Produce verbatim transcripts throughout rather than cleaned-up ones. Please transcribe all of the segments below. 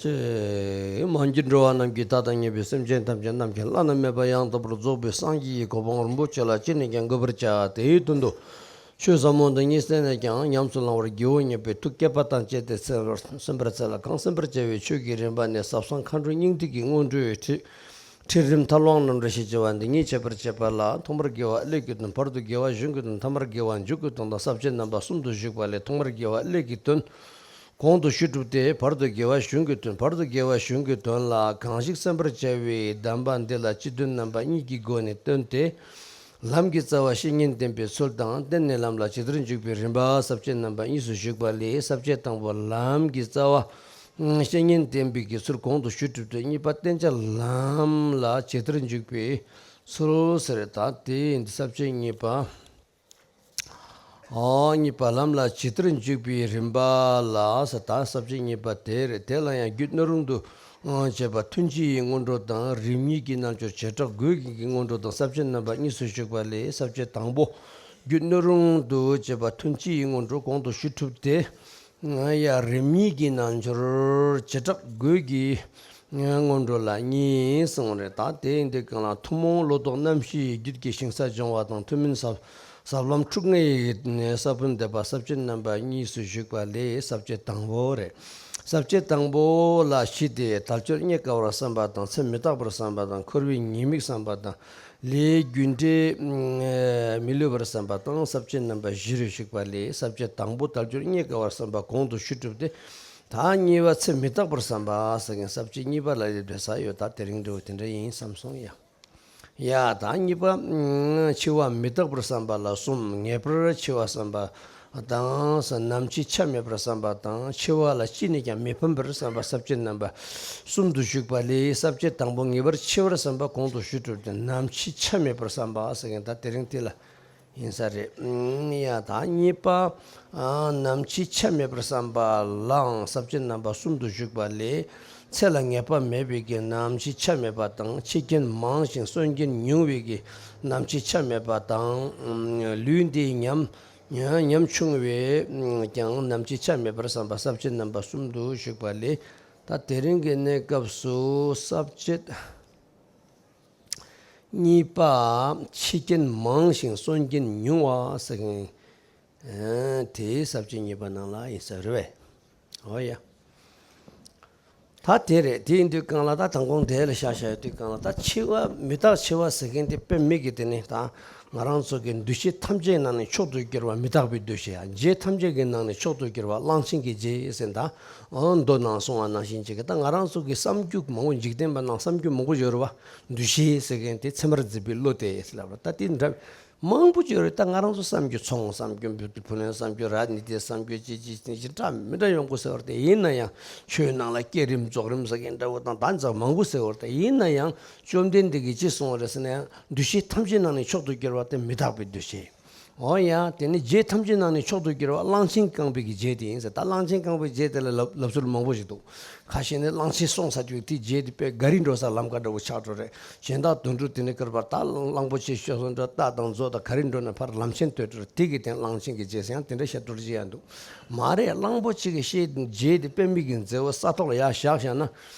ཅེས། མ་གྱུར་འགྲོ་བ་རྣམས་ཀྱི་མཐའ་དང་མཉམ་པའི་སེམས་ཅན་ཐམས་ཅད་ནམ་མཁའི་བླ་ན་མེད་པ་ཡང་དག་པར་རྫོགས་པའི་སངས་རྒྱས་ཀྱི་གོ་འཕང་རིན་པོ་ཆེ་ལ་ཅི་ནས་ཀྱང་འགོད་པར་བྱ། དེའི་དོན་དུ་ཆོས་ཟབ་མོ་འདི་ཉིད་གསན་ནས་ཀྱང་ཉམས་སུ་བླང་བར་བགྱིའོ་སྙམ་པའི་ཐུགས་བསྐྱེད་པ་དང་བཅས་ཏེ་གསན་པར་གསན་པར་འཚལ་ལ། གང་གསན་པར་བྱ་བའི་ཆོས་ཀྱི་རིམ་པ་ནི་ཟབ་གསང་མཁའ་འགྲོའི་སྙིང་ཐིག་གི་སྔོན་འགྲོའི་ཁྲིད། ཁྲིད་རིམ་མཐར་ལོངས་རྣམ་འགྲེལ་ཞེས་བྱ་བ་འདི་ཉིད་འཆད་པར་བྱེད་པ་ལ། ཐོག་མར་དགེ་བ་ཀླད་ཀྱི་དོན། བར་དུ་དགེ་བ་གཞུང་གི་དོན། ཐ་མར་དགེ་བ་མཇུག་གི་དོན་དང་ས་བཅད་རྣམ་པ་གསུམ་དུ་བཞུགས་པ་ལས། ཐོག་མར་དགེ་བ་ཀླད་ཀྱི་དོན་གོང་དུ་ཞུས་གྲུབ་སྟེ། བར་དུ་དགེ་བ་གཞུང་གི་དོན། བར་དུ་དགེ་བ་གཞུང་གི་དོན་ལ་གང་ཞིག་གསན་པར་བྱ་བའི་གདམས་པ་འདི་ལ་སྤྱི་དོན་རྣམ་པ་གཉིས་ཀྱི་སྒོ་ནས་སྟོན་ཏེ། ལམ་གྱི་རྩ་བ་བཤེས་གཉེན་བསྟེན་པའི་ཚུལ་དང་། བསྟེན་ནས་ལམ་ལ་ཇི་ལྟར་འཇུག་པའི་རིམ་པ་ས་བཅད་རྣམ་པ་གཉིས་སུ་བཞུགས་པ་ལས། ས་བཅད་དང་པོ་ལམ་གྱི་རྩ་བ། བཤེས་གཉེན་བསྟེན་པའི་གི་ཚུལ་གོང་དུ་ཞུས་གྲུབ་སྟེ། གཉིས་པ་བསྟེན་བྱ་ལམ་ལ་ཇི་ལྟར་འཇུག་པའི་ཚུལ་ཟེར། ད་དེ་ཡིན་ཏེ་ས་བཅད་གཉིས་པ། ཨོ། གཉིས་པ་ལམ་ལ་ཇི་ལྟར་འཇུག་པའི་རིམ་པ་ལ་ཟེར། ད་ས་བཅད་གཉིས་པ་དེ་རེད། དེ་ལ་ཡང་རྒྱུད་སྣོད་རུང་དུ་བྱེད་པ་ཐུན་སྤྱི་ཡི་སྔོན་འགྲོ་དང་། རིམ་གཉིས་ཀྱི་རྣལ་འབྱོར་བྱེ་བྲག་དགོས་ཀྱི་སྔོན་འགྲོ་དང་ས་བཅད་རྣམ་པ་གཉིས་སུ་བཞུགས་པ་ལས། ས་བཅད་དང་པོ་རྒྱུད་སྣོད་རུང་དུ་བྱེད་པ་ཐུན་སྤྱི་ཡི་སྔོན་འགྲོ་གོང་དུ་ཞུས་གྲུབ་སྟེ། ཡ། རིམ་གཉིས་ཀྱི་རྣལ་འབྱོར་བྱེ་བྲག་དགོས་ཀྱི་སྔོན་འགྲོ་ལ་གཉིས་གསུངས་རེད། ད་དེ་ཡིན་དུས་གང་ལ་ཐུན་མོང་བློ་ལྡོག་རྣམ་བཞིའི་རྒྱུད་ཀྱི་ཞིང་ས་སྦྱོང་བ་དང་། ཐུན་མིན་ཟབ་ཟབ་ལམ་ཁྲོ་གཉེར་ས་བོན་འདེབས་པ་ས་བཅད་རྣམ་པ་གཉིས་སུ་བཞུགས་པ་ལས། ས་བཅད་དང་པོ་རེད། ས་བཅད་དང་པོ་ལ་གཞི་དེ་དལ་འབྱོར་རྙེད་དཀའ་བར་བསམ་པ་དང་། ཚེ་མི་རྟག་པར་བསམ་པ་དང་། འཁོར་བའི་ཉེས་དམིགས་བསམ་པ་དང་། ལས་རྒྱུ་འབྲས་མི་བསླུ་བར་བསམ་པ་དང་། ས་བཅད་རྣམ་པ་བཞི་རུ་བཞུགས་པ་ལས། ས་བཅད་དང་པོ་དལ་འབྱོར་རྙེད་དཀའ་བར་བསམ་པ་གོང་དུ་ཞུས་གྲུབ་སྟེ། ད་གཉིས་པ་ཚེ་མི་རྟག་པར་བསམ་པ་ཟེར་མཁན་ས་བཅད་གཉིས་པ་ལ་ཡོད་པའི་ས་ཡོད། ད་དེ་རིང་འདྲ་བོ་དེ་འདྲ་ཡིན་བསམ་སོང་ཡ། ཡ། ད་གཉིས་པ་འཆི་བ་མི་རྟག་པར་བསམ་པ་ལ་གསུམ། ངེས་པར་འཆི་བ་བསམ་པ་དང་། ནམ་འཆི་ཆ་མེད་པར་བསམ་པ་དང་། འཆི་བ་ལ་ཅི་ནས་ཀྱང་མི་ཕན་པར་བསམ་པ། ས་བཅད་རྣམ་པ་གསུམ་དུ་བཞུགས་པ་ལས། ས་བཅད་དང་པོ་ངེས་པར་འཆི་བར་བསམ་པ་གོང་དུ་ཞུས་གྲུབ་སྟེ། ནམ་འཆི་ཆ་མེད་པར་བསམ་པ་ཟེར་མཁན་ད་དེ་རིང་དེ་ལ་ཡིན་ས་རེད། ཡ། ད་གཉིས་པ་ནམ་འཆི་ཆ་མེད་པར་བསམ་པ་ལའང་ས་བཅད་རྣམ་པ་གསུམ་དུ་བཞུགས་པ་ལས། ཚེ་ལ་ངེས་པ་མེད་པའི་གི་ནམ་འཆི་ཆ་མེད་པ་དང་། འཆི་རྐྱེན་མང་ཞིང་གསོན་རྐྱེན་ཉུང་བའི་གི་ནམ་འཆི་ཆ་མེད་པ་དང་། ལུས་འདི་ཉམ་ཉམ་ཆུང་བས་ཀྱང་ནམ་འཆི་ཆ་མེད་པར་བསམ་པ། ས་བཅད་རྣམ་པ་གསུམ་དུ་བཞུགས་པ་ལས། ད་དེ་རིང་གི་གནས་སྐབས་སུ་ས་བཅད་གཉིས་པ་འཆི་རྐྱེན་མང་ཞིང་གསོན་རྐྱེན་ཉུང་བ་ཟེར་མཁན། ཨ། དེའི་ས་བཅད་གཉིས་པ་ནང་ལ་ཡིན་ས་རེད་པས། འོ་ཡ། ད་དེ་རེད། དེ་ཡིན་དུས་གང་ལ་ད་དང་གོང་དེ་ལ་བཞག་བཞག་ཡོད་དུས་གང་ལ། ད་འཆི་བ་མི་རྟག་འཆི་བ་ཟེར་མཁན་དེ་དཔེ་མི་སྲིད་དེ་ནི་ད་ང་རང་ཚོ་གི་འདུ་ཤེས་ཐམས་ཅད་ནང་ནས་མཆོག་ཏུ་གྱུར་པ་མི་རྟག་པའི་འདུ་ཤེས། རྗེས་ཐམས་ཅད་ཀྱི་ནང་ནས་མཆོག་ཏུ་གྱུར་པ་གླང་ཆེན་གྱི་རྗེས་ཟེར། ད་མདོ་ནང་གསུངས་པ་ནང་བཞིན་ཅིག་གི། ད་ང་རང་ཚོ་གི་བསམ་རྒྱུ་མང་པོ། འཇིག་རྟེན་པ་ནང་བསམ་རྒྱུ་མང་པོ་ཡོད་རེད་པ། འདུ་ཤེས་ཟེར་མཁན་དེ་ཚད་མར་འཛིན་པའི་བློ་དེ་ལབ་རེད། ད་དེ་འདྲ་མང་པོ་ཅིག་ཡོད་རེད། ད་ང་རང་ཚོ་བསམ་རྒྱུ་ཚོང་བསམ་རྒྱུ། བུ་ལོན་བསམ་རྒྱུ། ར་ནི་དེ་བསམ་རྒྱུ། ཅི་ཅི་ཅི་ཅི་འདྲ་མི་འདྲ་ཡོང་གི་ཟེར་བ་རེད། དེ་ཡིན་ན་ཡང་ཆོས་ནང་ལ་བསྐྱེད་རིམ་རྫོགས་རིམ་ཟེར་མཁན་འདྲ་བོ་དང་ད་ཚང་མང་པོ་ཟེར་བ་རེད། དེ་ཡིན་ན་ཡང་བཅོམ་ལྡན་འདས་ཀྱིས་ཅི་གསུངས་པ་རེད་ཟེར་ན་ཡང་། འདུ་ཤེས་ཐམས་ཅད་ནང་ནས་མཆོག་ཏུ་གྱུར་པ་དེ་མི་རྟག་པའི་འདུ་ཤེས། འོ་ཡ། དེ་ནི་རྗེས་ཐམས་ཅད་ནང་ནས་མཆོག་ཏུ་གྱུར་པ་གླང་ཆེན་རྐང་པའི་གི་རྗེས་དེ་ཡིན་ཟེར། ད་གླང་ཆེན་རྐང་པའི་རྗེས་དེ་ལ་ལབ་ལབ་སྲོལ་མང་པོ་ཞིག་འདུག། ཁ་ཤས་ནི་གླང་ཆེན་སོང་ཚར་དུས་དེའི་རྗེས་དེ་དཔེ་ག་རི་འགྲོ་ས་ལམ་ཁ་འདྲ་བོ་ཆགས་འགྲོ་རེད། གཞན་དག་དུད་འགྲོ་དེ་ནི་ཀིར་པར་ད་གླང་པོ་ཆེ་ཤོད་སོང་འགྲོ། རྟ་དང་མཛོ་དང་ག་རི་འགྲོ་ནས་ཕར་ལམ་ཆེན་སྡོད་འགྲོ་རེད། དེ་གི་སྟེང་གླང་ཆེན་གྱི་རྗེས་ཟེར་ཡང་དེ་འདྲ་བཤད་འགྲོ་གི་ཅིག་ཡང་འདུག། མ་རེད། གླང་པོ་ཆེ་གི་ཤེས་རྗེས་དེ་དཔེ་མི་གི་མཛེས་པོ་ས་ཐོག་ལ་ཡར་བཞག་བཞག་ན།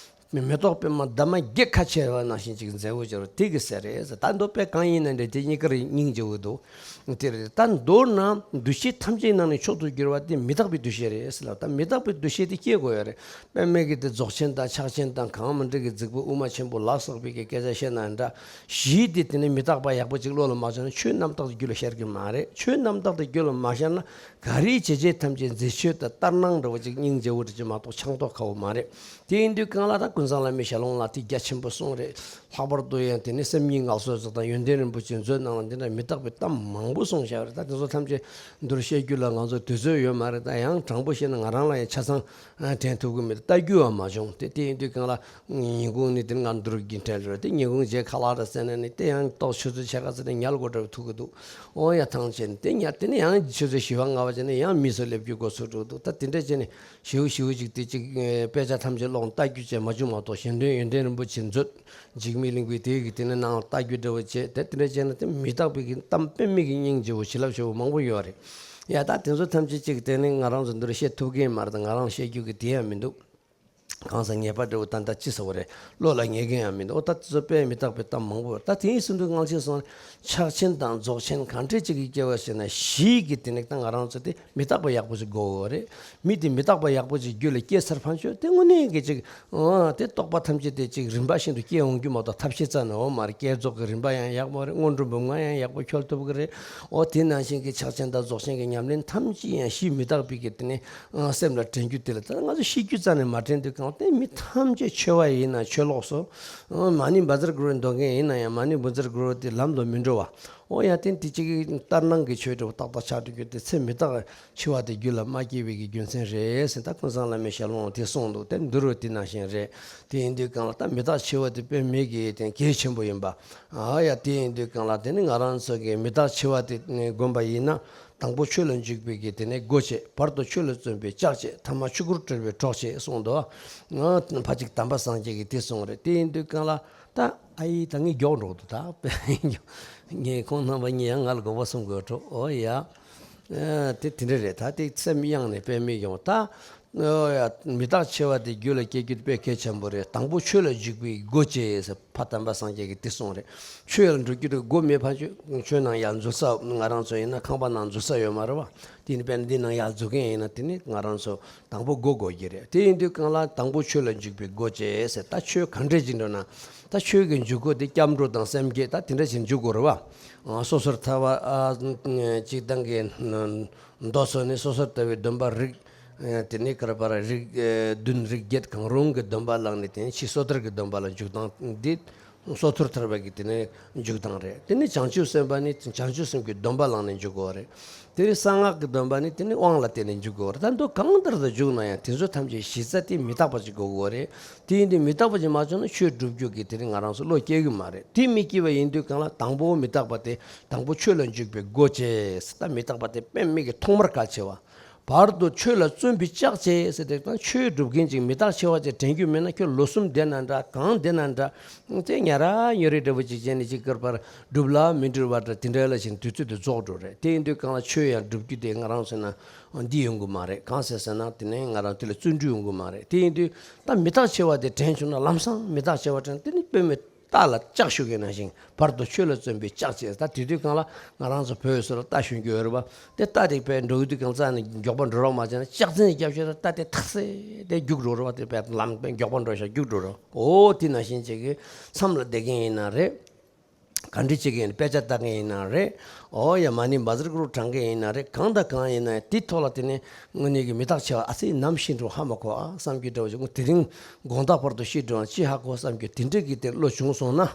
མེ་ཏོག་པད་མ་འདབ་མ་བརྒྱད་ཁ་ཕྱེ་བ་ནང་བཞིན་ཅིག་མཛེས་པོ་ཅིག་རེད། དེ་གི་ཟེར་རེད་ཟེར། ད་མདོ་དཔེ་གང་ཡིན་ན་འདྲ། དེ་གཉིས་ཀ་རེད། སྙིང་རྗེ་བོ་འདུག། དེ་རེད། ད་མདོར་ན་འདུ་ཤེས་ཐམས་ཅད་ནང་ནས་མཆོག་ཏུ་གྱུར་པ་དེ་མི་རྟག་པའི་འདུ་ཤེས་རེད་ཟེར་ལ། ད་མི་རྟག་པའི་འདུ་ཤེས་དེ་སྐྱེ་དགོས་ཡ་རེད། དཔེ་མེད་ཀྱི་དེ་རྫོགས་ཆེན་དང་ཕྱག་ཆེན་དང་གང་མི་འདྲ་གི་རྫིག་པོ་དབུ་མ་ཆེན་པོ་ལ་སོགས་པའི་གི་སྐད་ཆ་བཤད་ན་འདྲ། གཞི་དེ་དེ་ནི་མི་རྟག་པ་ཡག་པོ་ཅིག་བློ་ལ་མ་ཤར་ན་ཆོས་རྣམ་དག་དེ་རྒྱུད་ལ་ཤར་གི་མ་རེད། ཆོས་རྣམ་དག་དེ་རྒྱུད་ལ་མ་ཤར་ན་ག་རེའི་བྱས་རྗེས་ཐམས་ཅད་མཛེས་ཆོས་དང་ལྟར་སྣང་འདྲ་བོ་ཅིག་སྙིང་རྗེ་བོ་འདྲ་ཅིག་མ་གཏོགས་ཆང་ཏོག་ཁ་བོ་མ་རེད། དེ་ཡིན་དུས་གང་ལ་ད་ཀུན་བཟང་བླ་མའི་ཞལ་ལུང་ལ་དེ་རྒྱ་ཆེན་པོ་གསུངས་རེད། ལྷག་པར་དུ་ཡང་དེ་ནི་སེམས་ཉིད་ངལ་གསོའི་ཚོགས་དང་ཡོན་ཏན་རིན་པོ་ཆེའི་མཛོད་ནང་ལ་འདི་འདྲ་མི་རྟག་པའི་གཏམ་མང་པོ་གསུངས་བཞག་རེད། ད་དེ་ཚོ་ཐམས་ཅད་མདོར་བཤད་རྒྱུ་ལ་ང་ཚོ་དུས་ཚོད་ཡོད་མ་རེད། ད་ཡང་དྲང་པོ་བཤད་ན་ང་རང་ལ་ཡང་ཆ་ཚང་དྲན་ཐུབ་ཀྱི་མེད། ལྟ་རྒྱུ་བ་མ་བྱུང་། དེ་དེ་ཡིན་དུས་གང་ལ་ཉིན་གུང་ནི་དེ་ང་མདོར་རྒྱུན་དྲན་རེད། དེ་ཉིན་གུང་རྗེས་ཁ་ལག་རེ་བཟས་ན་ནི་དེ་ཡང་ཏོག་ཆུ་ཚོད་ཕྱེད་ཀ་ཙམ་ནས་ཉལ་དགོས་འདྲ་བོ་ཐུག་གི་འདུག། ཨོ་ཡ་ཐང་ཆད་ནི་དེ་ཉལ། དེ་ནི་ཡང་ཆུ་ཚོད་བཞི་པ་ལྔ་པ་བྱས་ནས་ཡང་མི་ཚོ་སླེབས་རྒྱུ་འགོ་ཚུགས་འགྲོ་གི་འདུག། ད་དེ་འདྲ་བྱས་ནས་ཞེའུ་ཞེའུ་ཅིག་དེ་ཅིག་ཨེ། དཔེ་ཆ་ཐམས་ཅད་ཀློག་ལྟ་རྒྱུ་བྱས་མ་བྱུང་མ་གཏོགས། གཞན་དོན་ཡོན་ཏན་རིན་པོ་ཆེ་མཛོད་འཇིགས་མེད་གླིང་པའི་དེའི་གི་དེ་ནས་ནང་ལ་ལྟ་རྒྱུ་འདྲ་བོ་བྱས། དེ་དེ་འདྲ་བྱས་ན་དེ་མི་རྟག་པའི་གི་གཏམ་དཔེ་མེད་ཀྱི་སྙིང་རྗེ་བོ་བྱིན་རླབས་ཆེ་བོ་མང་པོ་ཡོད་རེད། ཡ་ད་དེ་ཚོ་ཐམས་ཅད་ཅིག་དེ་ནི་ང་རང་ཚོ་འདིར་བཤད་ཐུབ་ཀྱི་མ་རེད། ད་ང་རང་བཤད་རྒྱུ་གི་དེ་ཡང་མི་འདུག། གང་ཟག་ངེས་པ་འདྲ་བོ་ད་ལྟ་ཅི་ཟེར་བ་རེད། བློ་ལ་ངེས་མཁན་ཡང་མི་འདུག་ཨོ་ད་དེ་ཚོ་དཔེ་མི་རྟག་པའི་གཏམ་མང་པོ་ད་དེ་ཡིན་ཟིན་དུས་སྔགས་ཆེན་སོང་ཕྱག་ཆེན་དང་རྫོགས་ཆེན་གང་འདྲས་ཅིག་གི་སྐྱེ་བ་ཞེ་ན་གཞི་གི་དེ་ནས་ད་ང་རང་ཚོ་དེ་མི་རྟག་པ་ཡག་པོ་ཞིག་དགོས་བོ་རེད། མི་དེ་མི་རྟག་པ་ཡག་པོ་ཞིག་རྒྱུད་ལ་སྐྱེས་ཚར་ཕན་ཆོད་དེ་དངོས་གནས་ཀྱི་ཅིག་ཨོ་དེ་རྟོགས་པ་ཐམས་ཅད་དེ་ཅིག་རིམ་པ་བཞིན་དུ་སྐྱེ་འོང་རྒྱུ་མ་གཏོགས་ཐབས་ཤེས་རྩ་ནས་འོང་མ་རེད། བསྐྱེད་རྫོགས་ཀྱི་རིམ་པ་ཡང་ཡག་པོ་རེད། སྔོན་འགྲོ་འབུམ་ལྔ་ཡང་ཡག་པོ་འཁྱོལ་ཐུབ་ཀྱི་རེད། ཨོ་དེ་ནང་བཞིན་གྱི་ཕྱག་ཆེན་དང་རྫོགས་ཆེན་གྱི་ཉམས་ལེན་ཐམས་ཅད་ཡང་གཞི་མི་རྟག་པའི་གི་དེ་ནས་ཨ་སེམས་ལ་དྲན་རྒྱུ་དེ་ལ་ད་ང་ཚོ་ཤེས་རྒྱུ་རྩ་ནས་མ་དྲན་དུས་གང་དེ་མི་ཐམས་ཅད་ཆོས་པ་ཡིན་ན་ཆོས་ལོག་སོ། ཨོ་མ་ཎི་བཛྲ་གུ་རུ་འདོན་མཁན་ཡིན་ན་ཡང་མ་ཎི་བཛྲ་གུ་རུ་དེ་ལམ་དུ་མི་འགྲོ་བ། ཨོ་ཡ་དེ་དེ་གཅིག་གི་ལྟར་སྣང་གི་ཆོས་འདྲ་བོ་ཏག་ཏག་ཆགས་འགྲོ་རྒྱུ་དེ་ཚེ་མི་རྟག་འཆི་བ་དེ་རྒྱུད་ལ་མ་སྐྱེས་པའི་གི་རྒྱུ་མཚན་རེད་ཟེར་ད་ཀུན་བཟང་བླ་མའི་ཞལ་ལུང་དེ་གསུངས་འདུག་དེ་འདི་རུ་དེ་ནང་བཞིན་རེད། དེ་ཡིན་དུས་གང་ལ་ད་མི་རྟག་འཆི་བ་དེ་དཔེ་མེད་ཀྱི་དེ་གལ་ཆེན་པོ་ཡིན་པ། ཨ་ཡ་དེ་ཡིན་དུས་གང་ལ་དེ་ནི་ང་རང་ཚོ་གི་མི་རྟག་འཆི་བ་དེ་ནི་བསྒོམ་པ་ཡིན་ན། དང་པོ་ཆོས་ལ་འཇུག་པའི་གི་དེ་ནས་སྒོ་ཕྱེ། བར་དུ་ཆོས་ལ་བརྩོན་པའི་ལྕག་བྱེད། ཐ་མ་ཆོས་སྐུར་སྤྲུལ་པའི་གྲོགས་བྱེད་གསུངས་འདུག་ང་ཕ་གཅིག་དམ་པ་སངས་རྒྱས་ཀྱིས་དེ་གསུངས་རེད། དེ་ཡིན་དུས་གང་ལ་ད་ཨ་ཡི་ད་ངས་མགྱོགས་འགྲོ་འདུག་ད་ངས་ཁོང་རྣམ་པ་གཉིས་ཡང་ང་ལ་དགོངས་པ་གསུང་དགོས་འགྲོ། ཨོ་ཡ། ཨ་དེ་དེ་འདྲ་རེད། ད་དེ་སེམས་གཡེངས་ནས་དཔེ་མི་ཡོང་ད། ཨོ་ཡ། མི་རྟག་འཆི་བ་དེ་རྒྱུད་ལ་སྐྱེ་རྒྱུ་དཔེ་གལ་ཆེན་པོ་རེད། དང་པོ་ཆོས་ལ་འཇུག་པའི་སྒོ་བྱེད་ཟེར་ཕ་དམ་པ་སངས་རྒྱས་ཀྱིས་དེ་གསུངས་རེད། ཆོས་ལ་འགྲོ་རྒྱུ་དེ་སྒོ་མེད་ཕན་ཆོད་ཆོས་ནང་ཡར་འཛུལ་ས་ང་རང་ཚོ་ཡིན་ན་ཁང་པ་ནང་འཛུལ་ས་ཡོད་མ་རེད་བ། དེ་ནི་དཔེར་ན་འདི་ནང་ཡར་འཛུལ་མཁན་ཡིན་ན་དེ་ནི་ང་རང་ཚོ་དང་པོ་སྒོ་དགོས་ཀྱི་རེད། དེ་ཡིན་དུས་གང་ལ་དང་པོ་ཆོས་ལ་འཇུག་པའི་སྒོ་བྱེད་ཟེར་ད་ཆོས་ག་འདྲས་ཅིག་འགྲོ་ན་ད་ཆོས་ཀྱི་འཇུག་སྒོ་དེ་སྐྱབས་འགྲོ་དང་སེམས་བསྐྱེད་ད་དེ་འདྲ་ཞིག་འཇུག་དགོས་རེད་བ། སོ་སོར་ཐར་པ་ཨ་སྤྱིར་བཏང་གི་མདོ་སོགས་ནི་སོ་སོར་ཐར་པའི་སྡོམ་པ་རིགས། ཨ་དེ་ནས་ག་རེ་བར་རིགས་ཨ་བདུན་རིགས་བརྒྱད་གང་རུང་གི་སྡོམ་པ་བླངས་ནས་དེ་ནས་ཕྱི་སོ་ཐར་གྱི་སྡོམ་པ་ལ་འཇུག་སྟངས་འདི། སོ་ཐར་ཐར་པ་གི་དེ་ནས་འཇུག་སྟངས་རེད། དེ་ནས་བྱང་ཆུབ་སེམས་དཔའ་ནི་བྱང་ཆུབ་སེམས་ཀྱི་སྡོམ་པ་བླངས་ནས་འཇུག་དགོས་རེད། དེ་ནས་གསང་སྔགས་ཀྱི་སྡོམ་པ་ནི་དེ་ནས་དབང་ལ་བརྟེན་ནས་འཇུག་དགོས་རེད། ད་མདོ་གང་ལྟར་དུ་འཇུག་ན་ཡང་དེ་ཚོ་ཐམས་ཅད་གཞི་རྩ་དེ་མི་རྟག་པ་ཅིག་དགོས་དགོས་རེད། དེ་ཡིན་དུས་མི་རྟག་པ་ཅིག་མ་བྱུང་ན་ཆོས་སྒྲུབ་རྒྱུ་གི་དེ་ནི་ང་རང་ཚོ་བློ་སྐྱེ་གི་མ་རེད། དེ་མི་སྐྱེ་བ་ཡིན་དུས་གང་ལ་དང་པོ་མི་རྟག་པ་དེ་དང་པོ་ཆོས་ལ་འཇུག་པའི་སྒོ་བྱེད། ད་མི་རྟག་པ་དེ་དཔེ་མེད་ཀྱི་ཐོག་མར་གལ་ཆེ་བ། བར་དུ་ཆོས་ལ་བརྩོན་པའི་ལྕག་བྱེད་ཟེར་ཏེ་ད་ཆོས་སྒྲུབ་མཁན་ཅིག་མི་རྟག་འཆི་བ་ཅིག་དྲན་རྒྱུ་མེད་ན་ཁྱོད་ལོ་གསུམ་བསྡད་ན་འདྲ་གང་བསྡད་ན་འདྲ། དེ་ཉ་ར་ཉོ་རི་འདྲ་བོ་ཅིག་བྱས་ནས་ཅིག་བསྐལ་པར་སྒྲུབ་ལ་མི་འགྲུབ་པ་འདྲ་དེ་འདྲ་ལ་བཞིན་དུས་ཚོད་དེ་རྫོགས་འགྲོ་རེད། དེ་ཡིན་དུས་གང་ལ་ཆོས་ཡང་སྒྲུབ་རྒྱུ་དེ་ང་རང་ཚོ་ན། འདི་ཡོང་གི་མ་རེད། གང་ཟེར་ཟེར་ན་དེ་ནས་ང་རང་དེ་ལ་བརྩོན་འགྲུས་ཡོང་གི་མ་རེད། དེ་ཡིན་དུས་ད་མི་རྟག་འཆི་བ་དེ་དྲན་བྱུང་ན་ལམ་སང་མི་རྟག་འཆི་བ་དྲན་དེ་ནི་དཔེ་མེད་རྟ་ལ་ལྕག་གཞུ་གི་ནང་བཞིན་བར་དུ་ཆོས་ལ་བརྩོན་པའི་ལྕག་བྱས། ད་དེ་དུས་གང་ལ་ང་རང་ཚོ་བོད་སོ་ལ་རྟ་ཞོན་རྒྱུ་ཡོད་རེད་བ། དེ་རྟ་དེ་བས་འགྲོ་གི་དུས་གང་ཙམ་ནས་མགྱོགས་པ་འགྲོ་རོགས་མ་བྱས་ན་ལྕག་འཛིན་རྒྱབ་ཤོད་ད་རྟ་དེ་ཐག་སེ་དེ་རྒྱུག་འགྲོ་རེད་བ། དེ་བས་ལམ་བས་མགྱོགས་པ་འགྲོ་ཤག་རྒྱུག་འགྲོ་རེད། ཨོ་དེ་ནང་བཞིན་བྱེད་ཀྱི་མཚམས་ལ་བསྡད་མཁན་ཡིན་ན་རེད། ག་འདྲ་བྱེད་ཀྱི་ཡིན་དཔེ་ཆ་ལྟ་མཁན་ཡིན་ན་རེད། ཨོ་ཡ་མ་ཎི་བཛྲ་གུ་རུ་བགྲང་མཁན་ཡིན་ན་རེད། གང་དང་གང་ཡིན་ན་དེའི་ཐོག་ལ་དེ་ནས་དངོས་གནས་ཀྱི་མི་རྟག་འཆི་བ་ཨ་ཙི་ནམ་ཤི་འགྲོ་ཧ་མ་གོ་ཨ་བསམ་རྒྱུ་འདྲ་བོ་ཞིག་དེ་རིང་དགོང་དག་བར་དུ་ཤི་འགྲོ་ཡང་ཅི་ཧ་གོ་བསམ་རྒྱུ་དེ་འདྲ་གི་དེ་བློ་བྱུང་སོང་ན།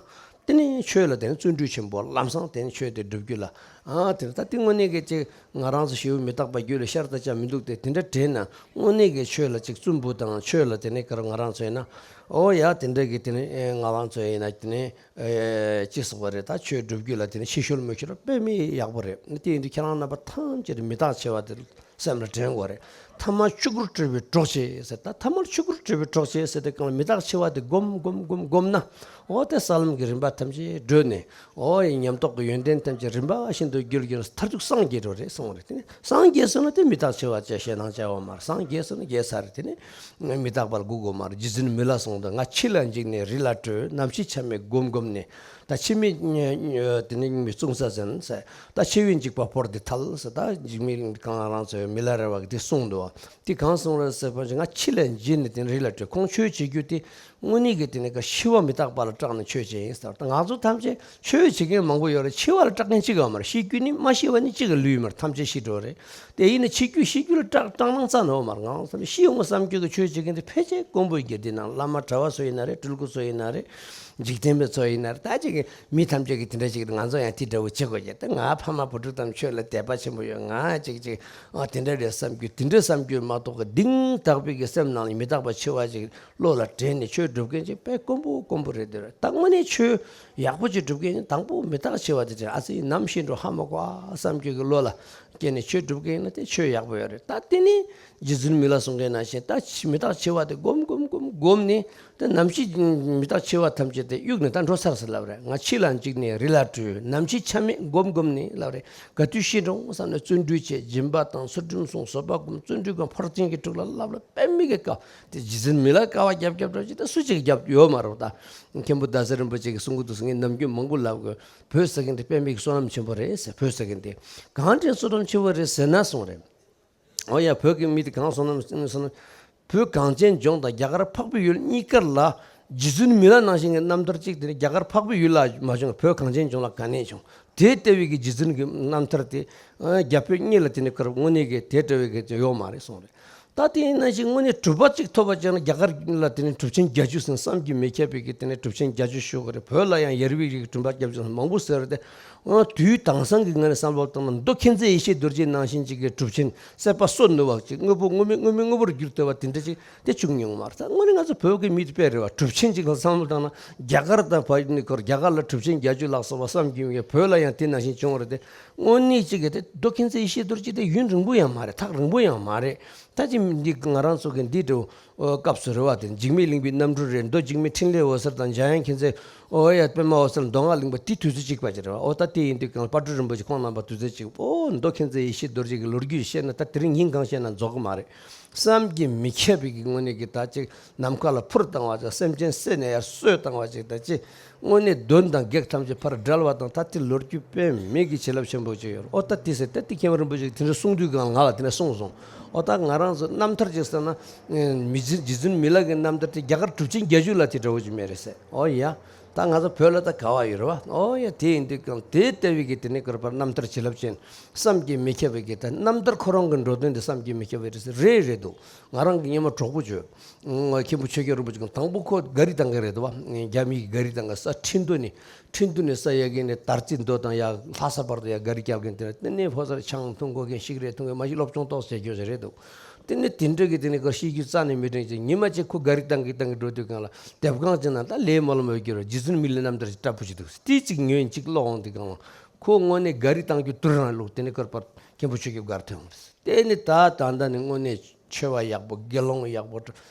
དེ་ནས་ཆོས་ལ་དེ་ནས་བརྩོན་འགྲུས་ཆེན་པོ་ལམ་སང་དེ་ནས་ཆོས་དེ་སྒྲུབ་རྒྱུ་ལ་ཨ་དེ་ད་དེ་དངོས་གནས་ཀྱི་ཅིག་ང་རང་ཚོ་ཤི་བོ་མི་རྟག་པ་རྒྱུད་ལ་ཤར་ད་ཆ་མི་འདུག་སྟེ་དེ་འདྲ་དྲན་ན་དངོས་གནས་ཀྱི་ཆོས་ལ་ཅིག་བརྩོན་པོ་དང་ཆོས་ལ་དེ་ནས་ཀར་ང་རང་ཚོ་ཡིན་ན་ཨོ་ཡ་དེ་འདྲ་གི་དེ་ནས་ང་རང་ཚོ་ཡིན་ན་དེ་ནས། ཨེ་ཅི་ཟེར་བ་རེད། ད་ཆོས་སྒྲུབ་རྒྱུ་ལ་དེ་ནི་ཕྱི་བཤོལ་མི་བཤོལ་དཔེ་མི་ཡག་པོ་རེད། དེ་ཡིན་དུས་ཁྱེད་རང་རྣམ་པ་ཐམས་ཅད་མི་རྟག་འཆི་བ་དེ་སེམས་ལ་དྲན་དགོས་རེད། ཐ་མ་ཆོས་སྐུར་སྤྲུལ་པའི་གྲོགས་བྱེད་ཟེར། ད་ཐ་མར་ཆོས་སྐུར་སྤྲུལ་པའི་གྲོགས་བྱེད་ཟེར་དུས་གང་ལ་མི་རྟག་འཆི་བ་དེ་སྒོམ་སྒོམ་སྒོམ་སྒོམ་ན། འོ་དེ་ས་ལམ་གྱི་རིམ་པ་ཐམས་ཅད་བགྲོད་ནས་འོ་ཡི་ཉམས་རྟོགས་ཀྱི་ཡོན་ཏན་ཐམས་ཅད་རིམ་པ་བཞིན་དུ་རྒྱུད་ལ་སྐྱེས་ནས་མཐར་ཐུག་སངས་རྒྱས་འགྲོ་རེད་གསུངས་པ་རེད། དེ་ནི་སངས་རྒྱས་སོང་ན་དེ་མི་རྟག་འཆི་བ་བཅས་ཞེད་སྣང་བྱ་བ་མ་རེད། སངས་རྒྱས་སོང་ན་རྒྱས་ཚར་རེད། དེ་ནི། མི་རྟག་པར་སྒུག་དགོས་མ་རེད། རྗེ་བཙུན་མི་ལ་གསུངས་དང་ང་འཆི་ལ་འཇིགས་ནས་རི་ལ་བྲོས། ནམ་ཤི་ཆ་མེད་སྒོམ་སྒོམ་ནས། ད་འཆི་མེད་དེ་ནི་མི་གསུང་ས་ཟིན་ཟེར། ད་འཆི་བའི་འཇིགས་པ་བོར་ཏེ་ཐལ་ཟེར། ད་འཇིགས་མེད་གང་རང་ཚོའི་མི་ལ་རས་པ་གིས་དེ་གསུངས་འདུག་དེ་གང་གསུངས་རེད་ཟེར་བ་ཅིག་ང་འཆི་ལ་འཇིགས་ནས་དེ་ནི་རི་ལ་བྲོས། ཁོང་ཆོས་བྱེད་རྒྱུ་དེ་དངོས་གནས་ཀྱི་དེ་ནི་ཤི་བ་མི་རྟག་པ་ལ་སྐྲག་ནས་ཆོས་བྱེད་ཡིན་ཟེར། ད་ང་ཚོ་ཐམས་ཅད་ཆོས་བྱེད་མཁན་མང་པོ་ཡོད་རེད། འཆི་བ་ལ་སྐྲག་མཁན་གཅིག་ཀྱང་མ་རེད། ཤི་རྒྱུ་ནི་མ་ཤི་བ་ནི་གཅིག་གི་ལུས་མ་རེད། ཐམས་ཅད་ཤི་འགྲོ་རེད། དེ་ཡིན་ན་འཆི་རྒྱུ་ཤི་རྒྱུ་ལ་སྐྲག་སྐྲག་སྣང་རྩ་ནས་ཡོད་མ་རེད། ང་ཚོ་ཤི་ཡོང་བསམ་རྒྱུ་གི་ཆོས་བྱེད་མཁན་དེ་ཕལ་ཆེར་དཀོན་པོའི་དགེ་སྡིག་ནང་བླ་མ་གྲྭ་བ་ཚོ་ཡིན་ན་རེད། སྤྲུལ་སྐུ་ཚོ་ཡིན་ན་རེད། འཇིག་རྟེན་པའི་ཚོ་ཡིན་ན་རེད། ད་ཅིག་གི་མི་ཐམས་ཅད་ཀྱི་དེ་འདྲ་ཅིག་ང་ཚོ་ཡང་དེ་འདྲ་བོ་བྱེད་དགོས་ཀྱི། ད་ང་ཕ་མ་བུ་ཕྲུག་དང་ཆོས་ལ་དད་པ་ཆེན་པོ་ཡོད། ང་ཅིག་ཅིག་ཨ་དེ་འདྲ་རེད་བསམ་རྒྱུ་དེ་འདྲ་བསམ་རྒྱུ་མ་གཏོགས་གི་གཏིང་དག་པའི་གི་སེམས་ནང་ལ་མི་རྟག་པ་འཆི་བ་ཅིག་བློ་ལ་དྲན་ནས་ཆོས་སྒྲུབ་མཁན་ཅིག་དཔེ་དཀོན་པོ་དཀོན་པོ་རེད་འདུག་ད་དངོས་གནས་ཆོས་ཡག་པོ་ཅིག་སྒྲུབ་མཁན་དང་པོ་མི་རྟག་འཆི་བ་དེ་ཅིག་ཨ་ཙི་ནམ་ཤི་འགྲོ་ཧ་མ་གོ་ཨ་བསམ་རྒྱུ་གི་བློ་ལ་སྐྱེས་ནས་ཆོས་སྒྲུབ་མཁན་ཡིན་ན་དེ་ཆོས་ཡག་པོ་ཡོད་རེད། ད་དེ་ནི་རྗེ་བཙུན་མི་ལ་གསུང་མཁན་ནང་བཞིན་ད་མི་རྟག་འཆི་བ་དེ་སྒོམ་སྒོམ་སྒོམ་ བསྒོམས་ནས་ད་ནམ་ཞིག་མི་རྟག་འཆི་བ་ཐམས་ཅད་དེ་གཡུག་ནས་ད་འགྲོ་ཚར་ཟེར་ལབ་རེད། ང་འཆི་ལ་འཇིགས་ནས་རི་ལ་བྲོས། ནམ་འཆི་ཆ་མེད་བསྒོམ་བསྒོམས་ནས་ལབ་རེད། ག་དུས་ཤི་འགྲོ་བསམ་ནས་བརྩོན་འགྲུས་བྱས། སྦྱིན་པ་དང་ཚུལ་ཁྲིམས་སྲུང་། བཟོད་པ་སྒོམ། བརྩོན་འགྲུས་སྒོམ། ཕར་ཕྱིན་གྱི་དྲུག་ལ་བསླབ་ལ་དཔེ་མི་གི་དཀའ། དེ་རྗེ་བཙུན་མི་ལ་དཀའ་བ་རྒྱབ་རྒྱབ་འགྲོ་ཅིག་ད་སུ་གཅིག་རྒྱབ་ཡོད་མ་རེད། ད་མཁན་པོ་ཟླ་ཟེར་རིན་པོ་ཆེ་གིས་གསུང་གི་འདུག་ཟེར། ངས་ནམ་རྒྱུན་མང་པོ་ལབ་དགོས། བོད་ཟེར་མཁན་དེ་དཔེ་མི་གི་བསོད་ནམས་ཆེན་པོ་རེད་ཟེར། བོད་ཟེར་མཁན་དེ་གང་དྲན་བསོད་ནམས་ཆེན་པོ་རེད་ཟེར་ན་གསུངས་རེད། འོ་ཡ། བོད་ཀྱི་མི་དེ་གང་སོང་ན་སོང་ན། བོད་གངས་ཅན་ལྗོངས་དང་རྒྱ་གར་འཕགས་པའི་ཡུལ་གཉིས་ཀར་ལ་རྗེ་བཙུན་མི་ལ་ནང་བཞིན་གྱི་རྣམ་ཐར་གཅིག་དེ་ནི་རྒྱ་གར་འཕགས་པའི་ཡུལ་ལ་མ་བྱུང་། བོད་གངས་ཅན་ལྗོངས་ལ་ག་ནས་བྱུང་། དེ་ལྟ་བུའི་གི་རྗེ་བཙུན་གྱི་རྣམ་ཐར་དེ་རྒྱ་བོད་གཉིས་ལ་དེ་ནི་དངོས་གནས་ཀྱི་དེ་འདྲ་བའི་གི་ཡོད་མ་རེད་གསུངས་རེད། ད་དེ་ཡིན་ན་ཞིག་དངོས་གནས་གྲུབ་པ་གཅིག་ཐོབ་པ་བྱས་ན་རྒྱ་གར་ལ་དེ་ནི་གྲུབ་ཆེན་བརྒྱད་ཅུ་ཟེར་བསམ་གྱིས་མི་ཁྱབ་པའི་གི་དེ་ནི་གྲུབ་ཆེན་བརྒྱད་ཅུ་ཞུ་དགོས་རེད། བོད་ལ་ཡང་ཡར་བའི་རིགས་གྲུབ་པ་བརྒྱད་ཅུ་ཟེར་མང་པོ་ཟེར་རེད་དེ། ཨ། དུས་དེང་སང་གི་ངོས་ནས་བསམ་བློ་བཏང་ན་མདོ་མཁྱེན་བརྩེ་ཡེ་ཤེས་རྡོ་རྗེ་ནང་བཞིན་ཅིག་གི་གྲུབ་ཆེན་སྲིད་པ་སོ་ནུབ་པ་ཅིག་དངོས་པོ་དངོས་མེད་དངོས་མེད་དངོས་པོར་གྱུར་ཐུབ་པ་དེ་འདྲ་ཅིག་དེ་བྱུང་མྱོང་མ་རེད། ད་དངོས་གནས་ང་ཚོ་བོད་ཀྱི་མི་དེ་དཔེ་རེད་བ། གྲུབ་ཆེན་ཅིག་ལ་བསམ་བློ་བཏང་ན་རྒྱ་གར་དང་བ་ནི་ཁོར་རྒྱ་གར་ལ་གྲུབ་ཆེན་བརྒྱད་ཅུ་ལྷག་སོང་བ་བསམ་གྱིས་མི་ཁྱབ། བོད་ལ་ཡང་དེ་ནང་བཞིན་བྱུང་བ་རེད་དེ། དངོས་གནས་ཅིག་གི་དེ་མདོ་མཁྱེན་བརྩེ་ཡེ་ཤེས་རྡོ་རྗེ་དེ་ཡུན་རིང་པོ་ཡང་མ་རེད། ཐག་རིང་པོ་ཡང་མ་རེད། ད་ཅི་འདི་ང་རང་ཚོ་གི་འདི་འགྲོ། ཨོ། སྐབས་སུ་རེད་བ། དེ་འཇིགས་མེད་གླིང་པའི་རྣམ་འཕྲུལ་རེད། མདོ་འཇིགས་མེད་འཕྲིན་ལས་འོད་ཟེར་དང་འཇམ་དབྱངས་མཁྱེན་བརྩེ། ཨོ་ཡ། པདྨ་འོད་གསལ་མདོ་སྔགས་གླིང་པ་དེ་དུས་ཚོད་གཅིག་པ་ཅིག་རེད་བ། ཨོ། ད་དེ་ཡིན་དུས་གང་དཔལ་སྤྲུལ་རིན་པོ་ཆེ་ཁོང་རྣམ་པ་དུས་ཚོད་གཅིག་ཨོ། མདོ་མཁྱེན་བརྩེ་ཡེ་ཤེས་རྡོ་རྗེ་གི་ལོ་རྒྱུས་བཤད་ན་ད་དེ་རིང་ཉིན་གང་བཤད་ན་རྫོགས་གི་མ་རེད། བསམ་གྱིས་མི་ཁྱབ་པའི་གི་དངོས་གནས་ཀྱི་ད་ཅིག་ནམ་མཁའ་ལ་འཕུར་བཏང་བ་ཅིག་སེམས་ཅན་བསད་ནས་ཡར་གསོད་བཏང་བ་ཅིག་ད་ཅིག་དངོས་གནས་གདོན་དང་བགེགས་ཐམས་ཅད་ཕར་བསྒྲལ་བ་དང་། ད་དེ་ལོ་རྒྱུས་དཔེ་མེད་ཀྱི་བྱིན་རླབས་ཆེན་པོ་ཅིག་ཡོད་རེད། ཨོ། ད་དེ་ཟེར་ད་དེ་མཁན་པོ་རིན་པོ་ཆེ་དེ་འདྲ་གསུང་དུས་གང་ང་ལ་དེ་འདྲ་གསུངས་སོང་། ཨོ། ད་ང་རང་ཚོ་རྣམ་ཐར་ཅིག་ཟེར་ན། མི་རྗེ་རྗེ་བཙུན་མི་ལ་གི་རྣམ་ཐར་དེ་རྒྱ་གར་གྲུབ་ཆེན་བརྒྱད་ཅུ་ལ་དེ་འདྲ་བོ་ཅིག་མེད་རེད་ཟེར། ཨོ་ཡ། ད་ང་ཚོ་བོད་ལ་ད་ག་བ་ཡོད་རེད་བ། ཨོ་ཡ། དེ་ཡིན་དུས་གང་དེ་ལྟ་བུའི་གི་དེ་ནི་གར་པར་རྣམ་ཐར་བྱིན་རླབས་ཅན་བསམ་གྱིས་མི་ཁྱབ་པའི་གི་ད་རྣམ་ཐར་ཁོ་རང་གི་འགྲོ་དོན་དེ་བསམ་གྱིས་མི་ཁྱབ་པའི་རེད་ཟེར། རེད་རེད་འདུག་ང་རང་གི་སྔོན་མ་གྲོགས་པོ་བྱོས། ང་མཁན་པོ་ཆོས་རྒྱལ་རིན་པོ་ཆེ་གི་དང་པོ་ཁོ་ག་རི་བཏང་གི་རེད་དོ་བ། རྒྱ་མི་གི་ག་རི་བཏང་གི་ས་ཁྲིན་ཏུ་ནས། ཁྲིན་ཏུ་ནས་ས་ཡ་གི་ནས་དར་རྩེ་མདོ་དང་ཡ་ལྷ་ས་བར་དུ་ཡ་ག་རི་རྒྱབ་གིན་དེ་ནས་ཕོ་སར་ཆང་འཐུང་དགོས་མཁན་ཤིག་རེད། འཐུང་གི་མ་གཞི་སློབ་སྦྱོང་ཏོག་ཙམ་བྱེད་རྒྱུ་ཞིག་རེད་འདུག་དེ་ནས་དེ་འདྲ་གི་དེ་ནས་ཁོ་ཤེས་རྒྱུ་རྩ་ནས་མི་དྲན་ཅིང་། ཉི་མ་གཅིག་ཁོ་ག་རི་བཏང་གི་བཏང་གི་འགྲོ་དུས་གང་ལ་དེབ་ཁང་ཅིག་ནང་ད་ལས་མ་ལོ་མ་གྱུར་རྗེ་བཙུན་མི་ལའི་རྣམ་ཐར་ཞིག་བཀྲ་པོ་ཞིག་འདུག་དེ་གཅིག་ཉོས་གཅིག་ཀློག་འོང་དུས་གང་ལ་ཁོ་དངོས་གནས་ག་རི་བཏང་རྒྱུ་དུར་རང་ལུག་དེ་ནས་ཁོར་པར་མཁན་པོ་ཆོས་རྒྱལ་གར་ཐོན་འོང་། དེ་ནི་ད་ད་ལྟ་ནི་དངོས་གནས་ཆོས་པ་ཡག་པོ། དགེ་སློང་ཡག་པོ་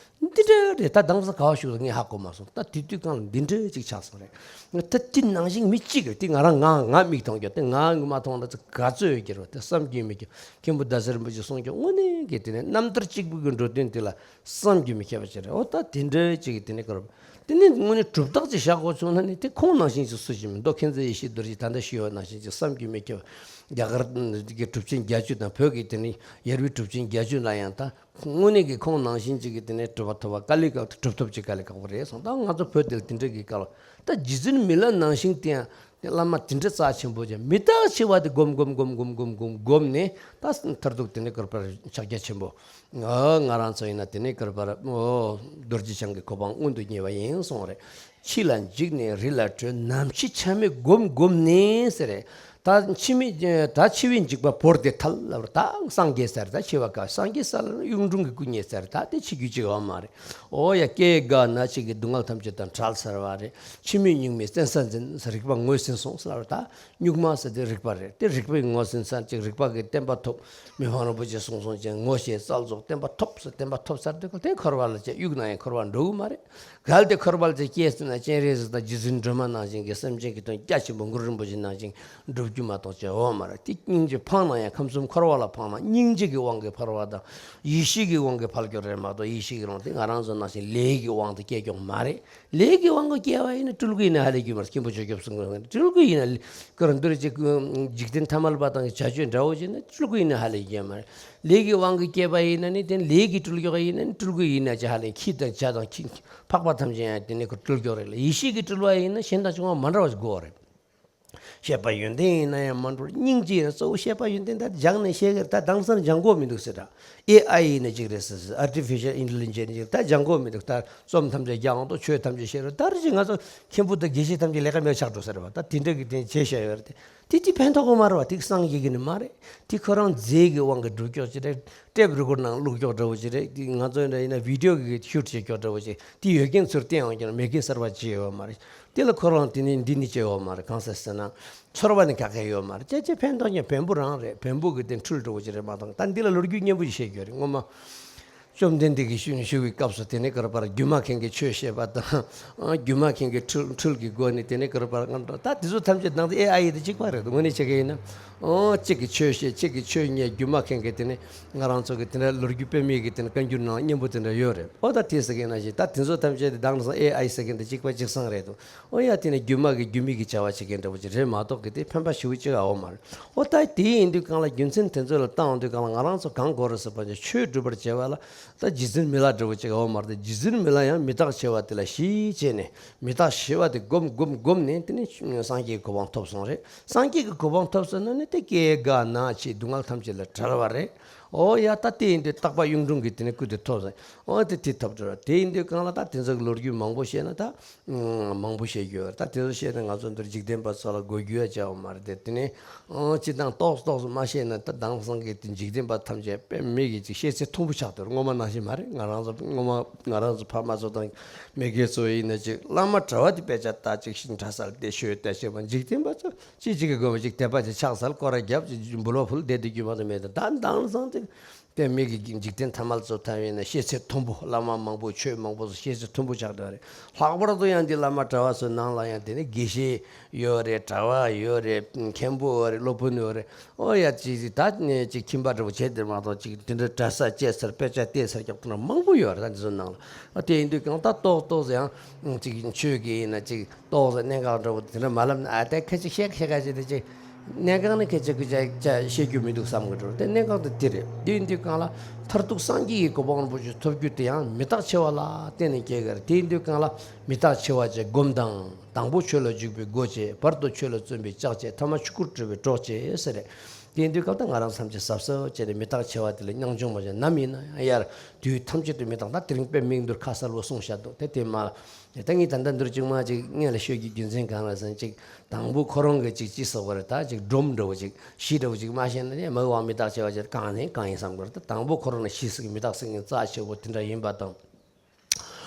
འདི་འདྲ་རེད། ད་དེང་སང་ག་བ་བཞུགས་ངས་ཧ་གོ་མ་སོང་། ད་དེ་དུས་གང་ལ་འདི་འདྲ་ཅིག་ཆགས་སོང་རེད། ད་དེ་ནང་བཞིན་མི་གཅིག་རེད། དེ་ང་རང་ང་ང་མིག་མཐོང་རྒྱུ་དེ་ང་མ་མཐོང་ན་ཚ་ག་ཚོད་ཡོད་ཀྱི་རེད། དེ་བསམ་གྱིས་མི་ཁྱབ། མཁན་པོ་ཟླ་ཟེར་རིན་པོ་ཆེ་གསུང་རྒྱུ་དངོས་གནས་ཀྱི་དེ་ནི་རྣམ་ཐར་གཅིག་པུ་གི་འགྲོ་དོན་དེ་ལ་བསམ་གྱིས་མི་ཁྱབ་པ་ཅིག་རེད། འོ། ད་དེ་འདྲ་ཅིག་གི་དེ་ནི་ག་རེ། དེ་ནི་དངོས་གནས་གྲུབ་རྟགས་ཅིག་བཞག་དགོས་བྱུང་ན་ནི་དེ་ཁོང་ནང་བཞིན་ཅིག་སུ་ཞིག་མི། མདོ་མཁྱེན་བརྩེ་ཡེ་ཤེས་རྡོ་རྗེ་ད་ལྟ་ཞུས་པ་ནང་བཞིན་ཅིག་བསམ་གྱིས་མི་ཁྱབ། རྒྱ་གར་གྱི་གྲུབ་ཆེན་བརྒྱད་ཅུ་དང་བོད་ཀྱི་དེ་ནི་ཡར་བའི་གྲུབ་ཆེན་བརྒྱད་ཅུ་ལ་ཡང་ད་དངོས་གནས་ཀྱི་ཁོང་ནང་བཞིན་ཅིག་གི་དེ་ནས་གྲུབ་པ་ཐོབ་པ་དཀའ་ལས་ཁག་གྲུབ་ཐོབ་ཅིག་དཀའ་ལས་ཁག་པོ་རེད་གསུངས། ད་ང་ཚོ་བོད་དེ་ལ་དེ་འདྲ་གི་སྐབས་ལ་ད་རྗེ་བཙུན་མི་ལ་ནང་བཞིན་དེ་ཡང་བླ་མ་དེ་འདྲ་རྩ་ཆེན་པོ་ཅིག་མི་རྟག་འཆི་བ་དེ་སྒོམ་སྒོམ་སྒོམ་སྒོམ་སྒོམ་སྒོམ་སྒོམ་ནས་ད་མཐར་ཐུག་དེ་ནས་གར་པར་ཕྱག་རྒྱ་ཆེན་པོ། ཨོ། ང་རང་ཚོ་ཡིན་ན་དེ་ནས་གར་པར་ཨོ་རྡོ་རྗེ་འཆང་གི་གོ་འཕང་མངོན་དུ་བརྙེས་པ་ཡིན་གསུངས་རེད། འཆི་ལ་འཇིགས་ནས་རི་ལ་བྲོས། ནམ་འཆི་ཆ་མེད་སྒོམ་སྒོམ་ནས་ཟེར་རེད། ད་འཆི་མེད་ད་འཆི་བའི་འཇིགས་པ་བོར་ཏེ་ཐལ་ལབ་རེད། ད་སངས་རྒྱས་ཟེར། ད་འཆི་བ་ཀ་སངས་རྒྱས་ས་ལ་གཡུང་དྲུང་གི་སྐུ་བརྙེས་ཟེར། ད་དེ་འཆི་རྒྱུ་ཅིག་ཡོད་མ་རེད། ཨོ་ཡ། སྐྱེ་རྒ་ན་འཆི་གི་སྡུག་བསྔལ་ཐམས་ཅད་དང་བྲལ་ཚར་བ་རེད། འཆི་མེད་གཉུག་མའི་བཙན་ས་འཛིན། རིག་པ་ངོས་ཟིན་སོང་ཟེར་ལབ་རེད། ད་གཉུག་མ་ཟེར་དེ་རིག་པ་རེད། དེ་རིག་པའི་ངོས་ཟིན་ས་ཅིག་རིག་པ་གི་བརྟན་པ་ཐོབ། མི་ཕམ་རིན་པོ་ཆེ་གསུང་སོང་ཅན་ངོ་ཤེས་རྩལ་རྫོགས་བརྟན་པ་ཐོབ་ཟེར། བརྟན་པ་ཐོབ་ཚར་དུས་ཁོ་དེ་འཁོར་བ་ལ་ཅིག་གཡུག་ན་ཡང་འཁོར་བ་འགྲོ་གི་མ་རེད། གལ་ཏེ་འཁོར་བ་ལ་ཅིག་སྐྱེས་ཟིན་ན་སྤྱན་རས་གཟིགས་དང་རྗེ་བཙུན་སྒྲོལ་མ་ནང་བཞིན་གྱི་སེམས་ཅན་གྱི་དོན་རྒྱ་ཆེན་པོ་གུ་རུ་རིན་པོ་ཆེ་ནང་བཞིན་སྒྲུབ་རྒྱུ་མ་གཏོགས་ཅིག་ཡོད་མ་རེད། དེ་སྙིང་རྗེ་འཕངས་ན་ཡང་ཁམས་གསུམ་འཁོར་བ་ལ་འཕངས་ན་སྙིང་རྗེ་གི་དབང་གིས་འཕར་བ་དང་ཡེ་ཤེས་ཀྱི་དབང་གིས་འཕར་རྒྱུ་རེད་མ་གཏོགས་ཡེ་ཤེས་ཀྱི་རང་དེ་ང་རང་ཚོ་ནང་བཞིན་ལས་ཀྱི་དབང་དུ་སྐྱེ་རྒྱུ་མ་རེད། ལས་ཀྱི་དབང་གིས་སྐྱེ་བ་ཡིན་ན་སྤྲུལ་སྐུ་ཡིན་ན་ཧ་ལས་རྒྱུ་མ་རེད། མཁན་པོ་ཆོས་སྐྱབས་གསུང་གི་སྤྲུལ་སྐུ་ཡིན་ན་ཀར་འདིར་ཅིག་འཇིག་རྟེན་ཐ་མལ་པ་དང་བྱ་སྤྱོད་འདྲ་བོ་བྱས་ན་སྤྲུལ་སྐུ་ཡིན་ན་ཧ་ལས་རྒྱུ་མ་རེད། ལས་ཀྱི་དབང་གིས་སྐྱེས་པ་ཡིན་ན་ནི་དེ་ལས་ཀྱིས་སྤྲུལ་སྐྱོག་ཡིན་ན་ནི་སྤྲུལ་སྐུ་ཡིན་ན་ཅི་ཧ་ལས་ཁྱི་དང་བྱ་དང་ཁྱི་ཕག་པ་ཐམས་ཅད་ཡང་དེ་ནི་ཁོ་སྤྲུལ་སྐྱོག་རེད་ལ། ཡེ་ཤེས་ཀྱིས་སྤྲུལ་བ་ཡིན་ན་གཞན་དང་བྱུང་བ་མ་འདྲ་བ་ཞིག་དགོས་པ་རེད། བཤད་པ་ཡོན་ཏན་ཡིན་ན་ཡང་མ་འགྲོ། སྙིང་རྗེ་ཡིན་ན་གཙོ་བོ་བཤད་པ་ཡོན་ཏན་ད་སྦྱངས་ནས་བཤད་གི་རེད། ད་དེང་སང་སྦྱང་དགོས་མི་འདུག་ཟེར་ད། ཨེ་ཨའི་ཡིན་ན་ཅིག་རེད་ཟེར་ཟེར། Artificial Intelligence་ཅིག་ད་སྦྱང་དགོས་མི་འདུག་ད་རྩོམ་ཐམས་ཅད་རྒྱག་འོང་དང་ཆོས་ཐམས་ཅད་བཤད་རོགས། ད་རེས་ང་ཚོ་མཁན་པོ་དང་དགེ་བཤེས་ཐམས་ཅད་ལས་ཀ་མེད་ཆགས་འགྲོ་ཟེར་བ། ད་དེ་འདྲ་གི་དེ་བྱས་བཞག་ཡོད་རེད་དེ། དེ་དེ་ཕན་ཐོགས་གི་མ་རེད་བ། དེ་སངས་རྒྱས་ཀྱི་ནི་མ་རེད། དེ་ཁོ་རང་རྫས་ཀྱི་དབང་གིས་སྒྲུབ་སྐྱོག་ཅིག་རེད། ཊེབ་རི་ཀོཌ་ནང་བླུགས་སྐྱོག་འདྲ་བོ་ཅིག་རེད། དེ་ང་ཚོ་འདྲ་ཡིན་ན་བི་ཌི་ཡོ་གི་ཤུཊ་བྱེད་སྐྱོག་འདྲ་བོ་ཅིག་དེ་ཡོད་མཁན་ཚུར་བསྟན་ཡོང་རྒྱུ་ན་མེད་མཁན་གསར་པ་ཅི་ཡོད་མ་རེད། དེ་ལ་ཁོ་རང་དེ་ནི་འདི་ནི་ཅི་ཡོད་མ་རེད། གང་ཟེར་ཟེར་ན་ཚོར་བ་ནི་ག་གེ་ཡོད་མ་རེད། ཅེ་ཅེ་ཕན་ཐོགས་ཀྱང་བེམ་པོ་རང་རེད། བེམ་པོ་གི་དེ་འཕྲུལ་འདྲ་བོ་ཅིག་རེད་མ་གཏོགས། ད་འདི་ལ་ལོ་རྒྱུས་སྙན་པོ་ཅིག་བཤད་རྒྱུ་རེད། སྔོན་མ་ བཅོམ་ལྡན་འདས་ཀྱིས་ཞུ་ཞུ་བའི་སྐབས་སུ་དེ་ནས་ག་རེ་བར་སྒྱུ་མ་མཁན་གྱི་ཆོས་བཤད་པ་དང་། སྒྱུ་མ་མཁན་གྱི་འཁྲུལ་འཁྲུལ་གྱི་སྒོ་ནས་དེ་ནས་ག་རེ་བར་ང་ད་དེ་ཚོ་ཐམས་ཅད་ནང་དུ་ཨེ་ཨའི་དེ་གཅིག་པ་རེད། དངོས་གནས་བྱེད་མཁན་ཡིན་ན། ཨོ་གཅིག་གིས་ཆོས་བཤད། གཅིག་གིས་ཆོས་ཉན། སྒྱུ་མ་མཁན་གྱི་དེ་ནས་ང་རང་ཚོ་གི་དེ་འདྲ་ལོ་རྒྱུས་དཔེ་མེད་ཀྱི་དེ་ནས་བཀའ་འགྱུར་ནང་སྙན་པོ་དེ་འདྲ་ཡོད་རེད། ཨོ་ད་དེ་ཟེར་མཁན་ནང་བཞིན་ད་དེ་ཚོ་ཐམས་ཅད་དེ་དེང་སང་ཨེ་ཨའི་ཟེར་མཁན་དེ་གཅིག་པ་གཅིག་སང་རེད་འདུག། ཨོ་ཡ་དེ་ནས་སྒྱུ་མ་གི་སྒྱུ་མའི་གི་བྱ་བ་བྱེད་མཁན་འདྲ་བོ་ཅིག་རེད་མ་གཏོགས་གི་དེ་ཕན་པ་ཞེ་པོ་ཅིག་ཡོད་མ་རེད། ཨོ་ད་དེ་ཡིན་དུས་གང་ལ་རྒྱུ་མཚན་དེ་ཚོ་ལ་བལྟ་འོང་དུས་གང་ལ་ང་རང་ཚོ་གང་དགོས་རེད་ཟེར་བ་ཅིག་ཆོས་སྒྲུབ་པར་བྱེད་པ་ལ་ད་རྗེ་བཙུན་མི་ལ་འདྲ་བོ་ཅིག་ཡོད་མ་རེད། རྗེ་བཙུན་མི་ལ་ཡང་མི་རྟག་འཆི་བ་དེ་ལ་ཞི་བྱས་ནས་མི་རྟག་འཆི་བ་དེ་སྒོམ་སྒོམ་སྒོམ་ནས་དེ་ནས་སངས་རྒྱས་ཀྱི་གོ་འཕང་ཐོབ་སོང་རེད། སངས་རྒྱས་ཀྱི་གོ་འཕང་ཐོབ་སོང་ན་ནི་དེ་སྐྱེ་རྒ་ན་འཆི་སྡུག་བསྔལ་ཐམས་ཅད་ལས་བྲལ་བ་རེད། ཨོ་ཡ་ད་དེ་ཡིན་དུས་རྟག་པ་གཡུང་དྲུང་གི་དེ་ནས་སྐུ་དེ་ཐོབ་སོང་། ཨོ་དེ་དེ་ཐོབ་འགྲོ་ར། དེ་ཡིན་དུས་གང་ལ་ད་དེ་ཚོ་གི་ལོ་རྒྱུས་མང་པོ་བཤད་ན་ད། མང་པོ་བཤད་རྒྱུ་ཡོད་རེད། ད་དེ་ཚོ་བཤད་ན་ང་ཚོ་འདིར་འཇིག་རྟེན་པ་ཚོ་ལ་གོ་རྒྱུ་ཡ་བྱ་བ་མ་རེད་དེ། དེ་ནས་ཨང་སྤྱི་བཏང་ཏོག་ཙམ་ཏོག་ཙམ་མ་བཤད་ན་ད་དེང་སང་གི་དེ་འཇིག་རྟེན་པ་ཐམས་ཅད་དཔེ་མི་གི་ཅིག་ཤེས་ཚད་མཐོན་པོ་ཆགས་འདུག། སྔོན་མ་ནང་བཞིན་མ་རེད། ང་རང་ཚོ་སྔོན་མ་ང་རང་ཚོ་ཕ་མ་ཚོ་དང་མི་སྒེར་ཚོ་ཡིན་ན་ཅིག་བླ་མ་གྲྭ་བ་དེ་དཔེ་ཆ་ལྟ་ཅིག་ཤིང་ཁྲ་སལ་ཏེ་ཤོད་ལྟ་བྱེད་པ། འཇིག་རྟེན་པ་ཚོ་ཅིག་ཅིག་གི་དགོས་པ་ཅིག་དད་པ་ཅིག་ཕྱག་འཚལ་སྐོར་ར་རྒྱབ་ཅིག་འབུལ་བ་ཕུལ་བསྡད་དུས་རྒྱུ་མ་གཏོགས་མེད། ད་ད་དེང་སང་དེ། དེ་མི་གི་འཇིག་རྟེན་ཐ་མལ་ཚོ་ཐ་ཡིན་ན་ཤེས་ཚད་མཐོན་པོ། བླ་མ་མང་པོ་ཆོས་མང་པོ་ཚོ་ཤེས་ཚད་མཐོན་པོ་ཆགས་འདུག་རེད། ལྷག་པར་དུ་ཡང་འདི་བླ་མ་གྲྭ་བ་ཚོ་ནང་ལ་ཡང་དེ་ནི་དགེ་བཤེས་ཡོད་རེད། གྲྭ་བ་ཡོད་རེད། མཁན་པོ་ཡོད་རེད། སློབ་དཔོན་ཡོད་རེད། ཨོ་ཡ་ཅིག་ཅིག་ད་ནས་ཅིག་ཁྱིམ་པ་འདྲ་བོ་བྱས་དེར་མ་གཏོགས་ཅིག་དེ་འདྲ་གྲྭ་ས་བཅད་ཚར་དཔེ་ཆ་བལྟས་ཚར་རྒྱབ་དེ་འདྲ་མང་པོ་ཡོད་རེད། ད་འདི་ཚོ་ནང་ལ་ཨ་དེ་ཡིན་དུས་གང་ལྟར་ཏོག་ཏོག་ཙམ་ཡང་ཅིག་ཆོས་ཀྱི་ཡིན་ན་ཅིག་ཏོག་ཙམ་གནད་འགག་འདྲ་བོ་དེ་འདྲ་མ་ལབ་ན། ཨ་ད་ཁ་ཅིག་བཤད་ཁ་ཁ་ཅིག་དེ་ཅིག་གནད་འགག་ནི་ཁ་ཅིག་ཁ་ཅིག་བཤད་རྒྱུ་མི་འདུག་བསམ་གི་འགྲོ། དེ་གནད་འགག་དེ་དེ་རེད། དེ་ཡིན་དུས་གང་ལ་མཐར་ཐུག་སངས་རྒྱས་ཀྱི་གོ་འཕང་རིན་པོ་ཆེ་ཐོབ་རྒྱུ་དེ་ཡང་མི་རྟག་འཆི་བ་ལ་བརྟེན་ནས་སྐྱེ་གི་རེད། དེ་ཡིན་དུས་གང་ལ་མི་རྟག་འཆི་བ་བཅས་སྒོམ་དང་། དང་པོ་ཆོས་ལ་འཇུག་པའི་སྒོ་བཅས། བར་དུ་ཆོས་ལ་བརྩོན་པའི་ལྕགས་བཅས། ཐ་མ་ཆོས་སྐུར་གྲོལ་བའི་གྲོགས་བཅས་ཟེར་རེད། དེ་ཡིན་དུས་གང་ལྟར་ང་རང་ཐམས་ཅད་གཟབ་གཟབ་བྱས་ནས་མི་རྟག་འཆི་བ་དེ་ལ་སྙོམས་འཇུག་མ་བྱས། ནམ་ཡིན་ན་ཡང་ཡར་དུས་ཐམས་ཅད་དུ་མི་རྟག། ད་དེ་རིང་དཔེ་མིག་འདུར་ཁ་གསལ་བོ་གསུངས་བཞག་འདུག། དེ་དེ་མ། ད་ངས་ད་ལྟ་འདིར་ཅིག་མ་ཅིག་སྔོན་ལ་ཤོད་རྒྱུའི་རྒྱུ་མཚན་གང་ལ་ཟེར་ན་ཅིག་དང་པོ་ཁོ་རང་གི་ཅིག་ཅི་ཟེར་བ་རེད། ད་ཅིག་སྒྲོམ་འདྲ་བོ་ཅིག་གཞི་འདྲ་བོ་ཅིག་མ་ཤེས་ན་ནི་མ་འོངས་མི་རྟག་འཆི་བ་ཅིག་གང་ནས་གང་ཡིན་བསམ་དགོས་རེད། ད་དང་པོ་ཁོ་རང་ལ་གཞི་ཟེར་གི་མི་རྟག་ཟེར་གི་རྩ་ཆེ་བོ་དེ་འདྲ་ཡིན་པ་དང་།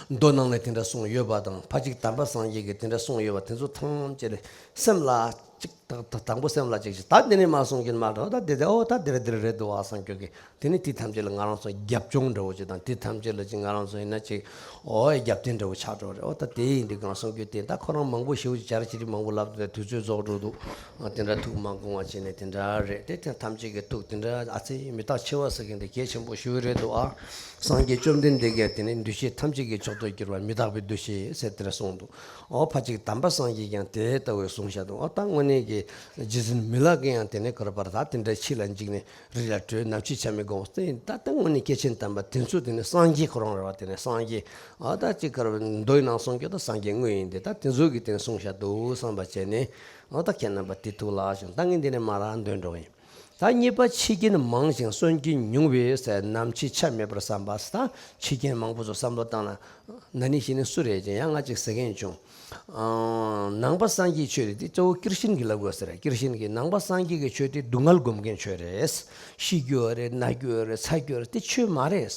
མདོ་ནང་ལ་དེ་འདྲ་གསུངས་ཡོད་པ་དང་། ཕ་གཅིག་དམ་པ་སངས་རྒྱས་ཀྱིས་དེ་འདྲ་གསུངས་ཡོད་པ་དེ་ཚོ་ཐམས་ཅད་ལ་སེམས་ལ་ཅིག་ད་ད་དང་པོ་སེམས་ལ་ཅིག་ཅིག་ད་འདི་ནས་མ་གསུང་གིན་མ་འགྲོ། ད་འདི་འདི་ཨོ་ད་འདི་རེད་འདི་རེད་འདུག་བ་བསམ་རྒྱུ་གི། དེ་ནི་དེ་ཐམས་ཅད་ལ་ང་རང་ཚོ་རྒྱབ་ལྗོངས་འདྲ་བོ་ཅིག་དང་། དེ་ཐམས་ཅད་ལ་ཅིག་ང་རང་ཚོ་ཡིན་ན་ཅིག་ཨོ་རྒྱབ་རྟེན་འདྲ་བོ་ཆགས་འགྲོ་རེད། ཨོ་ད་དེ་ཡིན་དུས་གང་གསུང་རྒྱུ་དེ་ད་ཁོ་རང་མང་པོ་ཞེ་པོ་ཅིག་བྱ་ར་བྱེད་རིགས་མང་པོ་ལབ་འདུག། དེ་དུས་ཚོད་རྫོགས་འགྲོ་འདུག། ཨ་དེ་འདྲ་ཐུགས་མ་དགོངས་པ་བྱས་ནས་དེ་འདྲ་རེད། དེ་དེ་ཐམས་ཅད་ཀྱི་ཐུགས་དེ་འདྲ་ཨ་ཙི་མི་རྟག་འཆི་བ་ཟེར་མཁན་དེ་གལ་ཆེན་པོ་ཞེ་པོ་རེད་འདུག། ཨ་སངས་རྒྱས་བཅོམ་ལྡན་འདས་ཀྱིས་དེ་ནི་འདུ་ཤེས་ཐམས་ཅད་ཀྱི་མཆོག་ཏུ་གྱུར་པ་མི་རྟག་པའི་འདུ་ཤེས་ཟེར་དེ་འདྲ་གསུངས་འདུག། ཨོ་ཕ་གཅིག་དམ་པ་སངས་རྒྱས་ཀྱང་དེ་ལྟ་བུའི་གསུངས་བཞག་འདུག། ཨོ་ད་དངོས་གནས་ཀྱི་རྗེ་བཙུན་མི་ལ་གིས་ཡང་དེ་ནས་ག་རེ་བར་ད་དེ་འདྲ་འཆི་ལ་འཇིགས་ནས་རི་ལ་བྲོས། ནམ་འཆི་ཆ་མེད་དགོངས་ཏེ། ད་ལྟ་དངོས་གནས་སྐྱེས་ཆེན་དམ་པ་དེ་ཚོ་དེ་ནས་སངས་རྒྱས་ཁོ་རང་རེད་བ། དེ་ནས་སངས་རྒྱས་ཨ་ད་ཅིག་ག་རེ་མདོའི་ནང་གསུངས་རྒྱུ་ད་སངས་རྒྱས་དངོས་ཡིན་ཏེ། ད་དེ་ཚོ་གིས་དེ་ནས་གསུངས་བཞག་འདུག་བསམ་པ་བྱས་ནས། ཨོ་ད་ཁྱེད་རྣམ་པ་དེ་ཐུགས་ལ་བཞག། ད་ངས་འདི་ནས་མར་རང་འདོན་འགྲོ་གི་ཡིན། ད་གཉིས་པ། འཆི་རྐྱེན་མང་ཞིང་གསོན་རྐྱེན་ཉུང་བས་ཟེར། ནམ་འཆི་ཆ་མེད་པར་བསམ་པ་ཟེར། ད་འཆི་རྐྱེན་མང་པོ་ཚོ་བསམ་བློ་བཏང་ན་ན་ནིང་གཞེས་ནིང་སུ་རེད་ཅེས་ཡང་ང་ཅིག་ཟེར་མཁན་བྱུང་། ཨང་། ནང་པ་སངས་རྒྱས་ཆོས་དེ་གཙོ་བོ་ཀིར་ཤིན་གྱིས་ལབ་དགོས་ཟེར། ཀིར་ཤིན་གྱིས་ནང་པ་སངས་རྒྱས་ཀྱི་ཆོས་དེ་སྡུག་བསྔལ་སྒོམ་མཁན་ཆོས་རེད། ཤི་རྒྱུ་ཡོད་རེད། ན་རྒྱུ་ཡོད་རེད། ཚ་རྒྱུ་ཡོད་རེད། དེ་ཆོས་མ་རེད།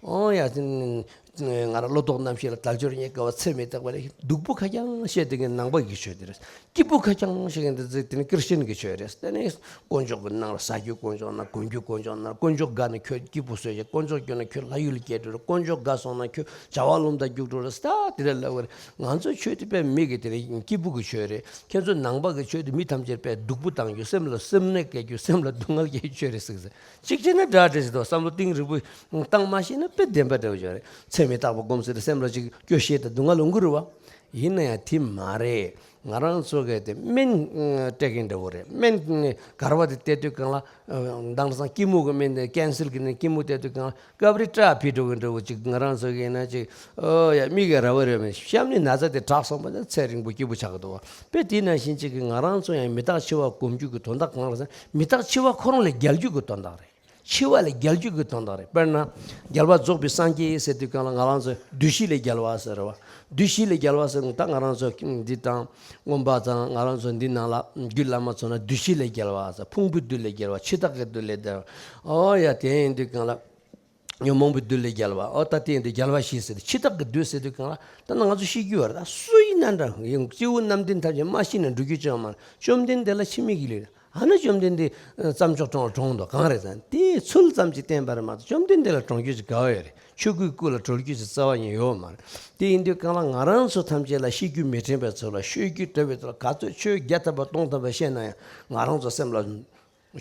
ཨོ་ཡ། ང་རང་བློ་ལྡོག་རྣམ་ཤེས་ལ་དལ་འབྱོར་རྙེད་དཀའ་བ། ཚེ་མི་རྟག་པ་ལ་སྡུག་པོ་ཁ་རྐྱང་བཤད་དེ་གི་ནང་པ་གི་ཆོས་དེ་རེད། སྐྱིད་པོ་ཁ་རྐྱང་བཤད་མཁན་དེ་ཚོ་དེ་ནི་ཀིར་ཤིན་གི་ཆོས་རེད། དེ་ནི་དཀོན་མཆོག་གི་ནང་ལ་ཟ་རྒྱུ་དཀོན་མཆོག་ན། གོན་རྒྱུ་དཀོན་མཆོག་ན། དཀོན་མཆོག་དགའ་ན་ཁྱོད་སྐྱིད་པོ་བཟོས་བྱས། དཀོན་མཆོག་སྐྱོ་ན་ཁྱོད་ལྷ་ཡུལ་སྐྱེལ་འགྲོ་རེད། དཀོན་མཆོག་དགའ་སོང་ན་ཁྱོད་བྱ་བ་ལོག་འདྲ་རྒྱུག་འགྲོ་རེད། ད་དེ་འདྲ་ལབ་པ་རེད། ང་ཚོའི་ཆོས་དེ་དཔེ་མི་གི་དེ་ནི་སྐྱིད་པོ་གི་ཆོས་རེད། ཁྱེད་ཚོ་ནང་པ་གི་ཆོས་དེ་མི་ཐམས་ཅད་དཔེ་སྡུག་པོ་བཏང་རྒྱུ། སེམས་ལ་སེམས་ནད་སྐྱེལ་རྒྱུ། སེམས་ལ་སྡུག་བསྔལ་སྐྱེལ་རྒྱུ་ཆོས་རེད་ཟེར་གི་ཟེར། གཅིག་བྱས་ན་དགྲ་འདྲ་ཞིག་འདུག། བསམ་བློ་གཏིང་རིང་པོ་བཏང་མ་ཤེས་ན་དཔེ་བདེན་པ་འདྲ་བོ་ཅིག་རེད། ཚེ་མི་རྟག་པ་སྒོམ་ཟེར་ཏེ་སེམས་ལ་ཅིག་སྐྱོ་ཤས་དང་སྡུག་བསྔལ་ཡོང་གི་རེད་བ། ཡིན་ན་ཡང་དེ་མ་རེད། ང་རང་ཚོ་གི་དེ་སྨན་སྤྲད་མཁན་འདྲ་བོ་རེད། སྨན་གར་བ་དེ་སྤྲད་དུས་གང་ལ་དེང་སང་སྐྱི་མུག་གི་སྨན་དེ་ཀན་སིལ་གི་ནི་སྐྱི་མུག་སྤྲད་དུས་གང་ལ་སྐབས་རེ་སྐྲ་ཕྱིས་འགྲོ་གི་འདྲ་བོ་ཅིག། ང་རང་ཚོ་གི་ཡིན་ན་ཅིག་ཨོ་ཡ་མིག་གི་ར་བ་རེད་མེད་གཤམ་ནས་ན་ཚ་དེ་དྲག་སོང་བ་ན་ཚེ་རིང་པོ་སྐྱིད་པོ་ཆགས་ཀྱི་འདུག་བ། དཔེ་དེ་ནང་བཞིན་ཅིག་གི་ང་རང་ཚོ་ཡང་མི་རྟག་འཆི་བ་སྒོམ་རྒྱུ་གི་དོན་དག་གང་རེད་ཟེར་ན། མི་རྟག་འཆི་བ་ཁོ་རང་ལས་རྒྱལ་རྒྱུ་གི་དོན་དག་རེད། འཆི་བ་ལས་རྒྱལ་རྒྱུ་གི་དོན་དག་རེད། དཔེར་ན། རྒྱལ་བ་རྫོགས་པའི་སངས་རྒྱས་ཟེར་དུས་གང་ལ་ང་རང་ཚོ་བདུད་བཞི་ལས་རྒྱལ་བ་ཟེར་བ། བདུད་བཞི་ལས་རྒྱལ་བ་ཟེར་ད་ང་རང་ཚོ་འདི་དང་མངོན་པ་དང་ང་རང་ཚོ་འདི་ནང་ལ་རྒྱུད་བླ་མ་ཚོ་ན་བདུད་བཞི་ལས་རྒྱལ་བ་ཟེར། ཕུང་པོའི་བདུད་ལས་རྒྱལ་བ། འཆི་བདག་གི་བདུད་ལས་རྒྱལ་བ། ཨོ་ཡ་དེ་ཡིན་དུས་གང་ལ། ཉོན་མོངས་པའི་བདུད་ལས་རྒྱལ་བ། ཨོ་ད་དེ་ཡིན་དུས་རྒྱལ་བ་བཞི་ཟེར་ཏེ། འཆི་བདག་གི་བདུད་ཟེར་དུས་གང་ལ་ད་ང་ཚོ་ཤི་རྒྱུ་ཡོད་རེད། ད་སུ་ཡིན་ན་འདྲ་ཡང་སྐྱེ་བོ་རྣམས་བདེན་ཐབས་ཀྱིས་མ་ཤི་ན་འགྲོ་རྒྱུ་ཅང་མ་རེད། བཅོམ་ལྡན་འདས་ལ་འཆི་མེད་ཀྱི་ལུས་རེད། ཨ་ན་བཅོམ་ལྡན་འདས་རྩྭ་མཆོག་གྲོང་ལ་གྲོངས་འདུག་གང་རེད་ཟེར་ན། དེའི་ཚུལ་ཙམ་གྱིས་བསྟན་པ་རེད་མ་གཏོགས་བཅོམ་ལྡན་འདས་ལ་གྲོངས་རྒྱུ་ཅིག་ག་བ་ཡོད་རེད། ཆོས་སྐུའི་སྐུ་ལ་གྲོལ་རྒྱུ་ཞིག་རྩ་བ་ཉིད་ཡོད་མ་རེད། དེ་ཡིན་དུས་གང་ལ་ང་རང་ཚོ་ཐམས་ཅད་ལ་ཤེས་རྒྱུ་མི་དྲན་པའི་ཚོད་ལ་ཤོད་རྒྱུ་དྲན་པའི་ཚོད་ལ་ག་ཚོད་ཆོས་བརྒྱ་ཐམ་པ་སྟོང་ཐམ་པ་བཤད་ན་ཡང་ང་རང་ཚོ་སེམས་ལ་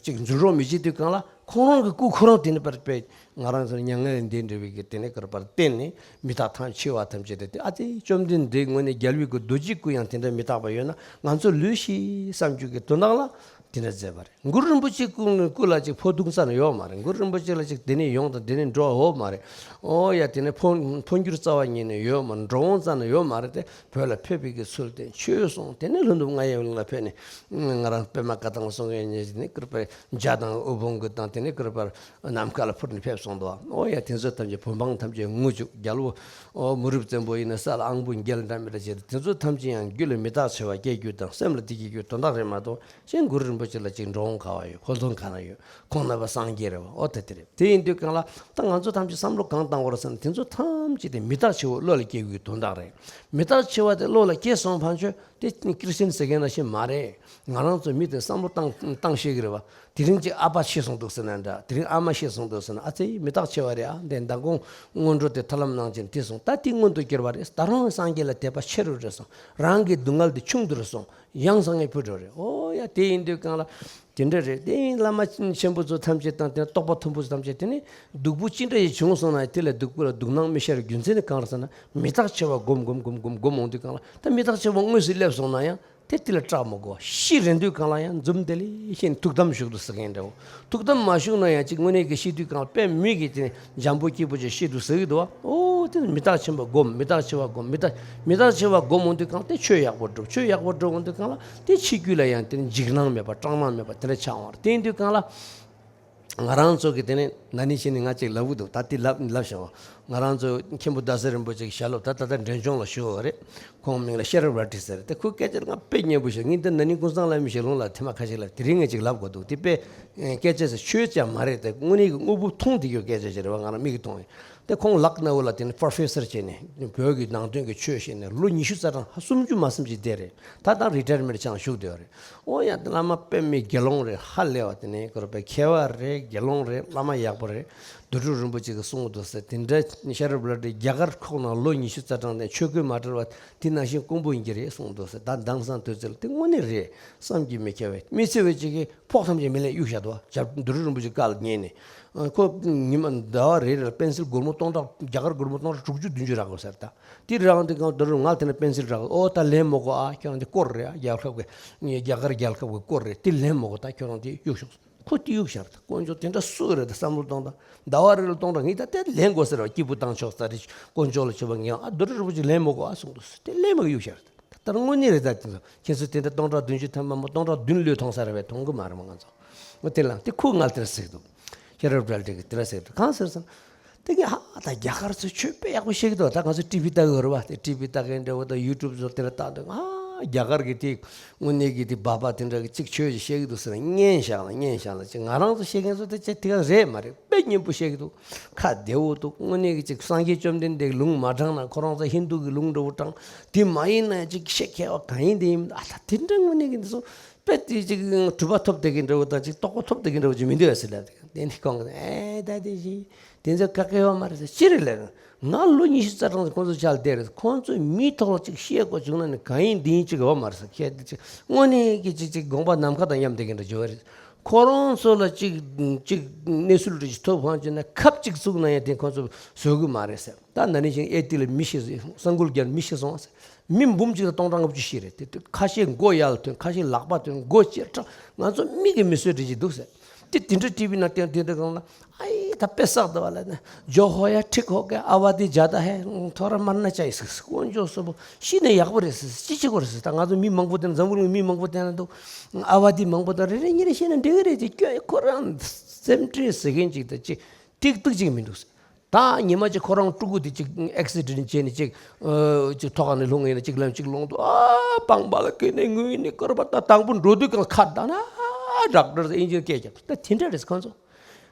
ཅིག་འཛུལ་རོགས་མི་བྱེད་དུས་གང་ལ་ཁོང་རང་གི་སྐུ་ཁོ་རང་དེ་ནི་པར་པས་ང་རང་ཚོ་མྱ་ངན་ལས་འདས་འདྲ་བའི་གི་དེ་ནི་ཀར་པར་བརྟེན་ནས་མི་རྟག་ཐམས་ཆེ་བ་ཐམས་ཅད་དེ་ཨ་ཙི་བཅོམ་ལྡན་འདས་དངོས་གནས་རྒྱལ་བའི་སྐུ་རྡོ་རྗེ་སྐུ་ཡང་དེ་འདྲ་མི་རྟག་པ་ཡོད་ན་ང་ཚོ་ལོས་ཤེས་བསམ་རྒྱུ་གི་དོན་དག་ལ། དེ་འདྲ་མཛད་པ་རེད། གུ་རུ་རིན་པོ་ཆེ་སྐུ་སྐུ་ལ་ཅིག་འཕོ་ལྟུང་རྩ་ནས་ཡོད་མ་རེད། གུ་རུ་རིན་པོ་ཆེ་ལ་ཅིག་དེ་ནས་ཡོང་དང་དེ་ནས་འགྲོ་བ་ཡོད་མ་རེད། ཨོ་ཡ་དེ་ནས་འཕོ་འཕོ་འགྱུར་རྩ་བ་ཉིད་ནས་ཡོད་མ་རེད། འགྲོ་འོང་རྩ་ནས་ཡོད་མ་རེད་དེ། བོད་ལ་ཕེབས་པའི་གི་ཚུལ་དེ་ཆོས་གསུངས། དེ་ནས་ལྷུན་གྲུབ་རྔ་ཡབ་གླིང་ལ་ཕེབས་ནས་ང་རང་པད་མ་བཀའ་ཐང་གསུང་མཁན་ཉིད་ནི་ཀུར་པའི་འཇའ་དང་དབུལ་ཕོངས་ཀྱི་དང་དེ་ནས་ཀུར་པར་ནམ་མཁའ་ལ་འཕུར་ནས་ཕེབས་སོང་འདུག་ཨོ་ཡ་དེ་ཚོ་ཐམས་ཅད་བོད་འབངས་ཐམས་ཅད་ངུ་བཅུག་རྒྱལ་པོ་ཨོ་མུ་རུབ་བཙན་པོ་ཡིན་ན་ས་ལ་ཨང་བུ་འགྱེལ་འདྲ་མི་འདྲ་བྱས་ཏེ་དེ་ཚོ་ཐམས་ཅད་ཡང་རྒྱུད་ལ་མི་རྟག་ཆེ་བ་སྐྱེ་རྒྱུ་དང་སེམས་ལ་བདེ་སྐྱིད་རྒྱུ་དོན་དག་རེད་མ་གཏོགས། ཅིག་གུ་རུ་རིན་པོ་ཆེ་ལ་ཅིག་འགྲོ་འོང་ག་བ་ཡོད། འཕོ་ལྟུང་ག་ན་ཡོད། ཁོང་རྣམ་པ་སངས་རྒྱས་རེད་བ། ཨོ་དེ་དེ་རེད། དེ་ཡིན་དུས་གང་ལ་ད་ང་ཚོ་ཐམས་ཅད་བསམ་བློ་གང་བཏང་བར་ཟེར་ན་དེ་ཚོ་ཐམས་ཅད་དེ་མི་རྟག་ཆེ་བོ་བློ་ལ་སྐྱེ་དགོས་དོན་དག་རེད། མི་རྟག་ཆེ་བ་དེ་བློ་ལ་སྐྱེས་སོང་ཕན་ཆོད་དེ་ཀི་རི་སི་ཅན་ཟེར་མཁན་ནང་བཞིན་མ་རེད། ང་རང་ཚོ་མི་དེ་བསམ་བློ་བཏང་བཏང་ཤེས་ཀྱི་རེད་བ། དེ་རིང་ཅིག་ཨ་ཕ་ཤི་སོང་འདུག་ཟེར་ན་འདྲ། དེ་རིང་ཨ་མ་ཤི་སོང་འདུག་ཟེར་ན་ཨ་ཙི་མི་རྟག་ཆེ་བ་རེད་ཨ། འདི་མདང་དགོང་སྔོན་འགྲོ་དེ་ཐར་ལམ་གནང་བྱས་དེ་སོང་ད་དེ་མངོན་དུ་གྱུར་བ་རེད། ད་རུང་སངས་རྒྱས་ལ་དད་པ་ཆེ་རུ་རེད་སོང་། རང་གི་སྡུག་བསྔལ་དེ་ཆུང་དུ་རུ་སོང་། ཡང་སངས་རྒྱས་ཕུལ་འགྲོ་རེད། ཨོ་ཡ་དེ་ཡིན་དུས་གང་ལ་དེ་འདྲ་རེད། དེ་ཡིན་བླ་མ་ཆེན་པོ་ཚོ་ཐམས་ཅད་དང་དེ་རྟོགས་པ་མཐོན་པོ་ཚོ་ཐམས་ཅད་དེ་ནི་སྡུག་པོ་ཅི་འདྲ་ཞིག་བྱུང་སོང་ན་དེ་ལ་སྡུག་པོ་ལ་སྡུག་སྣང་མི་ཤར་རྒྱུ་མཚན་ནི་གང་རེད་ཟེར་ན་མི་རྟག་ཆེ་བ་སྒོམ་སྒོམ་སྒོམ་སྒོམ་སྒོམ་འོང་དུས་གང་ལ་ད་མི་རྟག་ཆེ་བ་དངོས་སུ་སླེབས་སོང་ན་ཡང་དེ་དེ་ལ་སྐྲག་མི་དགོས། ཤི་རན་དུས་གང་ལ་ཡང་འཛུམ་བདེ་ལེགས་ཤིག་ཐུགས་དམ་བཞུགས་འདུག་ཟེར་མཁན་འདྲ་བོ། ཐུགས་དམ་མ་བཞུགས་ན་ཡང་ཅིག་དངོས་གནས་ཀྱི་ཤི་དུས་གང་ལ་དཔེ་མི་གི་དེ་འཇམ་པོ་སྐྱིད་པོ་ཅིག་ཤི་འདུག་ཟེར་གི་འདུག་བ། ཨོ་དེ་མི་རྟག་ཆེན་པོ་སྒོམ། མི་རྟག་ཆེ་བ་སྒོམ། མི་རྟག་མི་རྟག་ཆེ་བ་སྒོམ་འོང་དུས་གང་དེ་ཆོས་ཡག་པོ་སྒྲུབ། ཆོས་ཡག་པོ་སྒྲུབ་འོང་དུས་གང་ལ་དེ་འཆི་རྒྱུ་ལ་ཡང་དེ་ནི་འཇིགས་སྣང་མེད་པ་སྐྲག་སྣང་མེད་པ་དེ་འདྲ་ཆགས་འོང་། དེ་ཡིན་དུས་གང་ལ་ང་རང་ཚོ་གི་དེ་ནི་ན་ནིང་ཕྱི་ནས་ང་ཅིག་ལབ་གི་འདུག་ད་དེ་ལབ་ལབ་བྱུང་བ། ང་རང་ཚོ་མཁན་པོ་ཟླ་ཟེར་རིན་པོ་ཆེ་གི་ཞལ་སློབ་ད་ད་ལྟ་འབྲས་ལྗོངས་ལ་བཞུགས་ཡོད་རེད། ཁོང་མིང་ལ་ཤེ་རབ་རལ་ཏི་ཟེར། དེ་ཁོའི་སྐད་ཆ་ང་དཔེ་སྙན་པོ་ཞིག་ངས་འདི་ན་ནིང་ཀུན་བཟང་བླ་མའི་ཞལ་ལུང་ལ་ཐེངས་མ་ཁ་ཤས་ལབ། དེ་རིང་ངས་ཅིག་ལབ་དགོས་འདུག་དེ་དཔེ་སྐད་ཆ་ཟེར་ཆོས་ཀྱང་མ་རེད་དེ་དངོས་གནས་ཀྱི་དངོས་པོ་མཐོང་བསྡད་ཡོད་སྐད་ཆ་ཞིག་རེད་བ། ང་རང་མིག་གིས་མཐོང་ཡོད། དེ་ཁོང་ལག་ན་འུ་ལ་དེ་ནི་པོ་རོ་ཕེ་སར་བྱས་ནས་བོད་ཀྱི་ནང་དོན་གྱི་ཆོས་བཤད་ནས་ལོ་ཉི་ཤུ་རྩ་གྲངས་ཧ་སུམ་ཅུ་མ་ཟིན་ཅིག་བསྡད་རེད། ད་ལྟ་རི་ཊ་ཡར་མེན་ཊི་བྱས་བཞུགས་བསྡད་ཡོད་རེད། ཨོ་ཡ་དེ་བླ་མ་དཔེ་མི་དགེ་སློང་རེད། ཧ་ལས་པ་དེ་ནས་ཁོ་ར་དཔེ་མཁས་པ་རེད། དགེ་སློང་རེད། བླ་མ་ཡག་པོ་རེད། རྡོ་གྲུབ་རིན་པོ་ཆེ་གིས་གསུངས་འདུག་ཟེར། དེ་འདྲ་ཤེ་རབ་རལ་ཏི་རྒྱ་གར་ཁོག་ནང་ལོ་ཉི་ཤུ་རྩ་གྲངས་ནས་ཆོས་གོས་མ་བྲལ་བ་དེ་ནང་བཞིན་དཀོན་པོ་ཡིན་གྱི་རེད་གསུངས་འདུག་ཟེར། ད་དེང་སང་དུས་ཚོད་ལ་དེ་དངོས་གནས་རེད། བསམ་གྱིས་མི་ཁྱབ་པའི་མི་ཚེ་བའི་ཅིག་གིས་ཕོགས་ཐམས་ཅད་མི་ལེན་གཡུག་བཞག་འདུག་བ། རྡོ་གྲུབ་རིན་པོ་ཆེ་བཀའ་ལ་ཉན་ནས། ཁོ་ཉི་མ་ཟླ་བ་རེ་རེ་ལ་པེན་སིལ་སྒོར་མོ་སྟོང་ཕྲག་རྒྱ་གར་སྒོར་མོ་སྟོང་ཕྲག་དྲུག་ཅུ་བདུན་ཅུ་རག་དགོས་ཟེར། ད་དེ་རག་དུས་གང་རྡོ་གྲུབ་ང་དེ་ནས་པེན་སིལ་རག་ཨོ་ད་ལེན་མི་དགོས་ཨ། ཁྱོད་རང་དེ་སྐོར་རེད་ཨ། རྒྱལ་ཁབ་ཀྱི་རྒྱ་གར་རྒྱལ་ཁབ་ཀྱི་སྐོར་རེད། དེ་ལེན་མི་དགོས། ད་ཁྱོད་རང་དེ་གཡུག་ཤོག་ཁོ་དེ་གཡུག་ཤར། ད་དཀོན་མཆོག་དེ་འདྲ་སུ་རེད། ད་བསམ་བློ་གཏོང་དང་། ཟླ་བ་རེ་ལ་སྟོང་ཕྲག་ངས་ད་དེ་ལེན་དགོས་ཟེར་བ། སྐྱིད་པོ་བཏང་ཆོག་ས་རེད། དཀོན་མཆོག་ལ་མཆོད་པ་ངས་ཨ་རྡོ་གྲུབ་རིན་པོ་ཆེ་ལེན་མི་དགོས་ཨ་གསུངས་འདུག་དེ་ལེན་མི་གཡུག་ཤར། ད་ལྟར་དངོས་གནས་རེད། ད་དེ་ཚོ་ཁྱེད་ཚོ་དེ་འདྲ་སྟོང་ཕྲག་བདུན་ཅུ་ཐམ་པ་མོ་སྟོང་ཕྲག་བདུན་ལོས་མཐོང་ས་རེད་པས། མཐོང་གི་མ་རེད་མོ། ང་ཚོ་ངོ་དེ་ལ་དེ་ཁོ་ང་དེ་འདྲ་ཟེར་གི་འདུག་ཤེ་རབ་རལ་ཏི་གིས་དེ་འདྲ་ཟེར་གི་འདུག་གང་ཟེར་ཟེར་ན། དེ་གི་ཧ་ད་རྒྱ་གར་ཚོས་ཆོས་དཔེ་ཡག་པོ་བཤད་གི་འདུག་ད་ང་ཚོ་ཊི་ཝི་ལྟ་གི་ཡོད་རེད་བ། དེ་ཊི་ཝི་ལྟ་གི་འདྲ་བོ་དང་ཡུ་ཊུབ་ཚོ་དེ་ལ་ལྟ་འདུག་ཨ་རྒྱ་གར་གི་དེ་དངོས་གནས་ཀྱི་དེ་སྦག་སྦག་དེ་འདྲ་གི་ཅིག་ཆོས་ཅིག་བཤད་གི་འདུག་ཟེར་ན་སྙན་བཞག་ལ་སྙན་བཞག་ལ་ཅིག་ང་རང་ཚོ་བཤད་མཁན་ཚོ་དེ་ཅིག་དེ་ག་རེད་མ་རེད། དཔེ་སྙན་པོ་བཤད་གི་འདུག་ཁ་བདེ་བོ་འདུག་དངོས་གནས་ཀྱི་ཅིག་སངས་རྒྱས་བཅོམ་ལྡན་འདས་ཀྱི་ལུང་མ་དྲངས་ན་ཁོ་རང་ཚོ་ཧིན་དུ་གི་ལུང་འདྲ་བོ་དྲངས། དེ་མ་ཡིན་ན་ཅིག་བཤད་མཁས་པ་གང་ཡིན་དེ་ཡིན། ཨ་ད་དེ་འདྲ་དངོས་གནས་ཀྱི་འདི་ཚོ་དཔེ་དེ་ཅིག་གྲུབ་པ་ཐོབ་བསྡད་མཁན་འདྲ་བོ་དང་ཅིག་རྟོགས་པ་ཐོབ་བསྡད་མཁན་འདྲ་བོ་ཅིག་མི་འདུག་ཟེར་ལབ། དེ་ནི་ཁོང་གིས་ཨེ་ད་དེ་ཞིག་དེ་ཚོ་ག་གེ་ཡོད་མ་རེད་ཟེར། ཅི་རེད་ལབ་ན། ང་ལོ་ཉི་ཤུ་རྩ་གྲངས་ཁོང་ཚོ་ཆ་ལ་བསྡད་རེད། ཁོང་ཚོས་མིའི་ཐོག་ལ་ཅིག་བཤད་དགོས་བྱུང་ན་ནི་གང་ཡིན་འདི་ཡིན་ཅིག་ཡོད་མ་རེད་ཟེར། ཁྱེད་དེ་ཅིག་དངོས་གནས་ཀྱི་ཅིག་ཅིག་དགོངས་པ་ནམ་མཁའ་དང་མཉམ་བསྡད་མཁན་འདྲ་བྱོས་རེད། ཁོ་རང་ཚོ་ལ་ཅིག་ཅིག་གནས་ཚུལ་རེ་ཅིག་ཐོབ་ཧང་བྱས་ན་ཁབ་ཅིག་བཙུགས་ན་ཡང་དེ་ཁོང་ཚོ་བཟོད་གི་མ་རེད་ཟེར། ད་ན་ནིང་བཞིན་ཨེ་ཏི་ལ་མི་ཤི་སོང་། ས་འགུལ་བརྒྱབ་ནས་མི་ཤི་སོང་ཟེར། མི་འབུམ་གཅིག་དང་སྟོང་ཕྲག་ལྔ་བཅུ་ཤི་རེད། དེ་དུས་ཁ་ཤས་མགོ་ཡར་ལ་ཐོན། ཁ་ཤས་ལག་པ་ཐོན། མགོ་ལྕེ་ཕྲག་ང་ཚོ་མིག་གིས་མི་བཟོད་འདྲ་ཅིག་འདུག་ཟེར། དེ་དེ་འདྲ་ཊི་ཝི་ནང་བསྟན་དེ་འདྲ་གང་ལ་ཨ་ཡི་ད་དཔེ་བསགས་འདུག་བ་ལ་ན། جو ہویا ٹھیک ہو گیا، آبادی زیادہ ہے، تھوڑا مرنا چاہیے ཟེར། དཀོན་མཆོག་གསུམ་པོ་ཤི་ན་ཡག་པོ་རེད་ཟེར། ཅི་བྱེད་དགོས་རེད་ཟེར། ད་ང་ཚོ་མི་མང་པོ་བསྟེན་ན། འཛམ་བུ་གླིང་མི་མང་པོ་བསྟེན་ན་འདུག་ཨ་བ་དི་མང་པོ་དང་རེ་རེ་གཉིས་རེ་ཤི་ན་འགྲིག་གི་རེད་ཅེས་སྐྱོན་ཁོ་རང་སེམས་ཁྲལ་ཟེར་མཁན་ཅིག་དང་ཅིག་ཏིག་ཏིག་ཅིག་མི་འདུག་ཟེར། ད་ཉི་མ་གཅིག་ཁོ་རང་ཕྲུ་གུ་དེ་གཅིག་ཨེག་སི་ཌེན་ཊི་བྱས་ནས་གཅིག་ཨ་གཅིག་ཐོག་ཁ་ནས་ལྷུང་ཡིན་ན་གཅིག་ལམ་གཅིག་ལྷུང་འདུག་ཨ་པང་པ་ལ་ཀི་ནས་ངུས་ནས་སྐོར་བ། ད་དང་པོ་འགྲོ་དུས་གང་ཁ་བརྡ་ན་ཌོག་ཊར་ཨིན་ཇི་ནི་ཡར་སྐད་རྒྱབ། ད་དེ་འདྲ་རེད། ཁོང་ཚོ་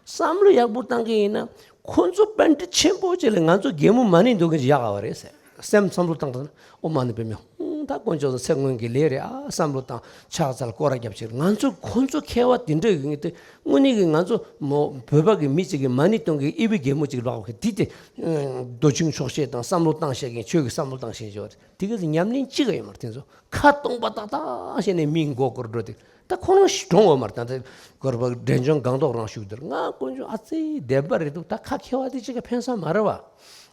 བསམ་བློ་ཡག་པོ་བཏང་གི་ཡིན་ན་ཁོང་ཚོ་པཎྜི་ཏ་ཆེན་པོ་ཅིག་ལ་ང་ཚོ་གད་མོ་མ་ནས་འདུག་གི་ཡག་ག་བ་རེད་ཟེར། སེམས་བསམ་བློ་བཏང་དང་ན་ཨོཾ་མ་ཎི་པདྨེ་ཧཱུྃ། ད་དཀོན་མཆོག་གསུམ་ཚེ་སྔོན་གྱི་ལས་རེད། ཨ་བསམ་བློ་བཏང་། ཕྱག་འཚལ། སྐོར་ར་རྒྱབ་ཕྱིར། ང་ཚོ་ཁོང་ཚོ་མཁས་པ་དེ་འདྲ་ཡོད་ངེས་དེ། དངོས་གནས་ཀྱི་ང་ཚོ་མོ་བོད་པ་གི་མི་གཅིག་གིས་མ་ཎི་གཏོང་གི་ཨི་བི་རྒན་མོ་གཅིག་ལོག་གི་དེ་དེ། འདོད་ཆུང་ཆོག་ཤེས་དང་བསམ་བློ་བཏང་ཤེས་མཁན། ཆོས་ཀྱི་བསམ་བློ་བཏང་ཤེས་མཁན་ཅིག་ཡོད་རེད། དེ་ག་ཚོད་ཉམས་ལེན་ཅི་ག་ཡོད་མ་རེད། དེ་ཚོ་ཁ་སྟོང་པ་ཏག་ཏག་བྱས་ནས་མིའི་མགོ་སྐོར་འགྲོ་དེ། ད་ཁོ་རང་ཞིག་གྲོངས་ཡོད་མ་རེད། ད་ལྟ་གོར་བ་འབྲས་ལྗོངས་སྒང་ཏོག་རང་བཞུགས་དེར། ང་དཀོན་མཆོག་ཨ་ཙི་བདེན་པ་རེད་འདུག་ད་ཁ་མཁས་པ་དེ་གཅིག་ག་ཕན་ས་མ་རེད་བ།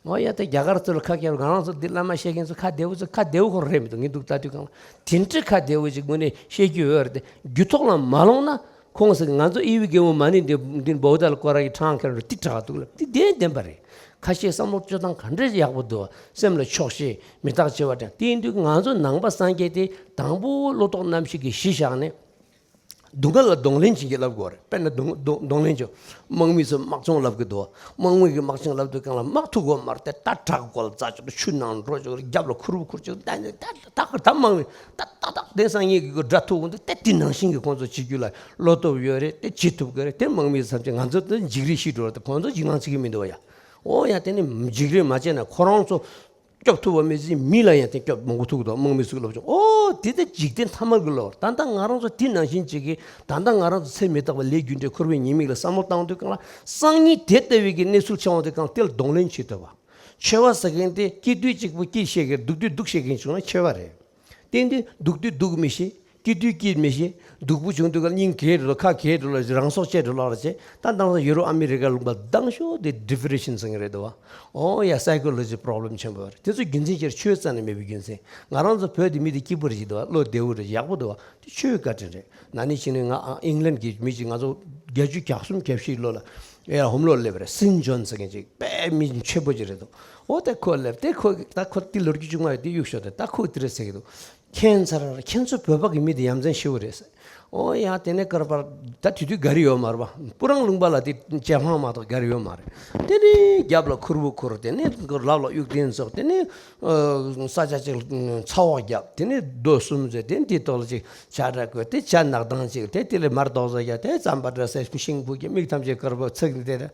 འོ་ཡ། ད་རྒྱ་གར་ཚོ་ལ་ཁ་མཁས་པ། ང་རང་ཚོ་འདི་བླ་མ་བཤད་མཁན་ཚོ་ཁ་བདེ་བོ་ཚོ། ཁ་བདེ་བོ་ཁོ་རེད་མི་འདུག་ངས་འདུག་ལྟ་དུས་གང་ལ་དེ་འདྲའི་ཁ་བདེ་བོ་ཅིག་དངོས་གནས་བཤད་རྒྱུ་ཡོད་རེད་དེ། རྒྱུ་ཐོག་ལ་མ་ལོངས་ན། ཁོང་ཟེར་ང་ཚོ་ཨི་བི་རྒན་མོ་མ་ཎི་འདི་འདི་བོ་ད་ལ་སྐོར་ར་གི་ཁྲང་ཁེར་འགྲོ་དེ་དྲག་འདུག་ལབ། དེ་བདེན་བདེན་པ་རེད། ཁ་ཤས་བསམ་བློ་སྤྱོད་སྟངས་ག་འདྲས་ཡག་པོ་འདུག་སེམས་ལ་ཆོག་ཤེས། མི་རྟག་བྱེད་པ་དྲན། དེ་ཡིན་དུས་ང་ཚོ་ནང་པ་སངས་རྒྱས་དེ་དང་པོ་བློ་ལྡོག་རྣམ་བཞི་གི་གཞི་བཞག་ནས། སྡུག་བསྔལ་ལ་གདོང་ལེན་བྱེད་ཀྱི་ལབ་དགོས་རེད། དཔེར་ན་གདོང་གདོང་གདོང་ལེན་བྱེད། དམག་མི་ཚོ་དམག་སྦྱོང་ལབ་ཀྱི་འདུག་དམག་མི་གིས་དམག་སྦྱོང་ལབ་དུས་སྒང་ལ་དམག་ཐུག་དགོས་མ་རེད་དེ། ད་བྲག་བརྐོ་ལ་རྩྭ་ཅོག་ཆུ་ནང་འགྲོ་ཅོག་རྒྱབ་ལ་ཁུར་བུ་ཁུར་ཅོག་ད་ནི་ད་ད་ད་དམག་མི་ད་ཏག་ཏག་དེང་སང་ངེད་ཀྱི་དགྲ་ཐུག་འོང་དུས་དེ་དེ་ནང་བཞིན་གྱི་ཁོང་ཚོ་བྱེད་རྒྱུ་ལ་བློ་སྟོབས་ཡོད་རེད་དེ། བྱེད་ཐུབ་ཀྱི་རེད་དེ། དམག་མི་ཚོ་ཐམས་ཅད་ང་ཚོ་དེ་འཇིགས་རིགས་ཤི་འགྲོ་རེད་དེ། ཁོང་ཚོ་འཇིགས་སྣང་བྱེད་ཀྱི་མི་འདུག་བ་ཡ། འོ་ཡ། དེ་ནི་འཇིགས་རིགས་མ་བྱས་ན་ཁོ་རང་ཚོ་སྐྱོབ་ཐུབ་པ་མི་ཚེ་མི་ལ་ཡང་དེ་སྐྱོབ་མང་པོ་ཐུབ་འདུག་དམག་མི་ཚོས་ལབ་བྱུང་། ཨོ་དེ་ལྟ་འཇིག་རྟེན་ཐ་མལ་གྱི་ལོ། ད་ལྟ་ང་རང་ཚོ་དེ་ནང་བཞིན་བྱེད་ཀྱི། ད་ལྟ་ང་རང་ཚོ་ཚེ་མི་རྟག་པ་ལས་རྒྱུ་འབྲས་འཁོར་བའི་ཉེས་དམིགས་ལ་བསམ་བློ་བཏང་དུས་སྒང་ལ། སང་ཉིན་དེ་ལྟ་བུའི་གི་གནས་ཚུལ་འཆར་འོང་དུས་སྒང་དེ་ལ་གདོང་ལེན་བྱེད་ཐུབ་པ། ཆོས་པ་ཟེར་མཁན་དེ་སྐྱིད་དུས་གཅིག་པུ་སྐྱིད་བཤད་མཁན། སྡུག་དུས་སྡུག་བཤད་མཁན་བྱུང་ན་ཆོས་པ་རེད། བསྟན་དུས་སྡུག་དུས་སྡུག་མི་ཤེས། སྐྱིད་དུས་སྐྱིད་མི་ཤེས། སྡུག་པོ་བྱུང་དུས་སྒང་སྙིང་གས་འགྲོ་ལ་ཁ་གས་འགྲོ་ལ་རང་སྲོག་བཅད་འགྲོ་ལ་ར་བྱས། ད་དེང་སང་ཡུ་རོབ་ཨ་མི་རི་ཀ་ལུང་པ་དང་ཤོས་དེ་ཌི་པི་རེ་ཤན་ཟེར་མཁན་རེད་འདུག་བ། ཨོ་ཡ། སའི་ཀོ་ལོ་ཇི་པོ་རོབ་ལེམ་ཆེན་པོ་རེད། དེ་ཚོ་རྒྱུ་མཚན་ཅིག་ཆོས་རྩ་ནས་མེད་པའི་རྒྱུ་མཚན། ང་རང་ཚོ་བོད་དེ་མི་དེ་སྐྱིད་པོ་རེད་ཅིག་འདུག་བ། བློ་བདེ་བོ་རེད། ཡག་པོ་འདུག་བ། དེ་ཆོས་བཀའ་དྲིན་རེད། ན་ནིང་ཕྱི་ནས་ང་ཨ་ཨིང་ལན་གྱི་མི་ཅིག་ང་ཚོ་བརྒྱད་ཅུ་གྱ་གསུམ་གྱ་བཞི་ལོ་ལ་ཨེ་ཧོམ་ལོ་སླེབས་རེད། སིན་ཇོན་ཟེར་མཁན་ཅིག་དཔེ་མི་ཆེན་པོ་ཅིག་རེད་འདུག་ཨོ་དེ་ཁོ་སླེབས་དེ། ཁོ་ད་ཁོ་དེ་ལོ་རྒྱུས་ཅུང་མ་ཡོད་དེ་གཡུག་ཤོག་དེ། ད་ཁོ་དེ་རེད་ཟེར་གྱི་འདུག་ཁྱད་མཚར། ཁྱེད་ཚོ་བོད་པ་གི་མི་དེ་ཡ་མཚན་ཞེ་པོ་རེད་ཟེར། ཨོ་ཡ། དེ་ནས་ཀར་པར་ད་དེ་དུས་ག་རེ་ཡོད་མ་རེད་པ། སྤུ་རང་ལུང་པ་ལ་དེ་ཇེ་ཧྥང་མ་གཏོགས་ག་རེ་ཡོད་མ་རེད། དེ་ནས་རྒྱབ་ལ་ཁུར་བུ་ཁུར། དེ་ནས་ལག་ལ་གཡུག་རྟེན་ཚུགས། དེ་ནས་ཨ་ས་ཆ་ཅིག་ཚ་བོགས་བརྒྱབ། དེ་ནས་རྡོ་གསུམ་བཟོས། དེ་འདི་ཐོག་ལ་ཅིག་བྱ་སྒྲ་བཀོད། དེ་བྱ་ནག་ཐང་ཅིག་དེ་དེ་ལས་མར་རྡོག་བཟོ་རྒྱག་དེ་རྩམ་པ་འདྲ་ཟས་ཤིང་བུ་གི་མིག་ཐམས་ཅད་དཀར་པོ་ཚིག་དེ་དེ་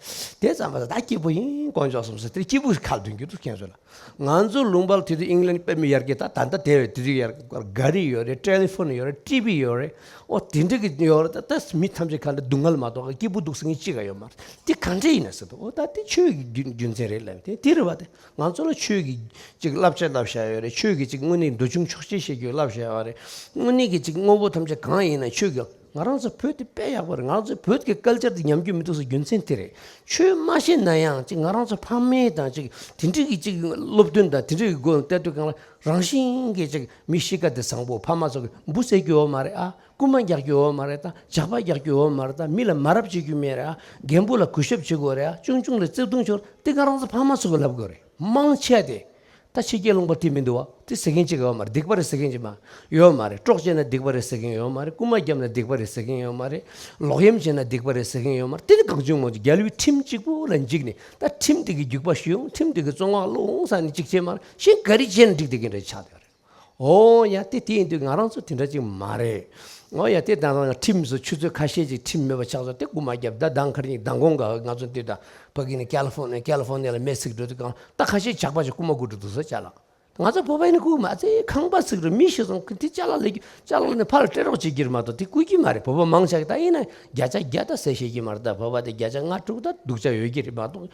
རྩམ་པ་ད་སྐྱིད་པོ་ཡིན། དཀོན་མཆོག་གསུམ་ཟེར། དེ་སྐྱིད་པོ་ཁ་འདོན་རྒྱུ་འདུག་ཁྱེད་ཚོ་ལ། ང་ཚོ་ལུང་པ་ལ་དེ་དུས་ཨིང་ལན་དཔེ་མི་ཡར་རྒྱས། ད་ད་ལྟ་དེ་བས་དེ་དུས་ཡར་ག་རི་ཡོད་རེད། ཊེ་ལི་ཕོན་ཡོད་རེད། ཊི་བི་ཡོད་རེད། ཨོ་དེ་འདྲ་གི་ཡོད་རེད། ད་ད་མི་ཐམས་ཅད་ག་འདྲ་སྡུག་བསྔལ་མ་གཏོགས་སྐྱིད་པོ་འདུག་ཟེར་མཁན་གཅིག་ག་ཡོད་མ་རེད། དེ་ག་འདྲ་ཡིན་ན་ཟེར་དུས། ཨོ་ད་དེ་ཆོས་ཀྱི་རྒྱུ་རྒྱུ་མཚན་རེད་ལབ། དེ་དེ་རེད་བ། དེ་ང་ཚོ་ལ་ཆོས་ཀྱི་ཅིག་བསླབ་བྱ་བསླབ་བཞག་ཡོད་རེད། ཆོས་ཀྱི་ཅིག་དངོས་གནས་འདོད་ཆུང་ཆོག་ཤེས་བྱེད་རྒྱུ་བསླབ་བཞག་ཡོད་རེད། དངོས་གནས་ཀྱི་ཅིག་དངོས་པོ་ཐམས་ཅད་གང་ཡིན་ན་ཆོས་ཀྱི། ང་རང་ཚོ་བོད་དེ་དཔེ་ཡག་པོ་རེད། ང་རང་ཚོའི་བོད་ཀྱི་ཀལ་ཅར་དེ་ཉམས་རྒྱུ་མི་འདུག་ཟེར་རྒྱུ་མཚན་དེ་རེད། ཆོས་མ་ཤེས་ན་ཡང་ཅིག་ང་རང་ཚོ་ཕ་མས་དང་ཅིག་དེ་འདྲའི་གི་ཅིག་སློབ་སྟོན་དང་དེ་འདྲའི་གི་སྒོ་ནས་བལྟས་དུས་སྒང་ལ། རང་བཞིན་གྱིས་ཅིག་མི་གཤིས་ཀ་དེ་བཟང་པོ། ཕ་མ་ཚོ་གིས་འབུ་བཙའ་རྒྱུ་ཡོད་མ་རེད་ཨ། རྐུ་མ་རྒྱག་རྒྱུ་ཡོད་མ་རེད་ད། ཇག་པ་རྒྱག་རྒྱུ་ཡོད་མ་རེད་ད། མི་ལ་མ་རབས་བྱེད་རྒྱུ་མེད་རེད་ཨ། རྒན་པོ་ལ་གུས་ཞབས་བྱེད་དགོས་རེད་ཨ། ཆུང་ཆུང་ལ་བརྩེ་དུང་ཤོར། དེ་ང་རང་ཚོ་ཕ་མ་ཚོ་གིས་ལབ་དགོས་རེད། མང་ཆེ་དེ། ད་ཕྱི་རྒྱལ་ལུང་པ་དེ་མི་འདུག་བ། དེ་ཟེར་མཁན་གཅིག་ཡོད་མ་རེད། སྡིག་པ་རེད་ཟེར་མཁན་གཅིག་མ་ཡོད་མ་རེད། གྲོགས་བྱས་ན་སྡིག་པ་རེད་ཟེར་མཁན་ཡོད་མ་རེད། རྐུ་མ་བརྒྱབ་ན་སྡིག་པ་རེད་ཟེར་མཁན་ཡོད་མ་རེད། ལོག་གཡེམ་བྱས་ན་སྡིག་པ་རེད་ཟེར་མཁན་ཡོད་མ་རེད། དེ་ནི་གང་བྱུང་མང་བྱུང་རྒྱལ་བའི་ཁྲིམས་གཅིག་པུ་ལ་འཇིགས་ནས། ད་ཁྲིམས་དེ་གི་རྒྱུག་པ་ཞུ་ཡོང་། ཁྲིམས་དེ་གི་བཙོན་ཁང་སློག་འོང་ཟེར་ནས་གཅིག་བྱས་མ་རེད། གཞན་ག་རེ་བྱས་ན་འགྲིག་བསྡད་མཁན་རེད་ཆགས་བསྡད་པ་རེད། ཨོ་ཡ། དེ་དེ་ཡིན་དུས་ང་རང་ཚོ་དེ་འདྲ་ཅིག་མ་རེད། ཨོ་ཡ། དེ་དང་ཁྲིམས་སུ་ཆུ་ཚོད་ཁ་ཤས་ཅིག་ཁྲིམས་མེད་པ་ཆགས་སོང་། དེ་རྐུ་མ་བརྒྱབ། ད་ཟླ་ཁ་ཉིན་མདང་དགོང་ག་ང་ཚོ་འདི་ད་ཕ་གི་ནས་ཀལ་ལི་ཕོར་ནི་ཡ། ཀལ་ལི་ཕོར་ནི་ཡ་ལ་མེ་ཚིག་འགྲོ་དུས་སྒང་ད་ཁ་ཤས་ཇག་པ་ཅིག་རྐུ་མ་རྐུ་འགྲོ་འདུག་ཟེར་ཅ་ལག་ང་ཚོ་བོད་པ་ཡིན་ན་རྐུ་མ་ཚེ་ཁང་པ་ཚིག་རུ་མི་ཤི་སོང་། དེ་ཅ་ལག་ལས་རྒྱུ་ཅ་ལག་ནས་ཕར་སྤྲད་རོགས་བྱེད་ཀྱི་རེད་མ་གཏོགས་དེ་རྐུ་གི་མ་རེད། བོད་པ་མང་ཆེ་གིས། ད་ཡིན་ན་བརྒྱ་ཆ་བརྒྱ་ད་ཟེར་ཤེས་ཀྱི་མ་རེད། ད་བོད་པ་དེ་བརྒྱ་ཆ་ལྔ་དྲུག་ད་སྡུག་ཅག་ཡོད་ཀྱི་རེད་མ་གཏོགས།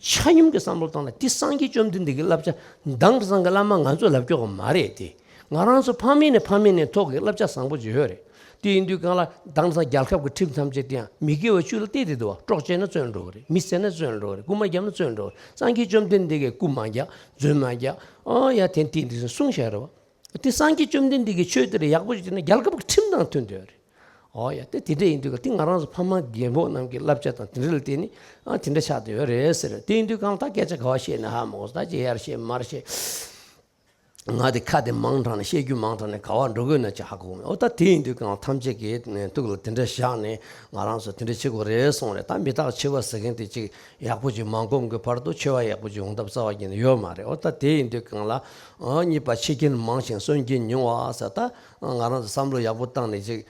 ཆ་སྙོམས་ཀྱི་བསམ་བློ་བཏང་ན་དེ་སངས་རྒྱས་བཅོམ་ལྡན་འདས་ཀྱི་བསླབ་བྱ། དེང་སང་གི་བླ་མ་ང་ཚོས་ལབ་ཀྱོག་མ་རེད་དེ། ང་རང་ཚོ་ཕ་མེས་ནས་ཕ་མེས་ནས་ཐོག་གི་བསླབ་བྱ་བཟང་པོ་ཅིག་ཡོད་རེད། དེ་ཡིན་དུས་སྒང་ལ་དེང་སང་རྒྱལ་ཁབ་ཀྱི་ཁྲིམས་ཐམས་ཅད་དེ་ཡང་མི་དགེ་བ་བཅུ་ལ་གཏད་དེ་འདུག་བ། གྲོགས་བྱས་ན་བཙོན་འགྲོ་གི་རེད། མི་བསད་ན་བཙོན་འགྲོ་གི་རེད། རྐུ་མ་བརྒྱབ་ན་བཙོན་འགྲོ་གི་རེད། སངས་རྒྱས་བཅོམ་ལྡན་འདས་ཀྱིས་རྐུ་མ་རྒྱག་བཙོན་མ་རྒྱག་ཨོ་ཡ། དེ་དེ་འདི་གསུངས་བཞག་རེད་བ། དེ་སངས་རྒྱས་བཅོམ་ལྡན་འདས་ཀྱི་ཆོས་དེ་ལས་ཡག་པོ་ཞིག་བྱས་ན་རྒྱལ་ཁབ་ཀྱི་ཁྲིམས་དང་མཐུན་བསྡད་རེད། ཨོ་ཡ། དེ་དེ་འདྲ་ཡིན་དུས་ཀ་དེ་ང་རང་ཚོ་ཕ་མ་རྒན་པོ་རྣམས་ཀྱི་བསླབ་བྱ་དང་དེ་འདྲ་ལ་བརྟེན་ནས་ཨ་དེ་འདྲ་ཆགས་བསྡད་ཡོད་རེད་ཟེར། དེ་ཡིན་དུས་གང་ལྟར་སྐད་ཆ་ག་བ་བཤད་ན་ཧ་མ་གོ། ད་ཅི་ཡར་བཤད་མར་བཤད། ང་དེ་ཁ་དེ་མང་དྲགས་ནས་བཤད་རྒྱུ་མང་དྲགས་ནས་ག་བ་འགྲོ་དགོས་ན་ཅི་ཧ་གོ་མེད། ཨོ་ད་དེ་ཡིན་དུས་གང་ཐམས་ཅད་ཀྱིས་ཐུགས་ལ་དེ་འདྲ་བཞག་ནས་ང་རང་ཚོ་དེ་འདྲ་བྱེད་དགོས་རེད་གསུངས་རེད། ད་མི་རྟག་འཆི་བ་ཟེར་མཁན་དེ་ཅིག་ཡག་པོ་ཅིག་མ་སྒོམ་གྱི་བར་དུ་འཆི་བ་ཡག་པོ་ཅིག་འོང་ཐབས་རྩ་བ་ཉིད་ནས་ཡོད་མ་རེད། ཨོ་ད་དེ་ཡིན་དུས་གང་ལ་ཨ་གཉིས་པ་འཆི་རྐྱེན་མང་ཞིང་གསོན་རྐྱེན་ཉུང་བ་ཟེར། ད་ང་རང་ཚོ་བསམ་བློ་ཡག་པོ་བཏང་ནས་ཅིག་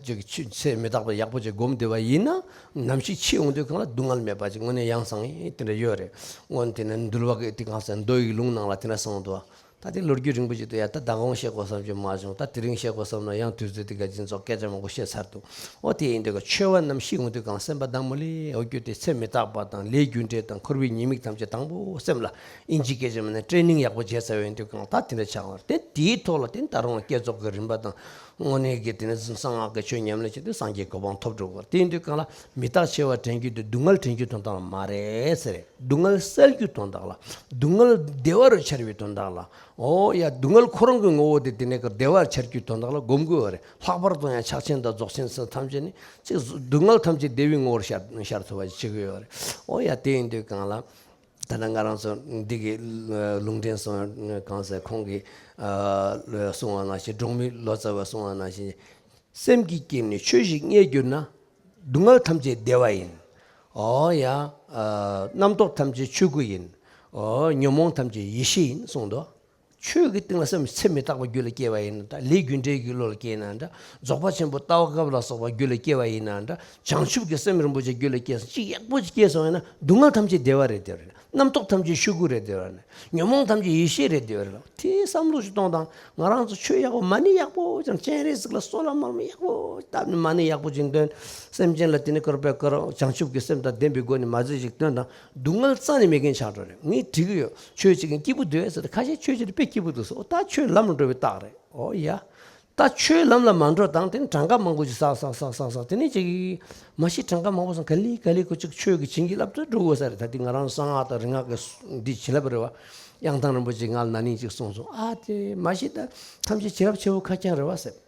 ཅིག་ཆུ་ཚེ་མི་རྟག་པ་ཡག་པོ་ཅིག་སྒོམ་བསྡད་པ་ཡིན་ན་ནམ་ཞིག་འཆི་འོང་དུས་གང་ལ་སྡུག་བསྔལ་མེད་པ་ཅིག་དངོས་གནས་ཡང་སང་ཡིན་དེ་འདྲ་ཡོད་རེད། སྔོན་དེ་ནས་འདུལ་བ་གི་དེ་གང་ཟེར་མདོ་ཡི་ལུང་ནང་ལ་དེ་འདྲ་གསུངས་འདུག་ད་དེ་ལོ་རྒྱུས་རིང་པོ་ཞིག་འདུག་ཡ། ད་ད་གོང་བཤད་དགོས་བསམ་གྱི་མ་བྱུང་། ད་དེ་རིང་བཤད་དགོས་བསམ་ན་ཡང་དུས་ཚོད་དེ་ག་ཅིན་ཚོགས་སྐད་ཆ་མང་པོ་བཤད་ཚར་འདུག་འོ་དེ་ཡིན་དུས་ཀ་ཆོས་པ་རྣམས་ཤི་འོང་དུས་གང་སེམས་པ་བདག་མ་ལུས། འོ་རྒྱུ་དེ་ཚེ་མི་རྟག་པ་དང་ལས་རྒྱུ་འབྲས་དང་འཁོར་བའི་ཉེས་དམིགས་ཐམས་ཅད་དང་པོ་སེམས་ལ་ཨིན་ཇི་སྐད་ཆ་མ་ནས་ཊེ་ནིང་ཡག་པོ་བྱས་ཚར་བ་ཡིན་དུས་གང་ད་དེ་འདྲ་ཆགས་པ་རེད། དེ་དེའི་ཐོག་ལ་དེ་ད་རུང་བསྐྱེད་རྫོགས་ཀྱི་རིམ་པ་དང་དངོས་གནས་ཀྱི་དེ་ནས་གསང་སྔགས་ཀྱི་ཆོས་ཉམས་ལེན་བྱེད་དུས་སངས་རྒྱས་གོ་འཕང་ཐོབ་འགྲོ་དགོས། དེ་ཡིན་དུས་གང་ལ་མི་རྟག་འཆི་བ་དྲན་རྒྱུ་དེ་སྡུག་བསྔལ་དྲན་རྒྱུའི་དོན་དག་ལ་མ་རེད་ཟེར། སྡུག་བསྔལ་སེལ་རྒྱུའི་དོན་དག་ལ། སྡུག་བསྔལ་བདེ་བ་རུ་འཆར་བའི་དོན་དག་ལ། འོ་ཡ། སྡུག་བསྔལ་ཁོ་རང་གི་ངོ་བོ་དེ་དེ་ནས་ཀྱི་བདེ་བར་འཆར་རྒྱུའི་དོན་དག་ལ་སྒོམ་དགོས་པ་རེད། ལྷག་པར་དུ་ཡང་ཕྱག་ཆེན་དང་རྫོགས་ཆེན་སོགས་ཐམས་ཅད་ནི་ཅིག་སྡུག་བསྔལ་ཐམས་ཅད་བདེ་བའི་ངོ་བོར་ཤར་ཤར་ཐུབ་པ་ཞིག་བྱེད་དགོས་པ་རེད། འོ་ཡ། དེ་ཡིན་དུས་གང་ལ། ད་ལྟ་ང་རང་ཚོ་འདི་གི་ལུང་འདྲེན་སོང་གང་ཟེར་ཁོང་གིས་གསུང་བ་ནང་བཞིན། འབྲོག་མི་ལོ་ཙཱ་བས་གསུང་བ་ནང་བཞིན། སེམས་ཀྱི་དཀྱིལ་ནས་ཆོས་ཤིག་རྙེད་གྱུར་ན། སྡུག་བསྔལ་ཐམས་ཅད་བདེ་བ་ཡིན། འོ་ཡ། རྣམ་རྟོག་ཐམས་ཅད་ཆོས་སྐུ་ཡིན། འོ་ཉོན་མོངས་ཐམས་ཅད་ཡེ་ཤེས་ཡིན་གསུངས་འདུག་ཆོས་ཀྱི་སྟེང་ལ་སེམས་ཚེ་མི་རྟག་པ་རྒྱུད་ལ་སྐྱེས་པ་ཡིན་ན་འདྲ། ལས་རྒྱུ་འབྲས་ཀྱི་བློ་ལ་སྐྱེས་ན་འདྲ། རྫོགས་པ་ཆེན་པོ་ལྟ་བ་སྐབས་ལ་སོགས་པ་རྒྱུད་ལ་སྐྱེས་པ་ཡིན་ན་འདྲ། བྱང་ཆུབ་ཀྱི་སེམས་རིན་པོ་ཆེ་རྒྱུད་ལ་སྐྱེས་སོང་། ཅིག་ཡག་པོ་ཅིག་སྐྱེས་སོང་ཡིན་ན་སྡུག་བསྔལ་ཐམས་ཅད་བདེ་བ་རེད་བདེ་བ་རེད། རྣམ་རྟོག་ཐམས་ཅད་ཆོས་སྐུ་རེད་བདེ་བ་རེད། ཉོན་མོངས་ཐམས་ཅད་ཡེ་ཤེས་རེད་བདེ་བ་རེད། དེ་བསམ་བློ་ཞིག་གཏོང་དང་། ང་རང་ཚོ་ཆོས་ཡག་པོ་མ་ཎི་ཡག་པོ་ཅང་སྤྱན་རས་གཟིགས་ལ་གསོལ་བ་མར་མེ་ཡག་པོ་བཏབ་ནས་མ་ཎི་ཡག་པོ་ཅིག་འདོན། སེམས་ཅན་ལ་དེ་ནས་དཀར་པོའི་དཀར་བྱང་ཆུབ་ཀྱི་སེམས་དང་ལྡན་པའི་སྒོ་ནས་མ་ཟད་ཞིག་འདོན་དང་། སྡུག་བསྔལ་རྩ་ནས་མེད་མཁན་ཆགས་འགྲོ་རེད། ངས་བྲིས་ཀྱི་ཡོད། ཆོས་བྱེད་མཁན་སྐྱིད་པོ་འདུག་ཟེར་ཏེ། ཁ་ཤས་ཆོས་བྱེད་དེ་དཔེ་སྐྱིད་པོ་འདུག་ཟེར། ཨོ་ད་ཆོས་ལམ་ལ་འགྲོ་བའི་རྟགས་རེད། ཨོ་ཡ། ད་ཆོས་ལམ་ལ་མ་འགྲོ་དང་། དེ་ནི་གྲངས་ཀ་མང་པོ་ཅིག་བསགས་བསགས་བསགས་བསགས་བསགས། དེ་ནི་ཅིག་མ་གཞི་གྲངས་ཀ་མང་པོ་སོང་ག་ལེ་ག་ལེ་ཁོ་ཅིག་ཆོས་ཀྱི་བྱིན་གྱིས་བརླབས་ཏེ་འགྲོ་དགོས་ས་རེད། ད་དེ་ང་རང་གསང་སྔགས་དང་རིག་སྔགས་ཀྱི་འདི་བྱིན་རླབས་རེད་བ། ཡང་དག་རིན་པོ་ཆེ་ང་ལ་ན་ནིང་ཅིག་གསུངས་སོང་། ཨ་དེ་མ་གཞི་ད་ཐམས་ཅད་བྱིན་རླབས་ཆེ་བོ་ཁ་རྐྱང་རེད་བ་ཟེར།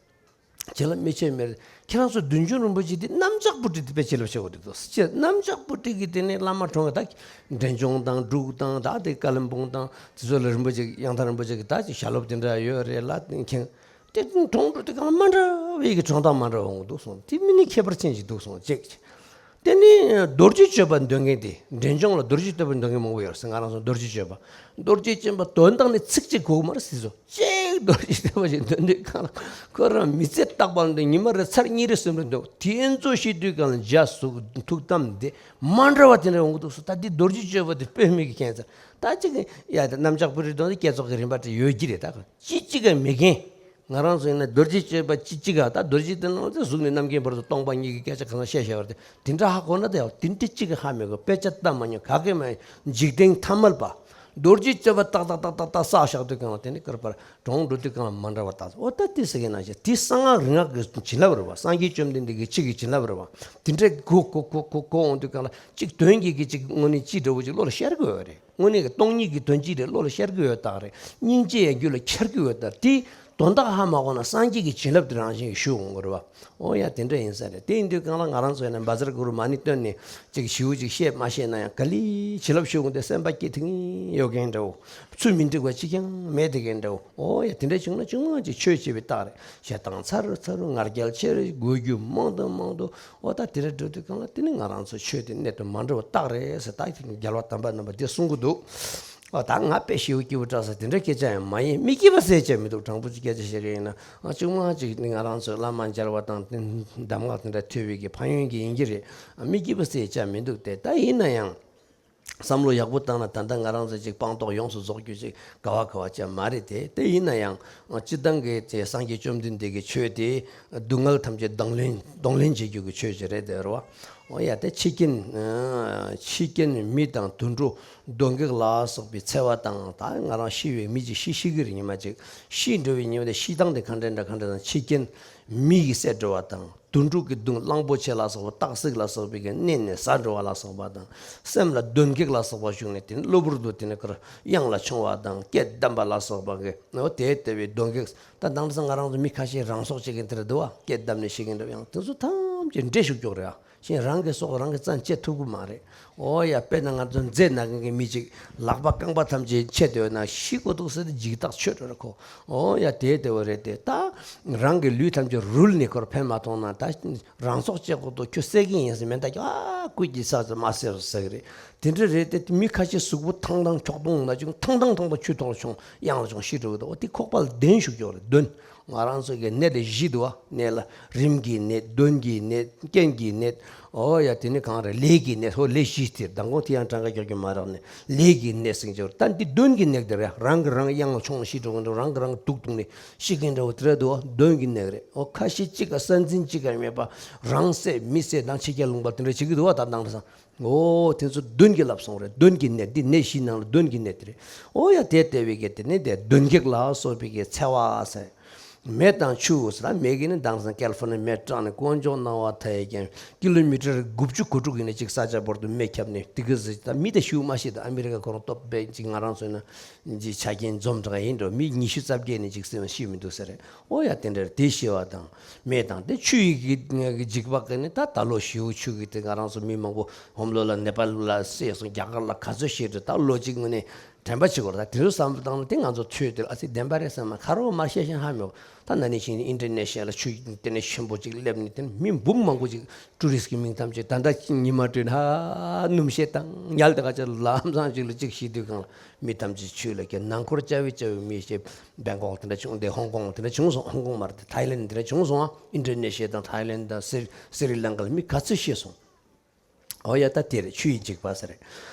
བྱིན་རླབས་མི་ཆེ་མེད། ཁྱེད་རང་ཚོ་བདུད་འཇོམས་རིན་པོ་ཆེ་དེ་གནམ་ལྕགས་པོ་ཏི་དེ་དཔེ་བྱིན་རླབས་ཆེ་བོ་རེད་འདུག་ཟེར། གནམ་ལྕགས་པོ་ཏི་གི་དེ་ནས་བླ་མ་གྲོངས་ད་འབྲས་ལྗོངས་དང་འབྲུག་དང་ད་དེ་ཀ་ལིམ་པོང་དང་དེ་ཚོ་ལ་རིན་པོ་ཆེ་ཡང་དག་རིན་པོ་ཆེ་གི་ད་ཅིག་ཞལ་སློབ་དེ་འདྲ་ཡོད་རེད་ལ། མཁན་དེ་གྲོངས་འགྲོ་དུས་གང་ལ་མ་འདྲ་བའི་གི་གྲོངས་སྟངས་མ་འདྲ་བ་འོང་འདུག་སོང་། དེ་མི་ནི་ཁྱད་པར་ཅན་ཞིག་འདུག་སོང་། གཅིག་དེ་ནི་རྡོ་རྗེ་གཅོད་པ་འདོན་མཁན་དེ། འབྲས་ལྗོངས་ལ་རྡོ་རྗེ་གཅོད་པ་འདོན་མཁན་མང་པོ་ཡོད་རེད་ཟེར། ང་རང་ཚོ་རྡོ་རྗེ་གཅོད་པ། རྡོ་རྗེ་གཅོད་པ་དོན་དག་ནི་ཚིག་གཅིག་གོ་གི་མ་རེད་ཟེར་སོང་། གཅིག་རྡོ་རྗེ་གཅོད་པ་ཞིག་འདོན་དུས་གང་ལ་ཁོ་རང་མི་ཚེ་རྟག་པར་འདི་ཉི་མ་རེ་ཚར་གཉིས་རེ་གསུམ་རེ་འདོན། དེ་ཚོ་ཤེས་དུས་གང་ལ་འཇའ་ཟུག་ཐུགས་དམ་དེ་མ་འདྲ་བ་དེ་འདྲ་འོང་གི་འདུག་སོང་། ད་འདི་རྡོ་རྗེ་གཅོད་པ་དེ་དཔེ་མི་གི་མཁྱེན་ཚར། ད་གཅིག་ཡ་དེ་གནམ་ལྕགས་པོ་ཏི་འདོན་དེ་བསྐྱེད་རྫོགས་ཀྱི་རིམ་པ་དེ་ཡོད་ཀྱི་རེད། ད་གཅིག་གཅིག་ག་མི་མཁྱེན། ང་རང་ཚོ་ཡིན་ན་རྡོ་རྗེ་གཅོད་པ་གཅིག་གཅིག་ག་ད་རྡོ་རྗེ་དེ་ནང་དེ་གཟུགས་ནས་རྣམ་མཁྱེན་བར་དུ་སྟོང་པ་ཉིད་ཀྱི་སྐད་ཆ་གང་ཟག་བཤད་བཤད་བར་དེ་དེ་འདྲ་ཧ་གོ་ན་དེ་ཡང་དེ་འདྲ་གཅིག་ག་ཧ་མི་གོ། དཔེ་ཆ་ལྟ་མ་མྱོང་། ག་གེ་མ་ཡིན། འཇིག་རྟེན་ཐ་མལ་པ། རྡོ་རྗེ་གཅོད་པ་ཏག་ཏག་ཏག་ཏག་ཏག་བསགས་བཞག་དུས་གང་ལ་དེ་ནི་དཀར་པར་གྲོངས་འགྲོ་དུས་གང་ལ་མ་འདྲ་བ་ཏག་ཏག་འོ་ད་དེ་ཟེར་གི་ན་ཞེས་དེ་གསང་སྔགས་རིག་སྔགས་ཀྱི་བྱིན་རླབས་རེད་བ། སངས་རྒྱས་བཅོམ་ལྡན་འདས་ཀྱི་ཆོས་ཀྱི་བྱིན་རླབས་རེད་བ། དེ་འདྲ་གོ་གོ་གོ་གོ་གོ་འོང་དུས་གང་ལ་གཅིག་དོན་གྱི་གི་གཅིག་དངོས་གནས་ཅི་འདྲ་བོ་ཅིག་བློ་ལ་ཤར་གི་ཡོད་རེད། དངོས་གནས་ཀྱི་སྟོང་ཉིད་ཀྱི་དོན་གཅིག་རེད། བློ་ལ་ཤར་གི་ཡོད་རྟགས་རེད། སྙིང་རྗེ་ཡང་རྒྱུད་ལ་འཆར་གི་ཡོད་རྟགས། དེ་དོན་དག་ཧ་མ་གོ་ན་སངས་རྒྱས་ཀྱི་བྱིན་རླབས་དེ་རང་བཞིན་གྱིས་ཞུགས་འོང་གི་རེད་བ། འོ་ཡ་དེ་འདྲ་ཡིན་ས་རེད། དེ་ཡིན་དུས་གང་ལ་ང་རང་ཚོ་ཡིན་ན་བཛྲ་གུ་རུ་མ་ཎི་བཏོན་ནས་ཅིག་ཞེ་པོ་ཅིག་བཤད་མ་བཤད་ན་ཡང་ག་ལེ་བྱིན་རླབས་ཞུགས་འོང་དེ་སེམས་པ་སྐྱིད་དེ་ངེས་ཡོད་མཁན་འདྲ་བོ། ཚུལ་མི་འགྲིག་པ་གཅིག་ཀྱང་མེད་དེ་མཁན་འདྲ་བོ། འོ་ཡ་དེ་འདྲ་བྱུང་ན་ཅུང་མ་ཅིག་ཆོས་བྱེད་པའི་རྟགས་རེད། ཞེ་སྡང་ཚ་རུ་ཚ་རུ། ང་རྒྱལ་ཆེ་རུ། དགོས་རྒྱུ་མང་དུ་མང་དུ། འོ་ད་དེ་འདྲ་འགྲོ་དུས་གང་ལ་དེ་ནི་ང་རང་ཚོ་ཆོས་དེ་གནད་དུ་མ་འགྲོ་བ་རྟགས་རེད་ཟེར། ད་རྒྱལ་བ་དམ་པ་རྣམ་པ་དེ་གསུང་གི་འདུག་འོ་ད་ང་དཔེ་ཞེ་པོ་སྐྱིད་པོ་བཀྲ་ས་དེ་འདྲ་སྐད་ཆ་ཡང་མ་ཡིན། མི་སྐྱིད་པ་ཟེར་བྱ་མི་འདུག་དྲང་པོ་ཅིག་སྐད་ཆ་བཤད་གི་ཡིན་ན། ཨ་ཅུང་མ་ཅིག་ནི་ང་རང་ཚོའི་བླ་མ་མཇལ་བ་དང་གདམས་ངག་དེ་འདྲ་ཐོས་པའི་གི་ཕན་ཡོན་གྱི་ཡིན་གྱི་རེད། ཨ་མི་སྐྱིད་པ་ཟེར་བྱ་མི་འདུག་སྟེ། ད་ཡིན་ན་ཡང་བསམ་བློ་ཡག་པོ་བཏང་ན་ད་ལྟ་ང་རང་ཚོ་ཅིག་སྤངས་རྟོགས་ཡོངས་སུ་རྫོགས་རྒྱུ་ཅིག་ག་བ་ག་བ་ཅང་མ་རེད་དེ། དེ་ཡིན་ན་ཡང་སྤྱིར་བཏང་གི་དེ་སངས་རྒྱས་བཅོམ་ལྡན་འདས་ཀྱི་ཆོས་དེ་སྡུག་བསྔལ་ཐམས་ཅད་གདོང་ལེན་གདོང་ལེན་བྱེད་རྒྱུ་གི་ཆོས་ཅིག་རེད་དེ་རེད་བ། འོ་ཡ་དེ་འཆི་རྐྱེན་འཆི་རྐྱེན་མི་དང་དུད་འགྲོ་གདོན་བགེགས་ལ་སོགས་པའི་འཚེ་བ་དང་། ད་ང་རང་ཤི་བའི་མི་ཅིག་ཤི་ཤི་གི་རེད། ཉི་མ་ཅིག་ཤི་འགྲོ་བའི་ཉི་མ་དེ་ཤི་སྟངས་དེ་ག་འདྲ་འདྲ་ག་འདྲ་དང་། འཆི་རྐྱེན་མི་ཡིས་བསད་འགྲོ་བ་དང་། དུད་འགྲོ་གི་གདུང་གླང་པོ་ཆེ་ལ་སོགས་པ་སྟག་གཟིག་ལ་སོགས་པའི་གི་མནན་ནས་ཟ་འགྲོ་བ་ལ་སོགས་པ་དང་། སེམས་ལ་གདོན་བགེགས་ལ་སོགས་པ་ཞུགས་ནས་དེ་ནི་གློ་བུར་དུ་དེ་ནི་ཁར་གཡང་ལ་མཆོང་བ་དང་། སྐད་བསྡམས་པ་ལ་སོགས་པ་གི་འོ་དེ་ལྟ་བུའི་གདོན་བགེགས། ད་དེང་སང་ང་རང་ཚོ་མི་ཁ་ཤས་རང་སྲོག་བཅད་མཁན་དེ་འདྲ་འདུག་བ། སྐད་བསྡམས་ནས་ཤི་མཁན་འདྲ་ཡང་དེ་ཚོ་ཐམས་ཅད་འདྲེ་ཞུགས་ཀྱོག་རེད་ཨ། གཞན་རང་གི་སྲོག་རང་གིས་བཙན་བཅད་ཐུབ་ཀྱི་མ་རེད། འོ་ཡ་དཔེར་ན་ང་ཚོ་མཛེ་ན་མཁན་གྱི་མི་ཅིག་ལག་པ་རྐང་པ་ཐམས་ཅད་ཆད་འདོད་ན་ཤི་དགོས་འདུག་ཟེར་ཏེ་འཇིགས་ཐག་ཆོད་འགྲོ་རེད་ཁོ། འོ་ཡ་དེ་དེ་བ་རེད་དེ། ད་རང་གི་ལུས་ཐམས་ཅད་རུལ་ནས་ཁོར་ཕན་མ་ཐོགས་ན་ད་རང་སྲོག་བཅད་དགོས་འདུག་ཁྱོད་བསད་ཀྱི་ཡིན་ཟེར་མེ་མདའ་ཀྱོ་ཨ་ཀུ་ཀྱི་ས་ཚོ་མ་བསད་རོགས་ཟེར་གི་རེད། དེ་འདྲ་རེད་དེ། མི་ཁ་ཤས་གཟུགས་པོ་ཐང་ཐང་འཁྱོག་ཐོང་ན་ཅུང་ཐང་ཐང་ཐང་ཐང་ཆུ་ཐོག་ལ་མཆོང་གཡང་ལ་མཆོང་ཤི་འགྲོ་གི་འདུག་འོ་དེ་ཁོག་པ་ལ་གདོན་ཞུགས་ཀྱོག་རེད། གདོན། ང་རང་ཚོ་གི་ནད་དེ་བཞི་འདུག་བ། ནད་ལ་རིམས་ཀྱི་ནད། གདོན་གྱི་ནད། རྐྱེན་གྱི་ནད། ཨོ་ཡ། དེ་ནི་གང་རེད། ལས་ཀྱི་ནད། ཧོ། ལས་བཞི་སྟེ་མདང་དགོང་དེ་ཡང་གྲངས་ཀ་རྒྱག་རྒྱུ་མ་རག་ནས། ལས་ཀྱི་ནད་ཟེར་གྱི། ད་འདི་གདོན་གྱི་ནད་དེ་རེད། རང་གིས་རང་གཡང་ལ་མཆོང་ཤི་འགྲོ་གི་འདུག་རང་གིས་རང་གི་དུག་བཏུང་ནས་ཤི་གིན་འདྲ་བོ་དེ་རེད་འདུག་གདོན་གྱི་ནད་རེད། ཨོ། ཁ་ཤས་གཅིག་ག་ས་འཛིན་གཅིག་ག་མེད་པ། རང་བསད་མི་བསད་དང་ཕྱི་རྒྱལ་ལུང་པ་དེ་འདྲ་བྱེད་ཀྱི་འདུག་བ། ད་དེང་སང་། ཨོ། དེ་ཚོ་གདོན་གྱི་ལབ་སོང་རེད། གདོན་གྱི་ནད། འདི་ནད་བཞིའི་ནང་ལ་གདོན་གྱི་ནད་དེ་རེད། ཨོ་ཡ། དེ་ལྟ་བུའི་གི་དེ་ནི་དེ་གདོན་བགེགས་ལ་སོགས་པའི་གི་འཚེ་བ་ཟེར། མེ་དང་ཆུ་ཟེར། ད་མེ་གིས་ནི་དེང་སང་ཀལ་ཧྥོར་ནི་མེ་དྲངས་ནས་དཀོན་མཆོག་སྣང་བ་མཐའ་ཡས་ཀྱང་ཀི་ལོ་མི་ཊར་དགུ་བཅུ་གོ་དྲུག་ཡིན་ན་ཅིག་ས་ཆ་བར་དུ་མེ་ཁྱབ་ནས་དེ་གི་ཟེར། ད་མི་དེ་ཤི་མ་ཤི། ད་ཨ་མི་རི་ཀ་ཁོ་རང་སྟོབས་དཔེ་ཅིག་ང་རང་ཚོ་ཡིན་ན་ཅིག་ཆ་རྐྱེན་འཛོམས་དྲགས་ཡིན་འགྲོ། མི་ཉི་ཤུ་རྩ་བརྒྱད་ནས་ཅིག་ཟིན་ཤི་མི་འདུག་ཟེར་རེད། ཨོ་ཡ། དེ་འདྲར་དེ་ཤི་བ་དང་མེ་དང་དེ་ཆུ་ཡི་གི་འཇིགས་པ་གི་ནི། ད་ད་ལོ་ཞེའུ་ཆུ་གི་དེ་ང་རང་ཚོ་མི་མང་པོ་ཧོམ་ལོ་ལ་ནེ་པཱལ་ལ་བསད་སོང་། རྒྱ་གར་ལ་ག་ཚོད་ཤི་འགྲོ། ད་ལོ་གཅིག་སྔོན་ནས་དྲན་པ་བྱེད་དགོས་རེད། ད་དེ་ཚོ་བསམ་བློ་བཏང་ན་དེ་ང་ཚོ་ཆུ་དེ་ལ་ཨ་ཙི་བདེན་པ་རེད་བསམ་ན། ཁ་རོག་མ་བཤད་ཤེས་ཧ་མེད། ད་ན་ནིང་ཕྱིན་ཨིན་ཌོ་ནེ་ཤི་ཡ་ལ་ཆུ་དེ་ནས་ཆེན་པོ་ཅིག་སླེབས་ནས་དེ་ནས་མི་འབུམ་མང་པོ་ཅིག་ཊུ་རི་སི་ཊི་གི་མིང་ཐམས་ཅད། ད་ལྟ་ཉི་མ་དྲོས་ན་སྣུམ་ཤེད་དང་ཉལ་དེ་ག་ཅིག་ལམ་སང་ཅིག་ལ་ཅིག་ཤི་དུས་གང་ལ་མི་ཐམས་ཅད་ཆུ་ལ་སྐྱེལ། ནང་འཁོར་བཅའ་བའི་བཅའ་བའི་མི་ཤི། བེང་ཀོག་དེ་འདྲ་བྱུང་། དེ་ཧོང་ཀོང་དེ་འདྲ་བྱུང་སོང་། ཧོང་ཀོང་མ་རེད། དེ་ཐའི་ལེན་དེ་འདྲ་བྱུང་སོང་ཨ། ཨིན་ཌོ་ནེ་ཤི་ཡ་དང་ཐའི་ལེན་དང་སི་སི་རི་ལང་ཀ་ལ་མི་ག་ཚོད་ཤི་སོང་། ཨོ་ཡ། ད་དེ་རེད། ཆུ་ཡི་འཇིགས་པ་ཟེར་རེད།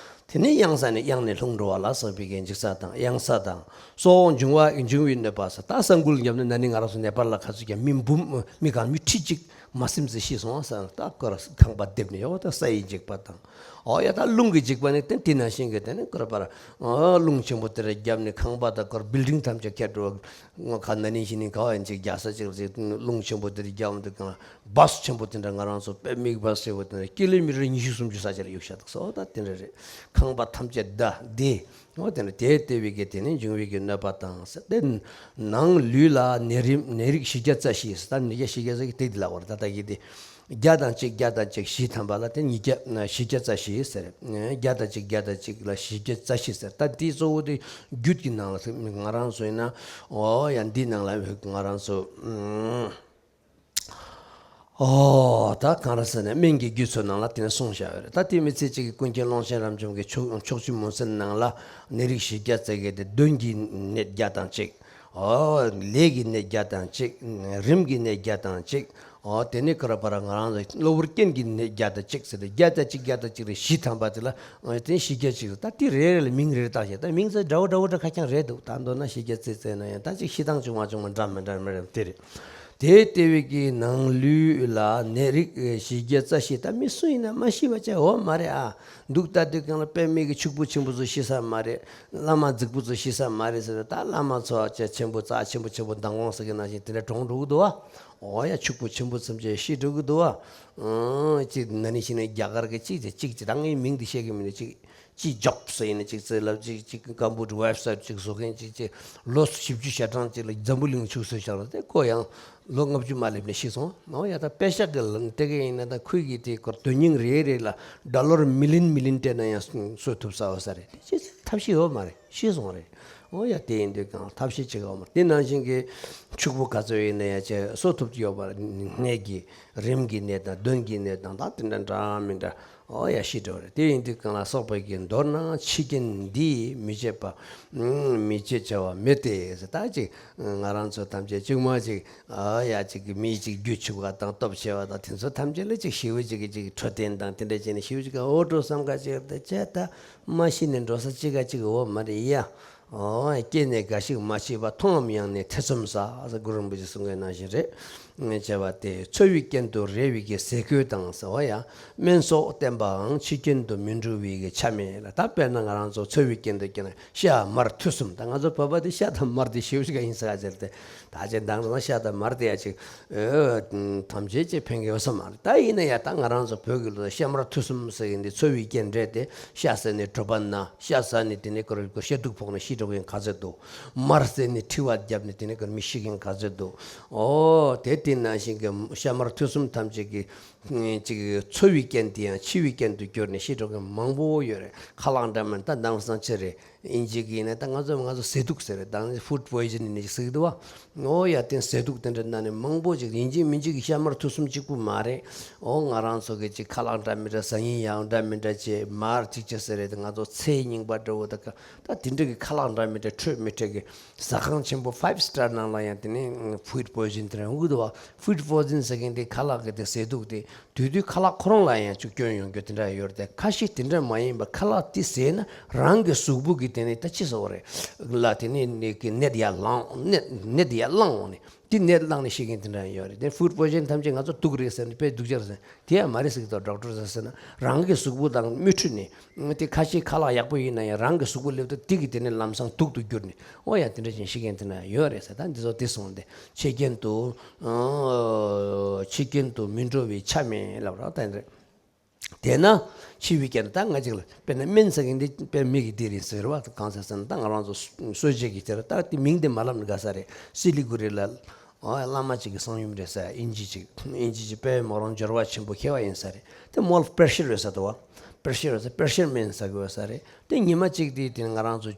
དེ་ནས་གཡང་ས་ནས་གཡང་ནས་ལྷུང་འགྲོ་བ་ལ་སོགས་པའི་གི་འཇིགས་ས་དང་གཡང་ས་དང་སོགས། འབྱུང་བ་འབྱུང་བའི་གནོད་པ་ཟེར། ད་ས་འགུལ་བརྒྱབ་ནས་ན་ནིང་ང་རང་ཚོ་ནེ་པཱལ་ལ་ག་ཚོད་ཀྱང་མི་འབུམ། མི་གང་མི་ཁྲི་གཅིག་མ་ཟིན་ཙམ་ཤི་སོང་ཟེར། ད་ཁོ་ར་ཁང་པ་རྡིབ་ནས། ཡོ། ད་ས་ཡི་འཇིགས་པ་དང་། ཨོ་ཡ། ད་རླུང་གི་འཇིགས་པ་ནི་དེ་དེ་ནང་བཞིན་གི་དེ་ནི་ཁོ་ར་པར་རླུང་ཆེན་པོ་དེ་ར་བརྒྱབ་ནས་ཁང་པ་དང་ཁོ་ར་བིལ་ཌིང་ཐམས་ཅད་ཁྱེར་འགྲོ། ང་ཁ་ན་ནིང་ཕྱི་ནིང་ག་བ་ཡིན་ཅིག་རྒྱག་ས་ཅིག་རེད། རླུང་ཆེན་པོ་དེ་ར་བརྒྱབ་འདུག་གང་བྷ་སི་ཆེན་པོ་དེ་འདྲ་ང་རང་ཚོ་དཔེ་མིག་བྷ་སི་ཆེན་པོ་དེ་འདྲ་ཀི་ལོ་མི་ཊར་ཉི་ཤུ་སུམ་ཅུ་ས་ཆ་ལ་གཡུག་བཞག་འདུག་ཟེར། ད་དེ་འདྲ་རེད། ཁང་པ་ཐམས་ཅད་བརྡབས་བདེ། འོ་དེ་འདྲ་དེ་ལྟ་བུའི་གི་དེ་ནི་འབྱུང་བའི་གི་གནོད་པ་དང་ཟེར་ཏེ། ནང་ལུས་ལ་ནད་རིམས་ནད་རིགས་བཞི་བརྒྱ་རྩ་བཞི་ཟེར། ད་ནད་བརྒྱ་བཞི་བརྒྱ་ཟེར་གི་དེ་འདི་ལ་བར་ད་ལྟ་གི་དེ། བརྒྱ་དང་གཅིག་བརྒྱ་དང་གཅིག་བཞི་ཐམ་པ་ལ་དེ་ཉིས་བརྒྱ་བཞི་བརྒྱ་རྩ་བཞི་ཟེར། བརྒྱ་དང་གཅིག་བརྒྱ་དང་གཅིག་ལ་བཞི་བརྒྱ་རྩ་བཞི་ཟེར། ད་འདི་གཙོ་བོ་དེ་རྒྱུད་ཀྱི་ནང་ལ་ང་རང་ཚོ་ཡིན་ན། ཨོ་ཡ། འདི་ནང་ལ་ང་རང་ཚོ། ཨོ། ད་གང་རེད་ཟེར་ན་སྨན་གྱི་རྒྱུད་ཚོའི་ནང་ལ་དེ་ནས་གསུངས་བཞག་ཡོད་རེད། ད་དེ་མི་ཚེ་གཅིག་གི་ཀུན་མཁྱེན་ཀློང་ཆེན་རབ་འབྱམས་ཀྱི་ཕྱོགས་ཕྱོགས་བཅུའི་མུན་སེལ་ནང་ལ་ནད་རིགས་བཞི་བརྒྱ་རྩ་བརྒྱད་དེ། གདོན་གྱི་ནད་བརྒྱ་དང་གཅིག་ཨོ། ལས་ཀྱི་ནད་བརྒྱ་དང་གཅིག་རིམས་ཀྱི་ནད་བརྒྱ་དང་གཅིག་ཨོ། དེ་ནས་ཁོ་ར་པ་ར་ང་རང་ཚོ་གློ་བུར་རྐྱེན་གྱི་ནད་བརྒྱ་དང་གཅིག་ཟེར་ཏེ། བརྒྱ་དང་གཅིག་བརྒྱ་དང་གཅིག་རེད། བཞི་ཐམ་པ་དེ་ལ། ཨོ། དེ་བཞི་བརྒྱ་གཅིག་ད་དེ་རེ་རེ་ལ་མིང་རེ་རེ་བཏགས་བྱས། ད་མིང་ཚོ་འདྲ་བོ་འདྲ་བོ་འདྲ་ཁ་རྐྱང་རེད་འདུག་ད་མདོར་ན་བཞི་བརྒྱ་རྩ་བརྒྱད་ན་ཡང་ད་ཅིག་ཤི་སྟངས་བྱུང་མ་བྱུང་མ་འདྲ་མི་འདྲ་མི་འདྲ་དེ་རེད། དེ་ལྟ་བུའི་གི་ནང་ལུས་ལ་ནད་རིགས་བཞི་བརྒྱ་རྩ་བཞི། ད་མི་སུ་ཡིན་ན་མ་ཤི་བ་བྱས་འོ་མ་རེད་ཨ། འདུག་ལྟ་དུས་གང་ལ་དཔེ་མེད་ཀྱི་ཕྱུག་པོ་ཆེན་པོ་ཚོ་ཤི་ས་མ་རེད། བླ་མ་རྫིག་པོ་ཚོ་ཤི་ས་མ་རེད་ཟེར། ད་བླ་མ་ཚོ་ཆེ་ཆེན་པོ་རྩ་ཆེན་པོ་ཆེན་པོ་མདང་དགོང་ཟེར་གི་ནང་བཞིན་དེ་འདྲ་གྲོངས་འགྲོ་གི་འདུག་བ། འོ་ཡ། ཕྱུག་པོ་ཆེན་པོ་ཚོ་ཅིག་ཤི་འགྲོ་གི་འདུག་བ། ཨང་། ཅིག་ན་ནིང་ཕྱི་ནས་རྒྱ་གར་གི་ཅིག་ཅིག་ཅིག་ཅིག་ད་ངས་མིང་འདི་བཤད་གི་མིན་ནས་ཅིག་ཅིག་ཇོབ་སི་ཡིན་ན་ཅིག་ཚེ་ལབ་ཅིག་ཅིག་ཀམ་པུ་ཊར་ཝེབ་སའིཊ་ཅིག་བཟོ་མཁན་ཅིག་ཅིག་ལོ་བཞི་བཅུ་ཞེ་གྲངས་ཅིག་ལ་འཛམ་བུ་གླིང་ཕྱུག་བཟོས་བཞག་ལ་དེ་ཁོ་ཡང་ལོ་ལྔ་བཅུ་མ་སླེབས་ནས་ཤི་སོང་། འོ་ཡ། ད་པེ་ཤག་གི་ལ་སྟེར་གི་ཡིན་ན་ད་ཁོས་གི་དེ་སྐོར་དོན་སྙིང་རེ་རེ་ལ་ཌོ་ལར་མི་ལིན་མི་ལིན་སྤྲད་ན་ཡང་གསོད་ཐུབ་ས་ཡོད་ས་རེད། དེ་ཅི་ཐབས་ཤེས་ཡོད་མ་རེད། ཤི་སོང་རེད། འོ་ཡ། དེ་ཡིན་དུས་གང་ཐབས་ཤེས་བྱེད་ཀྱི་ཡོད་མ་རེད། དེ་ནང་བཞིན་གི་ཕྱུག་པོ་ག་ཚོད་ཡིན་ན་ཡང་ཅིག་གསོད་ཐུབ་ཀྱི་ཡོད་པ་རེད། ནད་ཀྱི་རིམས་ཀྱི་ནད་དང་གདོན་གྱི་ནད་དང་ད་དེ་འདྲ་འདྲ་མི་འདྲ། འོ་ཡ། ཤི་འགྲོ་རེད། དེ་ཡིན་དུས་གང་ལ་སོགས་པའི་གི་མདོར་ན་འཆི་རྐྱེན་འདིས་མི་བྱེད་པ། མི་བྱེད་བྱ་བ་མེད་དེ་ཟེར། ད་ཅིག་ང་རང་ཚོ་ཐམས་ཅད་ཅིག་མ་ཅིག་ཨ་ཡ། ཅིག་གི་མི་ཅིག་རྒྱུ་ཆུག་པ་དང་སྟོབས་ཆེ་བ་དང་དེ་ཚོ་ཐམས་ཅད་ལ་ཅིག་ཤི་བོ་ཅིག་གི་ཅིག་འཕྲོད་བསྟེན་དང་དེ་འདྲ་བྱས་ནས་ཤི་བོ་ཅིག་གི་འོ་འགྲོ་བསམ་ག་ཅིག་དེ་བྱས་ད་མ་ཤི་ནས་འགྲོ་ས་ཅིག་ག་ཅིག་འོ་མ་རེད་ཡ། ཨོ། སྐྱེས་ནས་འགའ་ཞིག་མ་སྐྱེས་པ། མཐོངམ་ཡང་ནི་ཐེ་ཚོམ་ཟ། ཟེར་གུ་རུ་རིན་པོ་ཆེ་གསུང་མཁན་ནང་བཞིན་རེད། བྱས་པ་སྟེ། འཚོ་བའི་རྐྱེན་དུ་རེ་བའི་གི་ཟས་གོས་དང་ཟེར་བ་ཡ། སྨན་སོགས་བསྟེན་པའང་འཆི་རྐྱེན་དུ་མི་འགྲོ་བའི་གི་ཆ་མེད་ལ། ད་དཔེར་ན་ང་རང་ཚོ་འཚོ་བའི་རྐྱེན་དུ་སྐྱེས་ན་ཤ་མར་ཐུད་གསུམ། ད་ང་ཚོ་བོད་པ་དེ་ཤ་དང་མར་དེ་ཞེ་པོ་ཅིག་ཡིན་ཟེར་ག་ཟེར་ཏེ། ད་ཅི་འདང་ཟང་ཤ་དང་མར་དེ་ཡ་ཅིག་ཨོ། ཐམས་ཅད་ཅིག་ཕན་གི་ཡོད་ས་མ་རེད། ད་ཡིན་ན་ཡ་ད་ང་རང་ཚོ་བོད་ཀྱི་ལོ་ཤ་མར་ཐུད་གསུམ་ཟེར་གི་འདི་འཚོ་བའི་རྐྱེན་རེད་དེ། ཤ་ཟ་ནས་གྲོད་པ་ན། ཤ་ཟ་ནས་དེ་ནས་ཀོ་རེ་ཀོ་ཤ་དུག་ཕོག་ནས་ཤི་འགྲོ་མཁན་ག་ཚོད་འདུག་མར་ཟས་ནས་མཁྲིས་པ་བརྒྱབ་ནས་དེ་ནས་ཀོ་མི་ཤི་མཁན་ག་ཚོད་འདུག་ཨོ། དེ་དེ་ནང་བཞིན་གྱི་ཤ་མར་ཐུད་གསུམ་ཐམས་ཅད་ཀྱི་ཅིག་འཚོ་བའི་རྐྱེན་དེ་ཡང་འཆི་བའི་རྐྱེན་དུ་གྱུར་ནས་ཤི་འགྲོ་མཁན་མང་པོ་ཡོད་རེད། ཁ་ལག་འདྲ་མིན་ད་དེང་སང་ཅི་རེད། དབྱིན་ཇི་གི་ཡིན་ན་ད་ང་ཚོ་ང་ཚོ་ཟས་དུག་ཟེར་རེད། ད་ནི་ཧྥུཌ་པོའི་ཛན་ནི་ཟེར་གི་འདུག་བ། ཨོ་ཡ་དེ་ཟས་དུག་དེ་འདྲ་ན་ནི་མང་པོ་ཅིག་ཡིན་གཅིག་མིན་གཅིག་གི་ཤ་མར་ཐུག་སུམ་གཅིག་པུ་མ་རེད། ཨོ་ང་རང་ཚོ་གི་ཅིག་ཁ་ལག་འདྲ་མི་འདྲ་ཟ་ཡིན་ཡང་འདྲ་མི་འདྲ་བྱས་མར་ཅིག་བྱས་ཟེར་རེད། ང་ཚོ་ཚལ་རྙིང་པ་འདྲ་བོ་ད་ཀ་ད་དེ་འདྲ་གི་ཁ་ལག་འདྲ་མི་འདྲ་འཕྲོད་མི་འཕྲོད་གི་ཟ་ཁང་ཆེན་པོ་ཕའིབ་སི་ཊར་ནང་ལ་ཡང་དེ་ནི་ཧྥུཌ་པོའི་ཛན་དེ་འདྲ་ཡོང་གི་འདུག་བ། ཧྥུཌ་པོའི་ཛན་ཟེར་མཁན་དེ་ཁ་ལག་གི་དེ་ཟས་དུག་དེ། དུས་དུས་ཁ་ལག་ཁོ་རང་ལ་ཡང་ཅིག་སྐྱོན་ཡོང་རྒྱུ་དེ་འདྲ་ཡོད་རེད་དེ། ཁ་ཤས་དེ་འདྲ་མ་ཡིན་པ་ཁ་ལག་དེ་ཟས་ན་རང་གི་གཟུགས་པོ་གི་དེ་ནི་ད་ཅི་ཟེར་བ་རེད་ལ། དེ་ནི་ནད་ཀྱི་ནད་ཡར་ལངས་ནད་ནད་ཡར་ལངས་འོང་ནས་དེ་ནད་ལངས་ནས་ཤི་མཁན་དེ་འདྲ་ཡོད་རེད་དེ། ཧྥུཌ་པོའི་ཛན་ཐམས་ཅད་ང་ཚོ་དུག་རེད་ཟེར་ནས་དཔེ་སྡུག་ཅག་རེད་ཟེར་དེ་ཡང་མ་རེད་ཟེར་གི་འདུག་ཌོག་ཊར་ཟེར་ཟེར་ན་རང་གི་གཟུགས་པོ་དང་མི་འཕྲོད་ནས་དེ་ཁ་ཤས་ཁ་ལག་ཡག་པོ་ཡིན་ན་ཡང་རང་གི་གཟུགས་པོ་སླེབས་དུས་དེ་གི་དེ་ནི་ལམ་སང་དུག་ཏུ་གྱུར་ནས་ཨོ་ཡ་དེ་འདྲ་ཅན་ཤི་མཁན་དེ་འདྲ་ཡོད་རེད་ཟེར། ད་འདི་ཚོ་དེ་སོང་སྟེ། འཆི་རྐྱེན་དུ། འཆི་རྐྱེན་དུ་མི་འགྲོ་བའི་ཆ་མེད་ལབ་ར་ད་རེད། དེས་ན་འཆི་བའི་རྐྱེན་ད་ང་ཅིག་ལ་དཔེར་ན་སྨན་ཟེར་མཁན་འདི་དཔེ་མི་གི་སྡེ་རེད་ཟེར་བ། གང་ཟེར་ཟེར་ན་ད་ང་རང་ཚོ་གསོ་བྱེད་ཀྱི་དེར་ད་དེ་མིང་དེ་མ་ལབ་ན་དགའ་ས་རེད། སི་ལི་གུ་རི་ལ་ཨོ་བླ་མ་ཅིག་གི་གསང་ཡུམ་རེད་ཟེར། དབྱིན་ཇི་ཅིག་དབྱིན་ཇི་ཅིག་དཔེ་མོ་རང་འབྱོར་བ་ཆེན་པོ་མཁས་པ་ཡིན་ས་རེད། དེ་མོ་ལ་པེ་ཤར་རེད་ཟེར་དོ་བ། པེ་ཤར་རེད་ཟེར་པེ་ཤར་སྨན་ཟ་དགོས་ས་རེད། དེ་ཉི་མ་གཅིག་དེ་དེ་ང་རང་ཚོ་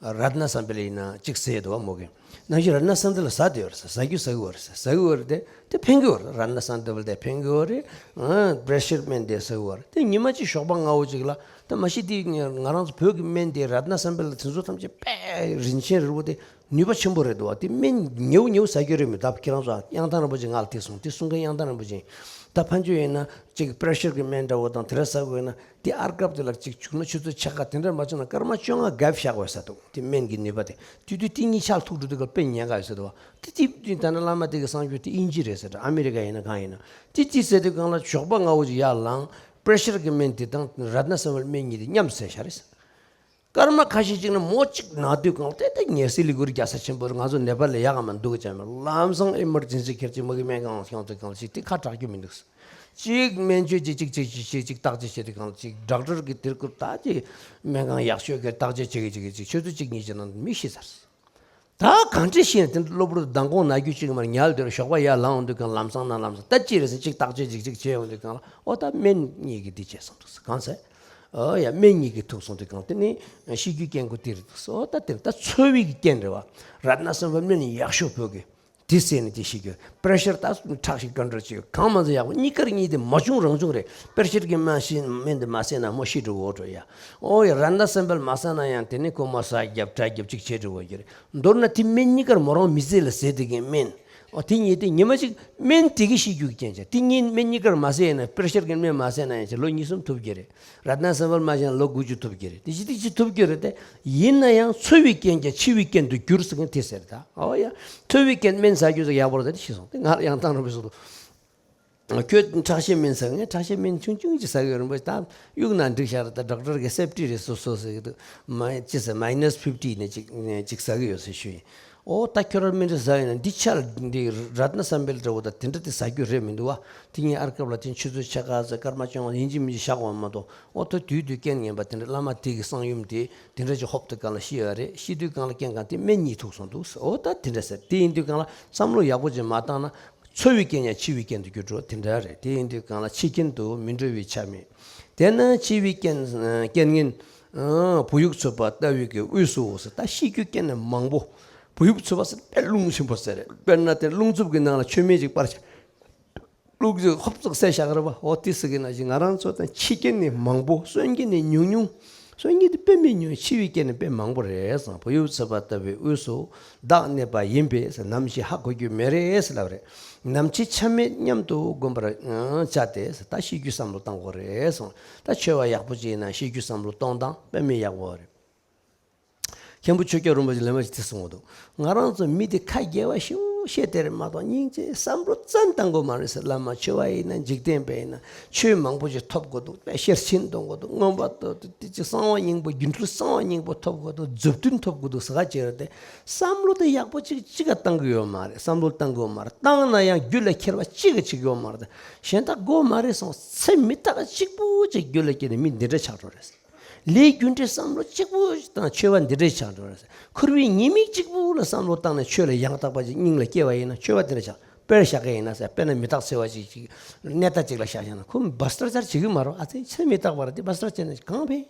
རཏྣ་བསམ་འཕེལ་ཡིན་ན་གཅིག་ཟས་འདུག་བ་མོ་གི། ནང་བཞིན་རཏྣ་བསམ་འཕེལ་ལ་ཟ་དེ་ཡོད་རེད་ཟ། ཟ་རྒྱུ་ཟ་གི་ཡོད་རེད་ཟ། ཟ་གི་ཡོད་རེད་དེ། དེ་ཕན་གི་ཡོད་རེད། རཏྣ་བསམ་འཕེལ་དེ་ཕན་གི་ཡོད་རེད། ཨ་པེ་ཤར་སྨན་དེ་ཟ་གི་ཡོད་རེད། དེ་ཉི་མ་གཅིག་ཞོགས་པ་སྔ་བོ་གཅིག་ལ་དེ་མ་གཞི་དེ་ང་རང་ཚོ་བོད་ཀྱི་སྨན་དེ་རཏྣ་བསམ་འཕེལ་ལ་དེ་ཚོ་ཐམས་ཅད་དཔེ་རིན་ཆེན་རིལ་བོ་དེ་ནུས་པ་ཆེན་པོ་རེད་འདུག་བ། དེ་སྨན་ཉེའུ་ཉེའུ་ཟ་རྒྱུ་རེད་མི་འདུག་ཁྱེད་རང་ཚོ་གཡང་ཐང་རིན་པོ་ཆེ་ང་ལ་དེ་གསུངས། དེ་གསུང་མཁན་གཡང་ཐང་རིན་པོ་ཆེ་ཡིན། ད་ཕན་ཆོད་ཡིན་ན་གཅིག་པེ་ཤར་གྱི་སྨན་འདྲ་བོ་དང་དེ་འདྲ་ཟ་དགོས་ན། དེ་ཨར་སྐབས་དེ་ལ་གཅིག་བྱུང་ན་ཆུ་ཚོད་ཕྱེད་ཀ་དེ་འདྲ་མ་བྱུང་ན་སྐར་མ་བཅོ་ལྔ་གབ་བཞག་དགོས་ས་འདུག་དེ་སྨན་གྱི་ནུས་པ་དེ་དུས་དུས་དེ་གཉིས་ཆར་ཐུག་འགྲོ་དུས་སྐབས་དཔེ་ཉེན་ཁ་ཡོད་ས་འདུག་བ། དེ་དེ་དུས་ད་ནི་བླ་མ་དེ་གི་གསང་སྤྱོད་དེ་དབྱིན་ཇི་རེད་ཟེར། ཨ་མི་རི་ཀ་ཡིན་ན་གང་ཡིན་ན་དེ་དེ་ཟེར་དུས་སྒང་ལ་ཞོགས་པ་སྔ་བོ་ཅིག་ཡར་ལངས། པེ་ཤར་གྱི་སྨན་དེ་དང་རཏྣ་བསམ་འཕེལ་སྨན་གཉིས་དེ་མཉམ་ཟས་བཞག་རེད་ཟེར། སྐར་མ་ཁ་ཤས་ཅིག་ན་མོ་གཅིག་ན་དུས་སྒང་ལ་དེ་ལྟ་ངས་སི་ལི་གུ་རི་རྒྱལ་ས་ཆེན་པོ་རེད། ང་ཚོ་ནེ་པཱལ་ལ་ཡག་ག་མ་འདུག་ཅེས་མ་ལམ་སང་ཨེ་མར་ཇེན་སི་ཁྱེར་ཅིག་མ་གི་སྨན་ཁང་ལ་ཁྱོང་དུས་སྒང་ལ་ཅིག་དེ་ཁ་གྲག་རྒྱུ་མི་འདུག་གཅིག་སྨན་བཅོས་ཅིག་ཅིག་ཅིག་ཅིག་ཅིག་བརྟག་དཔྱད་བྱེད་དུས་སྒང་ལ་ཅིག་ཌོག་ཊར་གི་དེར་ཁུར་ད་ཅིག་སྨན་ཁང་ཡག་ཤོས་ཀྱི་བརྟག་དཔྱད་བྱེད་གི་བྱེད་གི་ཅིག་ཆུ་ཚོད་གཅིག་གཉིས་ཀྱི་ནང་མི་ཤི་ཚར། ད་གང་འདྲ་ཤེས་ན་དེ་འདྲ་གློ་བུར་དུ་མདང་དགོང་ན་རྒྱུ་གཅིག་མར་ཉལ་དེར་ཞོགས་པ་ཡར་ལངས་འོང་དུས་སྒང་ལམ་སང་ན་ལམ་སང་ད་ཅི་རེད་ཟེར་ཅིག་བརྟག་དཔྱད་ཅིག་ཅིག་བྱས་འོང་དུས་སྒང་ལ་ཨོ་ད་སྨན་གཉིས་ཀྱིས་འདི་བྱས་སོང་འདུག་ཟེར། གང་ཟེར། ཨོ་ཡ་སྨན་གཉིས་ཀྱིས་ཐུག་སོང་དུས་སྒང་དེ་ནི་ཤི་རྒྱུའི་རྐྱེན་ཁོ་དེ་རེད་འདུག་ཟེར། ཨོ་ད་དེ་ད་ཚོར་བའི་རྐྱེན་རེད་བ། རཏྣ་བསམ་འཕེལ་སྨན་ཡག་ཤོས་བོད་ཀྱི་དེ་ཟས་ནས་དེ་ཤི་རྒྱུ། པེ་ཤར་ད་ཁྲག་ཤེད་ཀོན་ཊོལ་བྱེད་གང་མ་ཚད་ཡག་པོ། གཉིས་ཀར་གཉིས་དེ་མ་བྱུང་རང་བྱུང་རེད། པེ་ཤར་གྱི་སྨན་ཤི་སྨན་དེ་མ་ཟས་ན་མོ་ཤི་འགྲོ་འོ་འགྲོ་ཡ། ཨོ་ཡ་རཏྣ་བསམ་འཕེལ་མ་ཟས་ན་ཡང་དེ་ནི་ཁོ་མོ་ཟ་རྒྱབ་དྲ་རྒྱབ་ཅིག་བྱེད་འགྲོ་འོ་གི་རེད། མདོར་ན་དེ་སྨན་གཉིས་ཀར་མོ་རང་མི་ཟས་ལ་ཟས་དེ་གའི་སྨན། ཨོ་དེ་གཉིས་དེ་ཉི་མ་གཅིག་སྨན་དེ་གི་ཤི་རྒྱུ་གི་རྐྱེན་བྱས། དེ་གཉིས་སྨན་གཉིས་ཀར་མ་ཟས་ཡིན་ན་པེ་ཤར་གྱི་སྨན་མ་ཟས་ན་ཡང་ཅིག་ལོ་གཉིས་གསུམ་ཐུབ་ཀྱི་རེད། རཏྣ་བསམ་འཕེལ་མ་ཟས་ན་ལོ་དགུ་བཅུ་ཐུབ་ཀྱི་རེད། དེ་ཅི་དེ་ཅི་ཐུབ་ཀྱི་རེད་དེ། ཡིན་ན་ཡང་ཚོར་བའི་རྐྱེན་ཀྱང་འཆི་བའི་རྐྱེན་དུ་འགྱུར་ཟེར་མཁན་དེ་ཟེར་ད། ཨོ་ཡ། ཚོར་བའི་རྐྱེན་སྨན་ཟ་རྒྱུ་ཟེར་ཡག་པོ་རེད་ད་དེ་ཤི་སོང་དེ་ང་ཡང་ཐང་རུ་བི་སོ་དུ། ཁྱོད་ཁྲག་ཤེད་སྨན་ཟ། ངས་ཁྲག་ཤེད་སྨན་ཆུང་ཆུང་ཅིག་ཟ་གི་ཡོད་རེད་པ། ད་གཡུག་ན་འགྲིག་ཤག་རེད། ད་ཌོག་ཊར་གི་སེབ་ཊི་རེད་སོ་སོ་ཟེར་གི་འདུག་མ་ཅི་ཟེར་མའི་ནས་ཕིབ་ཊི་ནས་ཅིག་ཅིག་ཟ་གི་ཡོད་ཟེར་ཞུ་ཡིན། ཨོ་ད་ཁྱོད་རང་སྨན་རེ་ཟ་ཡིན་ན་འདི་ཆ་འདི་རཏྣ་བསམ་འཕེལ་འདྲ་བོ་ད་དེ་འདྲ་དེ་ཟ་རྒྱུ་རེད་མི་འདུག་བ། དེ་ངས་ཨར་སྐབས་ལ་དེ་ཆུ་ཚོད་ཕྱེད་ཀ་ཟེར་སྐར་མ་བཅོ་ལྔ་ཡིན་གཅིག་མིན་གཅིག་བཞག་དགོས་མ་གཏོགས། ཨོ་ད་དུས་དུས་རྐྱེན་ངན་པ་དེ་འདྲ་བླ་མ་དེ་གི་གསང་ཡུམ་དེ་དེ་འདྲ་ཅིག་ཧོབ་ཏེ་སྒང་ལ་ཤི་ཡོད་རེད། ཤི་དུས་སྒང་ལ་རྐྱེན་གང་དེ་སྨན་གཉིས་ཐུག་སོང་འདུག་ཨོ་ད་དེ་འདྲ་ཟེར། དེ་ཡིན་དུས་སྒང་ལ་བསམ་བློ་ཡག་པོ་ཅིག་མ་བཏང་ན། ཚོར་བའི་རྐྱེན་ཡང་འཆི་བའི་རྐྱེན་དུ་འགྱུར་འགྲོ་དེ་འདྲ་རེད། དེ་ཡིན་དུས་སྒང་ལ་འཆི་རྐྱེན་དུ་མི་འགྲོ་བའི་ཆ་མེད། དེས་ན་འཆི་བའི་རྐྱེན་རྐྱེན་ངན། བུ་ཡུག་ཚོད་པ་ལྟ་བུའི་གི་དབུས་སུ་ཟེར། ད་ཤི་རྒྱུ་རྐྱེན་ནི་མང་པོ། བུ་ཡུག་ཚོད་པ་ཟེར་དཔེ་རླུང་ཆེན་པོ་ཟེར་རེད། དཔེར་ན་དེ་རླུང་འཚུབ་ཀྱི་ནང་ལ་མཆོད་མེ་ཅིག་སྤར་བྱས། རླུང་ཅིག་ཧོབ་ཙག་བསད་བཞག་རེད་པ། འོ་དེ་ཟེར་གི་ན་ཅིག་ང་རང་ཚོ་དང་འཆི་རྐྱེན་ནི་མང་པོ། གསོན་རྐྱེན་ནི་ཉུང་ཉུང་། གསོན་རྐྱེན་དེ་དཔེ་མི་ཉུང་། འཆི་བའི་རྐྱེན་ནི་དཔེ་མང་པོ་རེད་ཟེར། བུ་ཡུག་ཚོད་པ་ལྟ་བུའི་དབུས་སུ་བདག་གནས་པ་ཡིན་པས་ཟེར། ནམ་ཞིག་ཧ་གོ་རྒྱུ་མེད་རེད་ཟེར་ལབ་རེད། ནམ་འཆི་ཆ་མེད་སྙམ་དུ་བསྒོམ་པར་བྱ་སྟེ་ཟེར། ད་ཤི་རྒྱུ་བསམ་བློ་བཏང་དགོས་རེད་ཟེར། ད་ཆོས་པ་ཡག་པོ་ཅིག་ཡིན་ན་ཤི་རྒྱུ་བསམ་བློ་གཏོང་སྟངས་དཔེ་མི་ཡག་པོ་རེད། མཁན་པོ་ཆོས་སྐྱོང་རིན་པོ་ཆེ་ལས་མ་ཞིག་དེ་གསུངས་འདུག་ང་རང་ཚོ་མི་དེ་ཁ་རྒྱལ་བ་ཞེ་པོ་ཞིག་དེ་རེད་མ་གཏོགས་སྙིང་རྗེ་བསམ་བློ་ཙམ་བཏང་དགོས་མ་རེད་ཟེར། བླ་མ་ཆོས་པ་ཡིན་ན་འཇིག་རྟེན་པ་ཡིན་ན་ཆོས་མང་པོ་ཞིག་ཐོབ་དགོས་འདུག་དཔེ་ཤེར་ཕྱིན་གཏོང་དགོས་འདུག་མངོན་པ་ཐོབ་འདུག་དེ་ཅིག་གསང་བ་སྙིང་པོ་སྒྱུ་འཕྲུལ་གསང་བ་སྙིང་པོ་ཐོབ་དགོས་འདུག་མཛུབ་སྟོན་ཐོབ་དགོས་འདུག་ཟེར་ག་ཅིག་རེད་དེ། བསམ་བློ་དེ་ཡག་པོ་ཅིག་ཅི་ག་བཏང་གི་ཡོད་མ་རེད། བསམ་བློ་བཏང་གི་ཡོད་མ་རེད། བཏང་ན་ཡང་རྒྱུད་ལ་འཁྱེར་བ་ཅི་ག་ཅིག་ཡོད་མ་རེད། གཞན་དག་དགོས་མ་རེད་སོང་ཚེ་མི་རྟག་གཅིག་པུ་ཅིག་རྒྱུད་ལ་སྐྱེས་ནས་མི་འདི་འདྲ་ཆགས་འགྲོ་རེད། ལས་རྒྱུ་འབྲས་བསམ་བློ་གཅིག་པུ་དང་ཆོས་པ་འདི་འདྲའི་ཆགས་འགྲོ་རེད། འཁོར་བའི་ཉེས་དམིགས་གཅིག་པུ་ལ་བསམ་བློ་བཏང་ནས་ཆོས་ལ་ཡང་དག་པ་ཅིག་སྙིང་ལ་སྐྱེ་བ་ཡིན་ན་ཆོས་པ་འདི་འདྲ་ཆགས། དཔེར་བཞག་གི་ཡིན་ན་ཟེར། དཔེར་ན་མི་རྟག་འཚེ་བ་ཅིག་ཅིག་གནས་སྟངས་ཅིག་ལ་བཞག་བཞག་ན། ཁོ་བསྟྲ་ཙར་བྱེད་ཀྱི་མ་རེད། ཨ་ཙི་ཚེ་མི་རྟག་པ་རེད་དེ། བསྟྲ་ཙར་བྱས་ན་གང་ཕན།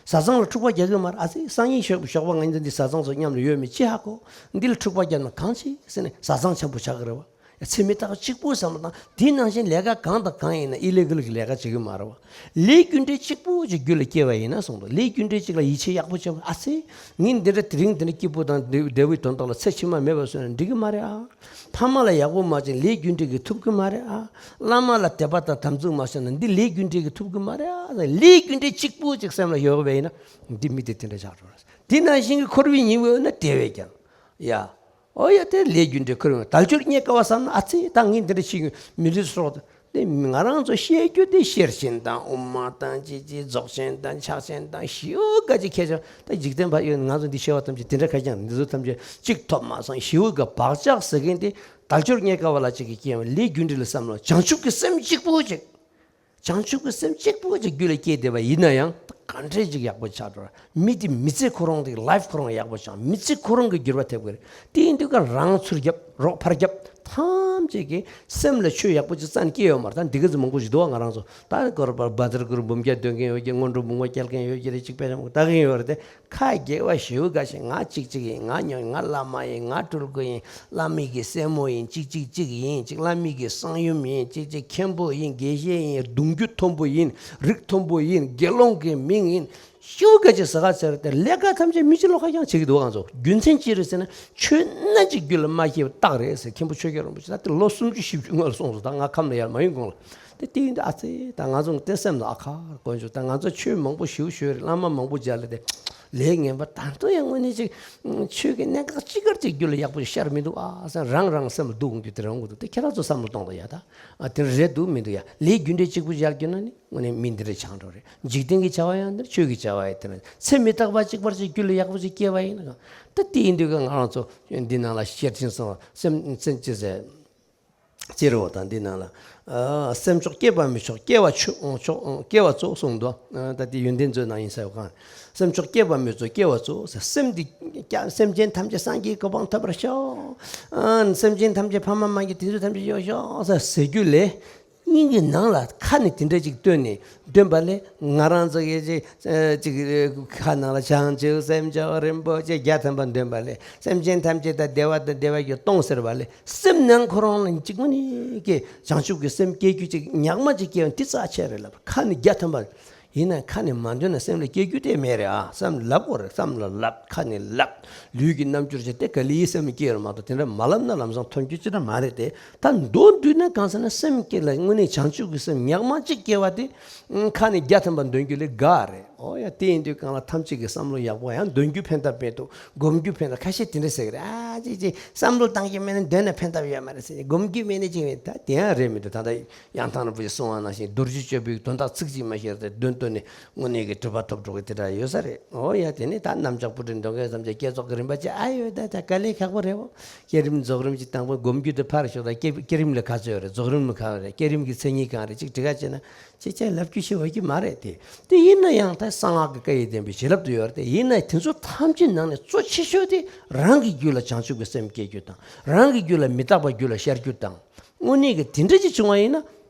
བཟའ་ཚང་ལ་འཁྲུག་པ་རྒྱག་གི་མ་རེད། ཨ་ཙི་སང་ཉིན་ཞོགས་ཞོགས་པ་ང་ཚོ་འདི་བཟའ་ཚང་ཚོ་མཉམ་ལ་ཡོད་མེད་ཅི་ཧ་གོ། འདི་ལ་འཁྲུག་པ་བརྒྱབ་ན་གང་བྱེད་ཟེར་ནས་བཟའ་ཚང་ཆེན་པོ་ཆགས་ཀྱི་རེད་བ། ཚེ་མི་རྟག་གཅིག་པུ་བསམ་བློ་བཏང་། དེ་ནང་བཞིན་ལས་ཀ་གང་དང་གང་ཡིན་ན་ཨི་ལི་གལ་གྱི་ལས་ཀ་བྱེད་ཀྱི་མ་རེད་བ། ལས་རྒྱུ་འབྲས་གཅིག་པུ་ཅིག་རྒྱུད་ལ་སྐྱེས་པ་ཡིན་ན་གསུངས་འདུག་ལས་རྒྱུ་འབྲས་གཅིག་ལ་ཡིད་ཆེས་ཡག་པོ་བྱས་པ། ཨ་ཙི་ངས་འདི་འདྲ་དེ་རིང་འདི་འདྲ་སྐྱིད་པོ་དང་བདེ་བདེ་བའི་དོན་དག་ལ་ཚེ་ཕྱི་མ་མེད་པ་བཟོས་ན་འགྲིག་གི་མ་རེད་ཨ། ཕ་མ་ལ་ཡག་པོ་མ་བྱས་ན་ལས་རྒྱུ་འབྲས་ཀྱིས་ཐུབ་ཀྱི་མ་རེད་ཨ། བླ་མ་ལ་དད་པ་དང་དམ་ཚིག་མ་བྱས་ན་འདི་ལས་རྒྱུ་འབྲས་ཀྱིས་ཐུབ་ཀྱི་མ་རེད་ཨ། ལས་རྒྱུ་འབྲས་གཅིག་པུ་ཅིག་སེམས་ལ་ཡོད་པ་ཡིན་ན་འདི་མི་དེ་དེ་འདྲ་ཆགས་འགྲོ་རེད། དེ་ནང་བཞིན་གྱི་འཁོར་བའི་ཉེན་ཁ་ཡོད་ན་དེ་བས་ཀྱང་ཡ། ཨོ་ཡ་དེ་ལས་རྒྱུ་འབྲས་འཁོར་བའི་དལ་འབྱོར་རྙེད་དཀའ་བ་བསམ་ན། ཨ་ཙི་ད་ངས་འདི་འདྲ་བྱེད་ཀྱི་མི་འདུག་སོགས། དེ་ང་རང་ཚོ་བཤད་རྒྱུ་དེ་ཤེར་ཕྱིན་དང་དབུ་མ་དང་ཅི་ཅི་རྫོགས་ཆེན་དང་ཕྱག་ཆེན་དང་ཞེ་པོ་ཅིག་མཁས་ཀྱང་། ད་འཇིག་རྟེན་པ་ཡོད་ང་ཚོ་འདི་བཤད་པ་ཐམས་ཅད་དེ་འདྲ་མཁས་ཀྱང་འདི་ཚོ་ཐམས་ཅད་གཅིག་ཐོབ་མ་སོང་ཞེ་པོ་ཅིག་བག་ཆགས་ཟ་མཁན་དེ་དལ་འབྱོར་རྙེད་དཀའ་བ་ལ་ཅིག་གི་སྐྱེ་བ། ལས་རྒྱུ་འབྲས་ལ་བསམ་བློ། བྱང་ཆུབ་ཀྱི་སེམས་གཅིག་པུ་ཅིག་བྱང་ཆུབ་ཀྱི་སེམས་གཅིག་པུ་ཅིག་རྒྱུད་ལ་སྐྱེས་བསྡད་པ་ཡིན་ན་ཡང་ག་འདྲས་ཅིག་ཡག་པོ་ཆགས་འགྲོ། མི་དེ་མི་ཚེ་ཁོ་རང་དེ་ལའིབ་ཁོ་རང་ཡག་པོ་ཆགས། མི་ཚེ་ཁོ་རང་གི་འགྱུར་བ་ཐེབས་ཀྱི་རེད། དེ་ཡིན་དུས་ཀ་རང་ཚུར་རྒྱབ་རོགས་ཕར་རྒྱབ་ཐམས་ཅད་ཀྱི་སེམས་ལ་ཆོས་ཡག་པོ་ཅིག་རྩ་ནས་སྐྱེ་ཡོད་མ་རེད། ད་འདི་ག་ཚོད་མང་པོ་ཞིག་འདུག་བ། ང་རང་ཚོ་ད་གོར་པ་བཛྲ་གུ་རུ་འབུམ་བརྒྱ་འདོན་མཁན་ཡོད་ཀྱི། སྔོན་འགྲོ་འབུམ་པ་སྐྱེལ་མཁན་ཡོད་ཀྱི་རེད། ཅིག་དཔེ་ཆ་མང་པོ་ལྟ་མཁན་ཡོད་རེད་དེ། ཁ་རྒྱལ་བ་ཞེ་པོ་ཅིག་ང་གཅིག་གཅིག་ཡིན། ང་ཉོན། ང་བླ་མ་ཡིན། ང་སྤྲུལ་སྐུ་ཡིན། བླ་མའི་གི་སྲས་མོ་ཡིན། གཅིག་གཅིག་གཅིག་ཡིན། གཅིག་བླ་མའི་གི་གསང་ཡུམ་ཡིན། གཅིག་གཅིག་མཁན་པོ་ཡིན། དགེ་བཤེས་ཡིན། གདུང་རྒྱུད་མཐོན་པོ་ཡིན། རིགས་མཐོན་པོ་ཡིན། དགེ་སློང་གི་མིང་ཡིན། ཞེ་པོ་ཅིག་ཟ་ཁ་ཟེར་ཏེ་ལས་ཀ་ཐམས་ཅད་མི་ཕྱི་ལོགས་ཁ་རྐྱང་བྱེད་ཀྱི་འདུག་ང་ཚོ་རྒྱུ་མཚན་ཅི་རེད་ཟེར་ན། ཆོས་སྣ་གཅིག་རྒྱུད་ལ་མ་སྐྱེས་པ་རྟགས་རེད་ཟེར། མཁན་པོ་ཆོས་རྒྱལ་རིན་པོ་ཆེ་ད་ལྟ་ལོ་སུམ་ཅུ་བཞི་བཅུ་སྔོན་ལ་གསུངས་སོང་། ད་ང་ཁམས་ལ་ཡར་མ་ཡོང་གོང་ལ། དེ་དེ་ཡིན་དུས་ཨ་ཙི་ད་ང་ཚོ་དེ་སེམས་ལ་ཨ་ཁ་དཀོན་མཆོག་ད་ང་ཚོ་ཆོས་མང་པོ་ཞུ་ཞུས་རེད། བླ་མ་མང་པོ་མཇལ་ལ་དེ་ལས་ངན་པ་ད་དུང་ཡང་དངོས་གནས་ཅིག་ཆོས་ཀྱི་གནད་འགག་ཅི་དགར་ཅིག་རྒྱུད་ལ་ཡག་པོ་ཤར་མི་འདུག་ཨ་ཟེར་རང་རང་སེམས་ལ་སྡུག་འོང་རྒྱུ་དེ་རང་གི་འདུག་དེ་ཁྱེད་རང་ཚོ་བསམ་བློ་གཏོང་དང་ཡ། ད་ཨ་དེ་རེད་འདུག་མི་འདུག་ཡ། ལས་རྒྱུ་འབྲས་གཅིག་པུ་མཇལ་རྒྱུ་ན་ནི་དངོས་གནས་མི་འདི་འདྲ་ཆགས་འགྲོ་རེད། འཇིག་རྟེན་གྱི་བྱ་བ་ཡང་འདིར། ཆོས་ཀྱི་བྱ་བ་ཡང་དེ་ན། ཚེ་མི་རྟག་པ་གཅིག་པར་ཅིག་རྒྱུད་ལ་ཡག་པོ་ཅིག་སྐྱེས་པ་ཡིན་ན། ད་དེ་ཡིན་དུས་ཀ་ང་རང་ཚོ་འདི་ནང་ལ་ཤེར་ཕྱིན་སོང་སེམས་སེམས་ཅི་ཟེར། ཅེས་རེད་བ། དང་འདི་ནང་ལ། ཨ་སེམས་མཆོག་སྐྱེས་པ་མི་མཆོག་སྐྱེ་བ་མཆོག་སྐྱེ་བ་གཙོ་གསུངས་འདུག་ཨ་ད་དེ་ཡོན་ཏན་མཛོད་ནང་ཡིན་ས་ཡོད་གང་། སེམས་མཆོག་སྐྱེས་པ་མི་གཙོ་སྐྱེ་བ་གཙོ་ཟེར། སེམས་འདི་ཀྱང་སེམས་ཅན་ཐམས་ཅད་སངས་རྒྱས་གོ་འཕང་ཐོབ་པར་ཤོག་ཨ་སེམས་ཅན་ཐམས་ཅད་ཕ་མ་མ་གྱུར་དེ་ཚོ་ཐམས་ཅད་ཡོད་ཤོག་ཟེར་ཟེར་རྒྱུ་ལས། སྙིང་གི་ནང་ལ་ཁ་ནས་དེ་འདྲ་ཅིག་བཏོན་ནས་འདོན་པ་ལས། ང་རང་ཚོ་གི་ཅིག་ཅིག་ཁ་ནང་ལ་བྱང་ཆུབ་སེམས་མཆོག་རིན་པོ་ཆེ་བརྒྱ་ཐམ་པ་འདོན་པ་ལས། སེམས་ཅན་ཐམས་ཅད་དང་བདེ་བ་དང་བདེ་བ་ཡི་སྟོང་ཟེར་བ་ལས། སེམས་ནང་ཁོ་རང་ལ་གཅིག་མ་ནི་ཀྱི་བྱང་ཆུབ་ཀྱི་སེམས་སྐྱེ་རྒྱུ་ཅིག་ཉག་མ་ཅིག་སྐྱེ་བ་འདི་རྩ་ཆེ་རེད་ལབ། ཁ་ནས་བརྒྱ་ཐམ་པ། ཡིན་ན་ཁ་ནས་མ་འདོན་ན་སེམས་ལ་སྐྱེ་རྒྱུ་དེ་མེད་རེད་ཨ། སེམས་ལབ་དགོས་རེད། སེམས་ལ་ལབ། ཁ་ནས་ལབ། ལུས་ཀྱི་རྣམ་འགྱུར་བྱས་ཏེ་ག་ལེ་སེམས་ལ་སྐྱེ་ཡོད་མ་གཏོགས་དེ་འདྲ་མ་ལབ་ན་ལམ་སང་ཐོན་རྒྱུ་ཅི་འདྲ་མ་རེད་དེ། ད་མདོར་བསྡུས་ན་གང་ཟེར་ན་སེམས་སྐྱེ་ལ་དངོས་གནས་བྱང་ཆུབ་ཀྱི་སེམས་ཉག་མ་གཅིག་སྐྱེ་བ་དེ་ཁ་ནས་བརྒྱ་ཐམ་པ་འདོན་རྒྱུ་ལས་དགའ་རེད། ཨོ་ཡ་དེ་ཡིན་དུས་གང་ལ་ཐམས་ཅད་ཀྱི་བསམ་བློ་ཡག་པོ་ཡང་འདོན་རྒྱུ་ཕན་ཐབས་མེད་འདུག་སྒོམ་རྒྱུ་ཕན་ཐབས། ཁ་ཤས་དེ་འདྲ་ཟེར་གི་རེད། ཨ་ཅིག་ཅིག་བསམ་བློ་བཏང་རྒྱུ་མེད་ན་འདོན་ན་ཕན་ཐབས་ཡོད་མ་རེད་ཟེར། སྒོམ་རྒྱུ་མེད་ན་ཅིག་མེད། ད་དེ་ཡང་རེད་མི་འདུག་ད་ལྟ་ཡང་ཐང་རིན་པོ་ཆེས་གསུངས་པ་ནང་བཞིན་རྡོ་རྗེ་གཅོད་པའི་དོན་དག་ཚིག་གཅིག་མ་བཤད་རེད་འདོན་བཏོན་ནས་དངོས་གནས་ཀྱི་གྲུབ་པ་ཐོབ་འགྲོ་གི་དེ་འདྲ་ཡོད་ས་རེད། འོ་ཡ་དེ་ནི་ད་གནམ་ལྕགས་ཕུར་འདྲེ་འདོན་མཁན་བསམ་བྱས་བསྐྱེད་རྫོགས་ཀྱི་རིམ་པ་ཅིག་ཨ་ཡོད། ད་ད་དཀའ་ལས་ཁག་པོ་རེད་བོ། བསྐྱེད་རིམ་རྫོགས་རིམ་གྱི་དང་པོ་སྒོམ་རྒྱུ་དེ་ཕར་ཞོག་ད་བསྐྱེད་བསྐྱེད་རིམ་ལ་ག་ཚོད་ཡོད་རེད། རྫོགས་རིམ་ལ་ག་ཡོད་རེད། བསྐྱེད་རིམ་གྱི་མཚན་ཉིད་གང་རེད། ཅིག་དྲི་ག་བྱས་ན་ཅིག་ཅིག་ལབ་རྒྱུ་ཞིག་ཡོད་ཀྱི་མ་རེད་དེ། དེ་ཡིན་ན་ཡང་ད་གསང་སྔགས་ཀྱི་བཀའ་ཡི་བསྟན་པའི་བྱིན་རླབས་དུ་ཡོད་རེད་དེ། ཡིན་ན་དེ་ཚོ་ཐམས་ཅད་ནང་ནས་གཙོ་ཆེ་ཤོས་དེ་རང་གི་རྒྱུད་ལ་བྱང་ཆུབ་ཀྱི་སེམས་སྐྱེ་རྒྱུ་དང་། རང་གི་རྒྱུད་ལ་མི་རྟག་པ་རྒྱུད་ལ་ཤར་རྒྱུ་དང་། དངོས་གནས་ཀྱི་དེ་འདྲ་ཅིག་བྱུང་བ་ཡིན་ན།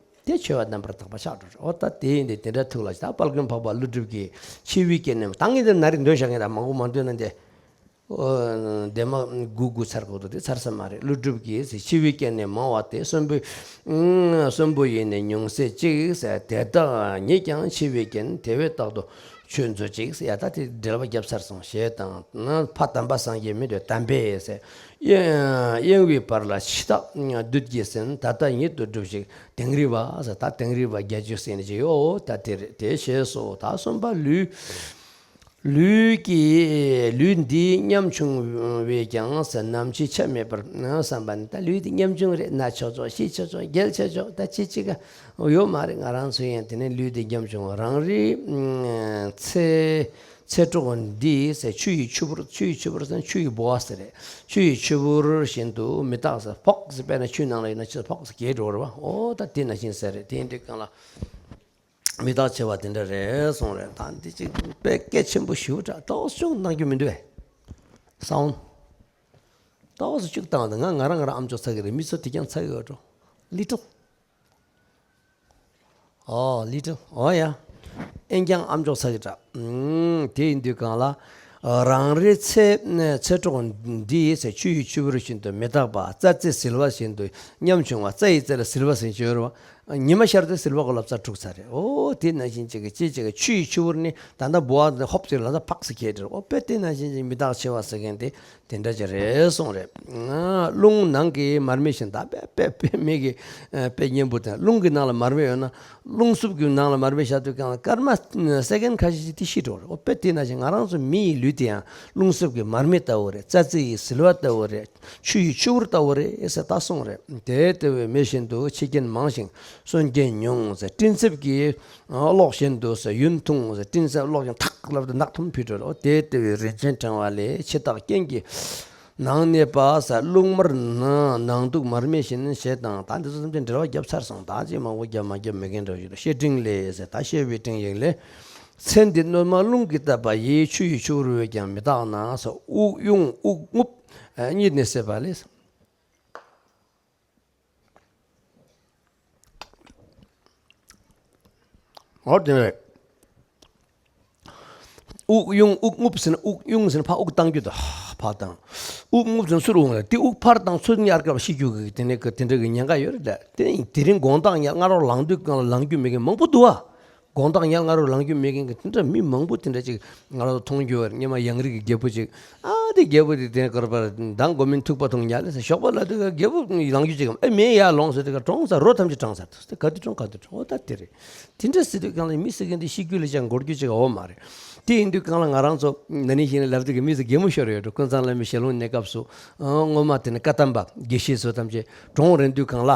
དེ་ཆོས་པ་རྣམ་པར་དག་པ་ཆགས་འགྲོ་རེད། འོ་ད་དེ་ཡིན་དེ་དེ་འདྲ་ཐུགས་ལ་ད་དཔལ་མགོན་འཕགས་པ་ཀླུ་སྒྲུབ་ཀྱིས་འཆི་བའི་སྐྱེ་གནས་ད་ངས་འདི་ན་རེ་འདོན་བཞག་མཁན་ད་མང་པོ་མ་འདོན་ན་འདི། འོ་འདས་མ་དགུ་དགུ་ཚར་དགོས་འདུག་དེ་ཚར་ས་མ་རེད། ཀླུ་སྒྲུབ་ཀྱིས་འཆི་བའི་སྐྱེ་གནས་མང་བ་སྟེ། གསོན་པོ་གསོན་པོ་ཡིས་ནི་ཉུང་ཟད་གཅིག་ཟེར། དེ་དག་ཉིད་ཀྱང་འཆི་བའི་རྐྱེན། དེ་བས་རྟག་ཏུ་ཆོས་མཛོད་ཅིག་ཟེར། ཡ་ད་དེ་འགྲེལ་པ་བརྒྱབ་ཚར་སོང་ཞེས་དང་། ཕ་དམ་པ་སངས་རྒྱས་མི་འདོད་དམ་པས་ཟེར། གཡེང་བའི་བར་ལ་འཆི་བདག་བདུད་ཀྱིས་ཟིན། ད་ལྟ་ཉིད་དུ་སྒྲུབས་ཤིག་དིང་རི་བ་ཟེར། ད་དིང་རི་བ་བརྒྱད་ཅུ་ཟིན་ནས་ཅི་ཡོད་ད་དེ་རེད་དེ་ཞེས་སོ། ད་གསུམ་པ་ལུས། ལུས་ཀྱི་ལུས་འདི་ཉམ་ཆུང་བས་ཀྱང་ཟེར། ནམ་འཆི་ཆ་མེད་པར་བསམ་པ་ནི། ད་ལུས་འདི་ཉམ་ཆུང་རེད། ན་ཆོག་ཆོག་ཤི་ཆོག་ཆོག་རྒྱལ་ཆོག་ཆོག་ད་ཅི་ཅི་ག་ཡོད་མ་རེད། ང་རང་ཚོ་ཡང་དེ་ནས་ལུས་འདི་ཉམ་ཆུང་རང་རེའི་ཚེ་ཚེ་སྲོག་འདི་ཟེར། ཆུ་ཡི་ཆུ་བུར། ཆུ་ཡི་ཆུ་བུར་ཟེར་ན་ཆུ་ཡི་ལྦུ་བ་ཟེར་རེད། ཆུ་ཡི་ཆུ་བུར་བཞིན་དུ་མི་རྟག་ཟེར། ཕོག་ཟེར་དཔེར་ན་ཆུའི་ནང་ལ་ཡོད་ན་ཆུ་ཕོག་ཟེར་གས་འགྲོ་རེད་བ། ཨོ་ད་དེ་ནང་བཞིན་ཟེར་རེད། དེ་ཡིན་དུས་གང་ལ། མི་རྟག་འཆི་བ་དེ་འདྲ་རེད་གསུངས་རེད། ད་འདི་ཅིག་དཔེ་སྐད་ཆེན་པོ་ཞེ་པོ་འདྲ་ཏོག་ཙམ་གནང་རྒྱུ་མི་འདུག་བས། སའོན། ཏོག་ཙམ་བཅུག་བཏང་དང་། ང་ང་རང་ང་རང་ཨམ་ཅོག་ཚ་གི་རེད། མི་ཚོ་དེ་ཀྱང་ཚ་གི་ཡོད་འགྲོ། ལི་ཏོ། ཨོ་ལི་ཏོ། ཨོ་ཡ། ཨེན་ཀྱང་ཨམ་ཅོག་ཚ་གི་དྲག་ཨུམ། དེ་ཡིན་དུས་གང་ལ། ཨ། རང་རེའི་ཚེ་ཚེ་སྲོག་འདི་ཡི་ཚེ། ཆུ་ཡི་ཆུ་བུར་བཞིན་དུ་མི་རྟག་པ། རྩྭ་རྩེ་ཟིལ་བ་བཞིན་དུ་ཉམ་ཆུང་བ། རྩྭ་ཡི་རྩེ་ལ་ཟིལ་བ་ཟིན་བྱས་རེད་བ། ཉི་མ་ཤར་དུས་ཟིལ་བ་གོ་ལ་རྩྭ་འཁྲུག་ཚར་རེད། ཨོ་དེ་ནང་བཞིན་ཅིག་གི་ཅི་ཅིག་གི་ཆུ་ཡི་ཆུ་བུར་ནི་ད་ལྟ་འབུ་བ་ཧོབ་ཅིག་ལ་ད་ཕག་སེ་ཁྱེར་རེད། ཨོ་དཔེ་དེ་ནང་བཞིན་ཅིག་མི་རྟག་འཆི་བ་ཟེར་མཁན་དེ་དེ་འདྲ་ཅིག་རེད་གསུངས་རེད། རླུང་ནང་གི་མར་མེ་བཞིན། ད་དཔེ་དཔེ་དཔེ་མེད་ཀྱི་དཔེ་སྙན་པོ་དང་། རླུང་གི་ནང་ལ་མར་མེ་ཡོད་ན། རླུང་འཚུབ་ཀྱི་ནང་ལ་མར་མེ་བཞག་དུས་གང་ལ་སྐར་མ་སེ་ཀན་ཁ་ཤས་ཤིག་དེ་ཤི་འགྲོ་རེད། ཨོ་དཔེ་དེ་ནང་བཞིན་ང་རང་ཚོ་མི་ཡི་ལུས་དེ་ཡང་རླུང་འཚུབ་ཀྱི་མར་མེ་ལྟ་བུ་རེད། རྩྭ་རྩེ་ཡི་ཟིལ་བ་ལྟ་བུ་རེད། ཆུ་ཡི་ཆུ་བུར་ལྟ་བུ་རེད་ཟེར་ད་གསུངས་རེད། དེ་ལྟ་བུའི་མེ་བཞིན་དུ་འཆི་རྐྱེན་མང་ཞིང་གསོན་རྐྱེན་ཉུང་ཟེར། སྤྲིན་གསེབ་ཀྱི་གློག་བཞིན་དུ་ཟེར། ཡུན་ཐུང་ཟེར། སྤྲིན་གསེབ་གློག་བཞིན་ཐག་ལབ་ཏུ་ནག་ཐུམ་ཕུད་འགྲོ་རེད། ཨོ་དེ་ལྟ་བུའི་རིན་ཆེན་ཕྲེང་བ་ལས། འཆི་བདག་རྐྱེན་གྱི་ནང་གནས་པ་ཟེར། རླུང་དམར་ནང་དུག་མར་མེ་བཞིན་ཞེས་དང་། ད་འདི་ཚོ་ཐམས་ཅད་འགྲེལ་བ་བརྒྱབ་ཚར་སོང་། ད་ཅིག་མང་པོ་བརྒྱབ་མ་བརྒྱབ་མེད་མཁན་འདྲ་ཞིག་ལ། བཤེས་སྤྲིང་ལས་ཟེར། ད་བཤེས་པའི་སྤྲིང་ཡིག་ལས། ཚེ་འདི་སྣོན་མ་རླུང་གིས་བཏབ་པ་ཡི། ཆུ་ཡི་ཆུ་བུར་བས་ཀྱང་མི་རྟག་ན་ཟེར། དབུགས་དབྱུང་དབུགས་རྔུབ་གཉིས་ནི་སྲེད་པ་ལས། འོ་དེ་རེད། དབུགས་དབྱུང་དབུགས་རྔུབ་ཟེར་ན། དབུགས་དབྱུང་ཟེར་ན་ཕར་དབུགས་བཏང་རྒྱུ་དང་ཕར་བཏང་། དབུགས་རྔུབ་ཟེར་ན་ཚུར་འོང་རེད། དེ་དབུགས་ཕར་བཏང་ཚུར་ཉར་སྐབས་ཤི་རྒྱུ་གི་དེ་ནས་གི་དེ་འདྲ་གི་ཉེན་ཁ་ཡོད་རེད་ད། དེ་དེ་རིང་དགོང་དག་ཉལ་སྔ་རོགས་ལངས་དུས་གང་ལ་ལངས་རྒྱུ་མེད་མཁན་མང་པོ་འདུག་ཨ། དགོང་དག་ཉལ་སྔ་རོགས་ལངས་རྒྱུ་མེད་མཁན་གྱི་དེ་འདྲ་མི་མང་པོ་དེ་འདྲ་ཅིག་ང་རང་ཚོ་མཐོང་རྒྱུ་ཡོད་རེད། སྔོན་མ་ཡང་རིགས་ཀྱི་རྒད་པོ་ཅིག་ཨ་དེ་རྒད་པོ་དེ་དེ་གར་པར་མདང་དགོང་མོའི་ཐུག་པ་འཐུང་ཉལ་ལེ་ཟེར། ཞོགས་པ་ལ་དེ་ག་རྒད་པོ་ལངས་རྒྱུ་ཅིག་གམ། ཨེ་མེད་ཡར་ལོངས་ཟེར། དེ་ག་གྲོངས་ཚར། རོ་ཐམས་ཅད་གྲོངས་ཚར། དེ་ག་དུས་གྲོངས་ག་དུས་གྲོངས། འོ་ད་དེ་རེད། དེ་འདྲ་ཟེར་དུས་གང་ལ་མི་ཟེར་མཁན་དེ་ཤི་རྒྱུ་ལས་ཀྱང་འགོར་རྒྱུ་ཅིག་འོ་མ་རེད། དེ་ཡིན་དུས་གང་ལ་ང་རང་ཚོ་ན་ནིང་ཞིག་ནས་ལབ་དུས་ཀྱི་མི་ཚོ་གད་མོ་ཤོར་ཡོད་འགྲོ། ཀུན་བཟང་བླ་མའི་ཞལ་ལུང་གནས་སྐབས་སུ་སྔོན་མ་དེ་ནས་བཀའ་གདམས་པ་དགེ་བཤེས་ཚོ་ཐམས་ཅད་གྲོངས་རན་དུས་གང་ལ།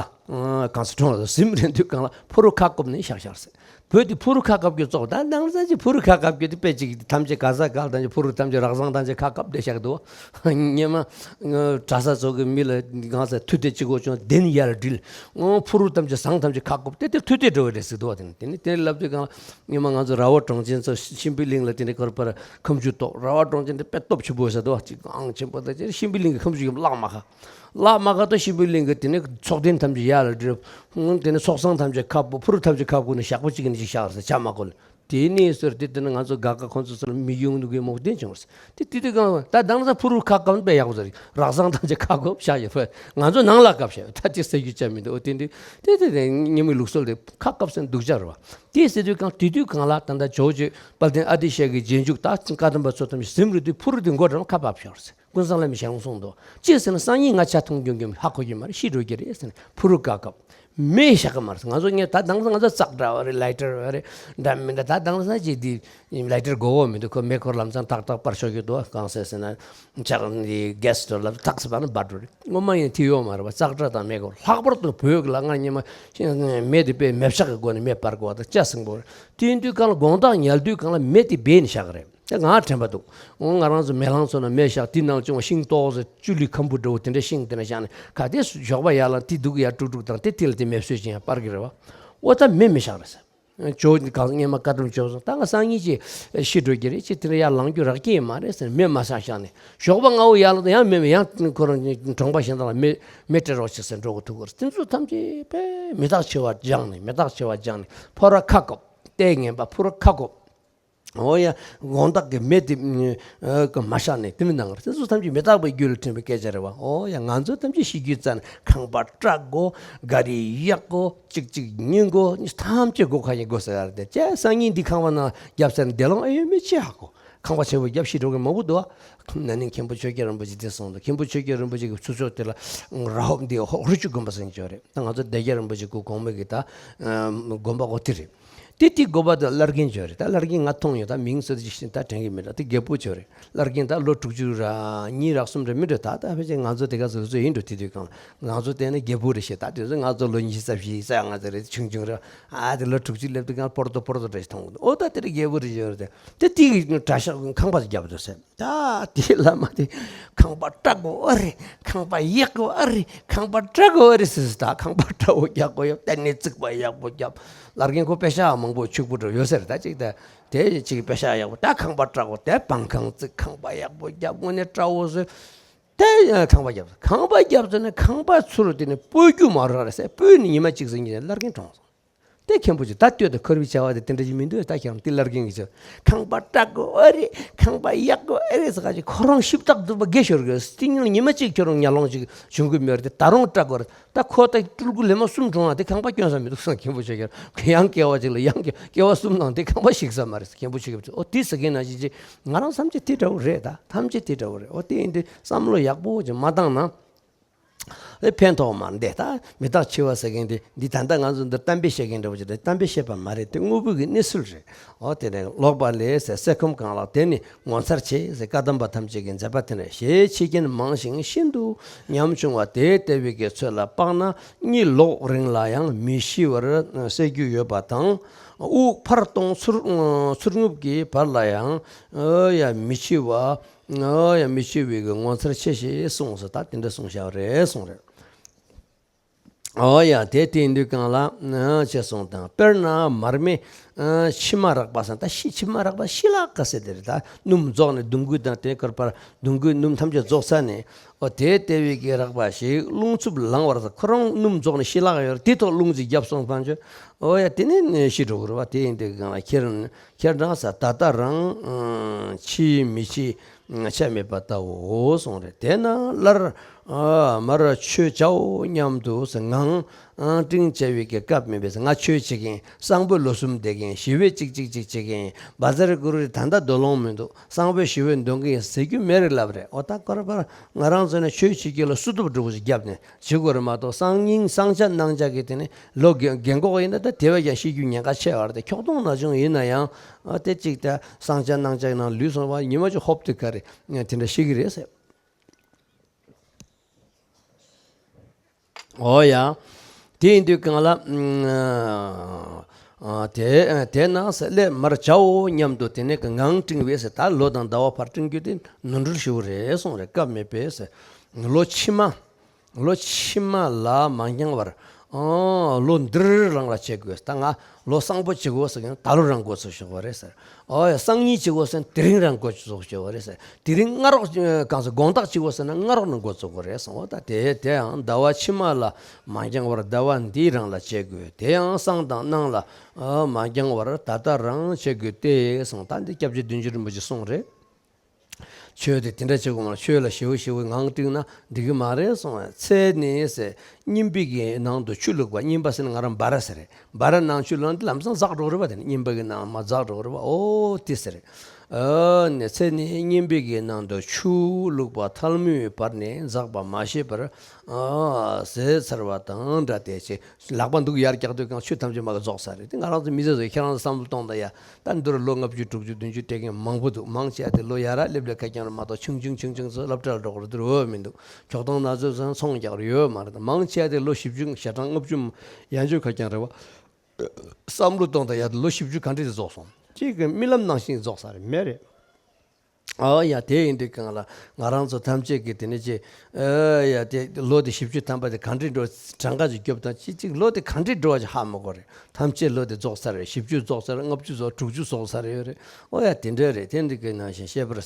གང་ས་གྲོངས་ཟིན་རན་དུས་གང་ལ་ཕུ་རུ་ཁ་བཀབ་ནས་བཞག་བཞག་ཟེར། བོད་དེ་ཕུ་རུ་ཁ་བཀབ་རྒྱུ་གཙོ་བོ། ད་ནང་ཚན་གྱི་ཕུ་རུ་ཁ་བཀབ་རྒྱུ་དེ་དཔེ་གཅིག་ཐམས་ཅད་ག་ས་ག་ཐམས་ཅད་ཕུ་རུ་ཐམས་ཅད་རག་བཟང་ཐམས་ཅད་ཁ་བཀབ་བསྡད་བཞག་འདུག་སྔོན་མ་གྲྭ་ས་ཚོ་གི་མི་ལ་གང་ས་མཐུ་དེ་གཅིག་གོ་བྱུང་གདན་ཡར་སྒྲིལ། ཕུ་རུ་ཐམས་ཅད་ཟངས་ཐམས་ཅད་ཁ་བཀབ་དེ་དེ་མཐུ་དེ་འགྲོ་བའི་རེད་ཟེར་འདུག་བ། དེ་ནི་དེ་ནི་དེ་ནི་ལབ་དུས་གང་ལ་སྔོན་མ་ང་ཚོ་ར་བ་གྲོང་ཆེན་ཚོ་ཤིང་བུའི་གླིང་ལ་དེ་འདྲ་ཁར་པར་ཁམ་ཆུ་གཏོགས། ར་བ་གྲོང་ཆེན་དེ་དཔེ་སྟོབས་ཆེན་པོ་ཟེར་འདུག་བ། གཅིག་ཨང་ཆེན་པོ་དང་ཅིག་ཤིང་བུའི་གླིང་གི་ཁམ་ཆུ་གི་བརླག་མ་ཁ། བརླག་མ་ཁ་ཏོ་ཤིང་བུའི་གླིང་གི་དེ་ནས་ཚོགས་རྟེན་ཐམས་ཅད་ཡར་ལ་སྒྲིལ། དེ་ནས་ཚོགས་བསང་ཐམས་ཅད་ཁ་སྤོ། ཕུ་རུ་ཐམས་ཅད་ཁ་སྤོ་ནས་ཞག་པོ་གཅིག་ནས་ཅིག་བཞག་ཟེར་ཆ་མ་བཀོད། དེ་ནས་ཟེར་དེ་དེ་ནས་ང་ཚོ་དགའ་དགའ་ཁོང་ཚོ་ཚོ་ལ་མི་ཡོང་འདུག་གི་མོག་བདེན་བྱུང་ཟེར། དེ་དེ་དུས་གང་ད་དང་ས་ཕུ་རུ་ཁ་བཀབ་དཔེ་ཡག་པོ་ཟེར། རག་བཟང་ཐམས་ཅད་ཁ་བཀབ་བཞག་ཡོད་པས། ང་ཚོ་ནང་ལ་བཀབ་བཞག་ཡོད། ད་ཅིག་ཟེར་རྒྱུ་ཅག་མི་འདུག་འོ་དེ་འདི་དེ་དེ་དེ་སྔོན་མའི་ལུགས་སྲོལ་དེ་ཁ་བཀབ་ཟེར་འདུག་ཅག་རེད་བ། དེ་ཟེར་དུས་གང་དེ་དུས་གང་ལ་ད་ལྟ་ཇོ་བོ་རྗེ་དཔལ་ལྡན་ཨ་ཏི་ཤ་གི་རྗེས་འཇུག་ད་བཀའ་གདམས་པ་ཚོ་ཐམས་ཅད་ཟིན་རེད་དུས་ཕུ་རུ་དེ་མགོ་འགྲམ་ཁ་བབས་བཞག་ཟེར། ཀུན་བཟང་བླ་མའི་ཞལ་ལུང་གསུངས་འདུག་ཅི་ཟེར་ན་སང་ཉིན་ང་ཇ་འཐུང་རྒྱུ་ཧ་གོ་རྒྱུ་མ་རེད། ཤི་འགྲོ་རྒྱུ་རེད་ཟེར་ནས་ཕུ་རུ་བཀབ་བཀབ་མེ་བཞག་གི་མ་རེད། ང་ཚོ་ངས་ད་དང་ས་ང་ཚོ་ཙག་སྒྲ་བ་རེད། ལའི་ཊར་བ་རེད། འདྲ་མི་འདྲ་ད་དང་ས་ཅིག་དེ་ལའི་ཊར་དགོས་གོ་མི་འདུག་ཁོ་མེ་འཁོར་ལམ་སང་ཏག་ཏག་སྤར་ཆོག་གི་འདུག་གང་ཟེར་ཟེར་ན་ཇག་འདི་གེ་སི་སྟོབ་ལ་ཏག་ས་པ་ན་འབར་འགྲོ་རེད། སྔོན་མ་ཡིན་དེ་ཡོད་མ་རེད་བ། ཙག་སྒྲ་དང་མེ་འཁོར། ལྷག་པར་དུ་བོད་ལ་སྔར་སྔོན་མ་མེ་དེ་དཔེ་མེ་བཞག་གི་སྒོ་ནས་མེ་སྤར་དགོས་བ་དང་ལྕགས་སྲིན་པོ་རེད། དེ་ཡིན་དུས་གང་ལ་དགོང་དག་ཉལ་དུས་གང་ལ་མེ་དེ་སྦས་ནས་བཞག་གི་རེད། ད་ང་དྲན་པ་འདུག་འོ་ང་རང་ཚོ་མེ་ལང་ཚོ་ན་མེ་བཞག་དེའི་ནང་བཅུག་པ་ཤིང་ཏོག་ཙེ་བཅུད་ལི་ཁམ་བུ་འདྲ་བོ་དེ་འདྲ་ཤིང་དེ་འདྲ་བཞག་ནས་ག་དེ་ཞོགས་པ་ཡར་ལངས་དེ་འདུག་ཡར་དཀྲུག་དཀྲུག་དང་དེ་དེ་ལ་དེ་མེ་གསོད་ཅིང་ཡང་སྤར་གི་རེད་བ། འོ་ད་མེ་མི་བཞག་རེད་ཟེར། ཇོ་གང་སྔོན་མ་བཀའ་གདམས་ཇོ་སོང་ད་ང་སང་ཉིན་ཅིག་ཤི་འགྲོ་གི་རེད། ཅིག་དེ་འདྲ་ཡར་ལངས་རྒྱུ་རག་གི་ཡིན་མ་རེད་ཟེར་ནས་མེ་མ་བཞག་བཞག་ནས་ཞོགས་པ་སྔ་བོ་ཡར་ལངས་ཡང་མེ་མེ་ཡང་ཁོ་རང་གྲོང་པ་གཞན་དག་ལ་མེ་མེ་སྤྲད་རོགས་བྱེད་ཟེར་འགྲོ་གི་ཐུག་གི་རེད། དེ་ཚོ་ཐམས་ཅད་དཔེ་མི་རྟག་འཆི་བ་སྦྱངས་ནས་མི་རྟག་འཆི་བ་སྦྱངས་ནས་ཕོ་ར་ཁ་བཀབ། ལྟས་ངན་པ་ཕུ་རུ་ཁ་བཀོབ། འོ་ཡ། དགོང་དག་གི་མེ་དེ་ཨ་མ་བཞག་ནས་དེ་མི་གནང་བར་དེ་ཚོ་ཐམས་ཅད་མི་རྟག་པའི་རྒྱུད་ལ་ཐིམ་པའི་སྐད་ཆ་རེད་བ། འོ་ཡ། ང་ཚོ་ཐམས་ཅད་ཤི་རྒྱུའི་རྩ་ནས་ཁང་པ་བཀྲ་དགོས། ག་རི་གཡག་དགོས། གཅིག་གཅིག་ཉིན་དགོས། ཐམས་ཅད་སྒོ་ཁ་ཡིན་དགོས་ཟེར་ཡ་རེད་དེ། ཅེ་སང་ཉིན་འདི་ཁང་པ་ནང་རྒྱབ་ཟེར་ནས་བདེ་ལོང་ཨེ་ཡོད་མེད་ཅི་ཧ་གོ། ཁང་པ་ཆེ་བོ་རྒྱབ་ཤི་འགྲོ་མཁན་མང་པོ་འདུག་བ། ན་ནིང་མཁན་པོ་ཆོས་རྒྱལ་རིན་པོ་ཆེ་དེ་གསུངས་འདུག་མཁན་པོ་ཆོས་རྒྱལ་རིན་པོ་ཆེ་གི་ཚུར་ཕྱོགས་དེ་ལ་ར་ཧོབ་འདི་ཧོ་ཧོར་ཆུ་དགོན་པ་ཟེར་གྱི་ཡོད་རེད། ད་ང་ཚོ་སྡེ་རྒྱལ་རིན་པོ་ཆེ་སྐུ་གོང་མ་གི་ད་དགོན་པ་འོ་དེ་རེད། དེ་དེ་དགོན་པ་དེ་བླ་རྒན་ཅིག་ཡོད་རེད། ད་བླ་རྒན་ང་མཐོང་ཡོད། ད་མིང་ཚོ་དེ་ཅི་ཞིག་ད་དྲན་གི་མེད། ད་དེ་རྒད་པོ་ཅིག་ཡོད་རེད། བླ་རྒན་ད་ལོ་དྲུག་ཅུ་ར་གཉིས་རག་གསུམ་རེད་མི་འདྲ། ད་ད་ཕལ་ཆེར་ང་ཚོ་དེ་ག་ཚོད་ཚོད་ཡིན་འགྲོ། དེ་དུས་གང་ང་ཚོ་བལྟས་ན་རྒད་པོ་རེད་ཤག་ད་དེ་ཚོ་ང་ཚོ་ལོ་ཉི་ཤུ་རྩ་བཞི་རྩ་ལྔ་ཙམ་རེད། ཆུང་ཆུང་རེད། ཨ་དེ་ལོ་དྲུག་ཅུ་སླེབས་དུས་གང་སྤོར་ཏོ་སྤོར་ཏོ་འདྲ་ཞིག་མཐོང་གི་འདུག་འོ་ད་དེ་རེད། རྒད་པོ་རེད་ཅིག་ཡོད་རེད། དེ་དེ་གི་གྲྭ་ཤག་ཁང་པ་ཅིག་བརྒྱབ་འདུག་ཟེར། ད་དེ་བླ་མ་དེ་ཁང་པ་བཀྲ་དགོས་ཨ་རེད། ཁང་པ་ཡག་དགོས་ཨ་རེད། ཁང་པ་བཀྲ་དགོས་ཨ་རེད་ཟེར་ཟེར། ད་ཁང་པ་བཀྲ་བོ་རྒྱག་དགོས་ཡོད། ད་ནི་རྩིག་པ་ཡག་པོ་བརྒྱབ། བླ་རྒན་ཁོ་པེ་ཤག་མང་པོ་ཕྱུག་པོ་འགྲོ་ཡོད་ཟེར། ད་ཅིག་ད་དེ་ཅིག་པེ་ཤག་ཡག་པོ། ད་ཁང་པ་བཀྲ་དགོས། དེ་བང་ཁང་བརྩིགས། ཁང་པ་ཡག་པོ་བརྒྱབ། དངོས་གནས་བཀྲ་བོ་ཟེར། དེ་ཁང་པ་བརྒྱབ། ཁང་པ་བརྒྱབ་ཚར་ནས་ཁང་པ་ཚུར་དེ་ནས་སྤོ་རྒྱུ་མ་རག་རེད་ཟེར། སྤོས་ནས་ཉི་མ་གཅིག་ཟིན་གྱི་བླ་རྒན་གྲོངས་སོང་། དེ་མཁན་པོ་ཅིག་ད་ལྟོས་དང་ཁོར་བའི་བྱ་བ་དེ་དེ་འདྲ་ཞིག་མི་འདུག་ད་ཁྱེད་རང་དེ་བླ་རྒན་གྱི་ཆེད་ཁང་པ་སྐྲག་དགོས་ཨེ་རེད། ཁང་པ་གཡར་དགོས་ཨེ་རེད་ཟེར་ག་ཅིག་ཁོ་རང་ཞིབ་བཏགས་འདུག་པ་དགེ་ཤོར་གི་སྟེང་ཉིན་ཉི་མ་གཅིག་ཁྱོད་རང་ཉ་ལོང་ཅིག་བྱུང་གི་མེད་རེད། དེ་ད་རུང་སྐྲག་དགོས་རེད། ད་ཁོ་ད་སྤྲུལ་སྐུ་ལས་མ་གསུམ་གྲོངས་ན་དེ་ཁང་པ་སྐྱོན་ས་མི་འདུག་བསམ། མཁན་པོ་ཆེ་ཁྱེད་རང་ཡང་སྐྱེ་བ་གཅིག་ལ་ཡང་སྐྱེ་སྐྱེ་བ་གསུམ་ནང་དེ་ཁང་པ་ཞིག་ས་མ་རེད། མཁན་པོ་ཆེ་ཁྱེད་ཚོ་ཨོ་དེ་ཟེར་མཁན་ནང་བཞིན་ཅིག་ང་རང་བསམ་སྤྱོད་དེ་འདྲ་བོ་རེད། ད་ཐམས་ཅད་དེ་འདྲ་བོ་རེད། ཨོ་དེ་ཡིན་དུས་བསམ་བློ་ཡག་པོ་ཅིག་མ་བཏང་ན། ཨེ་ཕན་ཐོགས་མ་རེད། ད་མི་རྟག་འཆི་བ་ཟེར་མཁན་དེ་འདི་ད་ལྟ་ང་ཚོ་འདིར་གཏམ་དཔེ་བཤད་མཁན་འདྲ་བོ་ཅིག་རེད། གཏམ་དཔེ་བཤད་པ་མ་རེད། དེ་དངོས་པོའི་གི་གནས་ཚུལ་རེད། ཨོ་དེ་ནས་ཀློག་པ་ལས་ཟེར། གསེར་ཁུམ་གང་ལགས་དེ་ནི་ངོ་མཚར་ཆེ་ཟེར། བཀའ་གདམས་པ་ཐམས་ཅད་ཀྱི་མཛད་པ་དེ་འདྲ་ཞེས་ཕྱི་རྒྱན་མང་ཞིང་ཤིན་ཏུ་ཉམ་ཆུང་བ་དེ་ལྟ་བུའི་གི་ཚོད་ལ་དཔག་ན་གཉིད་ལོག་རིང་ལ་ཡང་མི་ཤི་བར་གསལ་རྒྱུ་ཡོད་པ་དང་། དབུགས་ཕར་གཏོང་ཚུར་ཚུར་རྔུབ་ཀྱི་བར་ལ་ཡང་ཡང་མི་འཆི་བ། ཡང་མི་འཆི་བའི་གི་ངོ་མཚར་ཆེ་ཞེས་གསུངས་སོ། ད་དེ་འདྲ་གསུངས་བཞག་རེད་གསུངས་རེད། ཨོ་ཡ་དེ་དེ་ཡིན་དུས་གང་ལ་ཅེས་གསུངས་དང་། དཔེར་ན་མར་མེ་མཆིལ་མ་རགས་པ་སང་། ད་ཤི་མཆིལ་མ་རགས་པ་ཤི་ལག་ག་ཟེར་དེ་རེད། ད་སྣུམ་རྫོགས་ནས་གདུང་རྒྱུད་དང་དེ་ཁར་པར་གདུང་རྒྱུད་སྣུམ་ཐམས་ཅད་རྫོགས་ཚར་ནས། ཨོ་དེ་ལྟ་བུའི་གི་རགས་པ་ཞིག་རླུང་འཚུབ་ལངས་པར་ཁོ་རང་སྣུམ་རྫོགས་ནས་ཤི་ལག་ཡོད་རེད། དེ་ཐོག་རླུང་ཅིག་བརྒྱབ་སོང་པ་འཇོ། ཨོ་ཡ་དེ་ནས་ཤི་འགྲོ་གི་རེད་བ། དེ་ཡིན་དུས་གང་ལ་ཁྱེད་རང་ཁྱེད་རང་ས་ད་ལྟ་རང་འཆི་མི་འཆི་ཆ་མེད་པ་ལྟ་བུའོ་གསུངས་རེད། དེས་ན་སླར་མར་ཆོས་བྱའོ་སྙམ་དུ་ངང་སྤྲིང་བྱ་བའི་གི་སྐབས་མེད་པས། ང་ཆོས་བྱེད་མཁན་གསང་ཕོད་ལོ་གསུམ་བསྡད་མཁན་ཞི་བའི་ཅིག་ཅིག་ཅིག་བྱེད་མཁན་བཛྲ་གུ་རུ་རེད། ད་ལྟ་འདོད་ལོང་མི་འདུག་གསང་ཕོད་ཞི་བའི་འདོན་གི་ཡིན་ཟེར་རྒྱུ་མེད་རེད་ལབ་རེད། ཨོ་ད་ཁོ་ར་པར་ང་རང་ཚོ་ནས་ཆོས་བྱེད་རྒྱུ་ལ་བསུ་སྟོབས་འདྲ་བོ་ཞིག་བརྒྱབ་ནས་བྱེད་དགོས་རེད་མ་གཏོགས། གསང་སྙིང་གསང་རྒྱ་གནང་རྒྱ་གི་དེ་ནི་ལོ་རྒན་རྒན་གོག་ཡིན་ན་ད་དེ་བས་ཀྱང་ཤི་རྒྱུ་ཉེན་ཁ་ཆེ་བ་རེད། དེ་ཁྱོག་གདོང་ན་ཆུང་ཡིན་ན་ཡང་ཨ་དེ་གཅིག་ད་གསང་རྒྱ་གནང་རྒྱ་ནང་ལུས་སོང་བ་ཉི་མ་གཅིག་ཧོབ་དེ་ག་རེ་དེ་འདྲ་ཤི་གི་རེད་ཟེར། ཨོ་ཡ། དེ་ཡིན་དུས་གང་ལ། ཨ་དེ་དེ་ན་ས་སླད་མར་བྱའོ་སྙམ་དུ་དེ་ནས་གི་ངང་སྤྲིང་བས་ཟེར། ད་ལོ་དང་ཟླ་བ་ཕར་སྤྲིང་རྒྱུ་དེ་ནོར་འཁྲུལ་ཞིག་རེད་གསུངས་རེད། སྐབས་མེད་པས་ཟེར། ལོ་ཕྱི་མ། ལོ་ཕྱི་མ་ལ་མ་འགྱངས་བར། ཨོ་ལོ་འདིར་རང་ལ་བྱེད་དགོས། ད་ང་ལོ་གསང་ཕོད་བྱེད་དགོས་ཟེར་ན་ད་ལོ་རང་འགོ་ཚུགས་ཆོག་པ་རེད་ཟེར། ཨོ་ཡ་གསང་སྙིང་བྱེད་དགོས་ཟེར་ན་དེ་རིང་རང་འགོ་ཚུགས་ཆོག་པ་རེད་ཟེར། དེ་རིང་སྔ་རོགས་གང་ཟེར་དགོང་དག་བྱེད་དགོས་ཟེར་ན་སྔ་རོགས་ནས་འགོ་ཚུགས་དགོས་རེད་གསུངས། ཨོ་ད་དེ་དེ་ཡང་ཟླ་བ་ཕྱི་མ་ལ་མ་འགྱངས་བར་ཟླ་བ་འདིའི་རང་ལ་བྱེད་དགོས། དེ་ཡང་གསང་དང་གནང་ལ་མ་འགྱངས་བར་ད་ལྟ་རང་བྱེད་དགོས་ཏེ་གསུངས། ད་འདི་སྐྱབས་རྗེ་བདུད་འཇོམས་རིན་པོ་ཆེ་གསུངས་རེད། ཆོས་དེ་དེ་འདྲ་བྱེད་དགོས་མ་རེད། ཆོས་ལ་ཞེ་པོ་ཞེ་པོ་ངང་སྤྲིང་ན་འགྲིག་གི་མ་རེད་གསུངས། ཚེ་ནི་ཟེར་རྙིང་པའི་གི་ནང་དུ་ཆུ་བླུགས་པ། རྙིང་པ་ཟེར་ན་ང་རང་འབའ་ར་ཟེར་རེད། འབའ་ར་ནང་ཆུ་བླུགས་ན་དེ་ལམ་སང་འཛག་འགྲོ་རེད་པ། དེ་ནི་རྙིང་པ་གི་ནང་མ་འཛག་འགྲོ་རེད་པ། ཨོ་དེ་ཟེར་རེད། ཨ་ནི་ཚེ་ནི་རྙིང་པའི་གི་ནང་དུ་ཆུ་བླུགས་པ། ཐལ་མོའི་བར་ནས་འཛག་པ་མ་ཤེས་པར་ཨ་ཟད་ཚར་བ་དང་འདྲ་སྟེ་ཅེས། ལག་པ་འདུག་ཡར་བཀྱག་དུས་གང་ཆུ་ཐམས་ཅད་མ་གི་རྫོགས་ཚར་རེད། དེ་ང་རང་ཚོ་མི་ཚེ་ཚོ་ཁྱེད་རང་ཚོ་བསམ་བློ་གཏོང་དང་ཡ། ད་འདིར་ལོ་ལྔ་བཅུ་དྲུག་ཅུ་བདུན་ཅུ་སྤྲད་མཁན་མང་པོ་འདུག་མང་ཆེ་བ་དེ་ལོ་ཡར་སླེབས་ལ་ཁ་རྐྱང་རེད་མ་གཏོགས་ཆུང་ཆུང་ཆུང་ཆུང་ཚོ་སློབ་གྲྭར་འགྲོ་གི་རེད། འདིར་འོས་མི་འདུག་ཁྱོག་གདོང་ན་ཚོད་ཚོད་ཚོང་རྒྱག་རེད་ཡོད་མ་རེད། མང་ཆེ་བ་དེ་ལོ་བཞི་བཅུ་ཞེ་གྲངས་ལྔ་བཅུ་ཡན་ཆོད་ཁ་རྐྱང་རེད་བ། བསམ་བློ་གཏོང་དང་ཡ། དེ་ལོ་བཞི་བཅུ་ག་འདྲས་དེ་རྫོགས་སོང་། གཅིག་གི་རྨི་ལམ་ནང་བཞིན་རྫོགས་ས་རེད་མེད་རེད། ཨོ་ཡ་དེ་ཡིན་དུས་གང་ལ་ང་རང་ཚོ་ཐམས་ཅད་ཀྱིས་དེ་ནས་ཅི། ཨོ་ཡ་དེ་ལོ་དེ་བཞི་བཅུ་ཐམ་པ་དེ་གང་འདྲས་འགྲོ་གྲངས་ཀ་ཅིག་རྒྱོབ་དང་ཅི་ཅིག་ལོ་དེ་གང་འདྲས་འགྲོ་བ་ཅིག་ཧ་མ་གོ་རེད། ཐམས་ཅད་ལོ་དེ་རྫོགས་ཚར་རེད། བཞི་བཅུ་རྫོགས་ཚར། ལྔ་བཅུ་རྫོགས། དྲུག་ཅུ་རྫོགས་ཚར་ཡོད་རེད། ཨོ་ཡ་དེ་འདྲ་རེད། དེ་འདྲ་གི་ནང་བཞིན་ཤེས་པར།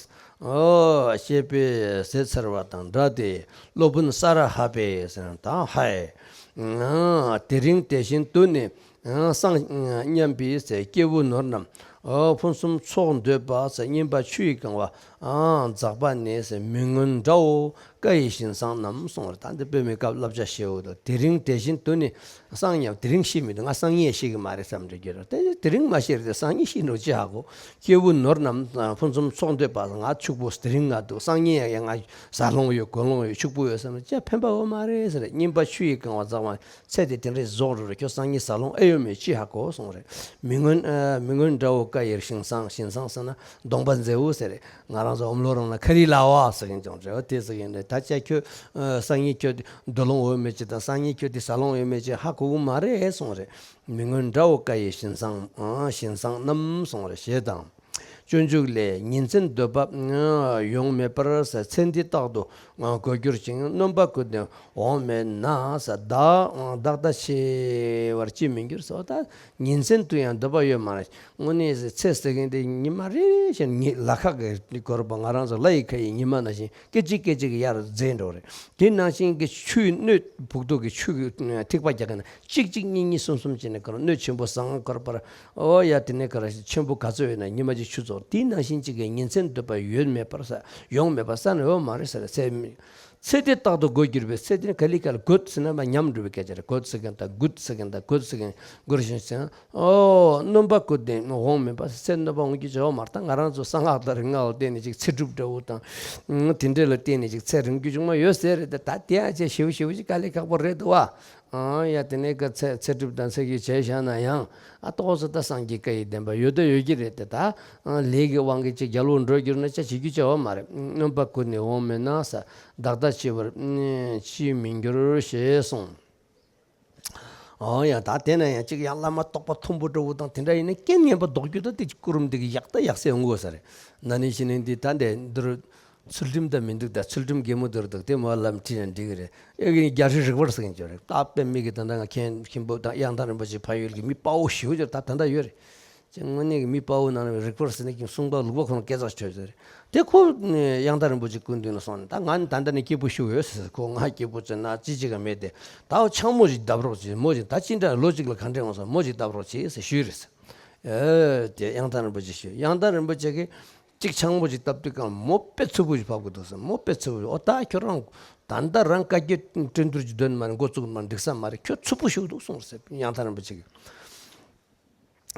ཨོ་ཤེས་པས་ཟད་ཚར་བ་དང་འདྲ་སྟེ། སློབ་དཔོན་ས་ར་ཧ་པས་ཟེར་ན་ད་ཧའི། དེ་རིང་དེ་བཞིན་དུ་ནི། སངས་སྙམ་པའི་ཟེར་སྐྱེས་བུ་ནོར་རྣམས། ཨོ་ཕུན་སུམ་ཚོགས་འདོད་པ་ཟེར་སྙིམ་པ་ཆུ་ཡིས་གང་བ། ཨ་འཛག་པ་ནི་ཟེར་མི་མངོན་དགྲ་བོ་ཀ་ཡི་བཞིན་བཟང་རྣམས་གསུངས་རེད། ད་འདི་དཔེ་མི་སྐབས་བསླབ་བྱ་ཞེ་པོ་འདུག་དེ་རིང་དེ་བཞིན་དུ་ནི་སངས་སྙམ། དེ་རིང་ཤི་མི་འདུག་ང་སང་ཉིན་ཤི་གི་མ་རེད་བསམ་འདྲ་གི་རེད། དེ་དེ་རིང་མ་ཤི་རེད་དེ་སང་ཉིན་ཤི་འགྲོ་ཅི་ཧ་གོ། སྐྱེས་བུ་ནོར་རྣམས་ཕུན་སུམ་ཚོགས་འདོད་པ། ང་ཕྱུག་པོ་དེ་རིང་ང་འདུག་སང་ཉིན་ཡང་ང་ཟ་ལོང་ཡོད་གོན་ལོང་ཡོད་ཕྱུག་པོ་ཡོད་བསམ་ན་ཅི་ཕན་པ་ཡོད་མ་རེད་ཟེར། སྙིམ་པ་ཆུ་ཡིས་གང་བ་འཛག་པ། ཚེ་དེ་དེ་འདྲའི་རྫོགས་འགྲོ་རེད། ཁྱོད་སང་ཉིན་ཟ་ལོང་ཨེ་ཡོད་མེད་ཅི་ཧ་གོ་གསུངས་རེད། མི་མངོན་ཨ་མི་མངོན་དགྲ་བོ་ཀ་ཡི་བཞིན་བཟང་། བཞིན་བཟང་ཟེར་ན་གདོང་པ་མཛེས་པོ་ཟེར་རེད། ང་རང་ཚོ་ཨོམ་ལོ་རང་ལ་ཁ་རི་ལ་བ་ཟེར་མཁན་ཅང་རེད། དེ་ཟེར་མཁན་རེད། ད་ཅི་ཁྱོད་ཨ་སང་ཉིན་ཁྱོད་འདོད་ལོང་ཡོད་མེད་ཅི་དང་སང་ཉིན་ཁྱོད་དེ་ཟ་ལོང་ཡོད་མེད་ཅི་ཧ་གོ་གི་མ་རེད་གསུངས་རེད། མི་མངོན་དགྲ་བོ་ཀ་ཡི་བཞིན་བཟང་། ཨ་བཞིན་བཟང་རྣམས་གསུངས་རེད། ཞེས་དང་། སྤྱོད་འཇུག་ལས། ཉིན་མཚན་འདོད་པ་ཡོང་མེད་པར་ཟེར། ཚེ་འདི་རྟག་ཏུ་དགོས་གྱུར་ཅིང་། སྣོན་པ་ཀུན་ནས་འོང་མེད་ན་ཟེར། བདག་བདག་ལྟ་ཆེ་བར་ཅིས་མི་འགྱུར་ཟེར། ད་ཉིན་མཚན་དུ་ཡང་འདོད་པ་ཡོད་མ་རེད། དངོས་གནས་ཚེ་ཟེར་མཁན་དེ་ཉི་མ་རེ་བཞིན་ཉི་ལ་ཁ་གི་སྐོར་པ་ང་རང་ཚོ་ལ་ཡི་ཁ་ཡི་ཉི་མ་ནང་བཞིན་སྐད་ཅིག་སྐད་ཅིག་གི་ཡར་འཛེགས་འགྲོ་རེད། དེ་ནང་བཞིན་གྱི་ཆུའི་སྣོད་ཕུག་ཏོག་གི་ཆུ་གི་ཐིགས་པ་རྒྱག་གིན་གཅིག་གཅིག་གཉིས་གཉིས་གསུམ་གསུམ་བྱས་ནས་ཁར་སྣོད་ཆེན་པོ་ཟངས་ཁར་པར། ཨོ་ཡ། དེ་ནས་ཁར་ཆེན་པོ་ག་ཚོད་ཡོད་ན་ཉི་མ་གཅིག་ཆུ་བཙོ། དེ་ནང་བཞིན་གཅིག་གི་ཉིན་མཚན་འདོད་པ་ཡོད་མེད་པར་ས་ཡོང་མེད་པ་ས་ནས་ཡོད་མ་རེད་ཟེར། ཚེ་ཚེ་འདི་རྟག་ཏུ་དགོས་གྱུར་པའི། ཚེ་འདི་ག་ལེ་ག་ལེ་དགོས་ཟེར་ན་མ་ཉམས་འགྲོ་བའི་སྐད་ཆ་རེད། དགོས་ཟེར་མཁན་དང་དགོས་ཟེར་མཁན་དང་དགོས་ཟེར་མཁན་དགོས་ཤིང་ཟེར། ཨོ། སྣོན་པ་ཀུན་ནས་འོང་མེད་པ། ཚེ་སྣོན་པ་འོང་རྒྱུ་ཅིག་ཡོད་མ་རེད། ད་ང་རང་ཚོ་གསང་སྔགས་དང་རིག་སྔགས་ལ་བརྟེན་ནས་ཅིག་ཚེ་སྒྲུབ་འདྲ་བོ་དང་། ཨང་། དེ་འདྲ་ལ་བརྟེན་ནས་ཅིག་ཚེ་རིང་རྒྱུ་ཅུང་མ་ཡོད་ཟེར་རེད། ད་ད་དེ་ཡང་ཅིག་ཞེ་པོ་ཞེ་པོ་ཅིག་དཀའ་ལས་ཁག་པོ་རེད་འདུག་བ། ཨང་། ཡ། དེ་ནས་ཀ་ཚེ་ཚེ་སྒྲུབ་དང་ཚེ་གི་བྱས་བཞག་ན་ཡང་ཨ་ཏོག་ཙམ་ད་སངས་རྒྱས་བཀའ་ཡི་བདེན་པ་ཡོད་ད་ཡོད་ཀྱི་རེད་དེ། ད་ཨང་། ལས་ཀྱི་དབང་གིས་ཅིག་རྒྱལ་པོ་འགྲོ་གྱུར་ན་ཅི་བྱེད་རྒྱུ་ཅིག་ཡོད་མ་རེད། སྣོན་པ་ཀུན་ནས་འོང་མེད་ན་ཟེར། བདག་ལྟ་ཆེ་བར་ཅིས་མི་འགྱུར་ཞེས་གསུངས། ཨོ་ཡ། ད་དེ་ན་ཡང་ཅིག་ཡང་བླ་མ་རྟོགས་པ་མཐོན་པོ་འདྲ་བོ་དང་དེ་འདྲ་ཡིན་ན་རྐྱེན་ངན་པ་ཟློག་རྒྱུ་ད་དེ་སྐུ་རིམ་འདི་གི་ཡག་ད་ཡག་སེ་ཡོང་གི་ཡོད་ས་རེད། ན་ནིང་ཕྱི་ནིང་འདི་ད་འདྲ་འདིར་ཚུལ་ཁྲིམས་ད་མི་འདུག་ད་ཚུལ་ཁྲིམས་གད་མོ་འདིར་འདུག་དེ་མོ་བླ་མ་ཁྲིད་ན་འགྲིག་གི་རེད། ཨེ་གི་རྒྱལ་སྲས་རིག་པར་ཟེར་མཁན་ཅིག་ཡོད་རེད། ད་དཔེ་མི་གི་ད་ལྟ་ང་མཁན་མཁན་པོ་དང་གཡང་ཐང་རིན་པོ་ཆེ་ཕ་ཡུལ་གི་མི་དཔའ་བོ་ཞེ་པོ་ཅིག་ད་ད་ལྟ་ཡོད་རེད། ཅིག་དངོས་གནས་ཀྱི་མི་དཔའ་བོ་ནང་ནས་རིག་པར་ཟེར་ནས་ཀྱང་གསུང་པ་ལུག་པ་ཁོ་རང་སྐད་གྲགས་ཆོད་ཟེར། དེ་ཁོ་གཡང་ཐང་རིན་པོ་ཆེ་སྐུ་མདུན་ལ་སོང་ནས། ད་ང་ནི་ད་ལྟ་ནས་སྐྱིད་པོ་ཞུ་ཡོད་ཟེར། ཁོ་ང་སྐྱིད་པོ་བྱས་ན་ཅི་ཅི་ག་མེད་དེ། ད་འོ་ཆང་མོ་ཞིག་བརྡབ་རོགས་བྱེད། མོ་ཞིག་ད་ཅི་འདྲ་ལོ་གཅིག་ལ་ག་འདྲ་འོང་སོང་། མོ་ཞིག་བརྡབ་རོགས་བྱེད་ཟེར་ཞུས་རེད་ཟེར། ཨེ་དེ་གཡང་ཐང་རིན་པོ་ཆེ་ཞུས། གཡང་ཐང་རིན་པོ་ཆེ་གིས་གཅིག་ཆང་མོ་ཞིག་བརྡབ་དུས་གང་མོ་དཔེ་འཚུབ་པོ་ཞིག་བབས་ཀྱི་འདུག་ཟེར། མོ་དཔེ་འཚུབ་པོ་ཞིག་ཨོ་ད་ཁྱོད་རང་ད་ལྟ་རང་བཀའ་བརྒྱད་བསྟན་འགྲོའི་དོན་མ་ནི་འགོ་བཙུགས་མ་འགྲིག་ས་མ་རེད། ཁྱོད་འཚུབ་པོ་ཞིག་འདུག་གསུངས་ཟེར། གཡང་ཐང་རིན་པོ་ཆེ་གིས།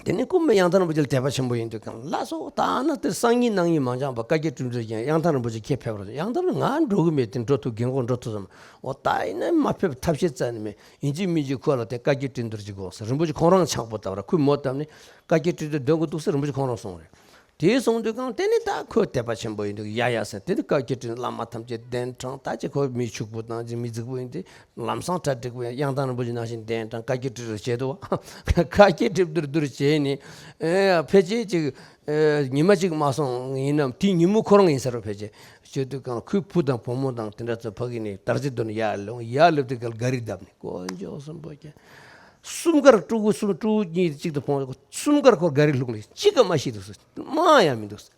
དེ་ནས་སྐུ་མི་གཡང་ཐང་རིན་པོ་ཆེ་ལ་དད་པ་ཆེན་པོ་ཡིན་དུས་གང་ལགས་སོ། ད་ན་དེ་སང་ཉིན་གནངས་ཉིན་མ་འགྱངས་པ་བཀའ་བརྒྱད་བསྟན་འགྲོའི་རྒྱན་གཡང་ཐང་རིན་པོ་ཆེ་ཁྱེད་ཕེབས་རོགས། གཡང་ཐང་རིན་ང་འགྲོ་གི་མེད་དེ། འགྲོ་ཐུབ་རྒན་གོག་འགྲོ་ཐུབ་ས་མ། འོ་ད་ཡིན་ན་མ་ཕེབས་ཐབས་ཤེས་རྩ་ནས་མེད། ཡིན་གཅིག་མིན་གཅིག་ཁོ་ལ་དེ་བཀའ་བརྒྱད་བསྟན་འགྲོའི་རྒྱན་དགོས་ཟེར། རིན་པོ་ཆེ་ཁོང་རང་ཆག་པོ་བཏབ་ར། ཁོས་མོ་བཏབ་ནས་བཀའ་བརྒྱད་བསྟན་འགྲོའི་འདོན་དགོས་འདུག་ཟེར་རིན་པོ་ཆེ་ཁོང་རང་གསུངས་རེད། དེ་སོང་དུས་གང་དེ་ནི་ད་ཁོས་དད་པ་ཆེན་པོ་ཡིན་དུས་ཡ་ཡ་ཟེར། དེ་ནི་བཀའ་བརྒྱད་བསྟན་བླ་མ་ཐམས་ཅད་གདན་དྲངས། ད་ཅི་ཁོ་མི་ཕྱུག་པོ་དང་ཅི་མི་རྫིག་པོ་ཡིན་ཏེ། ལམ་སང་གྲ་སྒྲིག་པོ་ཡང་གཡང་ཐང་རིན་པོ་ཆེ་ནང་བཞིན་གདན་དྲངས། བཀའ་བརྒྱད་བསྟན་འགྲོའི་བྱས་འདུག་བཀའ་བརྒྱད་བསྟན་འགྲོའི་བསྟན་འགྲོའི་བྱས་ནས། ཨེ་ཕལ་ཆེར་ཅིག་ཨེ་ཉི་མ་གཅིག་མ་སོང་ཡིན་ནམ། དེའི་ཉིན་མོ་ཁོ་རང་ཡིན་ས་རེད། ཕལ་ཆེར་བྱས་དུས་གང་ཁོའི་བུ་དང་བུ་མོ་དང་དེ་འདྲ་ཚོ་ཕ་གི་ནས་དར་རྩེ་མདོ་ནས་ཡར་ལོང་། ཡར་སླེབས་དུས་ག་ལ་ག་རི་བརྡབས་ནས་དཀོན་མཆོག་གསུམ་པོ་ཀྱང་། གསུམ་ཀར་ཕྲུ་གུ་གསུམ། ཕྲུ་གུ་གཉིས་གཅིག་ཏུ་ཕོངས། གསུམ་ཀར་ཁོ་ག་རི་ལྷུང་ནས་གཅིག་ཀ་མ་ཤི་འདུག་ཟེར། མ་ཡང་མི་འདུག་ཟེར།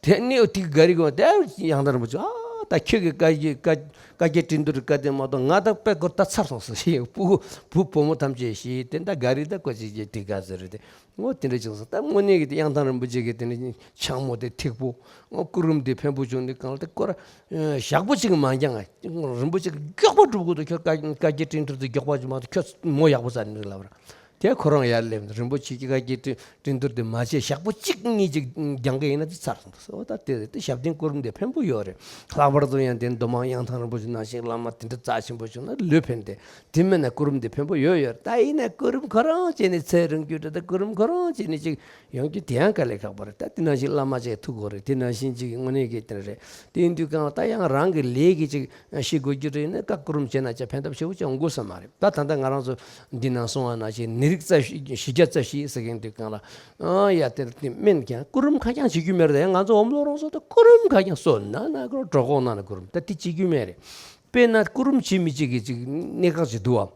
དེ་ནས་དེ་ག་རི་གོ་དེ་གཡང་ཐང་རིན་པོ་ཆེ། ཨ་ད་ཁྱོད་ཀྱི་བཀའ་བརྒྱད་བཀའ་བཀའ་བརྒྱད་བསྟན་འགྲོའི་བཀའ་དེ་མ་གཏོགས་ང་ད་དཔེ་སྐོར་ད་ཚར་སོང་ཟེར། ཞེས་བུ་བུ་བུ་མོ་ཐམས་ཅད་ཤི། དེ་ད་ག་རི་ད་ཀོ་ཅིག་ཅིག་དེ་ག་ཟེར་རེད་དེ། འོ་དེ་འདྲ་བྱུང་སོང་། ད་དངོས་གནས་ཀྱི་དེ་གཡང་ཐང་རིན་པོ་ཆེ་གི་དེ་ནི་ཆང་མོ་དེ་ཐིག་པོ། འོ་སྐུ་རིམ་དེ་ཕན་པོ་བྱུང་ནས་གང་ལ་དེ་སྐོར་ཞག་པོ་གཅིག་མ་འགྱངས། རིན་པོ་ཆེ་གི་མགྱོགས་པ་སྒྲུབ་དགོས་འདུག་ཁྱོད་བཀའ་བཀའ་བརྒྱད་བསྟན་འགྲོའི་མགྱོགས་པ་ཅིག་མ་གཏོགས་ཁྱོད་མོ་ཡག་པོ་ཟ་ནི་ལབ་ར། དེ་ཁོ་རང་ཡར་སླེབས་ནས་རིན་པོ་ཆེ་གི་བཀའ་བརྒྱད་བསྟན་འགྲོའི་དེ་མ་བྱས་ཞག་པོ་གཅིག་གཉིས་ཅིག་འགྱངས་ཀྱི་ཡིན་ན་དེ་ཚར་སོང་འདུག་ཟེར། འོ་ད་དེ་དེ་ཞབས་བརྟན་སྐུ་རིམ་དེ་ཕན་པོ་ཡོད་རེད། ལྷག་པར་དུ་ཡང་དེ་མདོ་མང་གཡང་ཐང་རིན་པོ་ཆེ་ནང་བཞིན་བླ་མ་དེ་འདྲ་རྩ་ཆེན་པོ་བྱུང་ན་ལོས་ཕན་ཏེ། དེ་མིན་ན་སྐུ་རིམ་དེ་ཕན་པོ་ཡོད་ཡོད་རེད། ད་ཡིན་ན་སྐུ་རིམ་ཁོ་རང་བྱས་ནས་ཚེ་རིང་རྒྱུ་འདྲ། ད་སྐུ་རིམ་ཁོ་རང་བྱས་ནས་ཅིག་ཡོང་རྒྱུ་དེ་ཡང་དཀའ་ལས་ཁག་པོ་རེད། ད་དེ་ནང་བཞིན་བླ་མ་ཅིག་ཐུག་དགོས་རེད། དེ་ནང་བཞིན་ཅིག་དངོས་གནས་ཀྱི་དེ་རེད། དེ་ཡིན་དུས་གང་ད་ཡང་རང་གི་ལས་ཀྱི་ཅིག་ཤེས་དགོས་རྒྱུ་རེད་ན་ཀ་སྐུ་རིམ་བྱས་ན་ཅིག་ཕན་ཐབས་ཆེ་བོ་ཅིག་ཡོང་དགོས་ས་མ་རེད། ད་ད་ལྟ་ང་རང་ཚོ་འདི་ནང་སོང་བ་ནང་བཞིན་ནད་རིགས་རྩ་བཞི་བཞི་བརྒྱ་རྩ་བཞི་ཟེར་མཁན་དུས་གང་ལ། ཨ་ཡ་དེ་དེ་སྨན་ཀྱང་སྐུ་རིམ་ཁ་རྐྱང་བྱེད་རྒྱུ་མེད་རེད། ད་ཡང་ང་ཚོ་འོམ་ལོ་རོང་སོ་ད་སྐུ་རིམ་ཁ་རྐྱང་སོ་ན་ན་ཀོ་གྲོད་ཁོག་ནང་ན་སྐུ་རིམ་ད་དེ་བྱེད་རྒྱུ་མེད་རེད། དཔེར་ན་སྐུ་རིམ་བྱེད་མི་བྱེད་ཀྱི་ཅིག་གནད་འགག་ཅིག་འདུག་བ།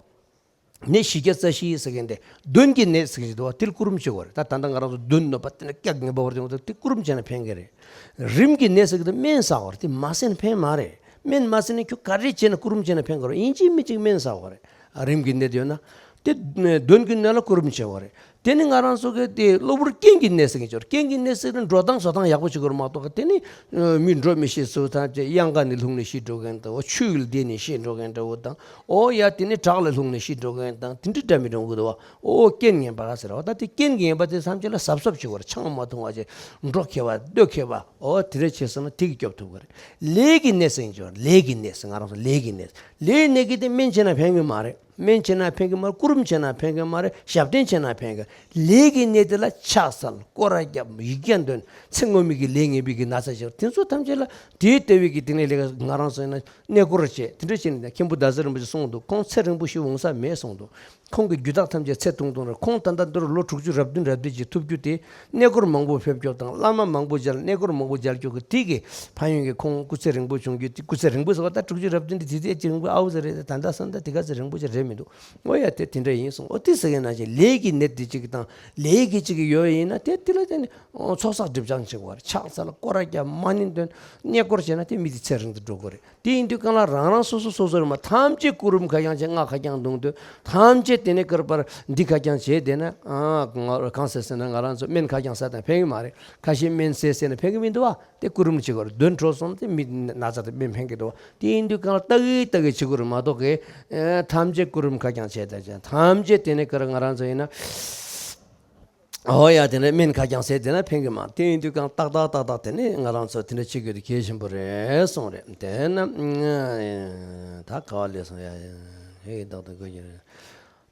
ནད་བཞི་བརྒྱ་རྩ་བཞི་ཟེར་མཁན་དེ་གདོན་གྱི་ནད་ཟེར་མཁན་ཅིག་འདུག་བ། དེ་ལ་སྐུ་རིམ་བྱེད་དགོས་རེད། ད་ད་ལྟ་ང་རང་ཚོ་གདོན་གནོད་པ་དེ་ནས་སྐྱག་ངན་པ་བར་དེ་འོང་ད་དེ་སྐུ་རིམ་བྱས་ན་ཕན་གི་རེད། རིམས་ཀྱི་ནད་ཟེར་གི་དེ་སྨན་ཟ་དགོས་རེད། དེ་མ་ཟས་ན་ཕན་མ་རེད། སྨན་མ་ཟས་ན་ཁྱོད་ག་རེ་བྱས་ན་སྐུ་རིམ་བྱས་ན་ཕན་གི་རེད། ཡིན་གཅིག་མིན་གཅིག་སྨན་ཟ་དགོས་རེད། རིམས་ཀྱི་ནད་ཡོད་ན། དེ་གདོན་གྱི་ནད་ལ་སྐུ་རིམ་བྱེད་དགོས་རེད། དེ་ནི་ང་རང་ཚོ་གི་དེ་གློ་བུར་རྐྱེན་གྱི་ནད་ཟེར་གྱི་ཡོད་རེད། རྐྱེན་གྱི་ནད་ཟེར་ན་འགྲོ་སྟངས་བཟོ་སྟངས་ཡག་པོ་བྱེད་དགོས་རེད་མ་གཏོགས་དེ་ནི་མི་འགྲོ་མི་ཤེས་ཚུལ་དང་གཡང་ཁ་ནས་ལྷུང་ནས་ཤི་འགྲོ་མཁན་དང་། འོ་ཆུ་ཡུལ་བསྡད་ནས་ཤི་འགྲོ་མཁན་འདྲ་བོ་དང་། འོ་ཡ་དེ་ནི་བྲག་ལ་ལྷུང་ནས་ཤི་འགྲོ་མཁན་དང་དེ་འདྲ་འདྲ་མི་འགྲོ་གི་འདུག་བ། འོ་རྐྱེན་ངན་པ་ཟེར་བ་ད་དེ་རྐྱེན་ངན་པ་དེ་ཐམས་ཅད་ལ་གཟབ་གཟབ་བྱེད་དགོས་རེད། ཆང་མ་འཐུང་བ་བྱས་འགྲོ་ཁེ་བ་སྡོད་ཁེ་བ། འོ་དེ་འདྲ་བྱས་སོང་ན་དེ་གིས་སྐྱོབ་ཐུབ་ཀྱི་རེད། ལས་ཀྱི་ནད་ཟེར་གྱི་ཡོད་རེད། ལས་ཀྱི་ནད་ཟེར་ང་རང་ཚོ་ལས་ཀྱི་ནད། ལས་ནད་ཀྱི་དེ་སྨན་བྱས་ན་ཕན་གི་མ་རེད། སྨན་བྱས་ན་ཕན་གི་མ་རེད། སྐུ་རིམ་བྱས་ན་ཕན་གི་མ་རེད། ཞབས་བརྟན་བྱས་ན་ཕན་གི། ལས་ཀྱི་གནས་དེ་ལ་ཕྱག་འཚལ། སྐོར་ར་བརྒྱབ། ཡིག་བརྒྱ་འདོན། ཚེ་སྔོན་མའི་གི་ལས་ངན་པའི་གི་ན་ཚ་ཞིག་དེ་ཚོ་ཐམས་ཅད་ལ་དེའི་ལྟ་བའི་གི་དེ་ནས་ལས་ཀ་ང་རང་ཚོ་ཡིན་ན་གནས་སྐོར་བྱས། དེ་འདྲ་བྱས་ནས་མཁན་པོ་ཟླ་ཟེར་རིན་པོ་ཆེ་གསུངས་འདུག་ཁོང་ཚེ་རིང་པོ་ཞིག་འོང་ས་མེད་གསུངས་འདུག་ཁོང་གི་རྒྱུད་བདག་ཐམས་ཅད་ཚེ་ཐུང་ཐུང་རེད། ཁོང་ད་ལྟ་འདིར་ལོ་དྲུག་ཅུ་རབ་བདུན་རབ་བདུན་ཅིག་ཐུབ་རྒྱུ་དེ། གནས་སྐོར་མང་པོ་ཕེབས་རྒྱུ་དང་། བླ་མ་མང་པོ་མཇལ། གནས་སྐོར་མང་པོ་མཇལ་རྒྱུ་གི་དེ་གི་ཕན་ཡོན་གྱི་ཁོང་སྐུ་ཚེ་རིང་པོ་བྱུང་རྒྱུ་དེ། སྐུ་ཚེ་རིང་པོ་ཟེར་བ་ད་དྲུག་ཅུ་རབ་བདུན་དེ་དེ་དེ་ཅི་རིང་པོ་ཨའུ་ཟེར་རེད། ད་ལྟ་སང་ད་དེ་ག་ཚོད་རིང་པོ་ཅིག་རེད་མི་འདུག་འོ་ཡ། དེ་དེ་འདྲ་ཡིན་གསུངས། འོ་དེ་ཟེར་མཁན་ནང་བཞིན་ལས་ཀྱི་གནས་དེ་གཅིག་གི་དང་ལས་ཀྱི་གཅིག་གི་ཡོད་ཡིན་ན། དེ་དེ་ལ་བརྟེན་ནས་ཚོགས་བསགས་སྒྲིབ་སྦྱང་བྱེད་དགོས་རེད། ཕྱག་འཚལ། སྐོར་ར་བརྒྱབ། མ་ཎི་འདོན། གནས་སྐོར་བྱས་ན་དེ་མི་དེ་ཚེ་རིང་དུ་འགྲོ་གི་རེད། དེ་ཡིན་དུས་གང་ལ་རང་རང་སོ་སོ་སོ་སོར་མ་ཐམས་ཅད་སྐུ་རིམ་ཁ་རྐྱང་བྱས། སྔགས་ཁ་རྐྱང་བརྡུང་དུས་ཐམས་ཅད་དེ་ནས་ཀར་པར་འདི་ཁ་རྐྱང་བྱས་བསྡད་ན། ཨ་ང་གང་ཟེར་ཟེར་ན་ང་རང་ཚོ་སྨན་ཁ་རྐྱང་ཟ་དང་ཕན་གི་མ་རེད། ཁ་ཤས་སྨན་ཟས་ཟས་ན་ཕན་གི་མི་འདུག་བ། དེ་སྐུ་རིམ་བྱེད་དགོས་རེད། འདོན་འཕྲོ་སོང་དེ་མི་ན་ཚ་དང་སྨན་ཕན་གི་འདུག་བ། དེ་ཡིན་དུས་གང་ལ་ལྟ་གི་ལྟ་གི་བྱེད་དགོས་རེད་མ་གཏོགས་གི། ཨ་ཐམས་ཅད་སྐུ་རིམ་ཁ་རྐྱང་བྱས་བསྡད་ཅན་ཐམས་ཅད་དེ་ནས་ཀར་ང་རང་ཚོ་ཡིན་ན། ཨོ་ཡ། དེ་ནས་སྨན་ཁ་རྐྱང་ཟས་དེ་ན་ཕན་གི་མ། དེ་ཡིན་དུས་གང་ཏག་ཏག་ཏག་ཏག་དེ་ནས་ང་རང་ཚོ་དེ་འདྲ་བྱེད་དགོས་དེ་གལ་ཆེན་པོ་རེད་གསུངས་རེད། དེ་ན་ད་ག་བ་ལས་སོང་ཡ། ཧེ་ཏག་ཏག་དགོས་ཀྱི་རེད།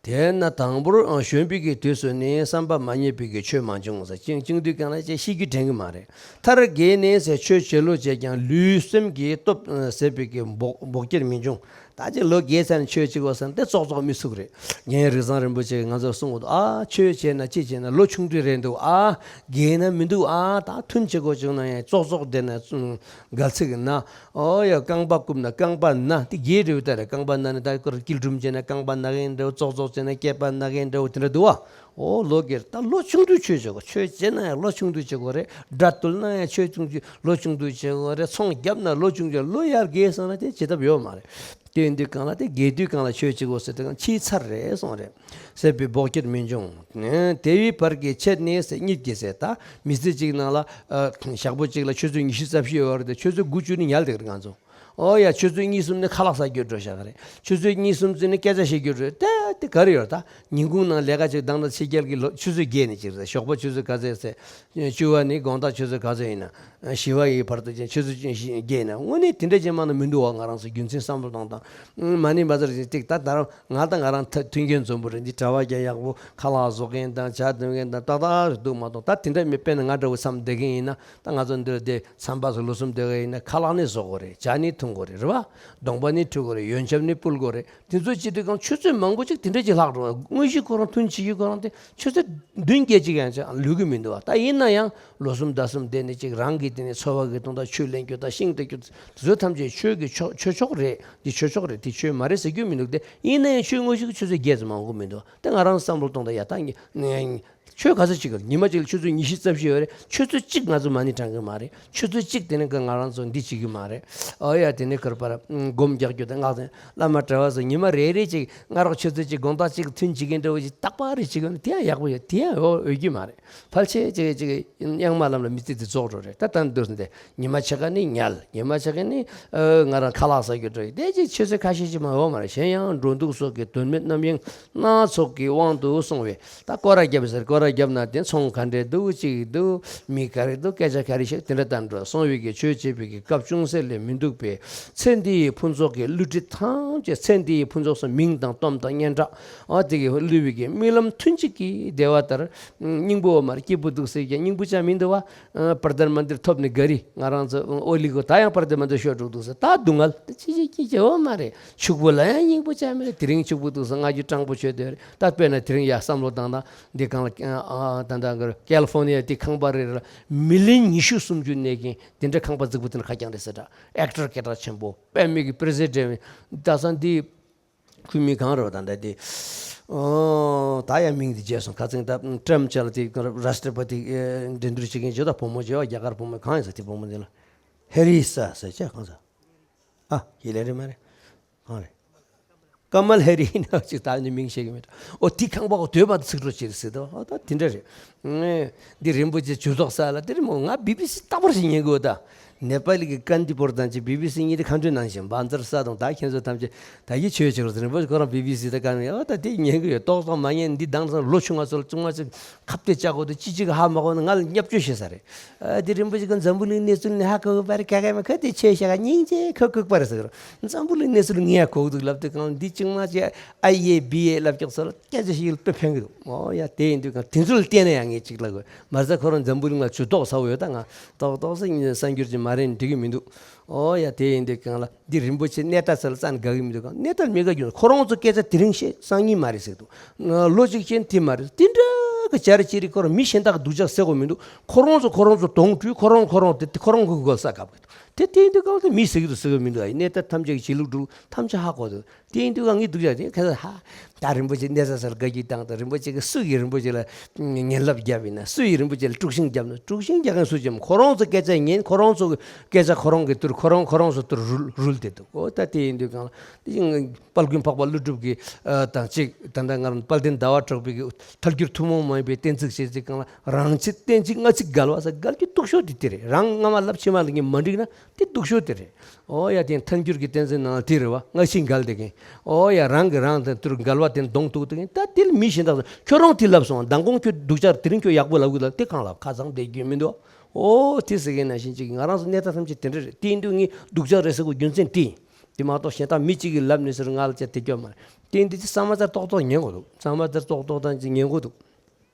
དེ་ན་དང་པོར་གཞོན་པའི་གི་དུས་སུ་ནི་བསམ་པ་མ་རྙེད་པའི་གི་ཆོས་མ་བྱུང་ཟེར། བཅིངས་བཅིངས་དུས་གང་ལ་ཅེས་ཤེས་རྒྱུ་དྲན་གི་མ་རེད། མཐར་རྒས་ནས་ཟེར། ཆོས་བྱེད་ལོ་བྱས་ཀྱང་ལུས་སེམས་ཀྱི་སྟོབས་ཟད་པའི་གི་འབོག་འབོག་སྐྱེར་མི་འབྱུང་། ད་ཅིག་ལོ་རྒས་ཚར་ནས་ཆོས་བྱེད་དགོས་ཟེར་ན་དེ་ཙོག་ཙོག་མི་ཚུགས་རེད། རྒན་རིག་བཟང་རིན་པོ་ཆེ་གིས་ང་ཚོར་གསུངས་འདུག་ཨ་ཆོས་བྱས་ན་ཅི་བྱས་ན་ལོ་ཆུང་དུས་རེད་འདུག་ཨ་རྒས་ན་མི་འདུག་ཨ་ད་ཐུན་བྱེད་དགོས་བྱུང་ན་ཡང་ཙོག་ཙོག་བསྡད་ན་དགའ་ཚིག་ན། ཨོ་ཡ། རྐང་པ་བཀུམ་ན་རྐང་པ་ན། དེ་རྒས་འདྲ་བོ་ད་རེད། རྐང་པ་ན་ནི་ད་ཁོར་སྐྱིལ་ཀྲུང་བྱས་ན་རྐང་པ་ན་གིན་འདྲ་བོ། ཙོག་ཙོག་བྱས་ན་སྐེད་པ་ན་གིན་འདྲ་བོ་དེ་འདྲ་འདུག་ཨ། ཨོ་ལོ་རྒས་ད་ལོ་ཆུང་དུས་ཆོས་བྱེད་དགོས། ཆོས་བྱས་ན་ཡང་ལོ་ཆུང་དུས་བྱེད་དགོས་རེད། དགྲ་བཏུལ་ན་ཡང་ཆོས་ཆུང་དུས་ལོ་ཆུང་དུས་བྱེད་དགོས་རེད། ཚོང་བརྒྱབ་ན་ལོ་ཆུང་དུས། ལོ་ཡར་རྒས་སོང་ན་དེ་བྱེད་ཐབས་ཡོད་མ་རེད། དེ་ཡིན་དུས་གང་ལ་དེ་རྒས་དུས་གང་ལ་ཆོས་བྱེད་དགོས་ཟེར་དུས་གང་ཕྱིའི་ཚར་རེད་གསུངས་རེད། ཟད་པའི་འབོག་སྐྱེར་མི་འབྱུང་། དེ་བའི་བར་གྱི་ཆད་ནས་ཟེར། གཉིད་ཀྱིས་ཟེར། ད་མི་ཚེ་གཅིག་ནང་ལ་ཨ་ཞག་པོ་གཅིག་ལ་ཆུ་ཚོད་ཉི་ཤུ་རྩ་བཞི་ཡོད་རེད་དེ། ཆུ་ཚོད་དགུ་བཅུ་ནི་ཉལ་བསྡད་ཀྱི་རེད་ང་ཚོ། ཨོ་ཡ། ཆུ་ཚོད་གཉིས་གསུམ་ནི་ཁ་ལག་ཟ་རྒྱུར་འགྲོ་བཞག་གི་རེད། ཆུ་ཚོད་གཉིས་གསུམ་ཙམ་ནི་སྐད་ཆ་བཤད་རྒྱུར་འགྲོ། ད་དེ་ག་རེ་ཡོད། ད་ཉིན་གུང་ནང་ལས་ཀ་ཅིག་བཏང་ན་ཕྱི་རྒྱལ་གྱི་ལོ་ཆུ་ཚོད་བརྒྱད་ནས་ཅིག་རེད། ཞོགས་པ་ཆུ་ཚོད་ག་ཚོད་ཟེར། བཅུ་པ་ནི་དགོང་དག་ཆུ་ཚོད་ག་ཚོད་ཡིན་ན། བཞི་པ་ཡི་བར་དུ་ཅན་ཆུ་ཚོད་བརྒྱད་ཡིན་ན། དངོས་གནས་དེ་འདྲ་ཅན་མང་ན་མི་འདུག་བ། ང་རང་ཚོ་རྒྱུ་མཚན་བསམ་བློ་བཏང་དང་། མ་ཎི་བཛྲ་ཅིག་ཏིག་ད་ད་རང་ང་དང་ང་རང་ཐ་མཐུན་རྐྱེན་འཛོམས་པོ་རེད། འདི་གྲྭ་པ་རྒྱག་ཡག་པོ། ཁ་ལག་བཟོ་མཁན་དང་ཇ་འདོན་མཁན་དང་ཏག་ཏག་རེད་འདུག་མ་གཏོགས། ད་དེ་འདྲ་མི་དཔེར་ན་ང་འདྲ་བོ་མཚམས་བསྡད་མཁན་ཡིན་ན། ད་ང་ཚོ་འདིར་བསྡད་མཚམས་པ་ཚོ་ལོ་གསུམ་བསྡད་མཁན་ཡིན་ན། ཁ་ལག་ནི་བཟོ་དགོས་རེད། ཇ་ནི་འཐུང་དགོས་རེད། རེད་བ། གདོང་པ་ནི་འཁྲུ་དགོས་རེད། ཡོན་ཆབ་ནི་ཕུལ་དགོས་རེད། དེ་ཚོ་བྱེད་དུས་གང་ཆུ་ཚོད་མང་པོ་ཅིག་དེ་འདྲ་ཅིག་ལྷག་འགྲོ། དངོས་གཞི་ཁོ་རང་ཐུན་བྱེད་རྒྱུ་ཁོ་རང་དེ་ཆུ་ཚོད་བདུན་བརྒྱད་ཅིག་ཡང་ལུས་ཀྱི་མི་འདུག་བ། ད་ཡིན་ན་ཡང་ལོ་གསུམ་ཟླ་གསུམ་བསྡད་ནས་ཅིག་རང་གི་དེ་ནས་འཚོ་བ་གི་དོན་དག་ཆུ་ལེན་རྒྱུ་དང་ཤིང་འདེབས་རྒྱུ་དེ་ཚོ་ཐམས་ཅད་ཆོས་ཀྱི་ཆོས་ཆོས་ཕྱོགས་རེད། འདི་ཆོས་ཕྱོགས་རེད། དེ་ཆོས་མ་རེད་ཟེར་རྒྱུ་མི་འདུག་སྟེ། ཡིན་ན་ཡང་ཆོས་དངོས་གཞི་གི་ཆུ་ཚོད་བརྒྱད་ཙམ་མང་པོ་མི་འདུག་བ། དེ་ང་རང་བསམ་བློ་གཏོང་དང་། ཡ་ད་ངས་ཆོས་ག་ཚོད་ཅིག་གི་ཉི་མ་གཅིག་ལ་ཆུ་ཚོད་ཉི་ཤུ་རྩ་བཞི་ཡོད་རེད། ཆུ་ཚོད་གཅིག་ང་ཚོ་མ་ཎི་བགྲང་གི་མ་རེད། ཆུ་ཚོད་གཅིག་དེ་ནས་ཀ་ང་རང་ཚོ་འདི་བྱེད་ཀྱི་མ་རེད། ཨོ་ཡ། དེ་ནས་ཀར་པར་སྒོམ་རྒྱག་རྒྱུ་དང་། སྔགས་དང་བླ་མ་གྲྭ་པ་ཚོ་ཉི་མ་རེ་རེ་གཅིག་སྔ་དྲོ་ཆུ་ཚོད་གཅིག་དགོང་དག་གཅིག་ཐུན་བྱེད་མཁན་འདྲ་བོ་ཞིག་རྟག་པར་རེ་བྱེད་ཀྱི་ཡོད་ན་དེ་ཡང་ཡག་པོ་ཡོད། དེ་ཡང་འོ་འོས་ཀྱི་མ་རེད། ཕལ་ཆེར་ཅིག་ཅིག་དབྱངས་མ་ལམ་ལ་མི་ཚེ་འདི་རྫོགས་འགྲོ་རེད། ད་ལྟ་འདིར་འདི་ཉི་མ་ཕྱེད་ཀ་ནི་ཉལ། ཉི་མ་ཕྱེད་ཀ་ནི་ཨ་ང་རང་ཁ་ལག་ཟ་རྒྱུ་འགྲོ་ཡི། དེ་ཅིག་ཆུ་ཚོད་ཁ་ཤས་ཅིག་མ་འོ་མ་རེད། གཞན་ཡང་འགྲོ་འདུག་སོགས་ཀྱི་དོན་མེད་རྣམ་གཡེང་སྣ་ཚོགས་ཀྱི་དབང་དུ་སོང་བས། ད་སྐོར་ར་བརྒྱབ་ཟེར། སྐོར་ར་བརྒྱབ་ན་དེ་ཚོང་ག་འདྲས་འདུག་ཅིག་འདུག་མི་ག་རེ་འདུག་སྐད་ཆ་ག་རེ་བཤད། དེ་འདྲ་ལྟར་འགྲོ་སོང་བའི་གི་ཆོས་བྱེད་པའི་གི་སྐབས་ཅུང་ཟད་ལས་མི་འདུག་པས། ཚེ་འདིའི་ཕུན་ཚོགས་ཀྱི་བསླུ་བྲིད་ཐམས་ཅད། ཚེ་འདིའི་ཕུན་ཚོགས་སུ་མིང་དང་གཏམ་དང་སྙན་གྲགས་ཨ་དེ་གི་བསླུ་བའི་གི་རྨི་ལམ་ཐུན་གཅིག་གི་བདེ་བ་ལྟར། སྙིང་པོ་འོ་མར་སྐྱིད་པོ་འདུག་ཟེར་ཀྱང་སྙིང་པོ་ཅང་མི་འདུག་བ། ཨ་པར་དར་མ་འདིར་ཐོབ་ནས་ག་རེ་ང་རང་ཚོ་ཨོ་ལི་གོ་ད་ཡང་པར་དར་མ་འདིར་ཤོར་འགྲོ་འདུག་ཟེར། ད་སྡུག་བསྔལ་ད་ཅི་ཅི་ཅི་ཅི་འོ་མ་རེད། ཕྱུག་པོ་ལ་ཡང་སྙིང་པོ་ཅང་མེད་རེད། དེ་རིང་ཕྱུག་པོ་འདུག་ཟེར་ང་རྒྱུ་སྤྲང་པོ་བྱོས་དེ་རེད། ད་དཔེར་ན་དེ་རིང་ཡ་བསམ་བློ་བཏང་ན་འདི་གང་ལ་ཨ་ད་ད་གར་ཀལ་ཧྥོར་ནི་ཡ་དེ་ཁང་པ་རེ་རེ་ལ་མི་ལི་ཡོན་ཉི་ཤུ་སུམ་ཅུ་གནས་མཁན་དེ་འདྲ་ཁང་པ་རྫིག་པོ་དེ་འདྲ་ཁ་རྐྱང་རེད་ཟེར། ད་ཨེག་ཊར་སྐད་གྲགས་ཆེན་པོ་དཔེ་མེད་ཀྱི་པི་རེ་སི་ཌེན་ཊ་ད་སང་འདི། ཁོའི་མིང་གང་རེད་བ། ད་ལྟ་དེ། ཨོ། ད་ཡང་མིང་དེ་བརྗེད་སོང་། ཁ་ཚིག་ད་ཀྲམ་ཅལ་དེ་རཱ་ཤ་ཊ་པ་ཏི་འགྲན་བསྡུར་བྱེད་མཁན་ཅིག་ད་བུ་མོ་ཅིག་ཡོད། རྒྱ་གར་བུ་མོ་གང་ཡིན་ཟེར། དེ་བུ་མོ་དེ་ལ་ཧེ་རི་ས་ཟེར་ཅེས་གང་ཟེར། ཨ་ཧི་ལ་རི་མ་རེད། གང་རེད། ཀ་མལ་ཧེ་རི་ཡིན་ན་ཅིག་ད་ནི་མིང་ཤེས་ཀྱི་མེད། ཨོ་དེ་ཁང་པ་གོ་དོད་པ་དེ་ཚིག་འགྲོ་ཅིག་རེད་ཟེར་དོ། ཨོ་ད་དེ་འདྲ་རེད། ངས་འདི་རིན་པོ་ཆེ་ཇུས་གཏོགས་ས་ལ་དེ་རིང་མོ་ང་བི་བི་སི་རྟག་པར་ཞིག་ཉན་དགོས་ད། ནེ་པ་ལི་གི་ཀན་དི་པུར་དང་ཅིག་བི་བི་སི་གཉིས་དེ་ཁ་འཕྲོད་གནང་ཞིང་བཛྲ་ས་དང་ད་ཁྱེད་ཚོ་ཐམས་ཅད་ད་ཡིད་ཆེས་བྱེད་རོགས་ཟེར། རིན་པོ་ཆེ་ཁོ་རང་བི་བི་སི་དེ་བཀག་ནས་ཨོ་ད་དེ་ཉན་གི་ཡོད། ཏོག་ཙམ་མ་ཉན། འདི་དང་ཚང་ལོ་ཆུང་བ་ཚོ་ལ་ཅུང་མ་ཅིག་ཁ་གཏད་བཅག་དགོས་འདུག་ཅི་ཅིག་ཧ་མ་གོ་ན་ང་ལ་བརྙས་བཅོས་བྱེད་ས་རེད། ཨ་དེ་རིན་པོ་ཆེ་ཁོ་འཛམ་བུ་གླིང་གནས་ཚུལ་ནི་ཧ་གོ་གི་པ་རེད། ཁ་ཁ་མ་ཁ་དེ་ཆེ་ཤ་ཁ་སྙིང་རྗེ་ཁོ་ལྐུགས་པ་རེད་ཟེར་གི་རེད། འཛམ་བུ་གླིང་གནས་ཚུལ་ངས་ཧ་གོ་གི་འདུག་ལབ་དུས་གང་འདི་ཅུང་མ་ཅིག་ཨ་ཡེ་བི་ཡེ་ལབ་ཀྱོག་ཚོ་ལ་སྐད་ཆ་ཞིག་ལ་དཔེ་ཕན་གི་འདུག་ཨོ་ཡ་དེ་ཡིན་དུས་གང་དེ་ཚོ་ལ་བལྟས་ན་ཡང་ངས་ཅིག་ལབ་དགོས། མ་ཟད་ཁོ་རང་འཛམ་བུ་གླིང་ལ་ཇུས་གཏོགས་ཚ་བོ་ཡོད། ད་ང་ཏོག་ཏོག་ཙམ་གསར་འགྱུར་ཅིག་མ་རེད་འགྲིག་གི་མི་འདུག་ཨོ་ཡ་དེ་ཡིན་དུས་གང་ལ་འདི་རིན་པོ་ཆེ་གནས་བརྟན་ཚོ་ལ་རྩ་ནས་དགའ་གི་མི་འདུག་གང་གནས་བརྟན་མི་དགའ་རྒྱུ་ན་ཁོ་རང་ཚོ་སྐད་ཆ་དེ་རིང་བཤད་སང་ཉིན་མ་རེད་ཟེར་འདུག་ལོ་གཅིག་ཕྱིན་དེ་མ་རེད། དེ་འདྲ་གི་བྱ་ར་ཅི་རིགས་ཁོ་རང་མི་གཞན་དག་གི་སྡུག་ཅག་ཟེར་དགོས་མི་འདུག་ཁོ་རང་ཚོ་ཁོ་རང་ཚོ་གདོང་བཀྲུས། ཁོ་རང་ཁོ་རང་དེ་ཁོ་རང་གི་མགོ་ས་བཀབ་གི་འདུག་དེ་དེ་ཡིན་དུས་གང་ལ་མི་ཟེར་གི་འདུག་ཟེར་གི་མི་འདུག་ཨ་ཡིན་གནས་བརྟན་ཐམས་ཅད་ཀྱི་བྱེད་ལུགས་འགྲུབ་ཐམས་ཅད་ཧ་གོ་འདུག་དེ་ཡིན་དུས་ང་ངའི་སྡུག་ཅག་དེ་ཁ་ས་ཧ། ད་རིན་པོ་ཆེ་གནས་ས་སར་དགའ་སྐྱིད་བཏང་དང་། རིན་པོ་ཆེ་གི་སུ་ཡིས་རིན་པོ་ཆེ་ལ་ངན་ལབ་བརྒྱབ་ཡིན་ན། སུ་ཡིས་རིན་པོ་ཆེ་ལ་དཀྲུག་ཤིང་བརྒྱབ་ན། དཀྲུག་ཤིང་རྒྱག་མཁན་སུ་ཅི་མོ། ཁོ་རང་ཚོ་སྐད་ཆ་ཉན། ཁོ་རང་ཚོ་གི་སྐད་ཆ་ཁོ་རང་གི་དུར། ཁོ་རང་ཁོ་རང་ཚོ་དུར་རུལ་རུལ་བསྡད་འདུག་ཨོ་ད་དེ་ཡིན་དུས་གང་ལ་དེ་བཞིན་དཔལ་མགོན་འཕགས་པ་ཀླུ་སྒྲུབ་ཀྱི་ཨ་དང་གཅིག་ད་ལྟ་ང་རང་དཔལ་ལྡན་ཟླ་བ་གྲགས་པའི་གི་ཐལ་འགྱུར་ཐུན་མོང་མ་ཡིན་པའི་གཏན་ཚིགས་བཤད་ཚིག་གང་ལ་རང་ཆེ་གཏན་ཚིགས་སྔ་ཕྱི་འགལ་བ་ས་འགལ་རྒྱུ་སྡུག་ཤོས་དེ་དེ་རེད། རང་སྔ་མ་ལབ་ཕྱི་མ་ལ་ངས་མ་འགྲིག་ན། དེ་སྡུག་ཤོས་དེ་རེད། ཨོ་ཡ་དེ་ཐལ་འགྱུར་གྱི་གཏན་ཚིགས་ནང་དེ་རེད་བ། སྔ་ཕྱི་འགལ་བསྡད་མཁན། ཨོ་ཡ་རང་གིས་རང་དང་དུར་འགལ་བ་དེ་གདོང་ཐུག་བསྡད་མཁན། ད་དེ་ལ་མི་གཞན་དག་ཚོ་ཁྱོད་རང་དེ་ལབ་སོང་། མདང་དགོང་ཁྱོད་སྡུག་ཅག་དེ་རིང་ཁྱོད་ཡག་པོ་ལབ་གི་ལབ་དེ་གང་ལ་ཁ་ཚང་བསྡད་རྒྱུ་མི་འདུག་ཨོ་དེ་ཟེར་མཁན་ནང་བཞིན་ཅིག་ང་རང་ཚོ་གནས་སྟངས་ཐམས་ཅད་དེ་འདྲ་རེད། དེ་ཡིན་དུས་ངས་སྡུག་ཅག་རེད་ཟེར་དགོས་རྒྱུ་མཚན་དེ་ཡིན། དེ་མ་གཏོགས་གཞན་དག་མི་གཅིག་གིས་ལབ་ནས་ཟེར་ང་ལ་བྱས་དེ་སྐྱོ་མ་རེད། དེ་ཡིན་དུས་ཅི་གཙང་མ་ཙར་ཏོག་ཏོག་ཉན་དགོས་འདུག་གཙང་མ་ཙར་ཏོག་ཏོག་དང་ཅིག་ཉན་དགོས་འདུག་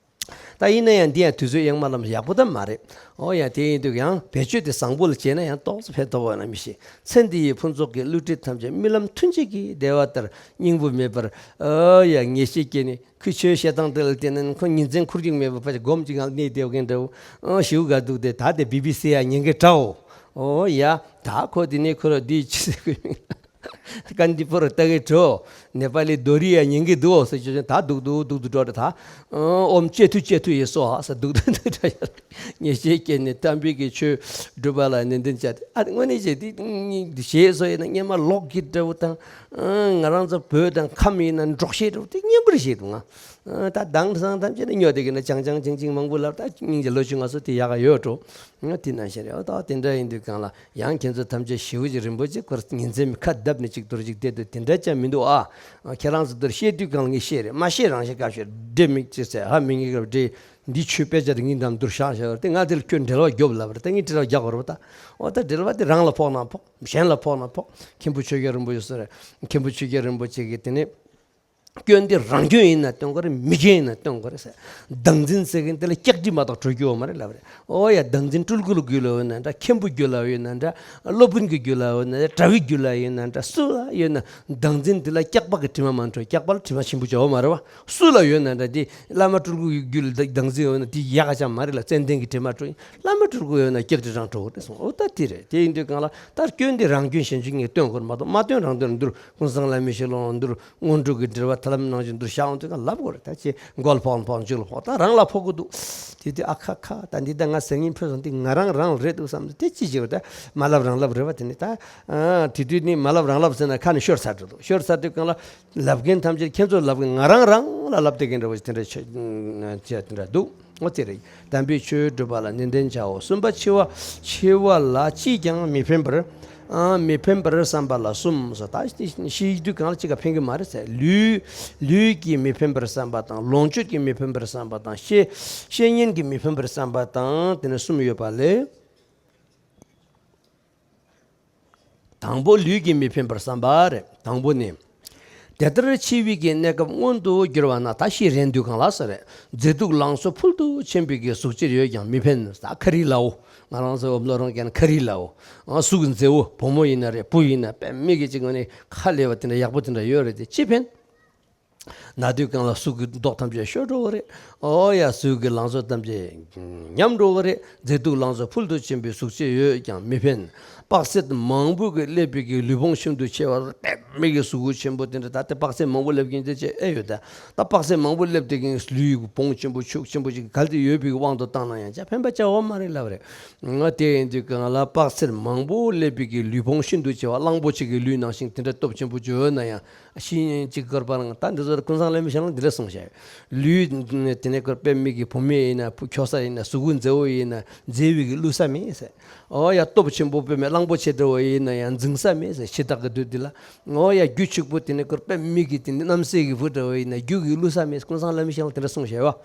ད་ཡིན་ན་ཡང་འདི་ཡང་དུས་ཚོད་ཡང་མ་ལམ་ཡག་པོ་ད་མ་རེད། ཨོ་ཡ་དེ་ཡིན་དུས་ཡང་བེད་སྤྱོད་དེ་བཟང་པོ་ལ་བྱས་ན་ཡང་ཏོག་ཙམ་ཕན་ཐོགས་པ་ན་མི་ཤེས། ཚེ་འདི་ཡི་ཕུན་ཚོགས་ཀྱི་བསླུ་བྲིད་ཐམས་ཅད་རྨི་ལམ་ཐུན་གཅིག་གི་བདེ་བ་ལྟར་སྙིང་པོ་མེད་པར། ཨོ་ཡ་ངེས་ཤེས་སྐྱེས་ནས་ཁོས་ཆོས་བཤད་སྟངས་དེ་ལ་བརྟེན་ནས་ཁོ་ཉིན་མཚན་ཁུར་གཅིག་མེད་པར་ཕར་སྒོམ་གཅིག་ངང་གནས་བསྡད་མཁན་འདྲ་བོ། ཨོ་ཞེ་པོ་དགའ་འདུག་དེ་ད་དེ་བི་བི་སི་ཡ་ཉན་གི་འདྲ་བོ། ཨོ་ཡ་ད་ཁོ་དེ་ནས་ཁོ་ར་འདི་ཅི་ཟེར་གི་ཡོད། ཀན་དི་པུར་ལྟ་གི་འགྲོ། ནེ་པ་ལི་རྡོ་རི་ཡ་ཉན་གི་འདུག་ཟེར་ཅོ་ཅན་ད་སྡུག་སྡུག་སྡུག་སྡུག་འགྲོ་རེད་ད། ཨོམ་ཅེ་ཐུ་ཅེ་ཐུ་ཡེ་སོ་ཧ་ཟེར་སྡུག་སྡུག་སྡུག་འགྲོ་ཡ། ངེས་ཤེས་སྐྱེས་ནས་དམ་པའི་གི་ཆོས་སྒྲུབ་པ་ལ་ནན་ཏན་བྱ་སྟེ། ཨ་དངོས་གནས་བྱས་དེ་ཞེས་སོ་ཡིན་ན་སྙན་མ་ལོག་གི་འདྲ་བོ་དང་། ང་རང་ཚོ་བོད་དང་ཁམས་ཡིན་ན་འབྲོག་བཤད་འདྲ་བོ་དེ་སྙན་པོར་བཤད་འདུག་ང་། ད་དེང་སང་ཐམས་ཅད་ནི་ཉོ་དེ་གི་ན་ཅང་ཅང་ཅིང་ཅིང་མང་པོ་ལབ། ད་སྙིང་རྗེ་ལོ་ཆུང་ང་ཚོ་དེ་ཡག་ག་ཡོད་འགྲོ། ང་དེ་ནང་བཞིན་རེད། ཨོ་ད་དེ་འདྲ་ཡིན་དུས་གང་ལ་ཡང་ཁྱེད་ཚོ་ཐམས་ཅད་ཞེ་པོ་ཅིག་རིན་པོ་ཆེ་ཁོ་ར་ཉིན་མཚན་ཁ་བརྡབ་ནས་ཅིག་དུར་ཅིག་བལྟས་དུས་དེ་འདྲ་ཅང་མི་འདུག་ཨ། ཁྱེད་རང་ཚོ་དུར་བཤད་དུས་གང་ལ་ངས་བཤད་རེད། མ་བཤད་རང་བཤད་སྐབས་ཤོད་འདྲེ་མིག་ཅི་ཟེར་ཧ་མི་ངེས་སྐབས་འདྲེ་འདི་ཆོས་དཔེ་ཆ་དེ་ངས་འདམ་དུར་བཞག་བཞག་རེད། དེ་ང་དེ་ལ་ཁྱོད་འབྲེལ་བ་རྒྱོབ་ལབ་རེད། ད་ངས་འབྲེལ་བ་རྒྱག་དགོས་རེད་པ། ད་ཨོ་ད་འབྲེལ་བ་དེ་རང་ལ་ཕོག་ན་ཕོག་གཞན་ལ་ཕོག་ན་ཕོག་མཁན་པོ་ཆོས་རྒྱལ་རིན་པོ་ཆེ་ཟེར་རེད། མཁན་པོ་ཆོས་རྒྱལ་རིན་པོ་ཆེ་གིས་དེ་ནས། སྐྱོན་དེ་རང་སྐྱོན་ཡིན་ན་སྟོན་དགོས་རེད། མི་སྐྱོན་ཡིན་ན་སྟོན་དགོས་རེད་ཟེར། བདག་འཛིན་ཟེར་མཁན་དེ་ལ་སྐྱག་དྲི་མ་གཏོགས་བྲོ་རྒྱུ་ཡོད་མ་རེད་ལབ་རེད། ཨོ་ཡ་བདག་འཛིན་སྤྲུལ་སྐུ་ལ་རྒྱུད་ལ་ཡོད་ན་འདྲ། མཁན་པོ་རྒྱུད་ལ་ཡོད་ན་འདྲ། སློབ་དཔོན་གྱི་རྒྱུད་ལ་ཡོད་ན་འདྲ། གྲྭ་བའི་རྒྱུད་ལ་ཡོད་ན་འདྲ། སུ་ལ་ཡོད་ན་བདག་འཛིན་དེ་ལ་སྐྱག་པ་གི་དྲི་མ་མ་བྲོ། སྐྱག་པ་ལ་དྲི་མ་ཆེན་པོ་བྱ་བ་མ་རེད་བ། སུ་ལ་ཡོད་ན་འདྲ། དེ་བླ་མ་སྤྲུལ་སྐུ་གི་རྒྱུད་ལ་བདག་འཛིན་ཡོད་ན་དེ་ཡག་ག་ཅང་མ་རེད་ལ། ཙན་དན་གྱི་དྲི་མ་བྲོ་ཡིན། བླ་མ་སྤྲུལ་སྐུ་ཡོད་ན་སྐྱག་དྲི་རང་བྲོ་གི་རེད་གསུངས། ཨོ་ད་དེ་རེད། དེ་ཡིན་དུས་གང་ལ་ད་སྐྱོན་དེ་རང་སྐྱོན་གཞན་སྐྱོན་ངས་སྟོན་དགོས་རེད་མ་གཏོགས། མ་སྟོན་རང་སྟོན་འདུར། ཀུན་བཟང་བླ་མའི་ཞལ་ལུང་འདུར། སྔོན་འགྲོ་གི་འགྲེལ་པ་ཐར་ལམ་ནང་བཞིན་འདུར་བཞག་འོང་དུས་གང་ལབ་དགོས་རེད། ད་ཅི་མགོ་ལ་ཕོག་ན་ཕོག་མཇུག་ལ་ཕོག་ད་རང་ལ་ཕོག་གི་འདུག་དེ་དུས་ཨ་ཁ་ཁ་ད་འདི་ད་ང་ཟེར་སྙིང་ཕུད་སོང་། འདི་ང་རང་རང་ལ་རེད་འདུག་བསམ། དེ་ཅི་བྱེད་རེད། ད་མ་ལབ་རང་ལབ་རེད་བ། དེ་ནི་ད་ཨ་དེ་དུས་ནི་མ་ལབ་རང་ལབ་ཟེར་ན་ཁ་ནས་ཤོར་ཚར་འགྲོ་འདུག་ཤོར་ཚར་དུས་གང་ལ་ལབ་མཁན་ཐམས་ཅད་ཁྱེད་ཚོ་ལབ་མཁན་ང་རང་རང་ལ་ལབ་བསྡད་མཁན་འདྲ་བོ་ཞིག་དེ་འདྲ་ཆགས་བྱས་དེ་འདྲ་འདུག་འོ་དེ་རེད། དམ་པའི་ཆོས་སྒྲུབ་པ་ལ་ནན་ཏན་བྱའོ། གསུམ་པ་འཆི་བ། འཆི་བ་ལ་ཅིས་ཀྱང་མི་ཕན་པར། ཨ་མི་ཕན་པར་བསམ་པ་ལ་གསུམ་ཟེར། ད་ཤི་དུས་གང་ལ་ཅི་ག་ཕན་གི་མ་རེད་ཟེར། ལུས་ལུས་ཀྱིས་མི་ཕན་པར་བསམ་པ་དང་། ལོངས་སྤྱོད་ཀྱིས་མི་ཕན་པར་བསམ་པ་དང་། བཤེས་བཤེས་གཉེན་གྱིས་མི་ཕན་པར་བསམ་པ་དང་། དེ་ནས་གསུམ་ཡོད་པ་ལས། དང་པོ་ལུས་ཀྱིས་མི་ཕན་པར་བསམ་པ་རེད། དང་པོ་ནི། དེ་ལྟར་འཆི་བའི་གི་གནས་སྐབས་མངོན་དུ་གྱུར་བ་ན། ད་ཤི་རན་དུས་གང་ལ་ཟེར་རེད། མཛེས་སྡུག་ལང་ཚོ་ཕུལ་དུ་ཕྱིན་པའི་གི་གཟུགས་ཅིག་ཡོད་ཀྱང་མི་ཕན། ད་ཁ་རི་ལའོ། ང་རང་ཚོ་འོབ་ལོ་རང་ཀྱང་ཁ་རི་ལའོ། ཨ་གཟུགས་མཛེས་བོ་བུ་མོ་ཡིན་ན་རེད། བུ་ཡིན་ན་དཔེ་མི་གི་ཅིག་ངོ་ནས་ཁ་ལས་པ་དེ་འདྲ་ཡག་པོ་དེ་འདྲ་ཡོད་རེད་དེ་ཅི་ཕན། ན་དུས་གང་ལ་གཟུགས་ཀྱི་མདོག་ཐམས་ཅད་ཤོར་འགྲོ་གི་རེད། ཨོ་ཡ་གཟུགས་ཀྱི་ལང་ཚོ་ཐམས་ཅད་ཉམས་འགྲོ་གི་རེད། མཛེས་སྡུག་ལང་ཚོ་ཕུལ་དུ་ཕྱིན་པའི་གཟུགས་ཅིག་ཡོད་ཀྱང་མི་ཕན། དཔག་ཚད་མང་པོ་གི་སླེབས་པའི་གི་ལུས་ཕུང་ཤིན་ཏུ་ཆེ་བ་དཔེ་མི་གི་གཟུགས་པོ་ཆེན་པོ་དེ་འདྲ། ད་ལྟ་དཔག་ཚད་མང་པོ་སླེབས་ཀྱིན་དེ་ཅེས་ཨེ་ཡོད་ད། ད་དཔག་ཚད་མང་པོ་སླེབས་དེ་གིན་ལུས་ཕུང་ཆེན་པོ་ཕྱུགས་ཆེན་པོ་ཅིག་གལ་ཏེ་ཡོད་པའི་དབང་དུ་བཏང་ན་ཡང་ཅང་ཕན་པ་ཅང་ཡོད་མ་རེད་ལབ་རེད། ང་དེ་ཡིན་དུས་གང་ལ་དཔག་ཚད་མང་པོ་སླེབས་པའི་གི་ལུས་ཕུང་ཤིན་ཏུ་ཆེ་བ་གླང་པོ་ཆེ་གི་ལུས་ནང་བཞིན་དེ་འདྲ་སྟོབས་ཆེན་པོ་ཅིག་ཡོད་ན་ཡང་ཤི་ཡིན་ཅིག་དགོས་པ་རང་ད་འདི་ཚོར་ཀུན་ བླ་མའི་ཞལ་ལུང་འདི་འདྲ་གསུངས་བཞག། ལུས་དེ་ནས་ཁོ་དཔེ་མི་གི་བུ་མེད་ཡིན་ན་ཕུ་ཁྱོ་ས་ཡིན་ན་གཟུགས་པོ་མཛེས་པོ་ཡིན་ན་མཛེས་པའི་གི་བསླུ་ས་མེད་ཟེར། ཨོ་ཡ་སྟོབས་ཆེན་པོ་དཔེ་མེད་གླང་པོ་ཆེ་འདྲ་བོ་ཡིན་ན་ཡང་འཛིང་ས་མེད་ཟེར། འཆི་བདག་གི་དུས་འདི་ལ། ཨོ་ཡ་རྒྱུ་ཕྱུག་པོ་དེ་ནས་ཁོ་དཔེ་མི་གི་དེ་ནས་རྣམ་སྲས་ཀྱི་བུ་འདྲ་བོ་ཡིན་ན་རྒྱུ་གི་བསླུ་ས་མེད། ཀུན་བཟང་བླ་མའི་ཞལ་ལུང་དེ་འདྲ་གསུངས་བཞག་པ།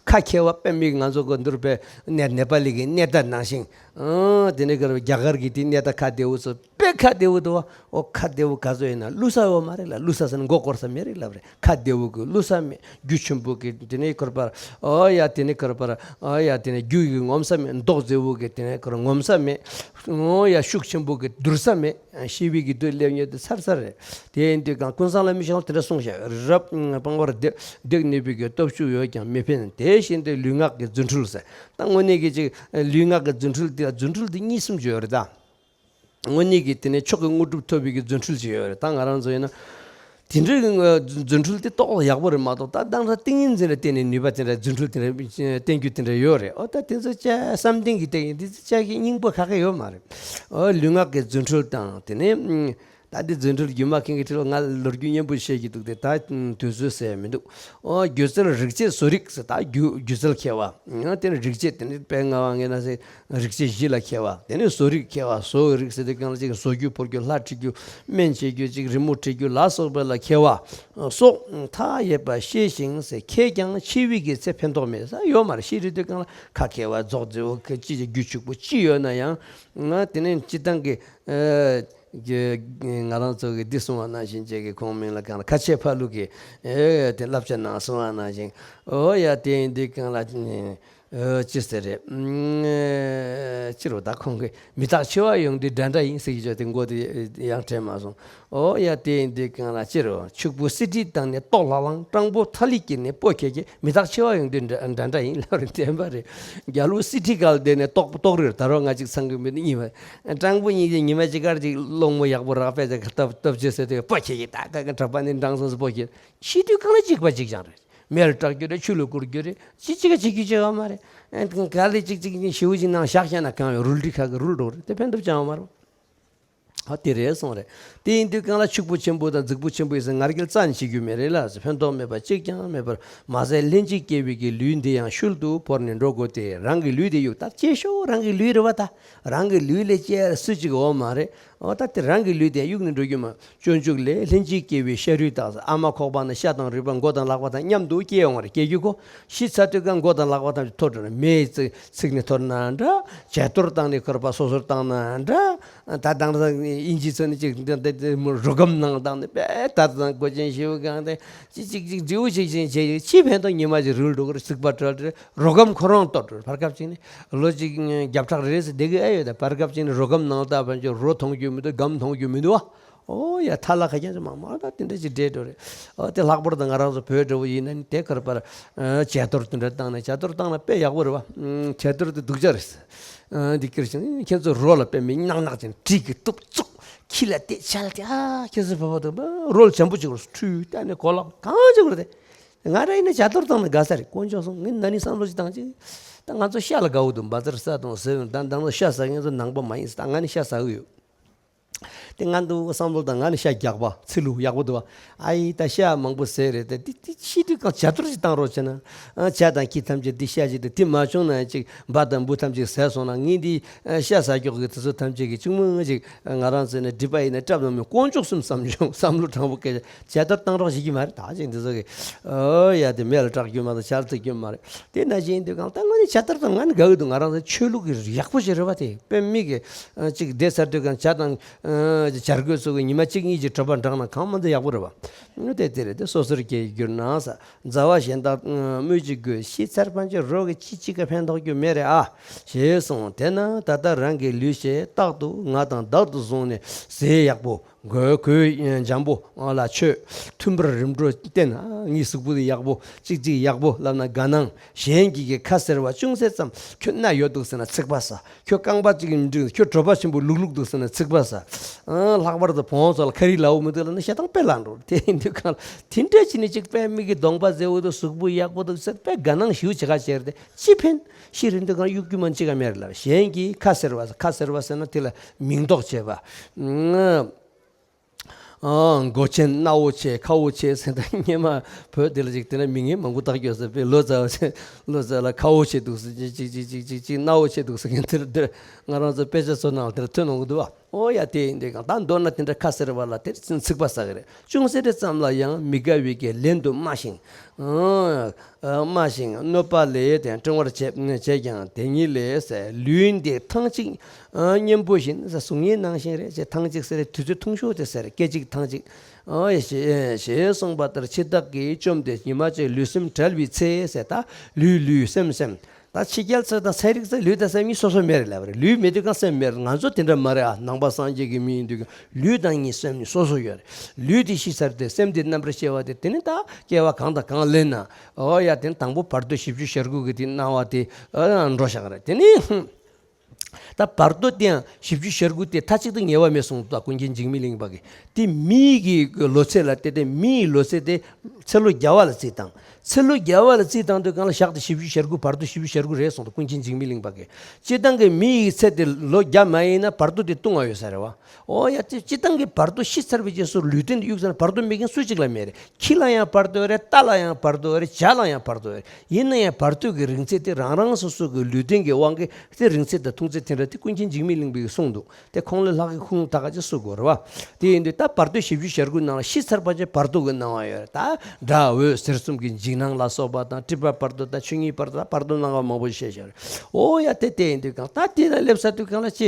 ཁ་མཁས་པ་དཔེ་མི་གི་ང་ཚོ་གི་འདུར་པའི་ནེ་ནེ་པ་ལི་གི་གནས་བརྡ་ནང་བཞིན། ཨང་། དེ་ནས་ཁོ་རྒྱ་གར་གི་དེ་གནས་བརྡ་ཁ་བདེ་བོ་ཚོ་དཔེ་ཁ་བདེ་བོ་འདུག་བ། ཨོ་ཁ་བདེ་བོ་ག་ཚོད་ཡིན་ན་བསླུ་ས་ཡོད་མ་རེད་ལ། བསླུ་ས་ཟེར་ན་མགོ་སྐོར་ས་མེད་རེད་ལབ་རེད། ཁ་བདེ་བོ་གི་བསླུ་ས་མེད། རྒྱུ་ཆེན་པོ་གི་དེ་ནས་ཁོར་པར། ཨོ་ཡ་དེ་ནས་ཁོར་པར། ཨོ་ཡ་དེ་ནས་རྒྱུ་གི་ངོམ་ས་མེད། མདོག་མཛེས་བོ་གི་དེ་ནས་ཁོར་ངོམ་ས་མེད། ཨོ་ཡ་ཤུགས་ཆེན་པོ་གི་བསྡུར་ས་མེད། ཤི་བའི་གི་དུས་སླེབས་ཉེ་དུ་ཚར་ཚར་རེད། དེ་ཡིན་དུས་གང་ཀུན་བཟང་བླ་མའི་ཞལ་དེ་འདྲ་གསུངས་བཞག། རབ་སྤངས་པར་བདེ་བདེ་གནས་པའི་གི་སྟོབས་ཤུགས་ཡོད་ཀྱང་མི་ཕན། དེ་བཞིན་དུ་ལུས་ངག་གི་རྫུ་འཕྲུལ་ཟེར། ད་དངོས་གནས་ཀྱི་ཅིག་ལུས་ངག་གི་རྫུ་འཕྲུལ་དེ་རྫུ་འཕྲུལ་དེ་གཉིས་གསུམ་ཅིག་ཡོད་རེད་ད། དངོས་གནས་ཀྱི་དེ་ནས་མཆོག་གི་དངོས་གྲུབ་ཐོབ་པའི་གི་རྫུ་འཕྲུལ་ཅིག་ཡོད་རེད། ད་ང་རང་ཚོ་ཡིན་ན། དེ་འདྲའི་གི་རྫུ་འཕྲུལ་དེ་ཏོག་ཙམ་ཡག་པོ་རེད་མ་གཏོགས། ད་དེང་སང་ཏིང་ངེ་འཛིན་ལ་བརྟེན་ནས་ནུས་པ་དེ་འདྲ་རྫུ་འཕྲུལ་དེ་འདྲ་བསྟན་རྒྱུ་དེ་འདྲ་ཡོད་རེད། ཨོ་ད་དེ་ཚོ་བཅའ་བསམ་གཏན་གྱི་སྟེང་དེ་ཚོ་བཅའ་གི་སྙིང་པོ་ག་གེ་ཡོད་མ་རེད། ཨོ་ལུས་ངག་གི་རྫུ་འཕྲུལ་དང་དེ་ནས། ད་འདི་རྫུ་འཕྲུལ་སྒྱུ་མ་མཁན་གྱི་ཁྲིད་ལ་ང་ལོ་རྒྱུས་སྙན་པོ་བཤད་ཀྱི་འདུག་སྟེ། ད་དུས་ཚོད་ཟད་མི་འདུག། ཨོ་སྒྱུ་རྩལ་རིག་བྱེད་བཟོ་རིག་ཟེར། ད་སྒྱུ་སྒྱུ་རྩལ་མཁས་པ། ཨོ་དེ་ནི་རིག་བྱེད་དེ་ནི་དཔེ་ང་བ་ངས་ན་ཟེར། རིག་བྱེད་བཞི་ལ་མཁས་པ། དེ་ནི་བཟོ་རིག་མཁས་པ། བཟོ་བའི་རིག་ཟེར་དུས་གང་ལ་ཅིག་བཟོ་རྒྱུ་ཕོར་རྒྱུ་ལྷ་འཁྲིད་རྒྱུ་སྨན་བྱེད་རྒྱུ་ཅིག་རི་མོ་འབྲི་རྒྱུ་ལ་སོགས་པ་ལ་མཁས་པ་སོགས། མཐའ་ཡས་པ་ཤེས་ཤིང་ཟེར། མཁས་ཀྱང་འཆི་བའི་གི་ཚེ་ཕན་ཐོགས་མེད་ས་ཡོད་མ་རེད། ཤི་རེད་དུས་གང་ལ་ཁ་མཁས་པ་རྫོགས་མཛེས་བོ་ཁ་ཅི་རྒྱུ་ཕྱུག་པོ་ཅི་ཡོད་ན་ཡང་། ང་དེ་ནི་སྤྱི་བཏང་གི། ཨ་ང་རང་ཚོ་གི་འདི་གསུང་བ་ནང་བཞིན་བྱས་ཀྱི་ཁོང་མིང་ལ་གང་ལ་ཁ་ཆེ་ཕ་ལུ་གི་ཨེ་དེ་བསླབ་བྱ་ནང་གསུང་བ་ནང་བཞིན། ཨོ་ཡ་དེ་ཡིན་དུས་གང་ལ་ཨེ་ཅི་ཟེར་རེད། ཨེ་ཅི་རུ་ད་ཁོང་གི་མི་རྟག་འཆི་བ་ཡོང་དུས་འདྲ་འདྲ་ཡིན་ཟེར་གྱི་ཆོག་དེ་མགོ་དེ་ཡང་དྲན་མ་སོང་། ཨོ་ཡ་དེ་ཡིན་དུས་གང་ལ་ཅི་རུ་ཕྱུག་པོ་གསེར་ཁྲི་བཏང་ནས་ལྟོགས་ལྷང་ལྷང་། སྤྲང་པོ་ཐ་ལི་སྐྱེས་ནས་སྤོ་ཁྱེར་ཁྱེར། མི་རྟག་འཆི་བ་ཡོང་དུས་འདྲ་འདྲ་འདྲ་ཡིན་ལབ་རེད། བདེན་པ་རེད། རྒྱ་ལོ་གསེར་ཁྲི་གལ་བསྡད་ནས་ལྟོགས་ལྟོགས་རེད། ད་རུང་ང་གཅིག་ཚང་གི་མི་འདུག་གཉིས་པ། སྤྲང་པོ་གཉིས་ཀྱིས་ཉི་མ་གཅིག་ཀར་གཅིག་སློང་མོ་ཡག་པོ་རག་པས་ཀྱི་སྟབས་སྟབས་བྱེད་ཟེར་དུས་སྤོ་ཁྱེར་ཁྱེར། ད་ཀ་ཀ་གྲྭ་པ་ནི་འགྲངས་སོང་ཟེར་སྤོ་ཁྱེར། ཤི་དུས་གང་ལ་གཅིག་པ་གཅིག་རྐྱང་རེད། མེ་ལ་སྲེག་རྒྱུ་རེད། ཆུ་ལ་བསྐུར་རྒྱུ་རེད། ཅི་གཅིག་ག་བྱེད་རྒྱུ་བྱེད་ཡོད་མ་རེད། ཨ་ག་ལེ་གཅིག་གཅིག་ཞེ་པོ་ཅིག་ནང་བཞག་བཞག་ན་གང་ཡོད། རུལ་དྲི་ཁ་གི་རུལ་འགྲོ་རེད། དེ་ཕན་ཐོགས་ཅང་ཡོད་མ་རེད། ཨ་དེ་རེད་སོང་རེད། དེ་ཡིན་དུས་གང་ལ་ཕྱུག་པོ་ཆེན་པོ་དང་རྫིག་པོ་ཆེན་པོ་ཡིན་ཟེར་ང་རྒྱལ་རྩ་ནས་བྱེད་རྒྱུ་མེད་རེད་ལ་ཟེར། ཕན་ཐོགས་མེད་པ་གཅིག་ཀྱང་མེད་པར། མ་ཟད་ལྷན་ཅིག་སྐྱེས་པའི་གི་ལུས་འདི་ཡང་ཤུལ་དུ་བོར་ནས་འགྲོ་དགོས་ཏེ། རང་གི་ལུས་དེ་གཡུག། ད་གཅེས་ཤོག། རང་གི་ལུས་རེད་བ། ད་རང་གི་ལུས་ལས་གཅེས་སུ་གཅིག་འོང་མ་རེད། འོ་ད་དེ་རང་གི་ལུས་དེ་གཡུག་ནས་འགྲོ་རྒྱུ་མ། སྤྱོད་འཇུག་ལས། ལྷན་ཅིག་སྐྱེས་པའི་ཤ་རུས་དག་ཟེར། ཨ་མ་ཁོག་པ་ན་ཤ་དང་རུས་པ་མགོ་དང་ལག་པ་དང་མཉམ་དུ་སྐྱེས་ཡོང་བ་རེད། སྐྱེ་རྒྱུ་ཁོ། ཤི་ཚར་དུས་གང་མགོ་དང་ལག་པ་ཐམས་ཅད་ཐོར་འགྲོ་རེད། མེ་ཡི་ཚིག་ཚིག་ནས་ཐོར་ན་འདྲ། བྱད་གཏོར་བཏང་ནས་ཁོར་པ་སོ་སོར་བཏང་ན་འདྲ། ད་དང་ས་ཨིན་ཇི་ཚོ་ནི་ཅིག་འདི་འདི་འདི་མོ་རོ་སྒམ་ནང་བཏང་ནས་པས་ད་དང་གོ་ཆེན་ཞེ་པོ་གང་དེ་ཅི་ཅིག་ཅིག་འདྲིའུ་ཅིག་ཅིག་བྱས་ཅི་ཕན་ཐོགས། ཉི་མ་ཅིག་རུལ་འགྲོ་གི་རེད། ཚིག་པ་བྲལ་རེད། རོ་སྒམ་ཁོ་རང་གཏོར་འགྲོ་རེད། བར་སྐབས་ཅིག་ནི་ལོ་གཅིག་བརྒྱ་ཕྲག་རེ་རེ་ཟེར་བསྡད་གི་ཨེ་ཡོད། ད་བར་སྐབས་ཅིག་ནི་རོ་སྒམ་ནང་ལྟ་བ་ཅིག་རོ་མཐོང་རྒྱུ་མི་འདུག། སྒམ་མཐོང་རྒྱུ་མི་འདུག་བ། ཨོ་ཡ་ཐ་ལ་ཁ་རྒྱ་ཚོ་མང་མང་ད་དེ་འདྲ་ཅིག་འདྲེས་འགྲོ་རེད། ཨོ་དེ་ལྷག་པར་དུ་ང་རང་ཚོ་བོད་འདྲ་བོ་ཡིན་ན་ནི་དེ་ཁར་པར་བྱད་གཏོར་དེ་འདྲ་བཏང་ནས། བྱད་གཏོར་བཏང་ན་དཔེ་ཡག་པོ་རེད་བ། བྱད་གཏོར་དེ་སྡུག་ཅག་རེད། འདི་ཁྱེར་ཞིང་ཁྱེད་ཚོ་རོ་ལ་དཔེ་མི་ཉག་ཉག་ཅན་གྲི་གི་གཏུབ་བཙུགས། ཁྱི་ལ་བལྟས་ཆ་ལ་བལྟས། ཨ་ཁྱེད་ཚོ་བོད་པ་དང་རོ་ལ་བྱམས་པོ་བྱེད་དགོས། ཁྲུས་བཏང་ནས་གོ་ལ་གང་བྱེད་དགོས་རེད། དེ་ང་རང་ཡིན་ན་བྱད་གཏོར་བཏང་ན་དགའ་ས་རེད། དཀོན་མཆོག་གསུམ། ངས་ན་ནིང་བསམ་བློ་ཞིག་བཏང་ཅིག། ད་ང་ཚོ་ཤ་ལ་དགའ་བོ་འདུག། འབའ་ཙར་ཟ་དང་ཟོས་ད་ད་ང་ཚོ་ཤ་ཟ་མཁན་ཚོ་ནང་པ་མ་ཡིན། ད་ང་ནི་ཤ་ཟ་གི་ཡོད། དེ་ང་འདུག་བསམ་བློ་དང་། ང་ནི་ཤ་རྒྱགས་པ་ཚི་ལུ་ཡག་པོ་འདུག་བ། ཨ་ཡི་ད་ཤ་མང་པོ་ཟས་རེད། དེ་དེ་དེ་ཤི་དུས་གང་བྱ་གཏོར་ཞིག་བཏང་རོགས་བྱས་ན། ཨ་བྱ་དང་ཁྱི་ཐམས་ཅད་འདི་ཤ་ཅིག་དང་། དེ་མ་བྱུང་ན་ཅིག་འབའ་དང་འབུ་ཐམས་ཅད་ཟས་སོང་ན། ངས་འདི་ཤ་ཟ་ཀྱོག་གི་དེ་ཚོ་ཐམས་ཅད་ཀྱི་ཅུང་མང་ཅིག་ང་རང་ཚོ་ནས་སྒྲིབ་པ་ཡིན་ན་སྐྲབ་ན་མི། དཀོན་མཆོག་གསུམ་བསམ་བྱུང་བསམ་བློ་དྲང་པོ་སྐད་ཆ། བྱ་གཏོར་བཏང་རོགས་བྱེད་ཀྱི་མ་རེད། ད་ཅིག་འདི་ཚོ་གི་ཨོ་ཡ་དེ་མེ་ལ་སྲེག་རྒྱུ་མ་གཏོགས་བྱ་ལ་ཐུག་རྒྱུ་མ་རེད། དེ་ན་བཞིན་དུས་གང་ད་ང་ནི་བྱ་གཏོར་དང་ང་ནི་དགའ་གི་འདུག། ང་རང་ཚོ་ཆོས་ལུགས་ཀྱི་ཡག་པོ་ཞིག་རེད་བ། དེ་དཔེ་མི་གི་ཅིག་བསྡད་ཚར་དུས་གང་བྱ་དང་བྱ་རྒོད་ཚོ་གི་ཉི་མ་གཅིག་གཉིས་ཀྱི་གྲོད་པ་འགྲངས་ན་གང་མ་ཚད་ཡག་པོ་རེད་བ། དེ་དེ་རེད། དེ་སོ་སོར་སྐྱེས་གྱུར་ན་ས། མཛའ་བ་གཞན་དག་སྨོས་ཅི་དགོས། ཤི་ཚར་ཕན་ཆད་རོ་གི་ཅི་གཅིག་ག་ཕན་ཐོགས་རྒྱུ་མེད་རེད་ཨ། ཞེས་གསུངས། དེས་ན་ད་ལྟ་རང་གི་ལུས་ཞེས་རྟག་ཏུ་ང་དང་བདག་ཏུ་བཟུང་ནས་ཟས་ཡག་པོ། གོས་གོས་འཇམ་པོ་ལ་ཆོས་མཐུན་པར་རིམ་གྲོ་བསྟེན། ངའི་གཟུགས་པོ་དེ་ཡག་པོ་གཅིག་གཅིག་ཡག་པོ་ལབ་ན་དགའ་སྣང་། གཞན་གྱིས་ཀྱི་ཁ་ཟེར་བ་ཅུང་ཟད་ཙམ། ཁྱོད་རྣ་ཡོད་འདུག་ཟེར་ན་ཚིག་པ་ཟ། ཁྱོད་རྐང་པ་གཅིག་མི་འགྲིག། ཁྱོད་གྲོད་པ་ཆེན་པོ་ལུག་ལུག་འདུག་ཟེར་ན་ཚིག་པ་ཟ། ཨང་། ལྷག་པར་དུ་བོང་ཚོ་ལ་ཁ་རིག་ལ་འོ་མི་འདུག་ལབ་ན་ཞེ་སྡང་དཔེ་ལངས་འགྲོ། དེ་ཡིན་དུས་གང་ལ་དེ་འདྲ་བྱས་ནས་ཅིག་དཔེ་མི་གི་གདོང་པ་མཛེས་པོ་འདུག། གཟུགས་པོ་ཡག་པོ་འདུག་ཟེར་དཔེ་དགའ་སྣང་ཞེ་པོ་བྱེད་ག་བྱས་རེད། དེ་ཅི་ཕན། ཤི་རན་དུས་གང་གཡུག་རྒྱུ་མ་གཅིག་ག་མེད་རེད་ལབ། གཞན་གྱིས་ཁ་ཟེར་བ། ཁ་ཟེར་བ་ཟེར་ན་དེ་ལ་མིང་འདོགས་བྱས་པ། ཨང་ ཨང་། མགོ་ཆེན་སྣ་བོ་ཆེ་ཁ་བོ་ཆེ་ཟེར། ད་སྔོན་མ་བོད་དེ་ལ་ཅིག་དེ་ན་མི་ངན་མང་པོ་བཏགས་ཡོད་ཟེར་བས། ལོ་ཙཱ་བ་ཆེ་ལོ་ཙཱ་ལ་ཁ་བོ་ཆེ་འདུག་ཟེར། ཅིག་ཅིག་ཅིག་ཅིག་ཅིག་ཅིག་སྣ་བོ་ཆེ་འདུག་ཟེར་མཁན་དེར་དེར་ང་རང་ཚོ་དཔེ་ཆ་ཚོ་ནང་དེར་ཐོན་འོང་གི་འདུག་བ། ཨོ་ཡ། དེ་ཡིན་དུས་གང་ད་མདོར་ན་དེ་འདྲ་ཁ་ཟེར་བ་ལ་དེར་ཚིག་པ་ཟ་གི་རེད། ཅུང་ཟད་རེ་ཙམ་ལ་ཡང་མི་དགའ་བའི་གི་ལན་དུ་སྨྲ་ཞིང་། ཨང་། སྨྲ་ཞིང་གནོད་པ་ལས་དེ་སྤྲོང་བར་བྱེད་བྱེད་ཀྱང་དེ་ཉིད་ལས་ཟེར། ལུས་འདི་ཐང་ཅིག་གཉེན་པོ་བཞིན་ཟེར། གཟུགས་བརྙན་ནང་བཞིན་རེད་ཅེས། ཐང་ཅིག་ཟེར་དུས་ཚོད་ཐུང་ཤོས་དེ་ཟེར། སྐད་ཅིག་ཐང་ཅིག་ཨང་། ཞེས་ཞེས་གསུངས་པ་ལྟར་འཆི་བདག་གིས་བཅོམ་སྟེ་ཉི་མ་གཅིག་ལུས་སེམས་བྲལ་བའི་ཚེ་ཟེར། ད་ལུས་ལུས་སེམས་སེམས། ད་ཕྱི་རྒྱལ་ཚོ་དང་ཚན་རིག་ཚོས་ལུས་དང་སེམས་གཉིས་སོ་སོ་མེད་རེད་ལབ་རེད། ལུས་མེད་དུས་གང་སེམས་མེད་རེད། ང་ཚོ་དེ་འདྲ་མ་རེད་ཨ། ནང་པ་སངས་རྒྱས་ཀྱི་མི་ཡིན་དུས་གང་ལུས་དང་གཉིས་སེམས་གཉིས་སོ་སོ་ཡོད་རེད། ལུས་དེ་ཤི་ཚར་དུས་སེམས་དེ་རྣམ་པར་ཤེས་པ་དེ་དེ་ནི་ད་སྐྱེ་བ་གང་དང་གང་ལེན་ན། ཨོ་ཡ། དེ་ནི་དང་པོ་བར་དོ་བཞི་བཅུ་ཞེ་དགུ་གི་དེ་སྣང་བ་དེ་ཨ་འགྲོ་བཞག་རེད། དེ་ནི་ད་བར་དོ་དེའང་བཞི་བཅུ་ཞེ་དགུ་དེ་མཐའ་གཅིག་ཏུ་ངེས་པ་མེད་གསུངས་འདུག་ཀུན་མཁྱེན་འཇིགས་མེད་གླིང་པ་གིས། དེ་མི་ཡི་གི་ལོ་ཚད་ལ་བལྟས་ཏེ་མི་ཡི་ལོ་ཚད་དེ་ཚེ་ལོ་བརྒྱ་པ་ལ་རྩིས་བཏང་། ཚེ་ལོ་བརྒྱ་པ་ལ་རྩིས་བཏང་དུས་གང་ལ་ཞག་དེ་བཞི་བཅུ་ཞེ་དགུ་བར་དོ་བཞི་བཅུ་ཞེ་དགུ་རེད་གསུངས་འདུག་ཀུན་མཁྱེན་འཇིགས་མེད་གླིང་པ་གིས། སྤྱིར་བཏང་གི་མི་ཡི་ཚེ་དེ་ལོ་བརྒྱ་མ་ཡིན་ན་བར་དོ་དེ་ལྟུང་བ་ཡོད་ས་རེད་བ། ཨོ་ཡ། དེ་སྤྱིར་བཏང་གི་བར་དོ་ཤི་ཚར་བའི་རྗེས་སུ་ལུས་རྟེན་དེ་གཡུག་ཚར་ན་བར་དོ་མེད་མཁན་སུ་གཅིག་ལ་མེད་རེད། ཁྱི་ལ་ཡང་བར་དོ་རེད། རྟ་ལ་ཡང་བར་དོ་རེད། བྱ་ལ་ཡང་བར་དོ་རེད། ཡིན་ན་ཡང་བར་དོ་གི་རིང་ཚད་དེ་རང་རང་སོ་སོ་གི་ལུས་རྟེན་གྱི་དབང་གིས་དེ་རིང་ཚད་དང་ཐུང་ཚད་དེ་འདྲ་དེ་ཀུན་མཁྱེན་འཇིགས་མེད་གླིང་པས་གསུངས་འདུག་དེ་ཁོང་ལས་ལྷག་གི་ཁུངས་དག་ག་ཅིག་སུ་དགོས་རེད་བ། དེ་ཡིན་དུས་ད་བར་དོ་བཞི་བཅུ་ཞེ་དགུ་ནང་ལ་ཤི་ཚར་བ་ཅན་བར་དོ་གི་སྣང་བ་ཡོད་རེད། ད་སྒྲ་འོད་ཟེར་གསུམ་གྱི་འཇིགས་སྣང་ལ་སོགས་པ་དང་། སྒྲིབ་པ་བར་དོ་དང་། ཆོས་ཉིད་བར་དོ་དང་། བར་དོ་སྣང་བ་མང་པོ་བཤད་བཞག་རེད། ཨོ་ཡ། དེ་དེ་ཡིན་དུས་གང་ད་དེ་ན་སླེབས་ཚར་དུས་གང་ལ་ཅི་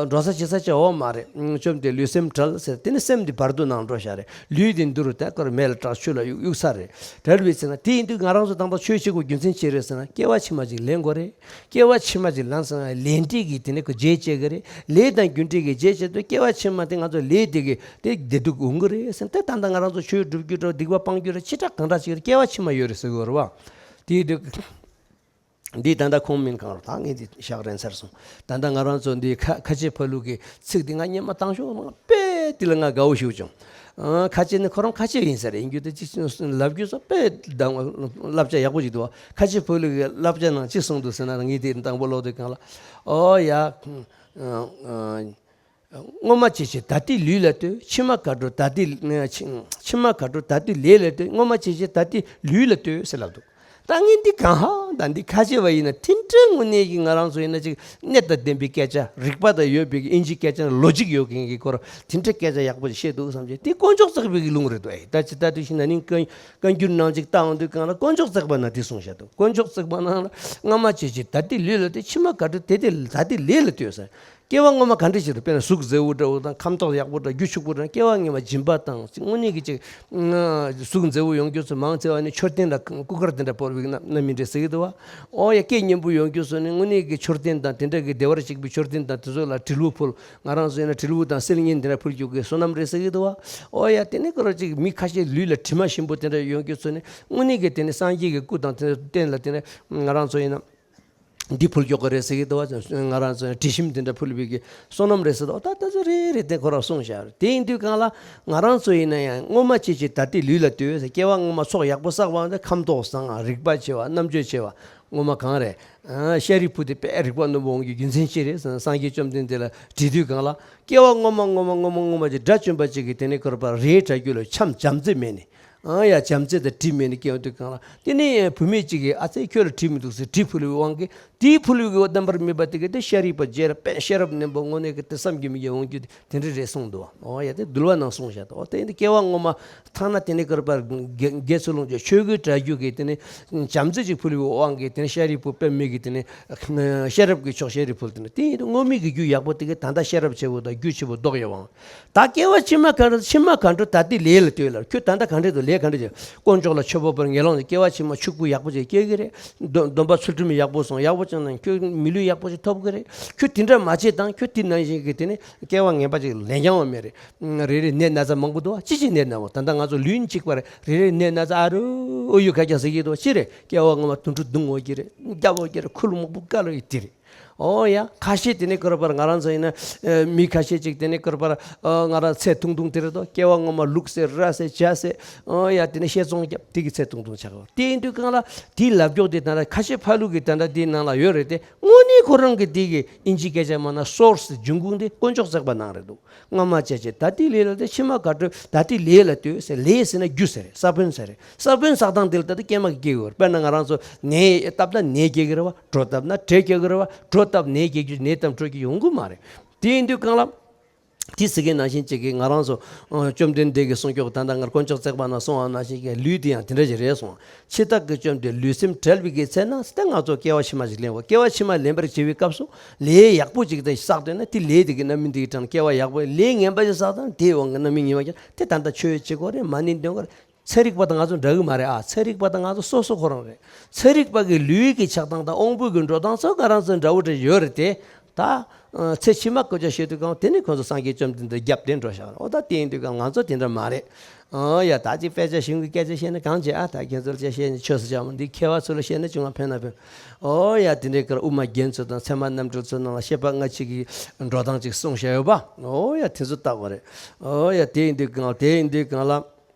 འགྲོ་ས་བྱེད་ས་ཅི་ཡོད་མ་རེད། བཅོམ་སྟེ་ལུས་སེམས་བྲལ་ཟེར། དེ་ནི་སེམས་འདི་བར་དོ་ནང་འགྲོ་བཞག་རེད། ལུས་འདི་འདི་རུ་ད་ཀར་མེ་ལ་སྲེག་ཆུ་ལ་གཡུག་གཡུག་ཚར་རེད། བྲལ་བའི་ཚེ་ན་དེ་ཡིན་དུས་ང་རང་ཚོ་དང་པོ་ཆོས་བྱེད་དགོས་རྒྱུ་མཚན་ཅི་རེད་ཟེར་ན། སྐྱེ་བ་ཕྱི་མ་ཅིག་ལེན་དགོས་རེད། སྐྱེ་བ་ཕྱི་མ་ཅིག་ལེན་ཟེར་ན་ལས་འབྲས་ཀྱི་དེ་ནི་ཁོ་རྗེས་བཅད་ཀྱི་རེད། ལས་དང་རྒྱུ་འབྲས་ཀྱི་རྗེས་བཅད་དུས་སྐྱེ་བ་ཕྱི་མ་དེ་ང་ཚོ་ལས་དེ་གི་དེ་བདེ་སྡུག་འོང་གི་རེད་ཟེར། དེ་ད་ལྟ་ང་རང་ཚོ་ཆོས་སྒྲུབ་རྒྱུ་འདྲ་སྡིག་པ་སྤང་རྒྱུ་རེད། ཅི་དྲག་གང་དྲག་ཅིག་རེད། སྐྱེ་བ་ཕྱི་མ་ཡོད་རེད་ཟེར་གི་རེད་བ། དེ་དུས་འདི་ད་ལྟ་ཁོང་མིན་གང་རུང་ད་ངས་འདི་ཞག་རན་ཚར་སོང་། ད་ལྟ་ང་རང་ཚོ་འདི་ཁ་ཁ་ཆེ་ཕ་ལུགས་ཀྱི་ཚིག་འདི་ང་སྔོན་མ་བཏང་ཤོག་ནང་དཔེ་འདི་ལ་ང་དགའ་བོ་ཞིག་བྱུང་། ཨ། ཁ་ཆེ་ནི་ཁོ་རང་ཁ་ཆེ་ཡིན་ས་རེད། ཡིན་རྒྱུ་དེ་ཅིག་ལབ་རྒྱུ་ཚོ་དཔེ་བླ་བྱ་ཡག་པོ་ཞིག་འདུག་ཁ་ཆེ་ཕ་ལུགས་ཀྱི་བླ་བྱ་ནང་ཅི་གསུངས་འདུག་ཟེར་ན། ངས་དེ་དང་པོ་ཀློག་དུས་གང་ལ། ཨོ་ཡ། སྔོན་མ་བྱས་ཀྱི་ད་ལྟའི་ལུས་ལ་ལྟོས། ཕྱི་མ་ག་འགྲོ་ད་ལྟའི་ཕྱི་མ་ག་འགྲོ་ད་ལྟའི་ལས་ལ་ལྟོས། སྔོན་མ་བྱས་ཀྱི་ད་ལྟའི་ལུས་ལ་ལྟོས་ཟེར་ལབ་འདུག་ད་ངས་འདི་གང་ཧ་ད་འདི་ཁ་ཆེ་བ་ཡིན་ན་དེ་འདྲའི་དངོས་གནས་ཀྱི་ང་རང་ཚོ་ཡིན་ན་ཅིག་གནད་དང་ལྡན་པའི་སྐད་ཆ། རིག་པ་དང་ཡོད་པའི་ཨིན་ཇིའི་སྐད་ཆ་ལོ་ཇིག་ཡོད་མཁན་གྱི་སྐོར་དེ་འདྲའི་སྐད་ཆ་ཡག་པོ་ཞིག་བཤད་འདུག་བསམ་བྱས། དེ་དཀོན་མཆོག་བརྩེགས་པའི་གི་ལུང་རེད་འདུག་ཨེ། ད་ཅི་ད་དུས་ཤིང་ན་ནིང་བཀའ་བཀའ་འགྱུར་ནང་ཅིག་བལྟ་འོང་དུས་གང་ལ་དཀོན་མཆོག་བརྩེགས་པ་ན་དེ་གསུངས་བཞག་འདུག་དཀོན་མཆོག་བརྩེགས་པ་ན་ལ་སྔ་མ་བྱས་ཀྱི་ད་ལྟའི་ལུས་ལ་ལྟོས། ཕྱི་མ་ག་འགྲོ་དེ་དེ་ད་ལྟའི་ལས་ལ་ལྟོས་ཟེར། སྐྱེ་བ་སྔོན་མ་ག་འདྲ་ཞིག་རེད། དཔེར་ན་གཟུགས་མཛེས་པོ་འདྲ་བོ་དང་། ཁམས་ཐོག་ཡག་པོ་འདྲ། རྒྱུ་ཕྱུག་པོ་འདྲ། སྐྱེ་བ་སྔོན་མ་སྦྱིན་པ་དང་དངོས་གནས་ཀྱི་ཅིག་གཟུགས་མཛེས་པོ་ཡོང་རྒྱུ་ཚོ་མང་ཆེ་བ་ནི་མཆོད་རྟེན་ལ་སྐུ་དཀར་དེ་འདྲ་ཕུལ་བའི་རྣམ་སྨིན་རེད་ཟེར་གྱི་འདུག་བ། ཨོ་ཡ། སྐད་སྙན་པོ་ཡོང་རྒྱུ་ཚོ་ནི་དངོས་གནས་ཀྱི་མཆོད་རྟེན་དང་དེ་འདྲ་གི་བདེ་བར་གཤེགས་པའི་མཆོད་རྟེན་དང་དེ་ཚོ་ལ་དྲིལ་བུ་ཕུལ། ང་རང་ཚོ་ཡིན་ན་དྲིལ་བུ་དང་གསེར་སྙན་དེ་འདྲ་ཕུལ་རྒྱུ་གི་བསོད་ནམས་རེད་ཟེར་གྱི་འདུག་བ། ཨོ་ཡ། དེ་ནི་ཁོ་རང་ཅིག་མི་ཁ་ཤས་ལུས་ལ་དྲི་མ་ཞིམ་པོ་དེ་འདྲ་ཡོང་རྒྱུ་ཚོ་ནི་དངོས་གནས་ཀྱི་དེ་ནི་སངས་རྒྱས་ཀྱི་སྐུ་དང་དེ་རྟེན་ལ་དེ་ནི་ང་རང་ཚོ་ཡིན་ན། འདི་ཕུལ་ཀྱོག་གི་རེད་ཟེར་གྱི་འདུག་བ། ང་རང་ཚོ་དྲི་ཞིམ་དེ་འདྲ་ཕུལ་བའི་གི་བསོད་ནམས་རེད་ཟེར་འདུག་ད་ལྟ་ཚོ་རེ་རེ་དེ་ཁོ་རང་གསུངས་བཞག་རེད། དེ་ཡིན་དུས་གང་ལ་ང་རང་ཚོ་ཡིན་ན་ཡང་སྔོན་མ་བྱས་ཀྱི་ད་ལྟའི་ལུས་ལ་ལྟོས་ཟེར། སྐྱེ་བ་སྔོན་མ་ཚོགས་ཡག་པོ་བསགས་པ་འདི་ཁམས་ཏོག་བཟང་། རིག་པ་ཆེ་བ། རྣམ་དཔྱོད་ཆེ་བ། སྔོན་མ་གང་རེད། ཤཱ་རིའི་བུ་དེ་དཔེ་རིག་པ་རྣོན་པོ་འོང་རྒྱུ་རྒྱུ་མཚན་ཅི་རེད་ཟེར་ན། སངས་རྒྱས་བཅོམ་ལྡན་འདས་ལ་དྲིས་དུས་གང་ལ། སྐྱེ་བ་སྔོན་མ་སྔོན་མ་སྔོན་མ་སྔོན་མ་ཅིག་དགྲ་བཅོམ་པ་ཅིག་གིས་དེ་ནས་ཁོར་པ་རེ་དྲག་རྒྱུ་ལ་འཆམ་བྱམས་བརྩེ་མེད་ནས། ཨང་ཡ། བྱམས་བརྩེ་དང་དྲི་མེད་ནས་སྐྱེ་ཡོང་དུས་གང་ལ། དེ་ནས་བུད་མེད་ཅིག་གིས་ཨ་ཙི་ཁྱོད་ལ་དྲི་མི་འདུག་ཟེར་དྲི་ཕུལ་བའི་དབང་གིས། དེའི་ཕུལ་བའི་གི་རྣམ་པར་སྨིན་པ་དེ་གིས་དེ་ཤཱ་རིའི་བུ་རྗེ་ར་དཔེ་ཤེས་རབ་རྣོན་པོ་དངོས་གནས་ཀྱི་དེ་བསམ་གྱིས་མི་ཁྱབ་འོང་རྒྱུ་དེ་འདྲ་རེད་གསུངས་འདུག་ཨོ་ཡ། དེ་འདུལ་བ་ནང་གསུངས་བཞག་འདུག་ཨོ་དེ་ནི་སྐྱེ་བ་སྔོན་མ་ཐ་ན་དེ་ནས་ཀར་པར་དགེ་དགེ་ཚུལ་སློང་ཆོས་གོས་དྲ་རྒྱུ་གི་དེ་ནི་བྱམས་བརྩེ་ཅིག་ཕུལ་བའི་དབང་གིས་དེ་ནི་ཤཱ་རིའི་བུ་དཔེ་མི་གི་དེ་ནི་ཤེས་རབ་ཀྱི་མཆོག་ཤཱ་རིའི་བུ་དེ་ནི། དེ་ཡིན་དུས་དངོས་མེད་ཀྱི་རྒྱུ་ཡག་པོ་དེ་གིས་ད་ལྟ་ཤེས་རབ་ཆེ་བོ་དང་རྒྱུ་ཆེ་བོ་ལྡོག་ཡོད་དབང་། ད་སྐྱེ་བ་ཕྱི་མ་ག་འགྲོ། ཕྱི་མ་ག་འགྲོ་ད་ལྟའི་ལས་ལ་ལྟོས་ལབ། ཁྱོད་ད་ལྟ་ག་འདྲས་འདུག་ལས་ག་འདྲས་བྱེད། དཀོན་མཆོག་ལ་མཆོད་པ་ཕུལ། ངན་སློང་ལ། སྐྱེ་བ་ཕྱི་མ་ཕྱུག་པོ་ཡག་པོ་ཅིག་སྐྱེ་གི་རེད། སྡོམ་སྡོམ་པ་ཚུལ་ཁྲིམས་ཡག་པོ་སྲུང་། ཡག་པོ་བྱུང་ན་ཁྱོད་མི་ལུས་ཡག་པོ་ཅིག་ཐོབ་གི་རེད། ཁྱོད་དེ་འདྲ་མ་བྱེད་དང་། ཁྱོད་དེ་ནང་བཞིན་གྱི་དེ་ནི་སྐྱེ་བ་ངན་པ་ཅིག་ལེན་རྐྱང་བ་མེད་རེད། རེ་རེ་ནད་ན་ཚ་མང་པོ་འདུག་ཅི་ཅི་ནད་ན་བ། ད་ལྟ་ང་ཚོ་ལུས་གཅིག་པ་རེད། རེ་རེ་ནད་ན་ཚ་ཨ་རུ་ཨུ་ཡུ་ག་རྒྱག་ཟེར་གྱི་འདུག་ཅི་རེད། སྐྱེ་བ་སྔོན་མ་དུད་འགྲོ་བརྡུངས་འོང་གི་རེད། རྒྱབ་འོང་གི་རེད། ཁུ་ལུ་མང་པོ་བཀལ་འོང་གི་དེ་རེད། ཨོ་ཡ། ཁ་ཤས་དེ་ནས་ཁོ་ར་པར་ང་རང་ཚོ་ཡིན་ན་ཨ་མི་ཁ་ཤས་ཅིག་དེ་ནས་ཁོ་ར་པར་ཨ་ང་རང་ཚེ་ཐུང་ཐུང་དེ་རེད་དོ། སྐྱེ་བ་སྔོན་མ་ལུག་ཟེར་ར་ཟེར་བྱ་ཟེར། ཨོ་ཡ། དེ་ནས་བཤས་ཚོང་རྒྱབ་དེ་གི་ཚེ་ཐུང་ཐུང་ཆགས་པ། དེ་ཡིན་དུས་གང་ལ་དེའི་ལབ་རྒྱོག་དེ་ད་ལྟ་ཁ་ཤས་ཕ་ལུག་གི་ད་ལྟ་དེའི་ནང་ལ་ཡོད་རེད་དེ། དངོས་གནས་ཁོ་རང་གི་དེ་གི་ཨིན་ཇི་སྐད་ཆ་མ་ན་སོར་སི་འབྱུང་ཁུངས་དེ་དཀོན་མཆོག་བརྩེགས་པ་ནང་རེད་འདུག་སྔ་མ་བྱས་བྱས་ད་ལྟའི་ལས་ལ་ལྟོས། ཕྱི་མ་ག་འགྲོ་ད་ལྟའི་ལས་ལ་ལྟོས་ཟེར། ལས་ཟེར་ན་རྒྱུ་ཟེར་རེད། ས་བོན་ཟེར་རེད། ས་བོན་བསགས་སྟངས་དེ་ལ་ལྟ་དུས་སྐྱེས་མ་གི་སྐྱེ་གི་ཡོད་རེད། དཔེར་ན་ང་རང་ཚོ་ནས་བཏབ་ན་ནས་སྐྱེ་གི་རེད་བ། གྲོ་བཏབ་ན་འབྲས་སྐྱེ་གི་རེད་བ། གྲོ་བཏབ་ནས་སྐྱེ་རྒྱུ་ནས་བཏབ་གྲོ་སྐྱེ་ཡོང་གི་མ་རེད། དེ་ཡིན་དུས་གང་ལ། དེ་ཟེར་མཁན་ནང་བཞིན་ཅིག་གིས་ང་རང་ཚོ་ཨ་བཅོམ་ལྡན་འདས་ཀྱིས་གསུངས་ཀྱོག་ད་ལྟ་ང་དཀོན་མཆོག་བརྩེགས་པ་ན་གསུངས་པ་ནང་བཞིན་གྱི་ལུས་དེ་ཡང་དེ་འདྲ་ཞིག་རེད་གསུངས། འཆི་བདག་གི་བཅོམ་དེ་ལུས་སེམས་བྲལ་བའི་གི་ཚེ་ན་ད་ང་ཚོ་སྐྱེ་བ་ཕྱི་མ་ཞིག་ལེན་དགོས། སྐྱེ་བ་ཕྱི་མ་ལེན་པར་བྱེད་པའི་སྐབས་སུ་ལས་ཡག་པོ་ཅིག་དང་བསགས་འདོད་ན་དེ་ལས་དེ་གི་རྣམ་སྨིན་དེ་གི་གྲངས་སྐྱེ་བ་ཡག་པོ་ལས་ངན་པ་ཞིག་བསགས་དང་དེའི་དབང་གི་རྣམ་སྨིན་ཉེ་བ་ཀྱང་དེ་ད་ལྟ་ཆོས་བྱེད་དགོས་རེད། མ་ཎི་འདོན་དགོས་རེད། ཚན་རིག་པ་དང་ང་ཚོ་འདྲ་གི་མ་རེད་ཨ། ཚན་རིག་པ་དང་ང་ཚོ་སོ་སོ་ཁོ་རང་རེད། ཚན་རིག་པ་གི་ལུས་ཀྱི་ཆགས་སྟངས་དང་དབང་པོ་གི་འགྲོ་སྟངས་ཚོ་ང་རང་ཚོ་འདྲ་བོ་འདྲ་ཡོད་རེད་དེ། ད་ཚེ་ཕྱི་མ་སྐོར་ཅག་བཤད་དུས་གང་དེ་ནི་ཁོང་ཚོ་སངས་རྒྱས་བཅོམ་ལྡན་འདས་རྒྱབ་དེ་འགྲོ་བཞག་རེད། ཨོ་ད་དེ་ཡིན་དུས་གང་ང་ཚོ་དེ་འདྲ་མ་རེད། ཨོ་ཡ། ད་ཅིག་དཔེ་ཆ་གཞུང་གི་སྐད་ཆ་བཤད་ན་གང་བྱེད་ཨ། ད་ཁྱེད་ཚོ་ལ་ཅིག་བཤད་ན་ཆོས་སུ་བྱ་མོ་འདི་མཁས་པ་ཚོ་ལ་བཤད་ན་ཅུང་ལ་ཕན་ན་ཕན། ཨོ་ཡ། དེ་འདྲའི་ཀར་དབུ་མ་རྒྱན་ཚོ་དང་ཚད་མ་རྣམ་འགྲེལ་ཚོ་ནང་ལ་བཤད་པ་སྔ་ཕྱི་གི་འགྲོ་སྟངས་ཅིག་གསུངས་བཞག་ཡོད་པ། ཨོ་ཡ། དེ་ཚོ་བལྟ་དགོས་རེད། ཨོ་ཡ། དེ་ཡིན་དུས་གང་དེ་ཡིན་དུས་གང་ལ།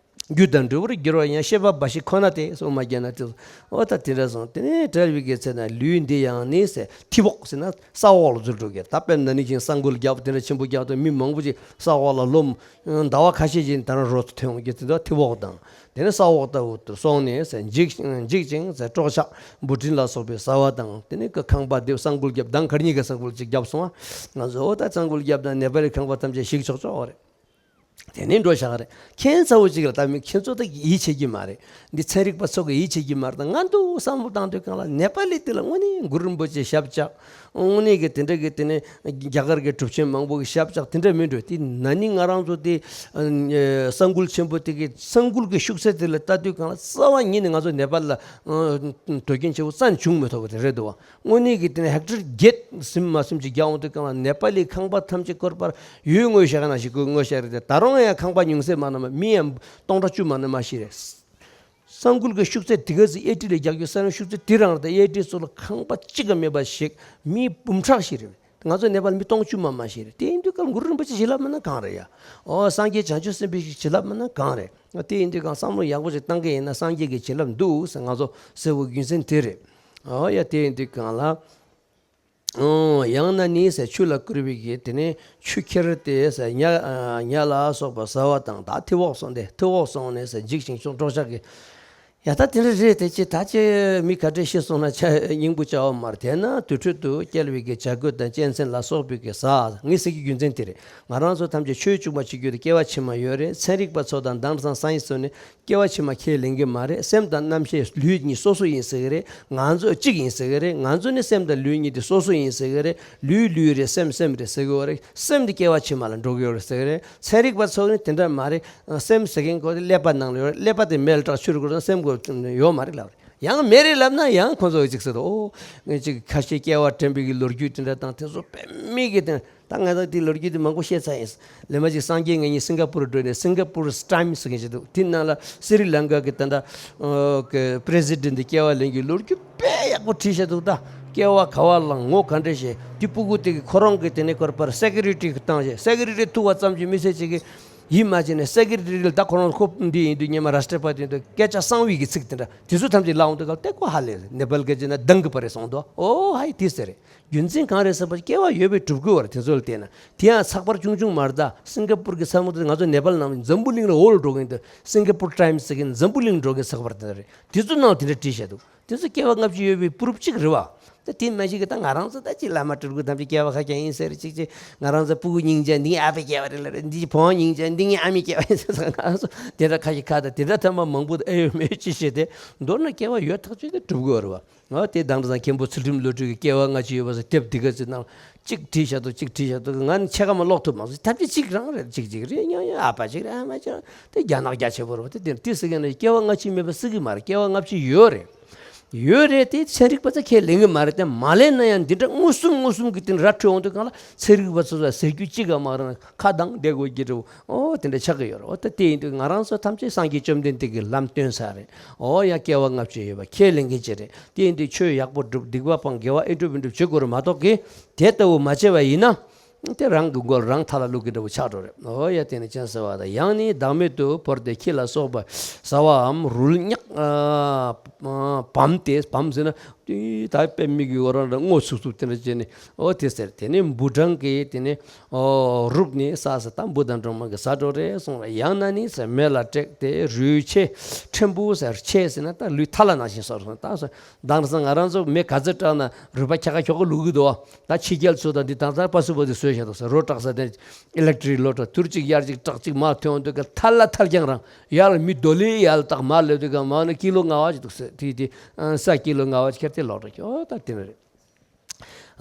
རྒྱུ་དང་འབྲས་བུར་འགྱུར་བ་ཡང་ཤེས་པ་འབའ་ཞིག་ཁོ་ན་སྟེ། སོ་མ་རྒྱལ་ན་སྟེ། འོ་ད་དེ་འདྲ་སོང་། དེ་ནས་བྲལ་བའི་གི་ཚེ་ན་ལུས་འདི་ཡང་ནི་ཟེར། ཐི་བོག་ཟེར་ན་ས་འོག་ལ་འཛུལ་འགྲོ་གི། ད་དཔེར་ན་ནི་ཅིག་ས་འགུལ་རྒྱག་དེ་འདྲ་ཆེན་པོ་རྒྱག་དུས་མི་མང་པོ་ཅིག་ས་འོག་ལ་ལོ་ཟླ་བ་ཁ་ཤས་ཅིག་ད་རང་རོ་ཐོན་འོང་གི། དེ་ཚོ་ཐི་བོག་དང་། དེ་ནས་ས་འོག་ལྟ་བུ་དུ་སོང་ནས་ཟེར། འཇིག་འཇིག་ཅིང་ཟེར། སྲོག་ཆགས་འབུ་སྲིན་ལ་སོགས་པའི་ཟ་བ་དང་། དེ་ནས་ཁང་པ་འདི་ས་འགུལ་རྒྱབ་དང་གར་གཉིས་ཀ་ས་འགུལ་ཅིག་རྒྱབ་སོང་བ། ང་ཚོ་འོ་ད་ས་འགུལ་རྒྱབ་དང་ནེ་པ་ལི་ཁང་པ་ཐམས་ཅད་ཞིག་ཆོག་ཆོག་རེད། དེ་ནས་འགྲོ་བཞག་རེད། ཁྱད་མཚར་བོ་ཅིག་ལ་ད་མི་ཁྱེད་ཚོ་ད་ཡིད་ཆེས་ཀྱི་མ་རེད། འདི་ཚན་རིག་པ་ཚོ་གི་ཡིད་ཆེས་ཀྱི་མ་རེད། ད་ང་འདུག་བསམ་བློ་བཏང་དུས་གང་ལ་ནེ་པ་ལི་དེ་ལ་དངོས་གནས་གུ་རུ་རིན་པོ་ཆེ་ཞབས་བཅགས། དངོས་གནས་ཀྱི་དེ་འདྲ་གི་དེ་ནས་རྒྱ་གར་གྱི་གྲུབ་ཆེན་མང་པོ་གི་ཞབས་བཅགས་དེ་འདྲ་མིན་འགྲོ། དེ་ན་ནིང་ང་རང་ཚོ་དེ་ས་འགུལ་ཆེན་པོ་དེ་གི་ས་འགུལ་གྱི་ཤུགས་ཚད་དེ་ལ་ལྟ་དུས་གང་ལ་རྩ་བ་ཉིད་ནས་ང་ཚོ་ནེ་པ་ལ་འགྲོ་མཁན་ཆེ་བོ་རྩ་ནས་བྱུང་མི་ཐུབ་པ་དེ་རེད་འདུག་བ། དངོས་གནས་ཀྱི་དེ་ནས་ཧེག་ཊར་བརྒྱད་ཟིན་མ་ཟིན་ཅིག་རྒྱག་འོང་དུས་གང་ལ་ནེ་པ་ལི་ཁང་པ་ཐམས་ཅད་བསྐོར་བར་ཡོད་ངོས་ཤ་ག་ན་ཞིག་དགོས་ངོས་ཤ་རེད་དེ། ད་རུང་ཡང་ཁང་པ་ཉུང་ཟད་མ་ན་མ་མི་ཡང་སྟོང་ཕྲག་བཅུ་མ་ན་མ་ཞིག་རེད། ས་འགུལ་གྱི་ཤུགས་ཚད་དེ་ག་ཚོད་ཨེ་ཊི་ལ་རྒྱག་རྒྱུ་ས་རང་ཤུགས་ཚད་དེ་རང་རེད་དེ། ཨེ་ཊི་ཚོ་ལ་ཁང་པ་གཅིག་ཀྱང་མེད་པ་ཞིག་མི་འབུམ་ཕྲག་ཞིག་རེད། ང་ཚོ་ནེ་པ་ལ་མི་སྟོང་བཅུ་མ་མ་ཞིག་རེད། དེ་ཡིན་དུས་གང་གུ་རུ་རིན་པོ་ཆེ་བྱིན་རླབས་མ་ན་གང་རེད་ཡ། ཨོ་སངས་རྒྱས་བྱང་ཆུབ་སེམས་དཔའི་ཞིག་བྱིན་རླབས་མ་ན་གང་རེད། དེ་ཡིན་དུས་གང་བསམ་བློ་ཡག་པོ་ཞིག་བཏང་གི་ཡིན་ན་སངས་རྒྱས་ཀྱི་བྱིན་རླབས་འདུག་ཟེར། ང་ཚོ་ཟེར་བོ་རྒྱུ་མཚན་དེ་རེད། ཨོ་ཡ། དེ་ཡིན་དུས་གང་ལ། ཨོ་ཡང་ན་ནི་ཟེར་ཆུ་ལ་བསྐུར་བའི་གི་དེ་ནས་ཆུ་ཁྱེར་ཏེ་ཟེར་ཉ་ཉ་ལ་སོགས་པ་ཟ་བ་དང་། ད་ཐི་བོག་སོང་སྟེ་ཐི་བོག་སོང་ནས་ཟེར་འཇིགས་ཤིང་སྲོག་ཆགས་ཀྱི། ཡ་ད་དེ་འདྲ་རེད་དེ་ཅི་ད་ཅི་མི་ག་འདྲས་ཤི་སོང་ན་ཆ་སྙིང་པོ་བཅའ་བ་མ་རེད། དེས་ན་དུར་ཁྲོད་དུ་སྐྱེལ་བའི་གི་བྱ་རྒོད་དང་གཅན་གཟན་ལ་སོགས་པའི་གི་ཟ་ངས་ཟེར་གྱི་རྒྱུ་མཚན་དེ་རེད། ང་རང་ཚོ་ཐམས་ཅད་ཆོས་བཅུ་པ་བྱེད་རྒྱུ་དེ་སྐྱེ་བ་ཕྱི་མ་ཡོད་རེད། ཚན་རིག་པ་ཚོ་དང་དེང་སང་སའེན་སི་ཚོ་ནི་སྐྱེ་བ་ཕྱི་མ་ཁས་ལེན་གྱི་མ་རེད། སེམས་དང་རྣམ་ཤེས་ལུས་གཉིས་སོ་སོ་ཡིན་ཟེར་གྱི་རེད། ང་ཚོ་གཅིག་ཡིན་ཟེར་གྱི་རེད། ང་ཚོ་ནི་སེམས་དང་ལུས་གཉིས་དེ་སོ་སོ་ཡིན་ཟེར་གྱི་རེད། ལུས་ལུས་རེད། སེམས་སེམས་རེད་ཟེར་གྱི་ཡོད་རེད། སེམས་དེ་སྐྱེ་བ་ཕྱི་མ་ལ་འགྲོ་གི་ཡོད་རེད་ཟེར་གྱི་རེད། ཚན་རིག་པ་ཚོ་ནི་དེ་འདྲ་མ་རེད། སེམས་ཟེར་མཁན་ཁོ་དེ་ཀླད་པ་ནང་ལ་ཡོད་རེད། ཀླད་པ་དེ་མེ་ལ་སྲེག་ཆུ་རུ་བསྐོལ་ན་སེམས་ཁོ་ཡོད་མ་རེད་ལབ་རེད། ཡང་མེད་རེད་ལབ་ན་ཡང་ཁོ་ཚོ་གཅིག་ཟེར་དུས། ཨོ་ངས་གཅིག་ཁ་ཤས་སྐྱེ་བ་དྲན་པའི་གི་ལོ་རྒྱུས་དེ་འདྲ་དང་དེ་ཚོ་དཔེ་མི་གི་དེ། ད་ང་ཚོ་དེ་ལོ་རྒྱུས་དེ་མང་པོ་བཤད་ཚར་ཡིན། ལས་མ་ཅིག་སངས་རྒྱས་ང་གཉིས་སིང་ག་པུར་འགྲོ་ནས་སིང་ག་པུར་ཊའིམ་ཟེར་མཁན་ཞིག་འདུག་དེ་ནང་ལ་སི་རི་ལང་ཀ་གི་ད་ལྟ་ཨོ་གི་པི་རེ་སི་ཌེན་ཊི་སྐྱེ་བ་ལེན་གྱི་ལོ་རྒྱུས་དཔེ་ཡག་པོ་བྲིས་བཞག་འདུག་ད་སྐྱེ་བ་ག་བ་ལ་ངོ་ག་འདྲ་བྱས། དེ་སྤུ་གུ་དེ་གི་ཁོ་རང་གི་དེ་ནས་ཁོར་པར་སེ་ཀེ་རེ་ཊི་གི་བཏང་བྱས། སེ་ཀེ་རེ་ཊི་ཐུག་པ་ཙམ་གྱིས་མི་ཚེ་གཅིག་གི་ཡིད་མ་ཆེས་ནས་སེ་ཀེ་རེ་ཊི་ལ་ད་ཁོ་རང་ཁོ་འདི་ཡིན་དུས་སྔོན་མ་རཱ་ཤི་ཏྲ་པ་ཏི་ཡིན་དུས་སྐད་ཆ་གསང་བའི་གི་ཚིག་དེ་འདྲ་དེ་ཚོ་ཐམས་ཅད་ལབ་འོང་དུས་སྐབས་དེ་ཁོ་ཧ་ལས་རེད། ནེ་པལ་སྐད་ཆ་ན་དང་གི་པ་རེད་གསུངས་འདུག་ཨོ་ཧའི་དེ་ཟེར་རེད། རྒྱུ་མཚན་གང་རེད་ཟེར་བ། སྐྱེ་བ་ཡོད་པའི་གྲུབ་དགོས་པ་རེད། དེ་ཚོ་ལ་བལྟས་ན་དེ་ཡང་ཚགས་པར་ཆུང་ཆུང་མ་རེད། ད་སིང་ག་པུར་གི་ཚ་མོ་དེ་ང་ཚོ་ནེ་པལ་ནང་འཛམ་བུ་གླིང་ལ་འོ་ལ་འགྲོ་གི་ཡིན་དུས་སིང་ག་པུར་ཊའིམ་ཟེར་གི་འཛམ་བུ་གླིང་འགྲོ་གི་ཚགས་པར་དེ་འདྲ་རེད། དེ་ཚོ་ནང་དེ་འདྲ་བྲིས་བཞག་འདུག་དེ་ཚོ་སྐྱེ་བ་ལྔ་བཅུ་ཡོད་པའི་པུ་རུབ་གཅིག་རེད་བ། ད་དེ་མ་གཞི་གི་ད་ང་རང་ཚོ་ད་ཅི་བླ་མ་སྤྲུལ་སྐུ་ཐམས་ཅད་སྐྱེ་བ་ཁ་རྐྱང་ཡིན་ཟེར་ཅིག་ཅིག་ང་རང་ཚོ་སྤུ་གུ་སྙིང་རྗེ་འདི་ཨ་ཕའི་སྐྱེ་བ་རེད་ལབ་རེད། འདི་བུ་བ་སྙིང་རྗེ་འདི་ངའི་ཨ་མའི་སྐྱེ་བ་ཡིན་ཟེར། ང་རང་ཚོ་དེ་འདྲ་ཁ་ཞིག་ཁ་ད་དེ་འདྲ་ཐ་མ་མང་པོ་ཨེ་ཡོད་མེད་ཅི་ཤེས་ཏེ། མདོར་ན་སྐྱེ་བ་ཡོད་ཐག་ཆོད་དེ་སྒྲུབ་དགོས་རེད་བ། ང་དེ་དང་འདྲ་ས་མཁན་པོ་ཚུལ་ཁྲིམས་བློ་གྲོས་ཀྱི་སྐྱེ་བ་སྔ་ཕྱི་ཡོད་པ་ཟེར་དེབ་འདི་ག་ཚོད་ནང་གཅིག་བྲིས་བཞག་འདུག་གཅིག་བྲིས་བཞག་འདུག་ང་ནི་ཕྱེད་ཀ་མ་ཀློག་ཐུབ་མ་སོང་། ཐབས་ཅི་གཅིག་རང་རེད། གཅིག་གཅིག་རེད། ཡང་ཡང་ཨ་ཕ་ཅིག་རེད། ཨ་མ་ཅིག་རེད། དེ་རྒྱ་ནག་རྒྱ་ཆེ་པོ་རེད་བ། དེ་དེ་དེ་ཟེར་མཁན་ནི་སྐྱེ་བ་སྔ་ཕྱི་མེད་པ་ཟེར་གི་མ་རེད། སྐྱེ་བ་སྔ་ཕྱི་ཡོད་རེད། ཡོད་རེད། དེ་ཚན་རིག་པ་ཚོ་ཁས་ལེན་གི་མ་རེད། དེ་མ་ལེན་ན་ཡང་འདི་འདྲ་མངོན་སུམ་མངོན་སུམ་གྱི་དེ་ར་འཕྲོད་འོང་དུས་གང་ལ་ཚན་རིག་པ་ཚོ་ཟེར་རྒྱུ་གཅིག་ག་མ་རེད། ཁ་གདངས་བསྡད་དགོས་ཀྱི་འདྲ་བོ། ཨོ་དེ་འདྲ་ཆགས་ཀྱི་ཡོད་རེད། ཨོ་ད་དེ་ཡིན་དུས་ང་རང་ཚོ་ཐམས་ཅད་སངས་རྒྱས་བཅོམ་ལྡན་འདས་ཀྱི་ལམ་སྟོན་ས་རེད། ཨོ་ཡ་སྐྱེ་བ་ལྔ་བཅུ་ཡོད་པ་ཁས་ལེན་མཁན་ཅིག་རེད། དེ་ཡིན་དུས་ཆོས་ཡག་པོ་སྒྲུབ། སྡིག་པ་སྤང་། དགེ་བ་ཨེ་འགྲུབ་མི་འགྲུབ་བྱེད་དགོས་རེད་མ་གཏོགས་གི། དེ་ལྟ་བུ་མ་བྱས་པ་ཡིན་ན། དེ་རང་གི་མགོ་རང་ཐལ་ལ་བླུག་གི་འདྲ་བོ་ཆགས་འགྲོ་རེད། ཨོ་ཡ་དེ་ནི་ཅན་ཟེར་བ་དང་། ཡང་ནི་བདག་མེད་དུ་བོར་ཏེ་ཁྱི་ལ་སོགས་པ་ཟ་བའམ་རུལ་མྱགས་བམ་སྟེ། བམ་ཟེར་ན་དེ་ད་དཔེ་མི་གི་འོ་རང་རང་སྔོ་ཚུགས་ཚུགས་དེ་འདྲ་བྱས་ནས། ཨོ་དེ་ཟེར། དེ་ནི་འབུ་སྦྲང་གིས་དེ་ནི་ཨོ་རུབ་ནས་བསགས་ས་དང་འབུ་དང་སྦྲང་མ་གིས་ཟ་འགྲོ་རེད་གསུངས་རེད། ཡང་ན་ནི་ཟེར་མེ་ལ་བསྲེགས་ཏེ་རུལ་ཆས་ཕྲན་བུ་ཟེར། ཆས་ཟེར་ན་ད་ལུས་ཐལ་ལ་ནང་བཞིན་སོར་སོང་ད་སོ། དེང་སང་ང་རང་ཚོ་མེ་ག་ཚོད་སྲེག་ན་རུལ་པ་ཁྱ་ཁ་ཁྱོ་ག་བླུག་གི་འདུག་ད་ཕྱི་རྒྱལ་ཚོ་དང་འདི་དང་ཚ་པ་སུ་པོ་དེ་བཟོས་བཞག་འདུག་ཟེར། རོ་བསྲེག་ས་དེ་ཨི་ལེག་ཊི་རིག་ལོ་བསྲེག་ཐུར་གཅིག་ཡར་གཅིག་བསྲེག་གཅིག་མར་ཐོན་འདུག་ག་ཐལ་ལ་ཐལ་རྐྱང་རང་། ཡར་མི་རྡོ་ལི་ཡར་བཏགས་མར་སླེབས་འདུག་ག་མར་ནི་ཀི་ལོ་ལྔ་བ་ཅིག་འདུག་ཟེར། དེ་དེ་ས་ཀི་ལོ་ལྔ་བ་ཅིག་ཁྱེར་ཏེ་ལོག་འགྲོ་གི། ཨོ་ད་དེ་འདྲ་རེད།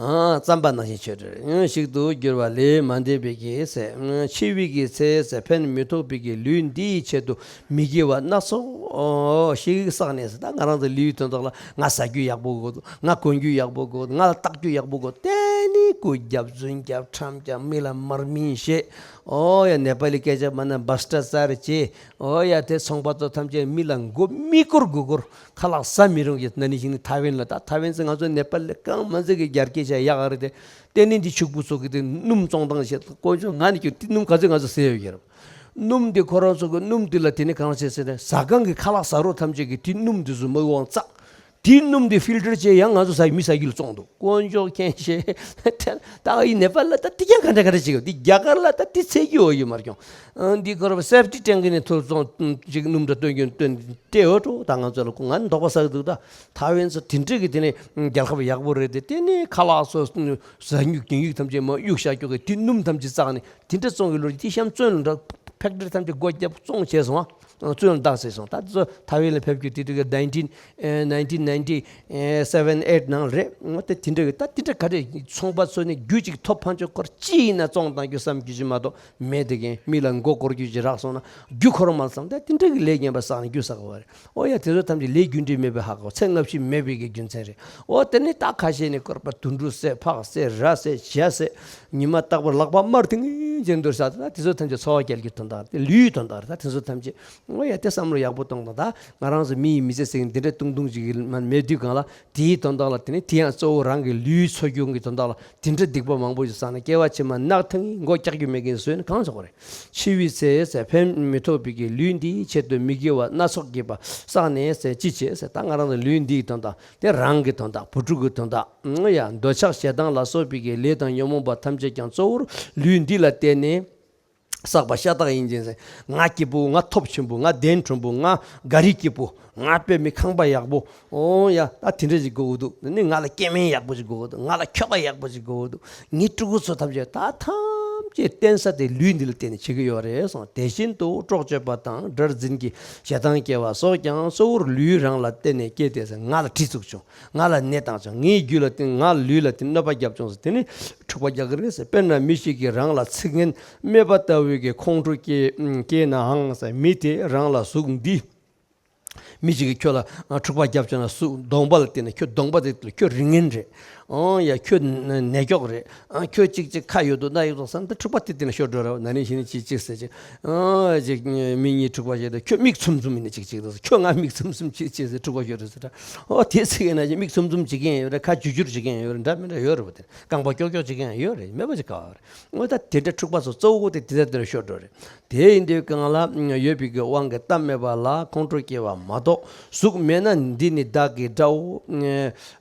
ཨ་རྩམ་པ་ནང་བཞིན་ཆོས་འབྲེལ་ཞིག་ཏུ་གྱུར་པ་ལས་མ་འདས་པའི་གི་ཟེར། འཆི་བའི་གི་ཚེ་ཟེར། ཕན་མི་ཐོགས་པའི་གི་ལུས་འདིའི་ཆེད་དུ་མི་དགེ་བ་སྣ་ཚོགས་ཤིག་བསགས་ནས་ཟེར། ད་ང་རང་ཚོ་ལུས་དོན་དག་ལ་ང་ཟ་རྒྱུ་ཡག་པོ་དགོས་འདུག་ང་གོན་རྒྱུ་ཡག་པོ་དགོས་འདུག་ང་ལ་བཏགས་རྒྱུ་ཡག་པོ་དགོས། དེ་ནི་རྐུ་རྒྱབ་རྫུན་རྒྱབ་ཁྲམ་རྒྱབ་མི་ལ་མར་མེ་བཤད། ཨོ་ཡ་ནེ་པ་ལི་སྐད་ཆ་མ་ན་བྷ་སྟྲ་ཙར་བྱེད། ཨོ་ཡ་དེ་ཚོང་པ་ཚོ་ཐམས་ཅད་མི་ལ་མགོ་མི་སྐོར་དགུ་སྐོར། ཁ་ལག་ཟ་མི་རུང་གི་ན་ནིང་ཞིག་ནི་ཐའེ་ཝན་ལ། ད་ཐའེ་ཝན་ཟེར་ང་ཚོ་ནེ་པ་ལ་གང་མ་ཟེར་གི་རྒྱ་སྐད་ཆ་ཡག་ག་རེད་དེ། དེ་ནི་འདི་ཕྱུག་པོ་ཚོ་གི་དེ་སྣུམ་བཙོང་སྟངས་བྱེད། དཀོན་མཆོག་ང་ནི་ཁྱོད་དེ་སྣུམ་ག་ཚོད་ང་ཚོ་ཟས་ཡོད་ཀྱི་རེད། སྣུམ་དེ་ཁོ་རང་ཚོ་གི་སྣུམ་དེ་ལ་དེ་ནི་གང་བྱེད་ཟེར་ན་ཟ་ཁང་གི་ཁ་ལག་ཟ་རོགས་ཐམས་ཅད་ཀྱི་དེ་སྣུམ་དེ་ཚོ་མི་དབང་བཙག་དེ་སྣུམ་དེ་ཕིལ་ཊར་བྱས་ཡང་ང་ཚོ་ཟ་མི་ཟ་རྒྱུ་ལ་བཙོང་འདུག་དཀོན་མཆོག་མཁྱེན་ཤེས། ད་ཨ་ཡི་ནེ་པ་ལ་ད་དེ་ཀྱང་ག་འདྲ་ག་འདྲ་བྱེད་ཀྱི་འདི་རྒྱ་གར་ལ་ད་དེ་ཚད་ཀྱི་འོ་ཡོད་མ་རེད་ཀྱང་། འདི་ཁོ་ར་སེབ་ཊི་ཊེང་ཀི་ནས་ཐོལ་བཙོང་ཅིག་སྣུམ་འདྲ་བཏོན་རྒྱུ་བཏོན་སྤྲད་འོ་འགྲོ། ད་ང་ཚོ་ལ་ཁོ་ང་ནི་དོགས་པ་ཟ་གི་འདུག་ད་ཐའེ་ཝན་ཚོ་དེ་འདྲས་ཀྱི་དེ་ནས་རྒྱལ་ཁབ་ཡག་པོ་རེད་དེ། དེ་ནས་ཁ་ལག་ཚོ་ཟ་སྨྱུག་གྱོན་ཡིག་ཐམས་ཅད་མ་གཡུག་བཞག་ཀྱོག་གི་དེ་སྣུམ་ཐམས་ཅད་བཙགས་ནས་དེ་འདྲ་བཙོང་གི་ལོ་རྒྱུས་དེ་གཤམ་བཙོན་ལ་འདྲ་ཕེག་ཊི་རི་ཐམས་ཅད་སྒོ་བརྒྱབ་བཙོང་བྱས་སོང་ཨ། བཙོན་ལ་བཏང་ཟེར་སོང་། ད་དེ་ཚོ་ཐའེ་ཝན་ལ་ཕེབས་རྒྱུ་དེ་དུས་ཀྱི་nineteen nineteen ninety seven eight ནང་རེད། འོ་དེ་དེ་འདྲ་གི་ད་དེ་འདྲ་ག་རེ་ཚོང་པ་ཚོ་ནས་རྒྱུ་གཅིག་ཐོབ་ཕན་ཆོད་སྐོར་ཅི་ཡིན་ན་བཙོང་བཏང་རྒྱུ་བསམ་རྒྱུ་ཅིག་མ་གཏོགས་མེད་དེ་གན་མི་ལ་མགོ་སྐོར་རྒྱུ་ཅིག་རག་སོང་ན་རྒྱུ་ཁོ་རང་མ་བསམ། ད་དེ་འདྲ་གི་ལས་ངན་པ་བསགས་ནས་རྒྱུ་བསགས་པ་རེད། ཨོ་ཡ་དེ་ཚོ་ཐམས་ཅད་ལས་རྒྱུ་འབྲས་མེད་པའི་ཧ་གོ། ཚེ་སྔ་ཕྱི་མེད་པའི་གི་རྒྱུ་མཚན་རེད། ཨོ་དེ་ནས་ད་ཁ་ཤས་ནས་བསྐོར་པ་དུད་འགྲོ་བསད་ཕག་བསད་ར་བསད་ཇ་བསད་ཉི་མ་རྟག་པར་ལག་པ་དམར་ཐིང་ཅན་འདུག་ས། ད་དེ་ཚོ་ཐམས་ཅད་འཚོ་བ་སྐྱེལ་རྒྱུ་དོན་དག་དེ་ལུས་དོན་དག་རེད། ད་དེ་ཚོ་ཐམས་ཅད་ཨོ་ཡ་དེ་བསམ་བློ་ཡག་པོ་གཏོང་དང་། ད་ང་རང་ཚོ་མི་ཡི་མི་ཚེ་ཟེར་གི་འདི་འདྲ་ཏུང་ཏུང་ཅིག་གི་མ་མེད་དུས་གང་ལ་དེའི་དོན་དག་ལ་དེ་ནས་དེ་ཡང་གཙོ་བོ་རང་གི་ལུས་འཚོ་སྐྱོང་གི་དོན་དག་ལ་དེ་འདྲ་སྡིག་པ་མང་པོ་ཞིག་བསགས་ནས་སྐྱེ་བ་ཕྱི་མ་ནག་ཐང་མགོ་བཀྱག་རྒྱུ་མེད་མཁན་བཟོས་ནས་གང་བྱེད་དགོས་རེད། འཆི་བའི་ཚེ་ཟེར་ཕན་མི་ཐོགས་པའི་གི་ལུས་འདིའི་ཆེད་དུ་མི་དགེ་བ་སྣ་ཚོགས་བགྱིས་པ་བསགས་ནས་ཟེར་ཅི་བྱེད་ཟེར། ད་ང་རང་ཚོ་ལུས་འདིའི་དོན་དག་དེ་རང་གི་དོན་དག་བུ་ཕྲུག་གི་དོན་དག་ཡ་འདོད་ཆགས་ཞེ་སྡང་ལ་སོགས་པའི་གི་ལས་དང་ཉོན་མོངས་པ་ཐམས་ཅད་ཀྱང་གཙོ་བོར་ལུས་འདི་ལ་བརྟེན་ནས་བསགས་པ་ཤ་སྟག་ཡིན་ཅིང་ཟེར། ང་སྐྱིད་པོ། ང་ཐོབ་ཆེན་པོ། ང་གདན་དྲོན་པོ། ང་ག་རི་སྐྱིད་པོ། ང་དཔེ་མི་ཁང་པ་ཡག་པོ། ཨོ་ཡ་ད་དེ་འདྲ་ཞིག་དགོས་ཀྱི་འདུག་ནི་ང་ལ་སྐྱེ་དམན་ཡག་པོ་ཞིག་དགོས་ཀྱི་འདུག་ང་ལ་ཁྱོ་ག་ཡག་པོ་ཞིག་དགོས་ཀྱི་འདུག་ངའི་ཕྲུ་གུ་ཚོ་ཐམས་ཅད་ད་ཐམས་ཅད་བརྟེན་ས་དེ་ལུས་འདི་ལ་བརྟེན་ནས་བྱེད་ཀྱི་ཡོད་རེད་གསུངས། དེ་བཞིན་དུ་གྲོགས་སྤྱོད་པ་དང་དགྲར་འཛིན་གྱི་ཞེ་སྡང་སྐྱེ་བ་སོགས་ཀྱང་གཙོ་བོར་ལུས་རང་ལ་བརྟེན་ནས་སྐྱེས་ཏེ་ཟེར། ང་ལ་གྲི་བཙུགས་བྱུང་། ང་ལ་ནད་བཏང་བྱུང་། ངའི་རྒྱུད་ལ་བརྟེན། ང་ལུས་ལ་བརྟེན་གནོད་པ་བརྒྱབ་བྱུང་ཟེར། དེ་ནི་འཁྲུག་པ་རྒྱག་གི་རེད་ཟེར། དཔེར་ན་མི་ཞིག་གིས་རང་ལ་ཚིག་ངན་སྨྲས་པ་ལྟ་བུའི་གི་ཁོང་ཁྲོ་སྐྱེས་སྐྱེས་ནའང་ཟེར། མི་དེས་རང་ལ་གཟུགས་འདི། མི་ཞིག་གིས་ཁྱོད་ལ་འཁྲུག་པ་བརྒྱབ་བྱུང་ན་གཟུགས་གདོང་པ་ལ་བལྟས་ན་ཁྱོད་གདོང་པ་དེ་ཁྱོད་རིགས་ངན་རེད། ཨང་ཡ་ཁྱོད་ནད་མགྱོགས་རེད། ཨང་ཁྱོད་ཅིག་ཅིག་ཁ་ཡོད་འདུག་སྣ་ཡོད་འདུག་བསམ་སྟེ་འཁྲུག་པ་དེ་དེ་ན་ཤོར་འགྲོ་ར། ན་ནིང་གཞེས་ནིང་ཅིག་ཅིག་ཟེར་ཅིག་ཨང་ཅིག་མི་གཉིས་འཁྲུག་པ་བྱས་ཏེ་ཁྱོད་མིག་ཚུམ་ཚུམ་ཡིན་ན་ཅིག་ཅིག་ཟེར། ཁྱོད་ང་མིག་ཚུམ་ཚུམ་ཅིག་ཅིག་ཟེར་འཁྲུག་པ་ཤོར་རེད་ཟེར། ཨོ་དེ་ཚིག་ཡིན་ན་ཅིག་མིག་ཚུམ་ཚུམ་བྱེད་མཁན་ཡོད་རེད། ཁ་བྱུར་བྱུར་བྱེད་མཁན་ཡོད་རེད། འདྲ་མི་འདྲ་ཡོད་རེད་པ། དེ་རྐང་པ་ཀྱོག་ཀྱོག་བྱེད་མཁན་ཡོད་རེད། མེད་པ་ཅིག་ག་བ་རེད། ཨོ་ད་དེ་འདྲ་འཁྲུག་པ་ཚོ་གཙོ་བོ་དེ་དེ་ལྟར་དེ་ལ་ཤོར་འགྲོ་རེད། དེ་ཡིན་དུས་གང་ལ་ཡོད་པའི་གི་དབང་གིས་གཏམ་སྨྲས་པ་ལ་ཁོང་ཁྲོ་སྐྱེ་བ་མ་གཏོགས། གཟུགས་མེད་ན་འདི་ནི་བདག་གི་དགྲའོ།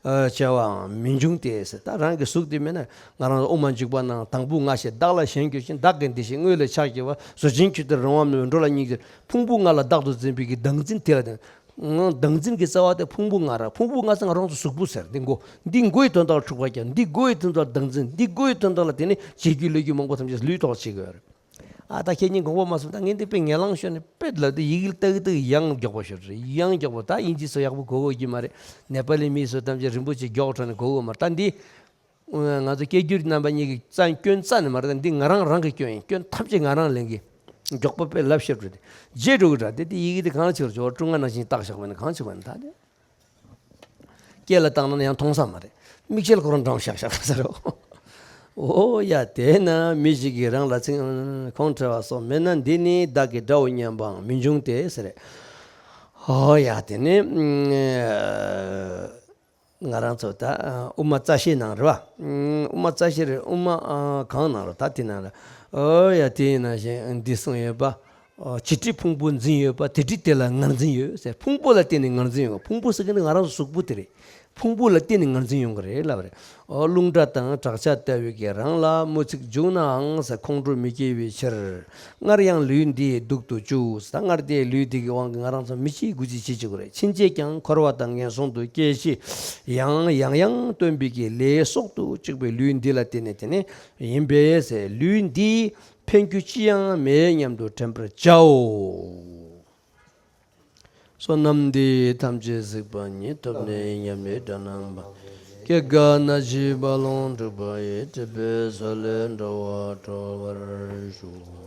ཨ་བྱ་བའང་མི་འབྱུང་སྟེ་ཟེར། ད་རང་གི་གཟུགས་འདི་མེད་ན་ང་རང་ལ་དབུ་མ་འཇུག་པ་ནང་དང་པོ་ང་ཞེས་བདག་ལ་ཞེན་གྱུར་ཅིང་། བདག་གི་འདི་ཞེས་དངོས་ལས་ཆགས་བགྱི་བ། བཟོད་ཆེན་ཁྱོད་ལྟར་རང་དབང་མེད་པར་འགྲོ་ལ་སྙིང་རྗེ། ཕུང་པོ་ལྔ་ལ་བདག་ཏུ་འཛིན་པའི་གི་བདག་འཛིན་དེ་ལ་བརྟེན། བདག་འཛིན་གྱི་རྩ་བ་དེ་ཕུང་པོ་ལྔ་ར། ཕུང་པོ་ལྔ་ཚང་རང་ཚོ་གཟུགས་པོ་ཟེར་འདི་མགོ། འདི་མགོ་ཡི་དོན་དག་ལ་འཁྲུག་པ་རྒྱག་འདི་མགོ་ཡི་དོན་དག་ལ་བདག་འཛིན། འདི་མགོ་ཡི་དོན་དག་ལ་དེ་ནི་བྱེད་རྒྱུ་ལས་རྒྱུ་མང་པོ་ཐམས་ཅད་ལུས་ཐོག་བྱེད་དགོས་རེད། ཨ་ད་ཁྱེད་གཉིས་དགོངས་པ་མ་ཚོམ། ད་ངས་འདི་དཔེ་ངན་ལང་ཤོར་ནས་དཔེ་ལབ་དུས་ཡི་གེ་ལྟ་གི་ལྟ་གི་ཡང་མགྱོགས་པོ་ཤོར་རེད། ཡང་མགྱོགས་པོ། ད་དབྱིན་ཇི་ཚོ་ཡག་པོ་གོ་གོ་གི་མ་རེད། ནེ་པ་ལི་མི་ཚོ་ཐམས་ཅད་རིན་པོ་ཆེ་མགྱོགས་དྲགས་ནས་གོ་གོ་མ་རེད། ད་འདི་ང་ཚོ་སྐད་སྒྱུར་རྣམ་པ་གཉིས་ཀྱིས་རྩ་སྐྱོན་རྩ་ནས་མ་རེད། ད་འདི་ང་རང་རང་གི་སྐྱོན་ཡིན། སྐྱོན་ཐམས་ཅད་ང་རང་ལེན་གི། མགྱོགས་པོ་དཔེ་ལབ་ཤོར་རེད། རྗེས་འགྲོ་གི་འདྲ། དེ་དེ་ཡི་གེ་དེ་གང་ལ་ཕྱིར་འཇོག་ཀྲུང་ང་ནང་བཞིན་བཏགས་བཞག་པ་ཡིན་ན་གང་བྱེད་པ་ཡིན། ད་དེ། སྐེ་ལ་བཏང་ན་ཡང་མཐོང་ས་མ་རེད། མིག་ཤེལ་ཁོ་རང་འགྲམ་ཤག་ཤག་ཟེར་རོ། འོ་ཡ། དེས་ན་མི་ཞིག་གིས་རང་ལ་ཚིག་ཁོང་ཁྲེལ་བ་སོགས་མེད་ན། འདི་ནི་བདག་གི་དགྲ་བོ་སྙམ་པའང་མི་འབྱུང་སྟེ་ཟེར། འོ་ཡ། དེ་ནི་ང་རང་ཚོ་ད་དབུ་མ་རྩ་ཤེའི་ནང་རེད་བ། དབུ་མ་རྩ་ཤེ་རེད། དབུ་མ་གང་ནང་རེད། ད་དེ་ནང་ལ། འོ་ཡ། དེ་ཡིན་ན་བཞིན་འདི་གསུངས་ཡོད་པ། ཨ། བྱི་ཁྲིས་ཕུང་པོ་འཛིན་ཡོད་པ། དེ་ཁྲིས་དེ་ལ་ངར་འཛིན་ཡོད་ཟེར། ཕུང་པོ་ལ་བརྟེན་ནས་ངར་འཛིན་ཡོད། ཕུང་པོ་ཟེར་གི་ནི་ང་རང་ཚོ་གཟུགས་པོ་དེ་རེད། ཕུང་པོ་ལ་བརྟེན་ནས་ངར་འཛིན་ཡོང་གི་རེད་ལབ་རེད། ཨོ། རླུང་སྒྲ་དང་བྲག་ཆ་ལྟ་བུའི་གི་རང་ལ་དམོད་ཚིག་འཇུག་ནའང་ཟེར། ཁོང་ཁྲོ་མི་སྐྱེ་བའི་ཕྱིར། སྔར་ཡང་ལུས་འདི་སྡུག་ཏུ་བཅུག་ཟེར། ད་སྔར་དེའི་ལུས་འདི་གི་དབང་གིས་ང་རང་ཚོ་མི་ཤི་དགུ་ཅི་བྱེད་བཅུག་གི་རེད། ཕྱིན་ཆད་ཀྱང་འཁོར་བ་དང་ངན་སོང་དུ་སྐྱེ་ཤི་ཡང་ཡང་ཡང་སྟོན་པའི་གི་ལས་གསོག་ཏུ་བཅུག་པའི་ལུས་འདི་ལ་བརྟེན་ནས་དེ་ནས་ཡིན་པས་ཟེར། ལུས་འདི་ཕན་རྒྱུ་ཅི་ཡང་མེད་སྙམ་དུ་དྲན་པར་བྱའོ། བསོད་ནམས་འདི་ཡིས་ཐམས་ཅད་གཟིགས་པ་ཉིད། ཐོབ་ནས་ཉམས་ལེན་དགྲ་རྣམས་ཕམ། སྐྱེ་རྒ་ན་འཆིའི་རྦ་ཀློང་འཁྲུགས་པ་ཡི། སྲིད་པའི་མཚོ་ལས་འགྲོ་བ་སྒྲོལ་བར་ཤོག།